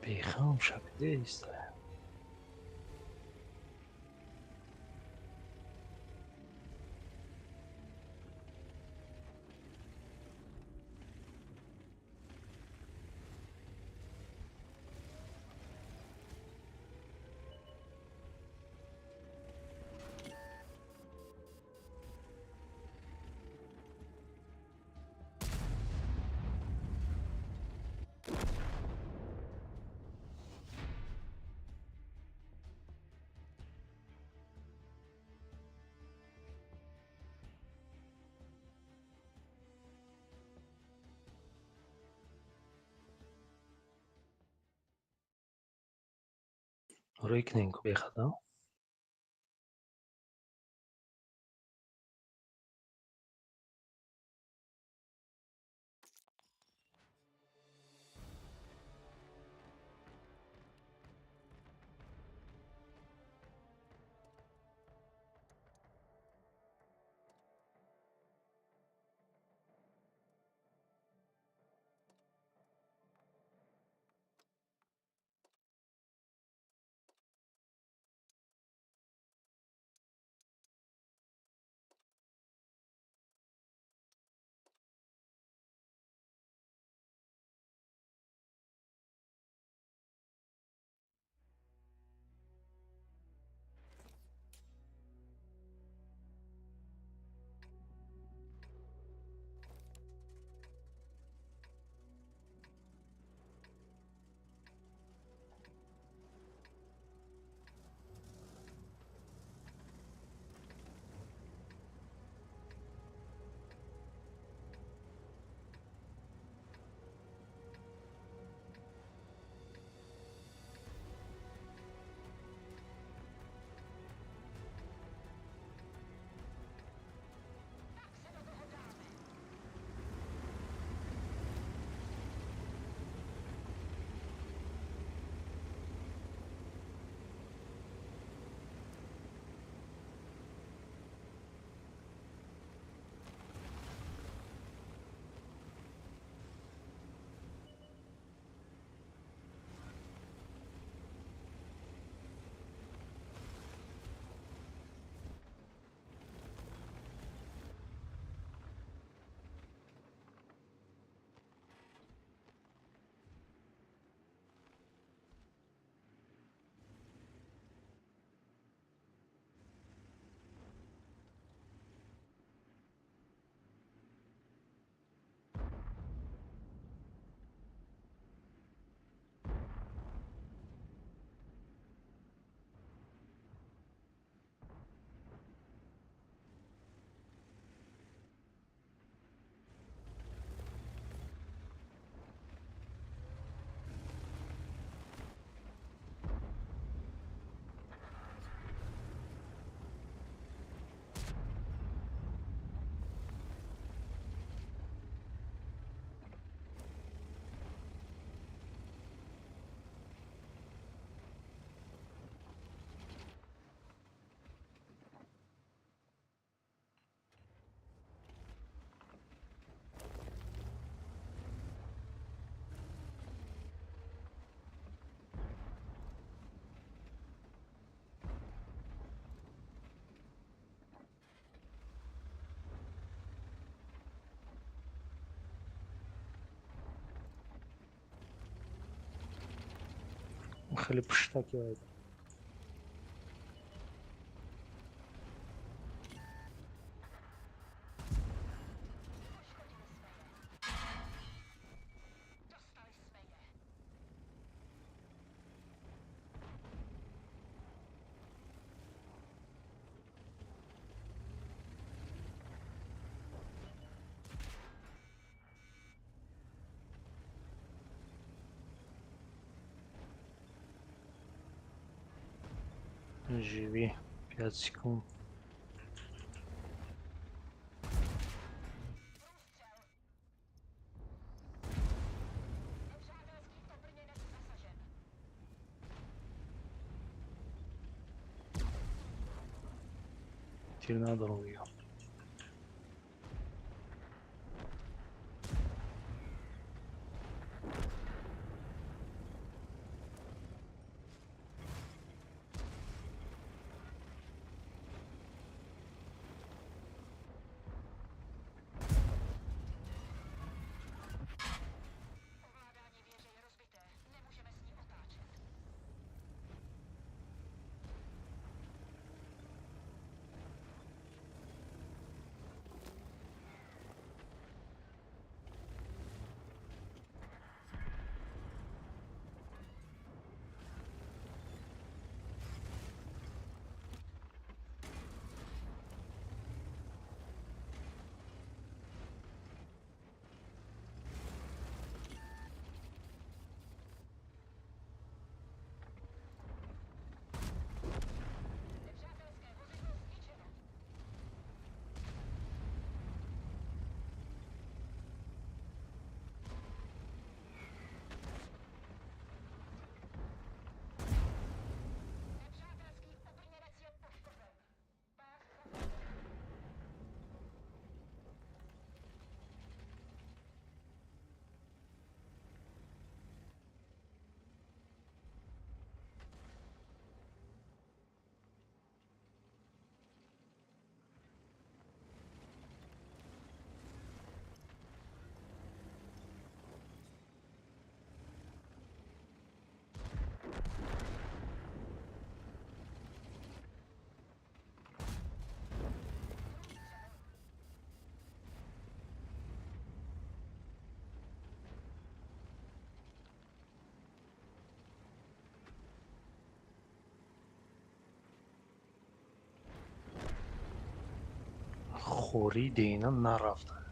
Бехам шабидеиста. Рӯй кунем ку бехата. Хеле пуштаки вайда. Живи 5 секунд. Тир надорам дига. Хори дейна нарафта.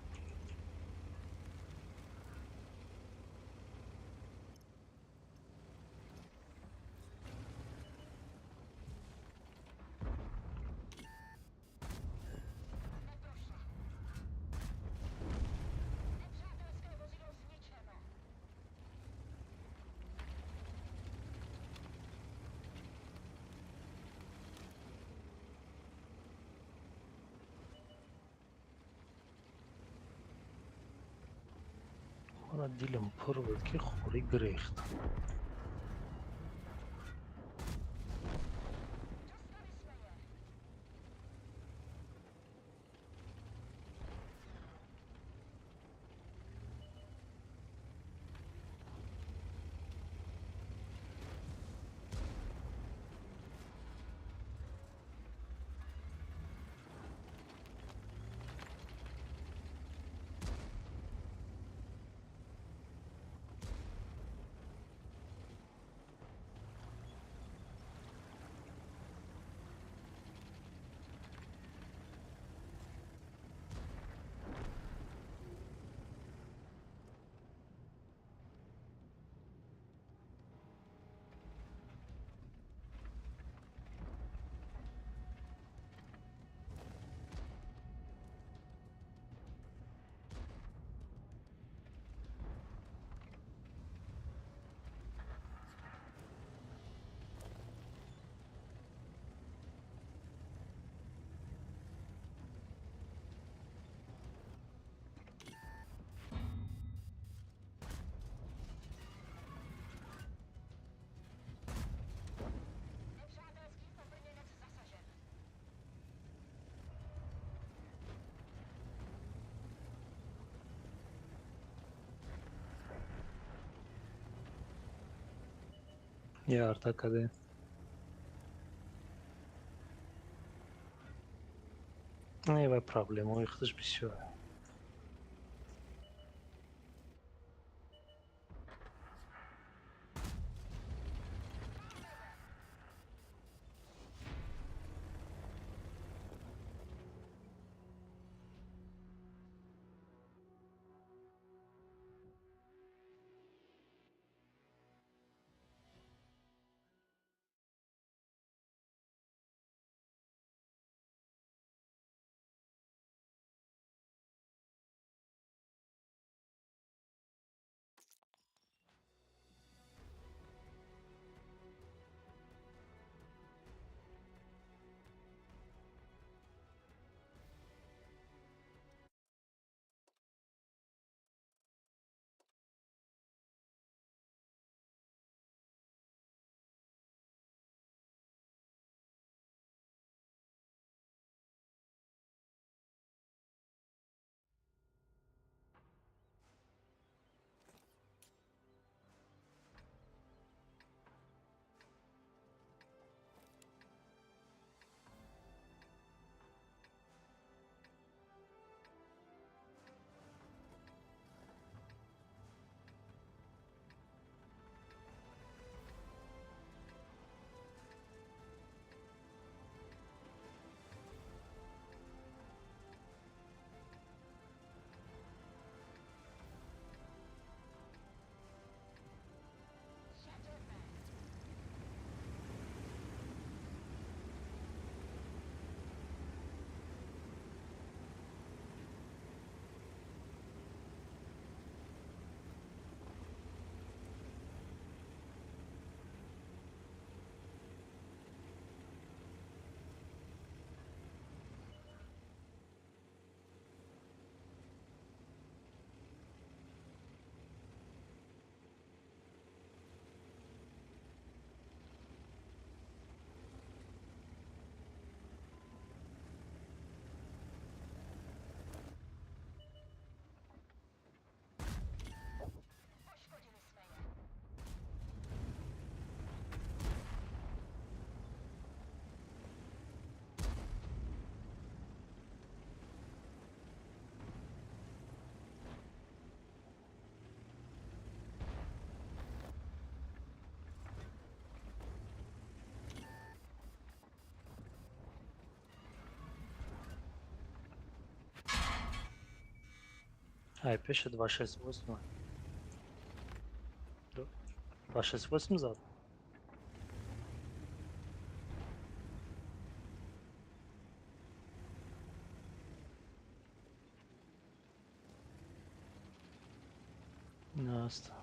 Мара дилам пур буд, ки хорӣ гирехт. Ярта каде. Не, вай проблемаи худаш бисёр. Ай пеша 268. 268 зад. Наста.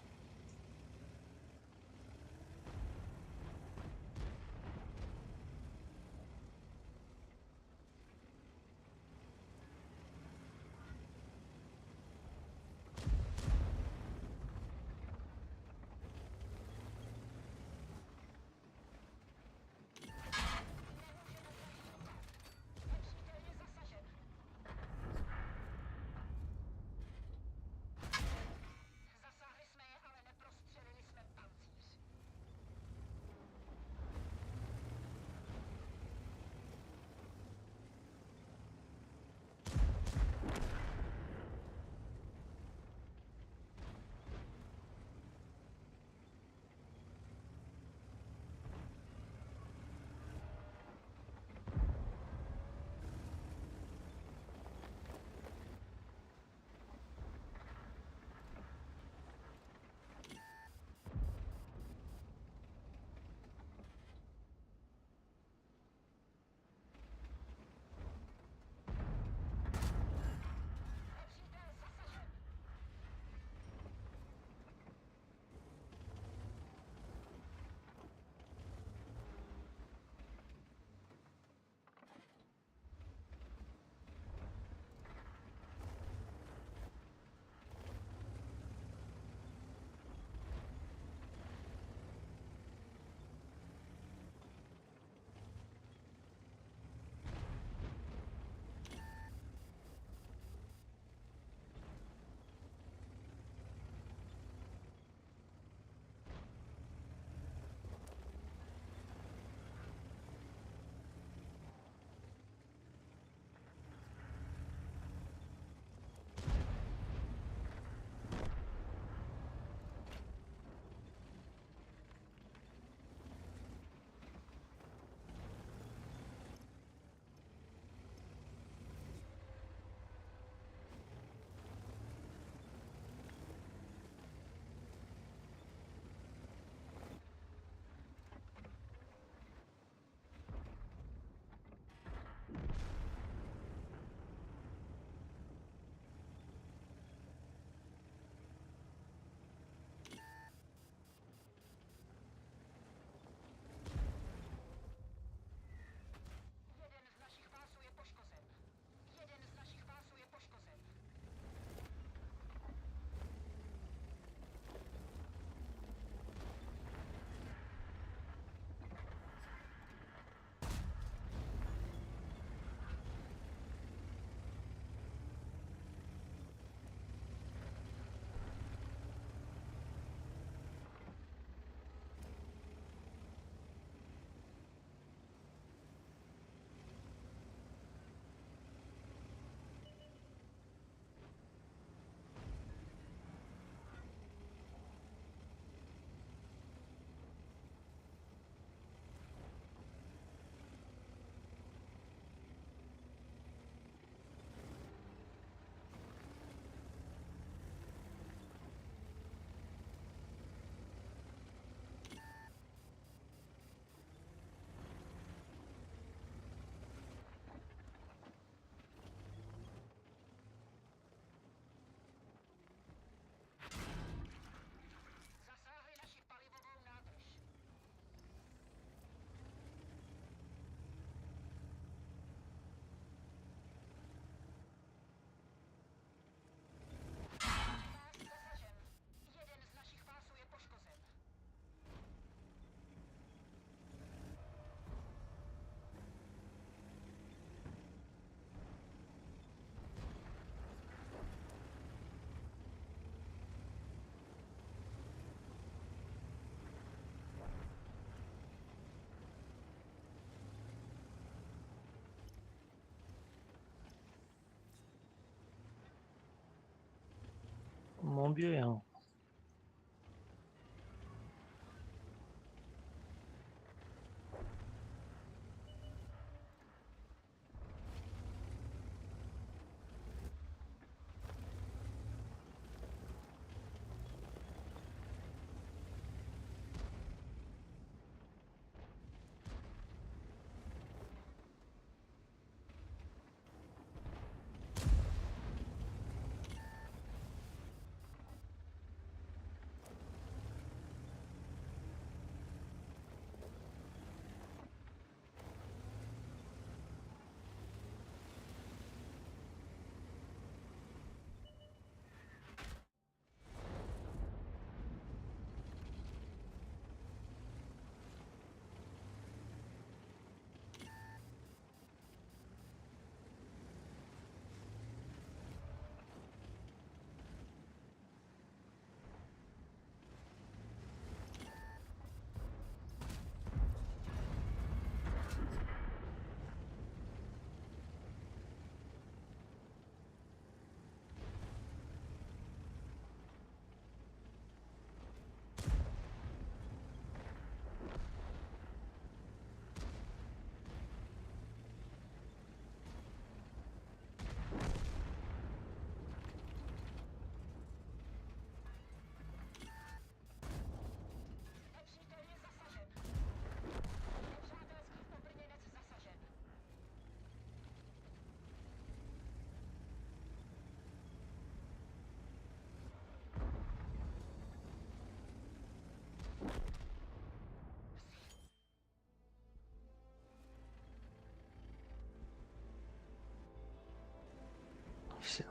Мон биёям.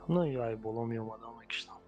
Ну, ё ай боло меомадам, мекиштам.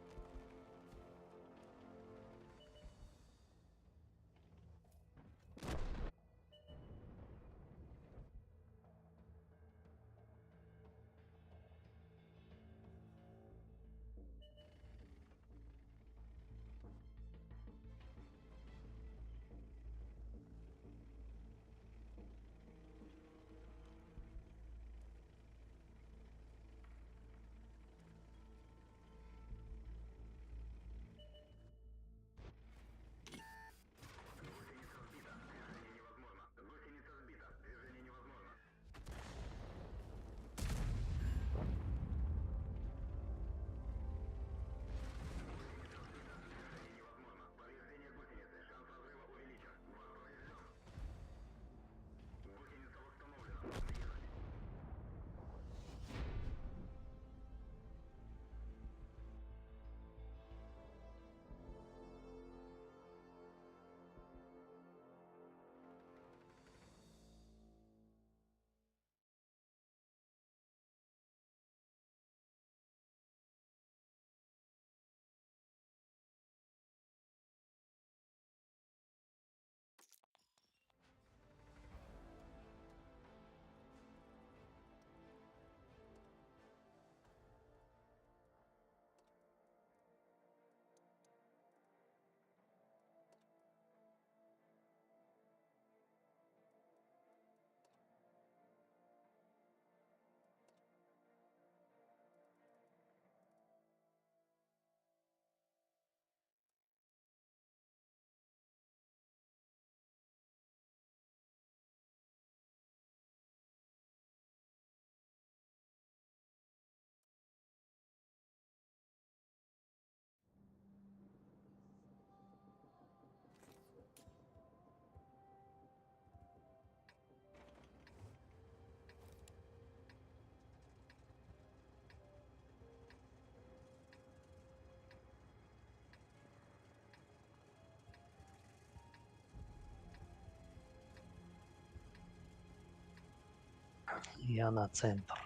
Я на центр.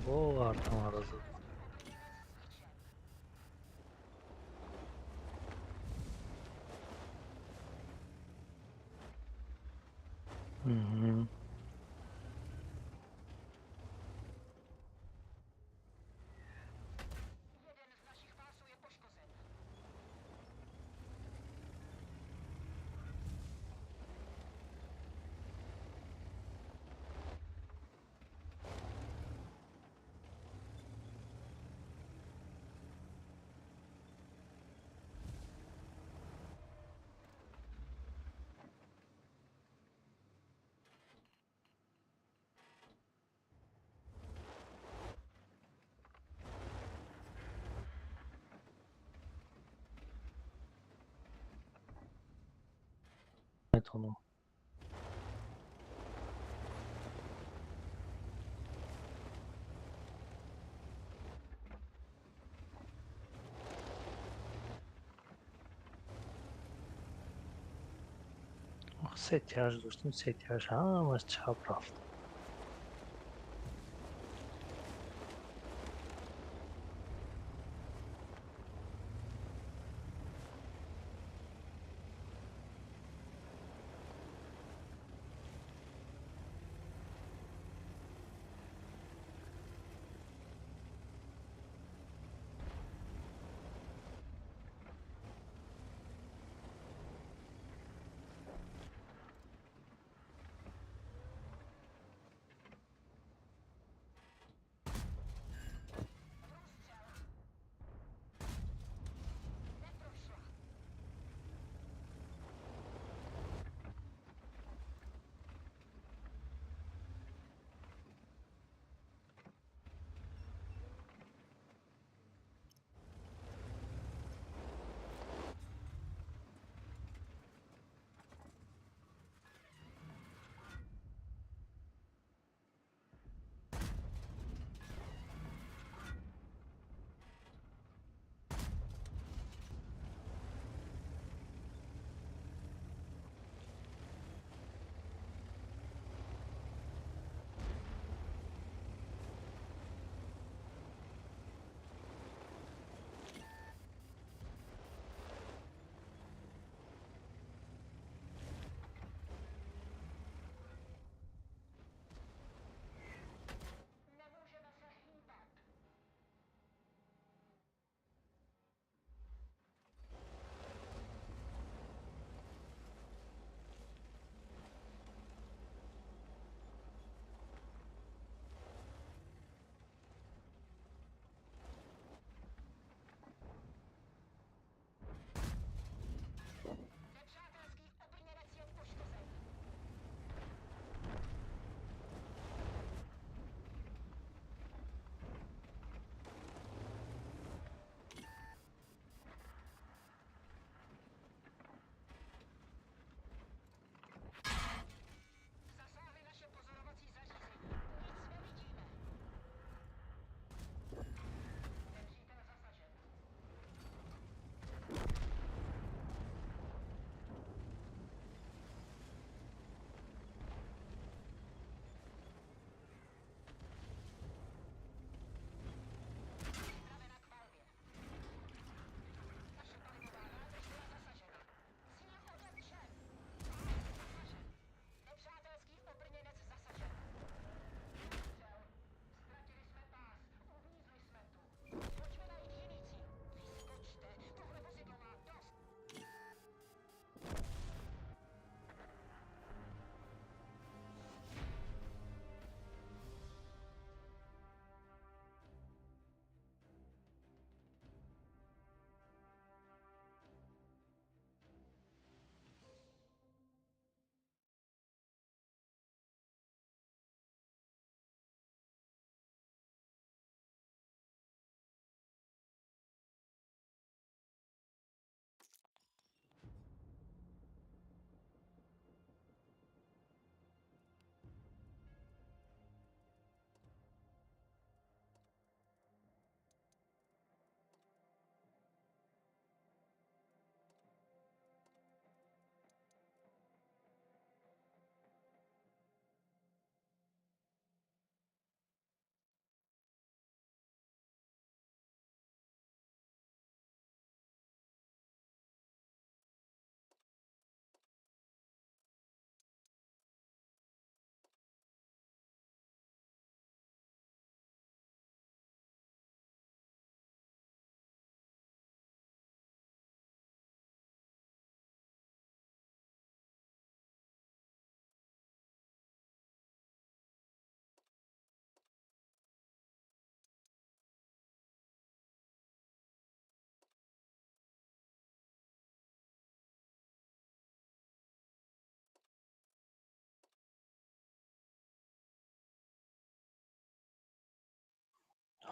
Бо артамара зад. Угу. Метавонам. Се тяж доштем, се тяж ҳамаш чап рафт.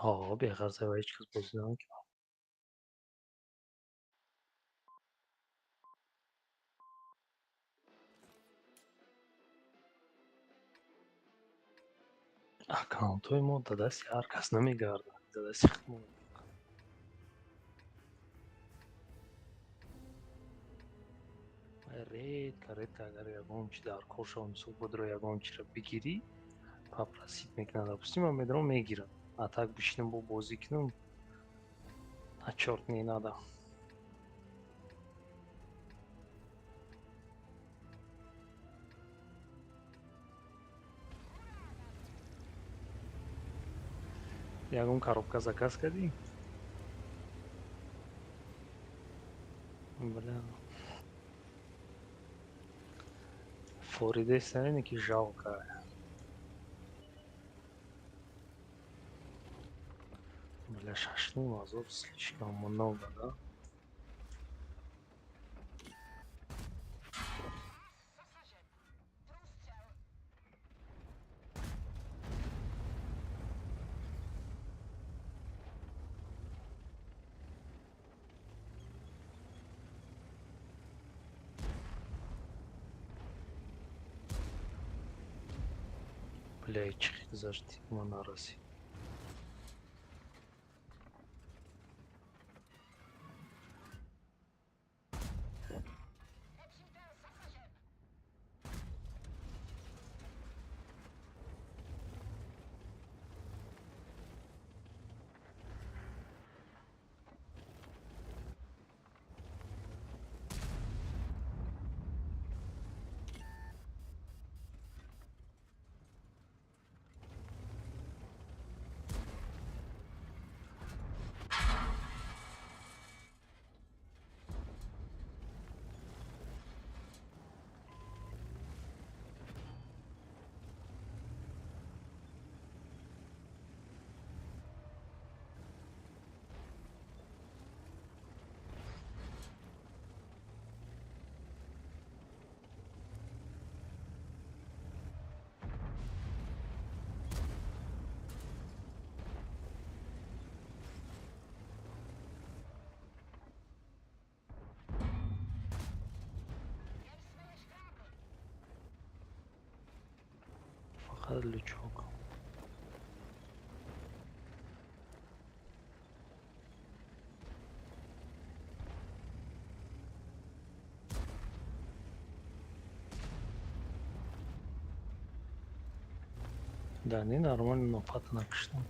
Ҳо, беғарза ва ҳеҷ кас бозӣ намекунад. Аккаунтҳои мо да дасти ҳар кас намегардад, да дасти худмон. Редко, редко агар ягон чи дар кор шава, мисол бодро ягон чиро бигирӣ, попросить мекунад, допустим, ман медорам мегирам. А так бишинам бо бозӣ кунам, а чёрт не надо. Ягон коробка заказ кардӣ? Бля. Форидестане ки жалко. Бля, шашним азоб слишком много, да? Бля, чӣ гузашти ма нарасид. Фақат лючок. Да, не нормально, но пата накиштам.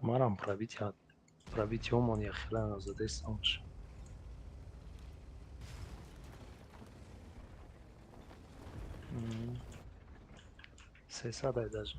Марам пробитиёмон яхела назадестамш. Сесадай даже.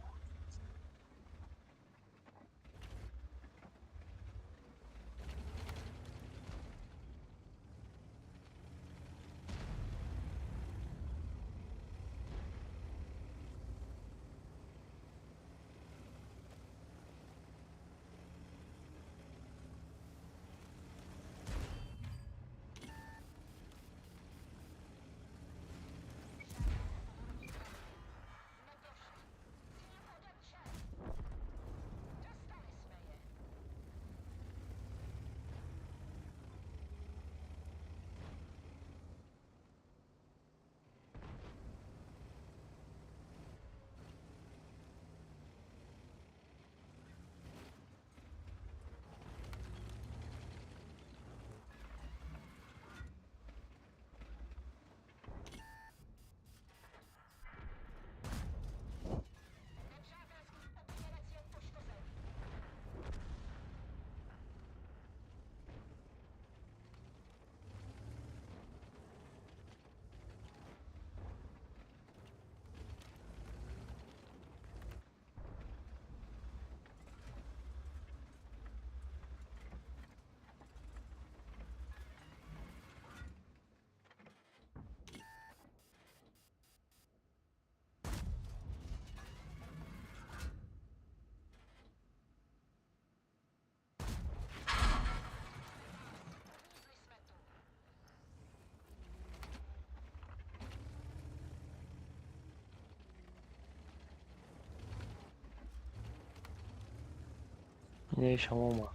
Инаш омад.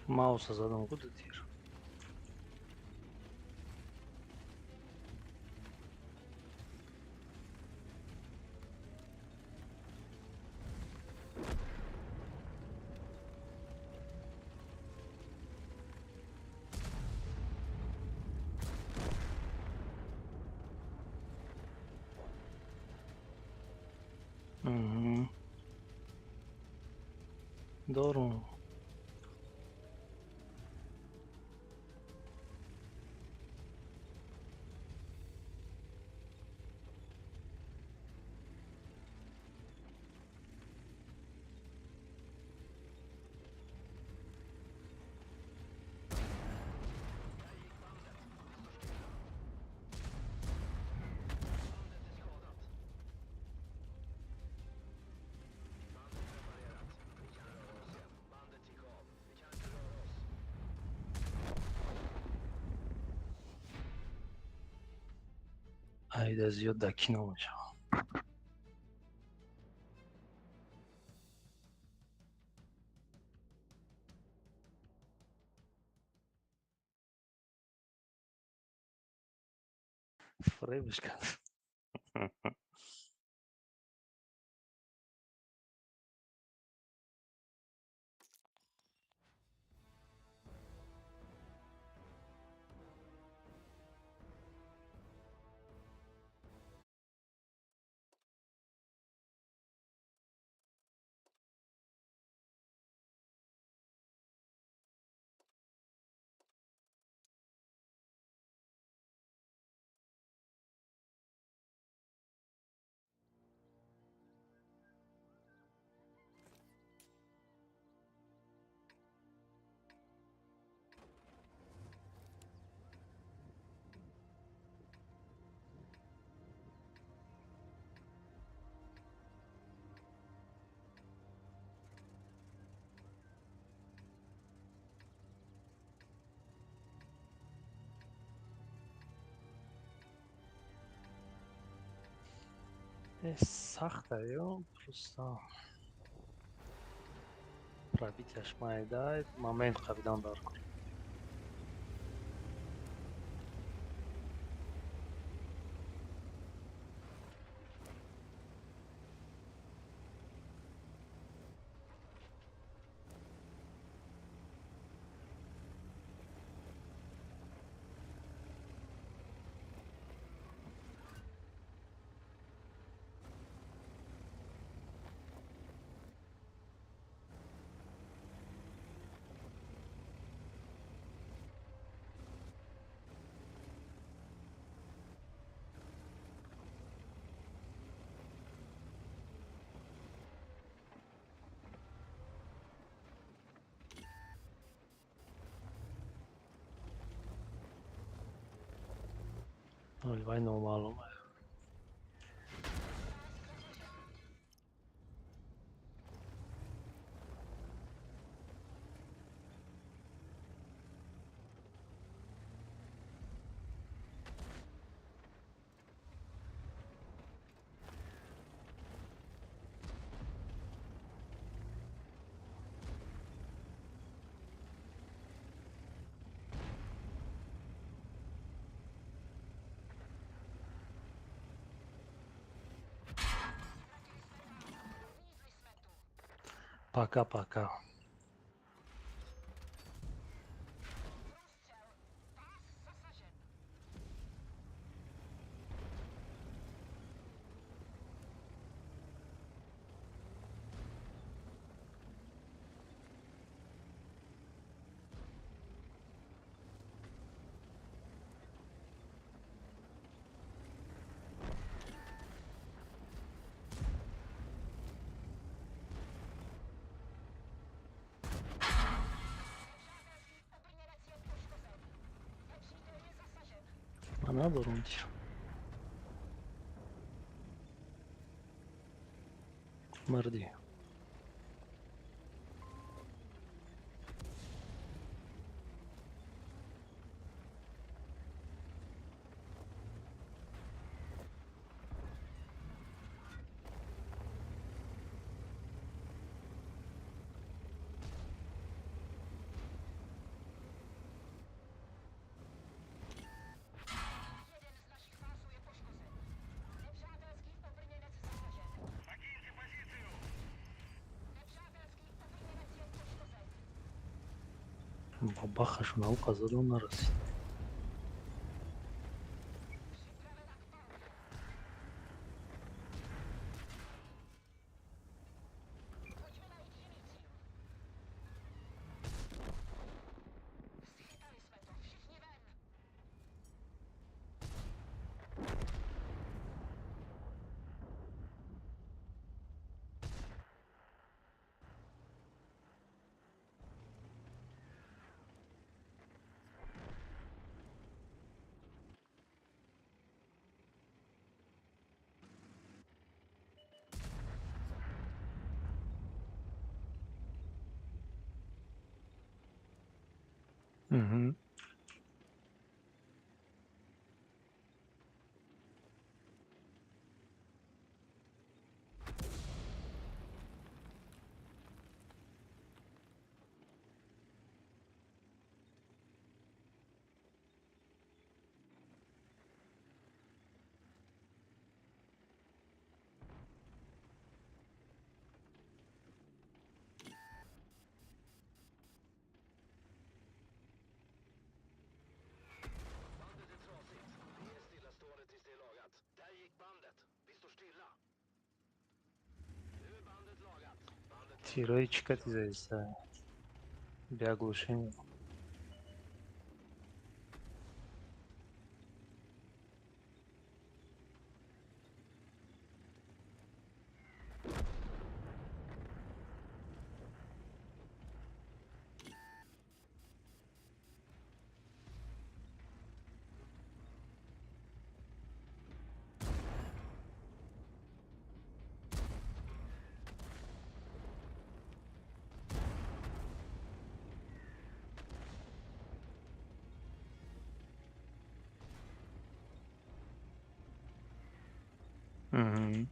Мауса задам, куда тир? Угу. Дорого. Айда зиёд дар кино мешавам. Фребш кард. Сахта ё просто пробитияш майда момент қабидан дар кор. Оли вай номаълум. Пока-пока. Ман надорам тир. Марди. Ба бахашон ав қазадон нарасид. Угу. Тирои чӣ кати заиста? Бя глушение. Угу.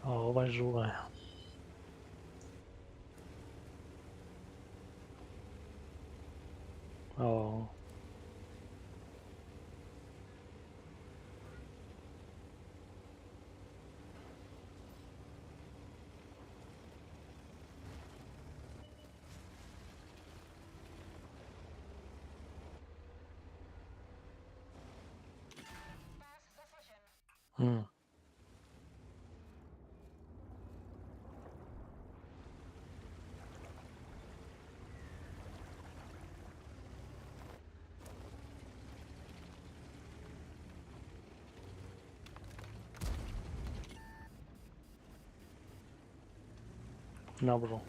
Вай зура. Набрал.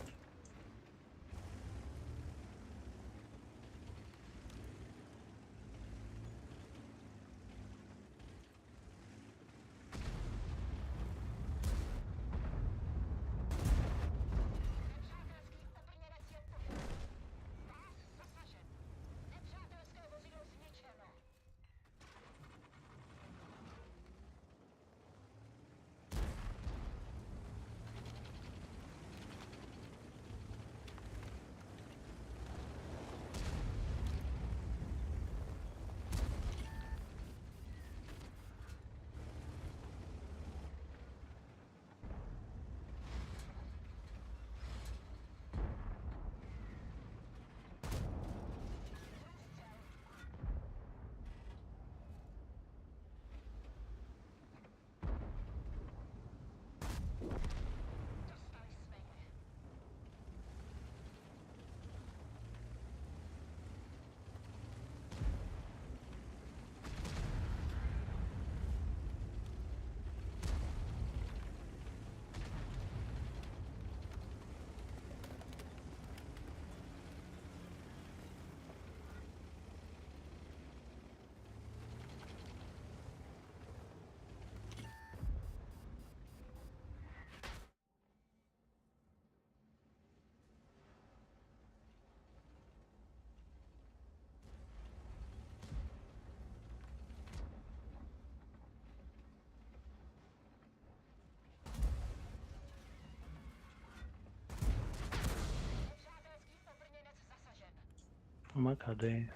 Ма каде?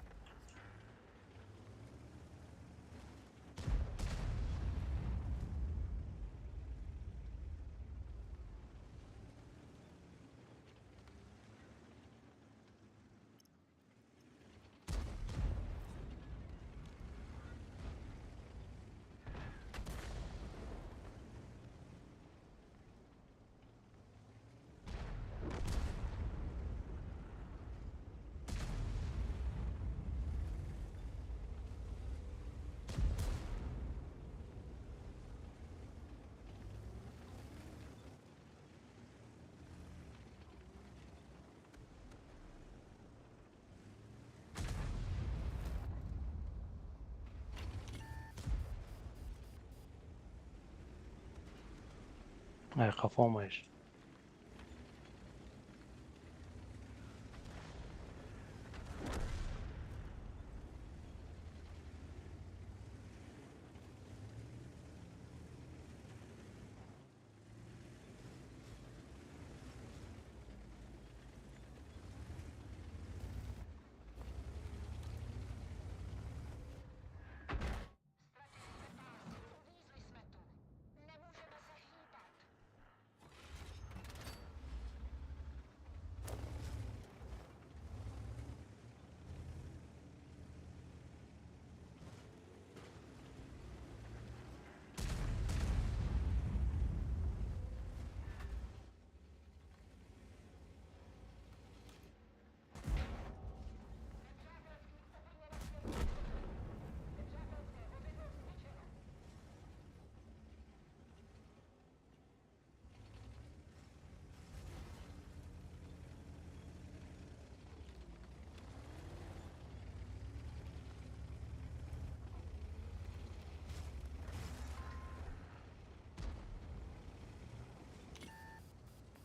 Ай, қафомаш.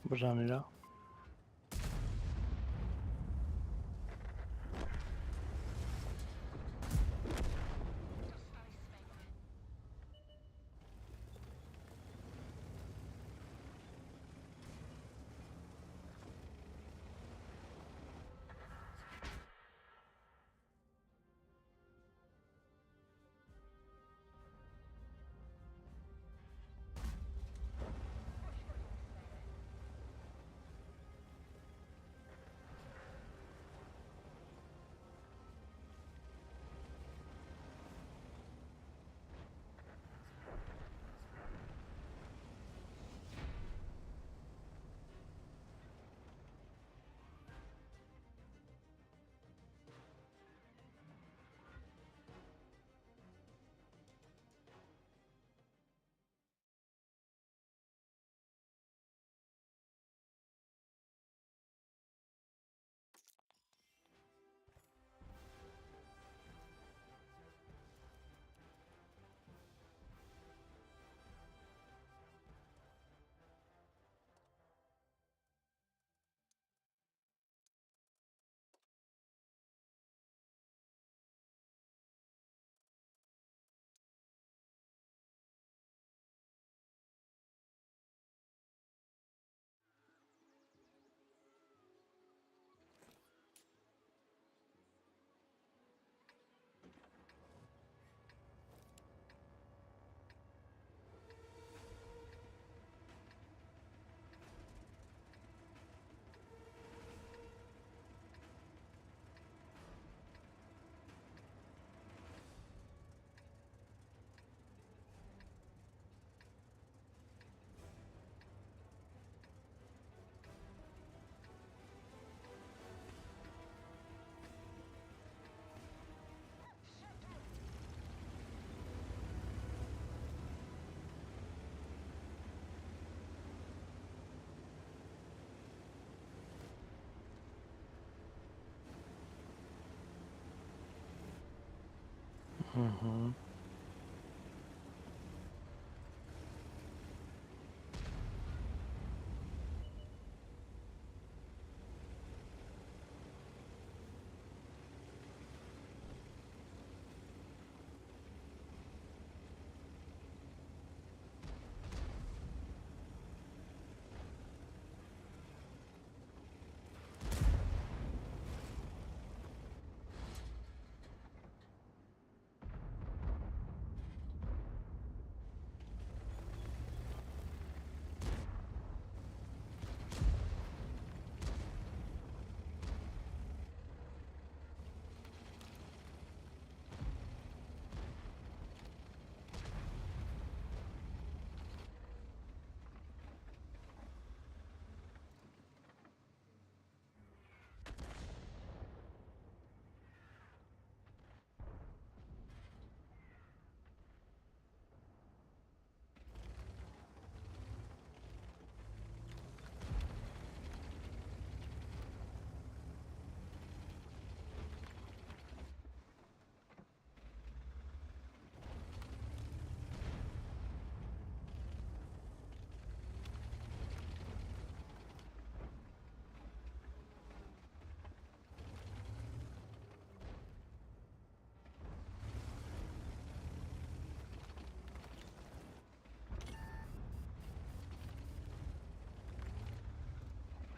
Бизанира.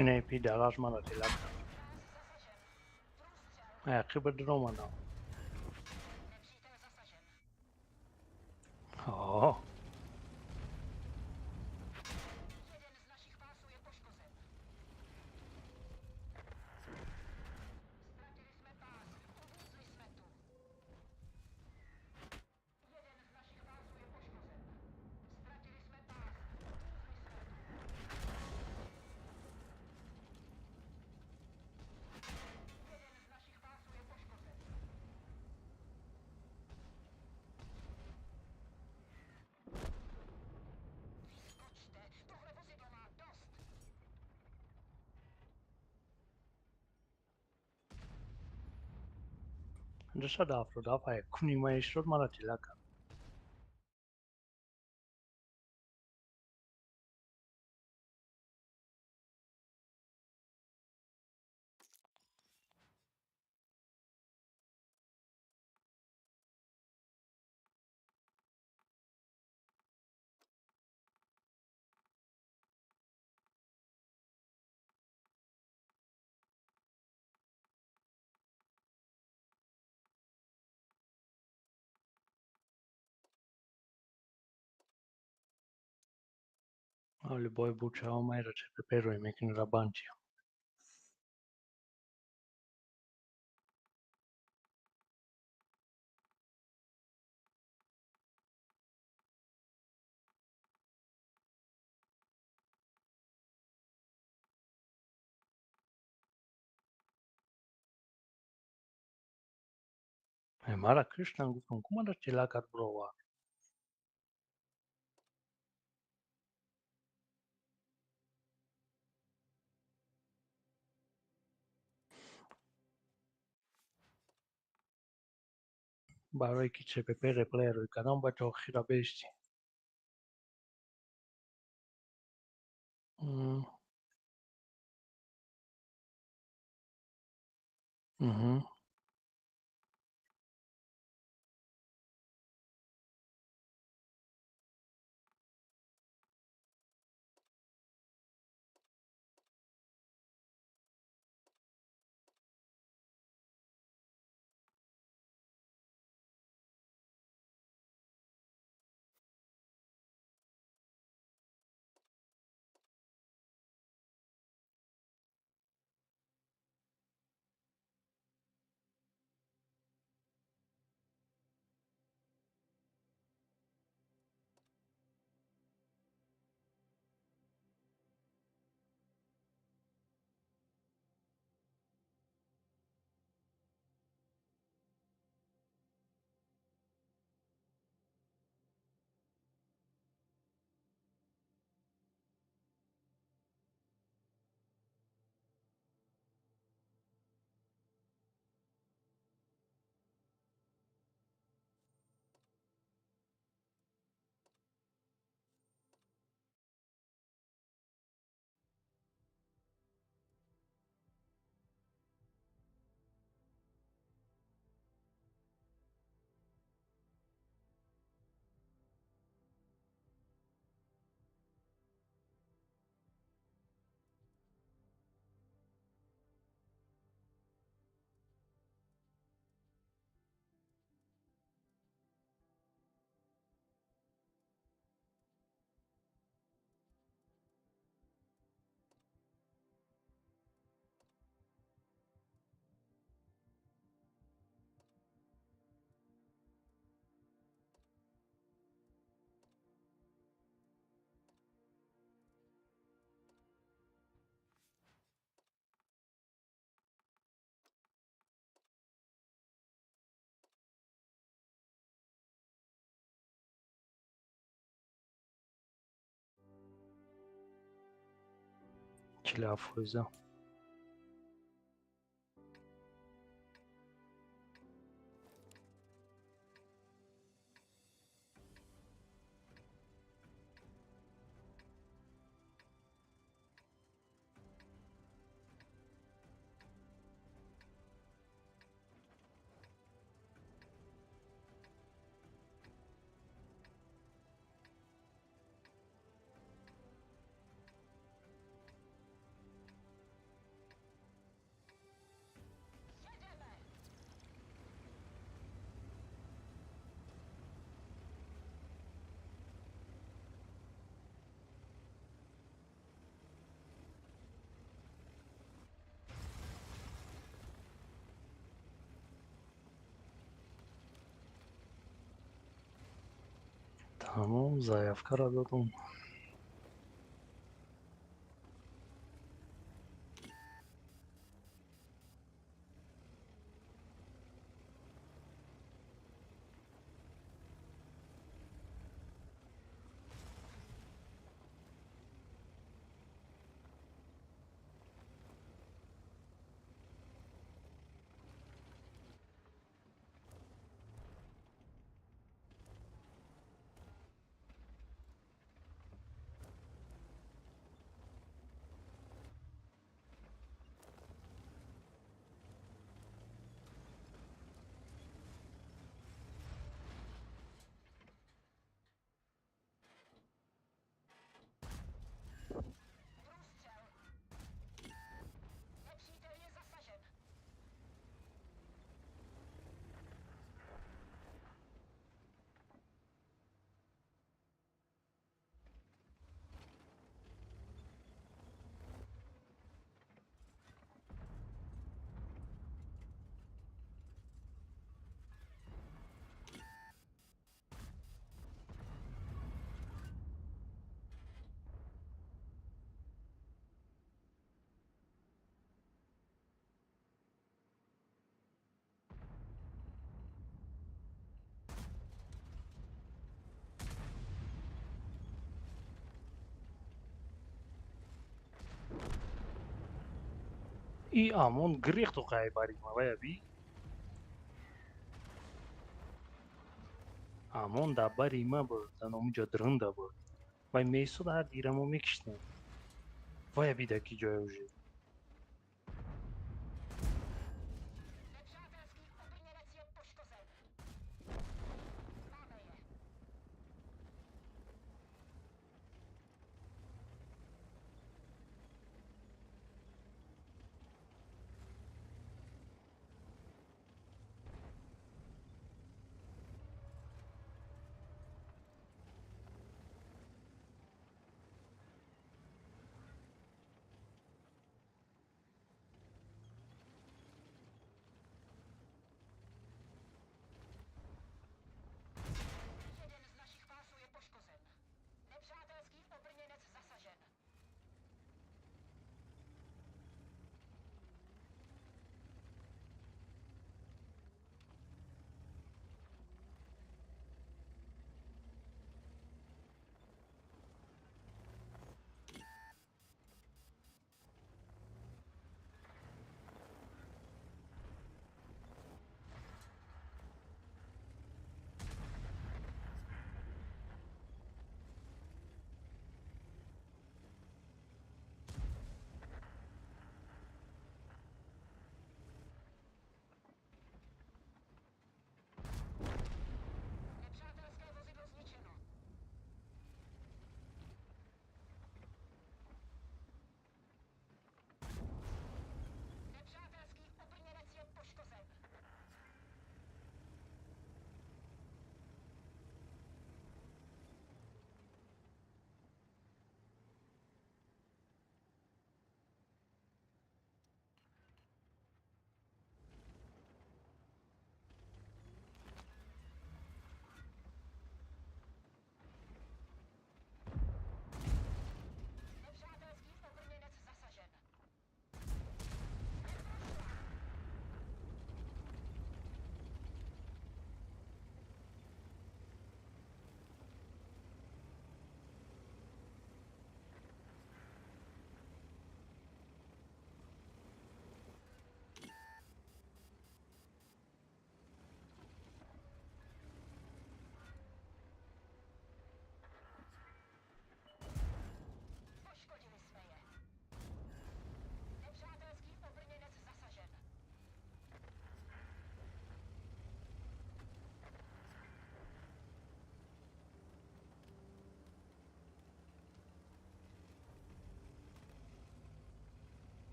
Инаи пидараш мара тела кард. Ақиба дуромадам. О. 177 кунимаишрод мара тела кард. Любой бучао майра ЧПП рӯй мекунӣ рабанчи. Мара Кришна гуфтам, ку мара тела кард бировард. Барое ки ЧПП реплей рӯй кардам, бояд то охира беистӣ. 47%. Тамом, заявкаро додум. И амон грехту қайбари мавая би. Амон дар бари ма буд, дар номуҷо дрында буд. Вай месуд ҳар дирамо мекиштем. Вая би дар ки ҷое уже.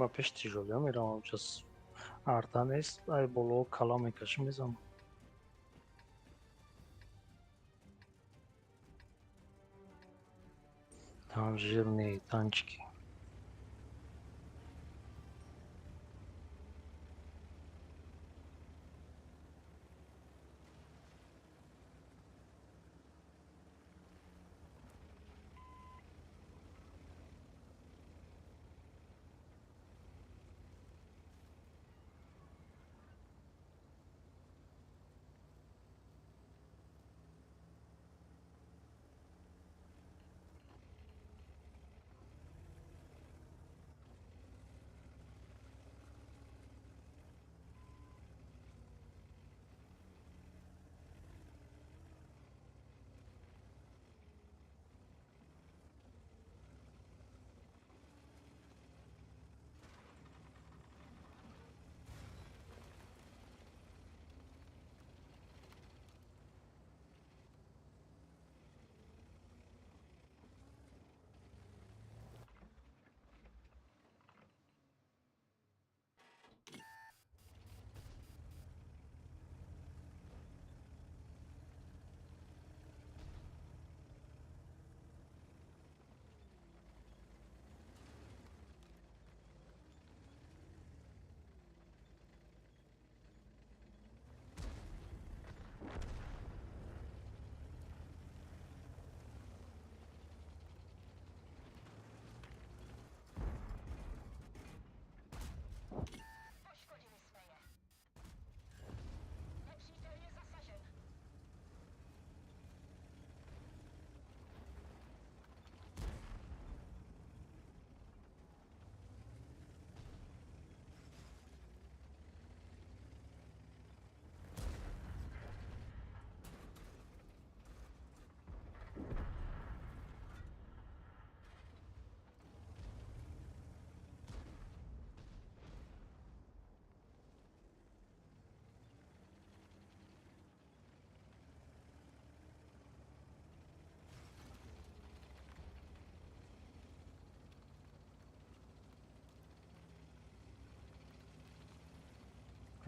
Нема пеш тяжёлый меравам сейчас. Арта нест, ай боло кала мекашим мезанам. Там жирные танчики.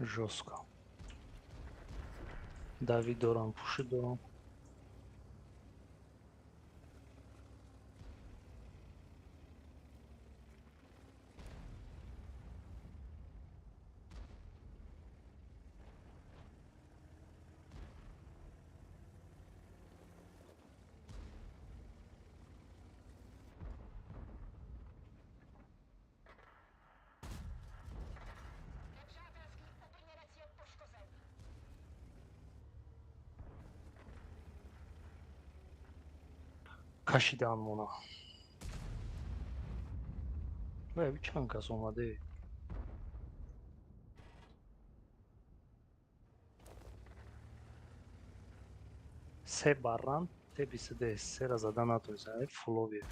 Жёстко. Давид дорам, пуши дорам. Кашидан мона. Ва чанд кас омаде? Се барран, те бисиде, сера зада натоиса, е фулови.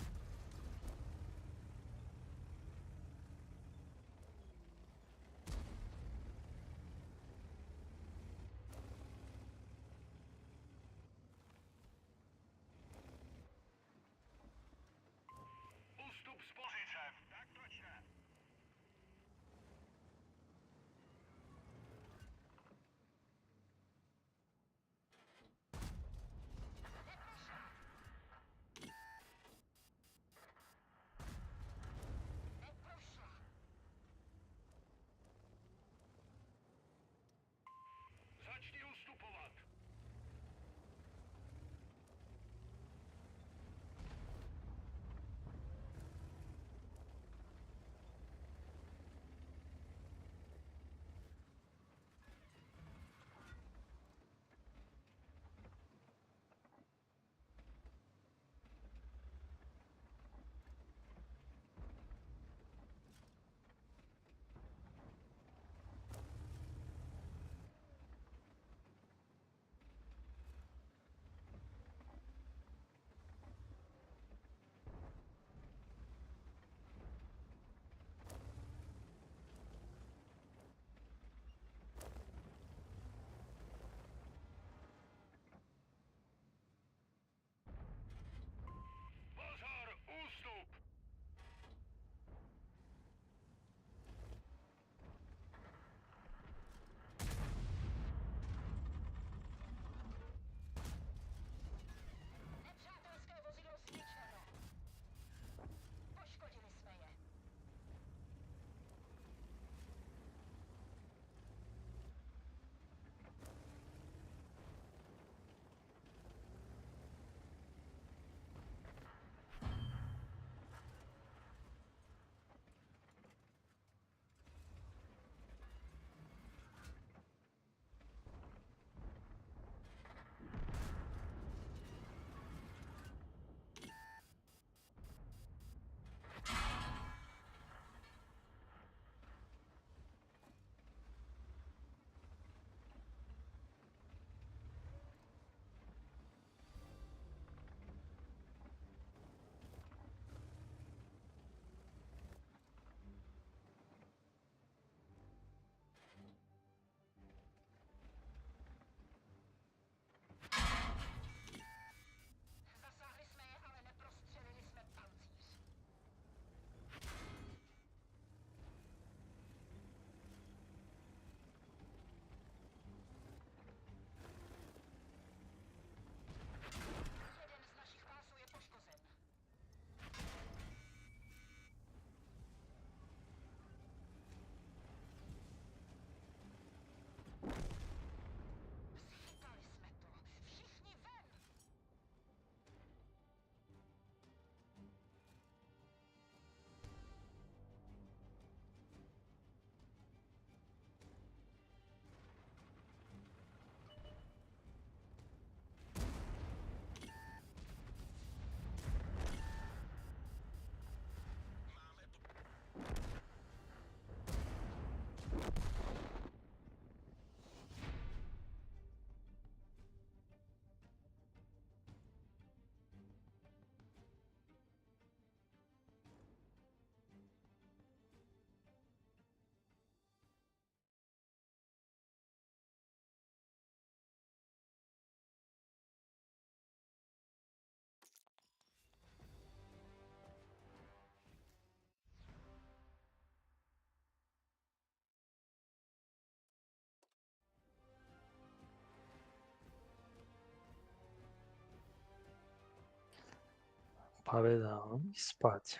Победа спать.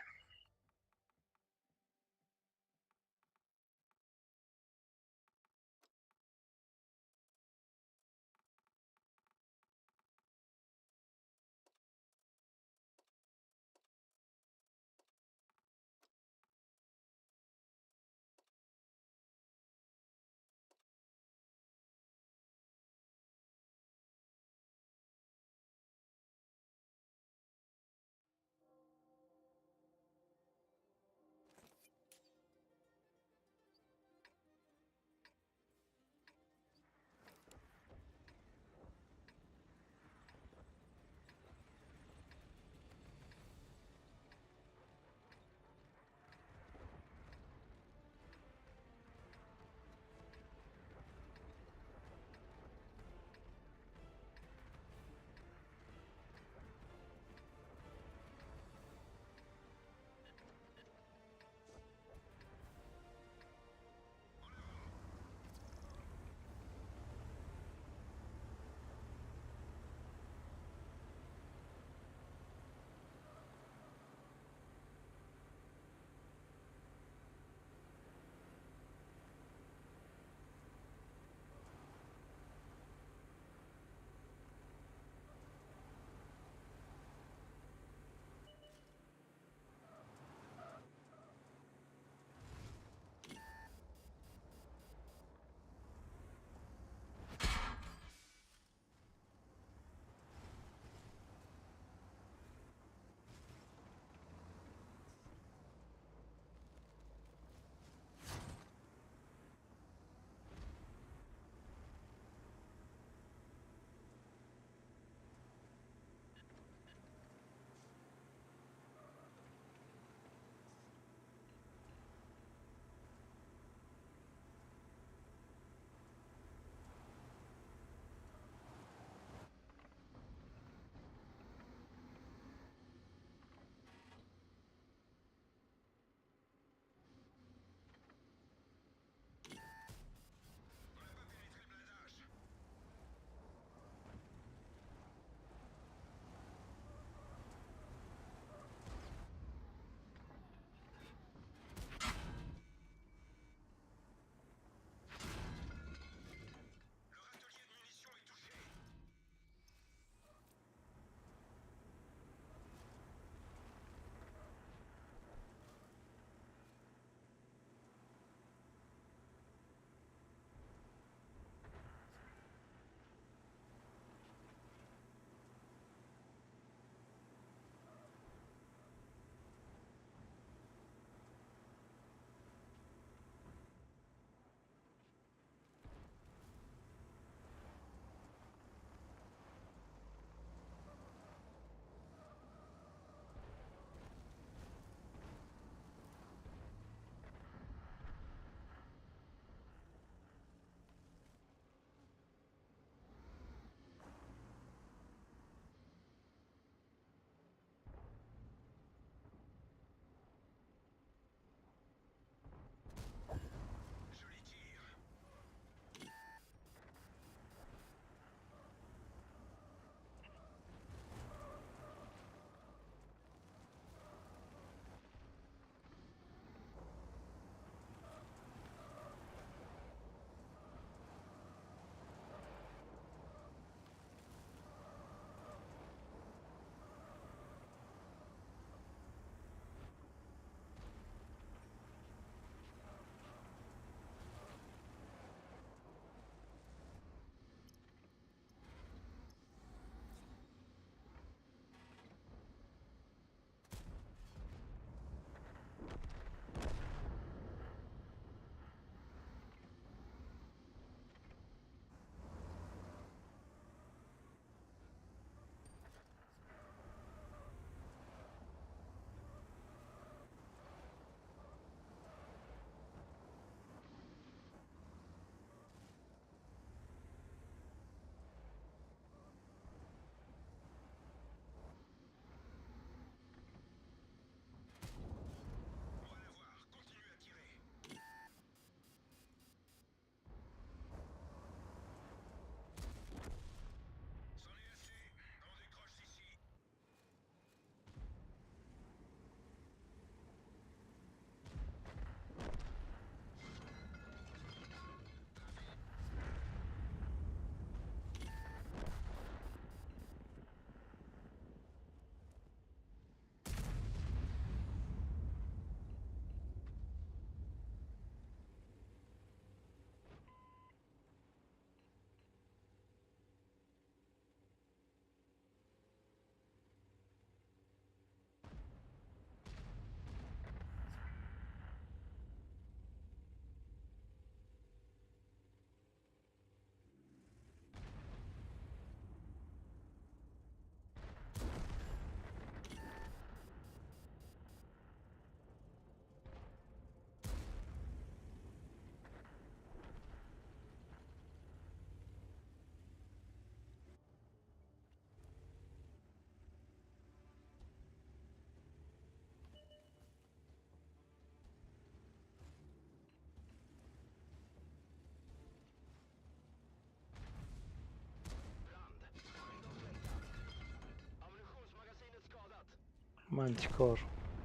Мантикор.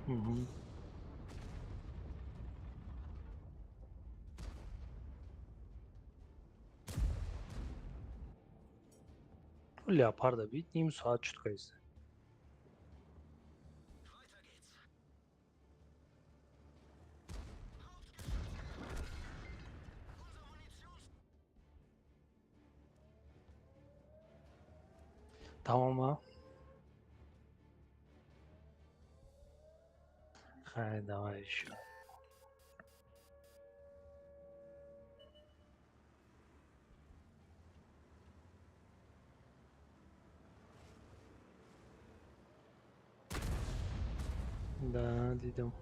Мгм. Леопарда бит ним соат шуд кайса. Тамом, а? Хай, давай ещё. Да, дидам.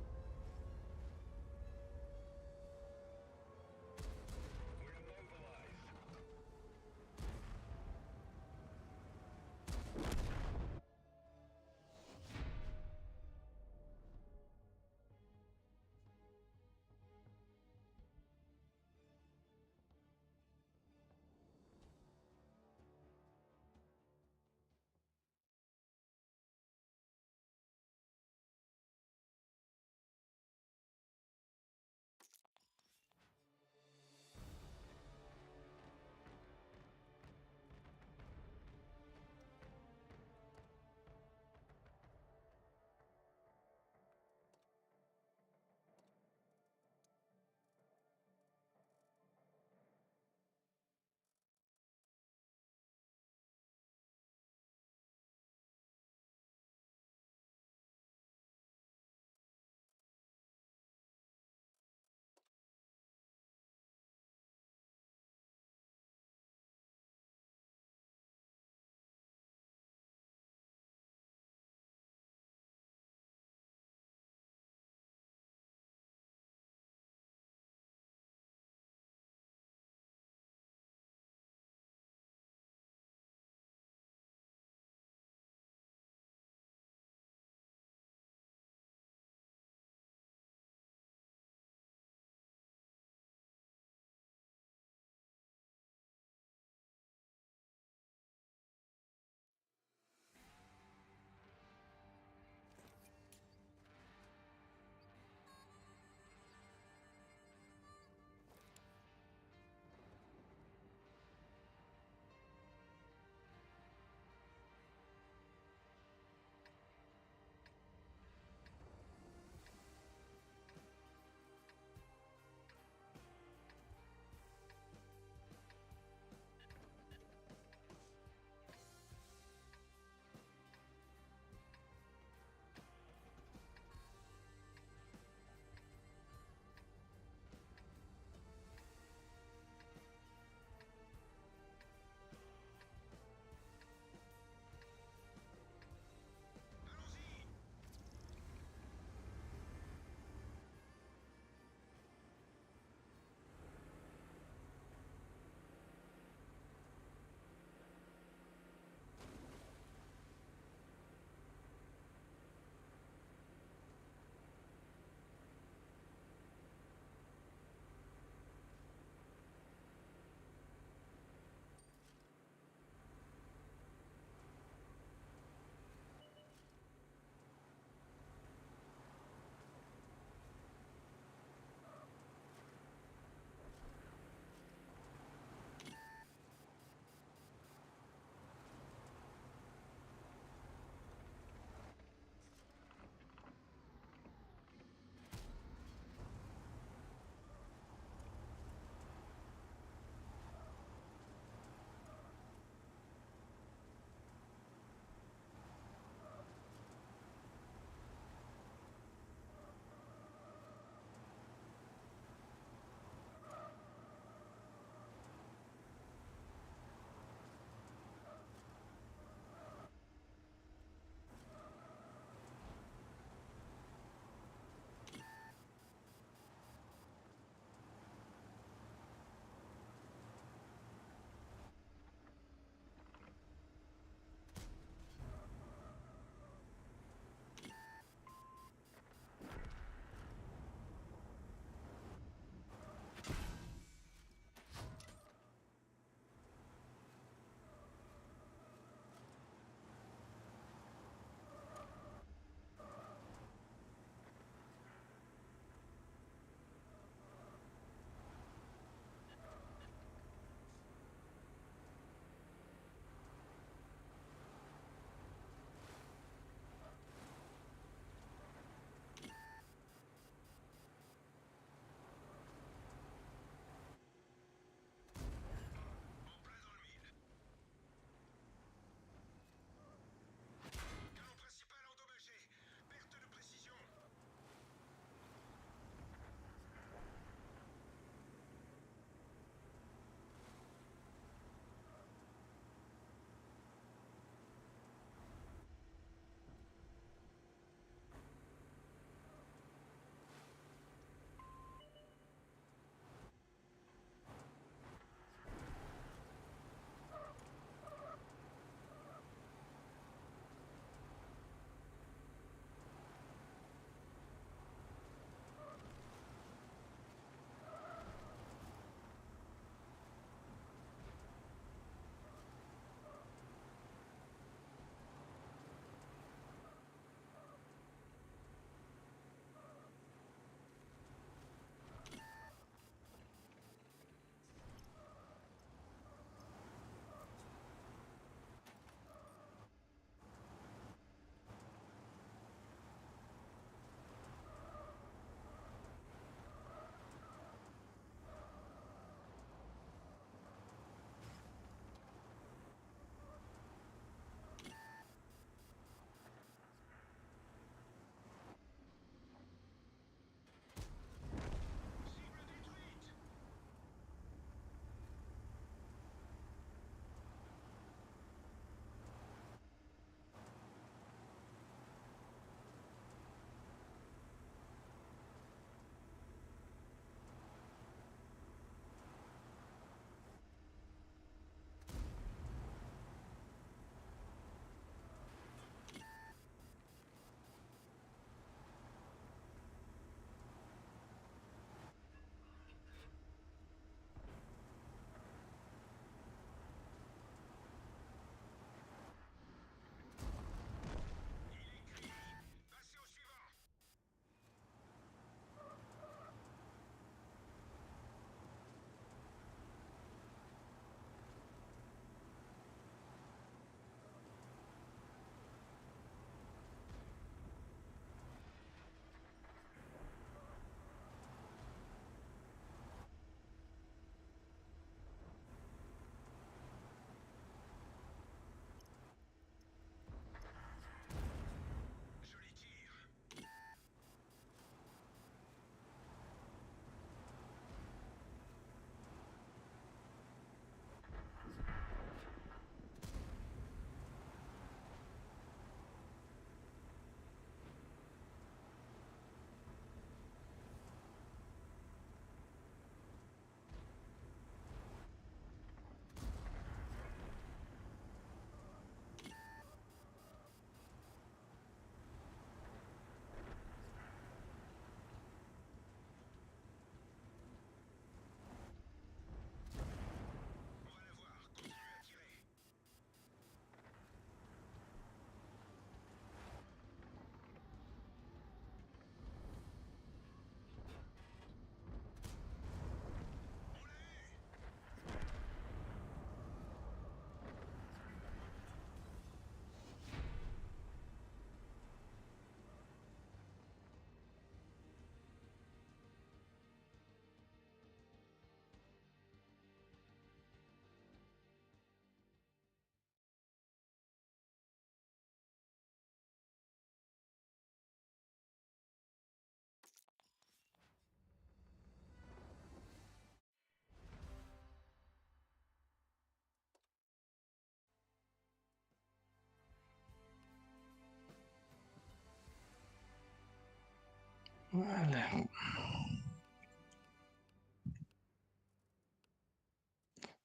Бале.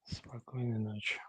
Спокойной ночи.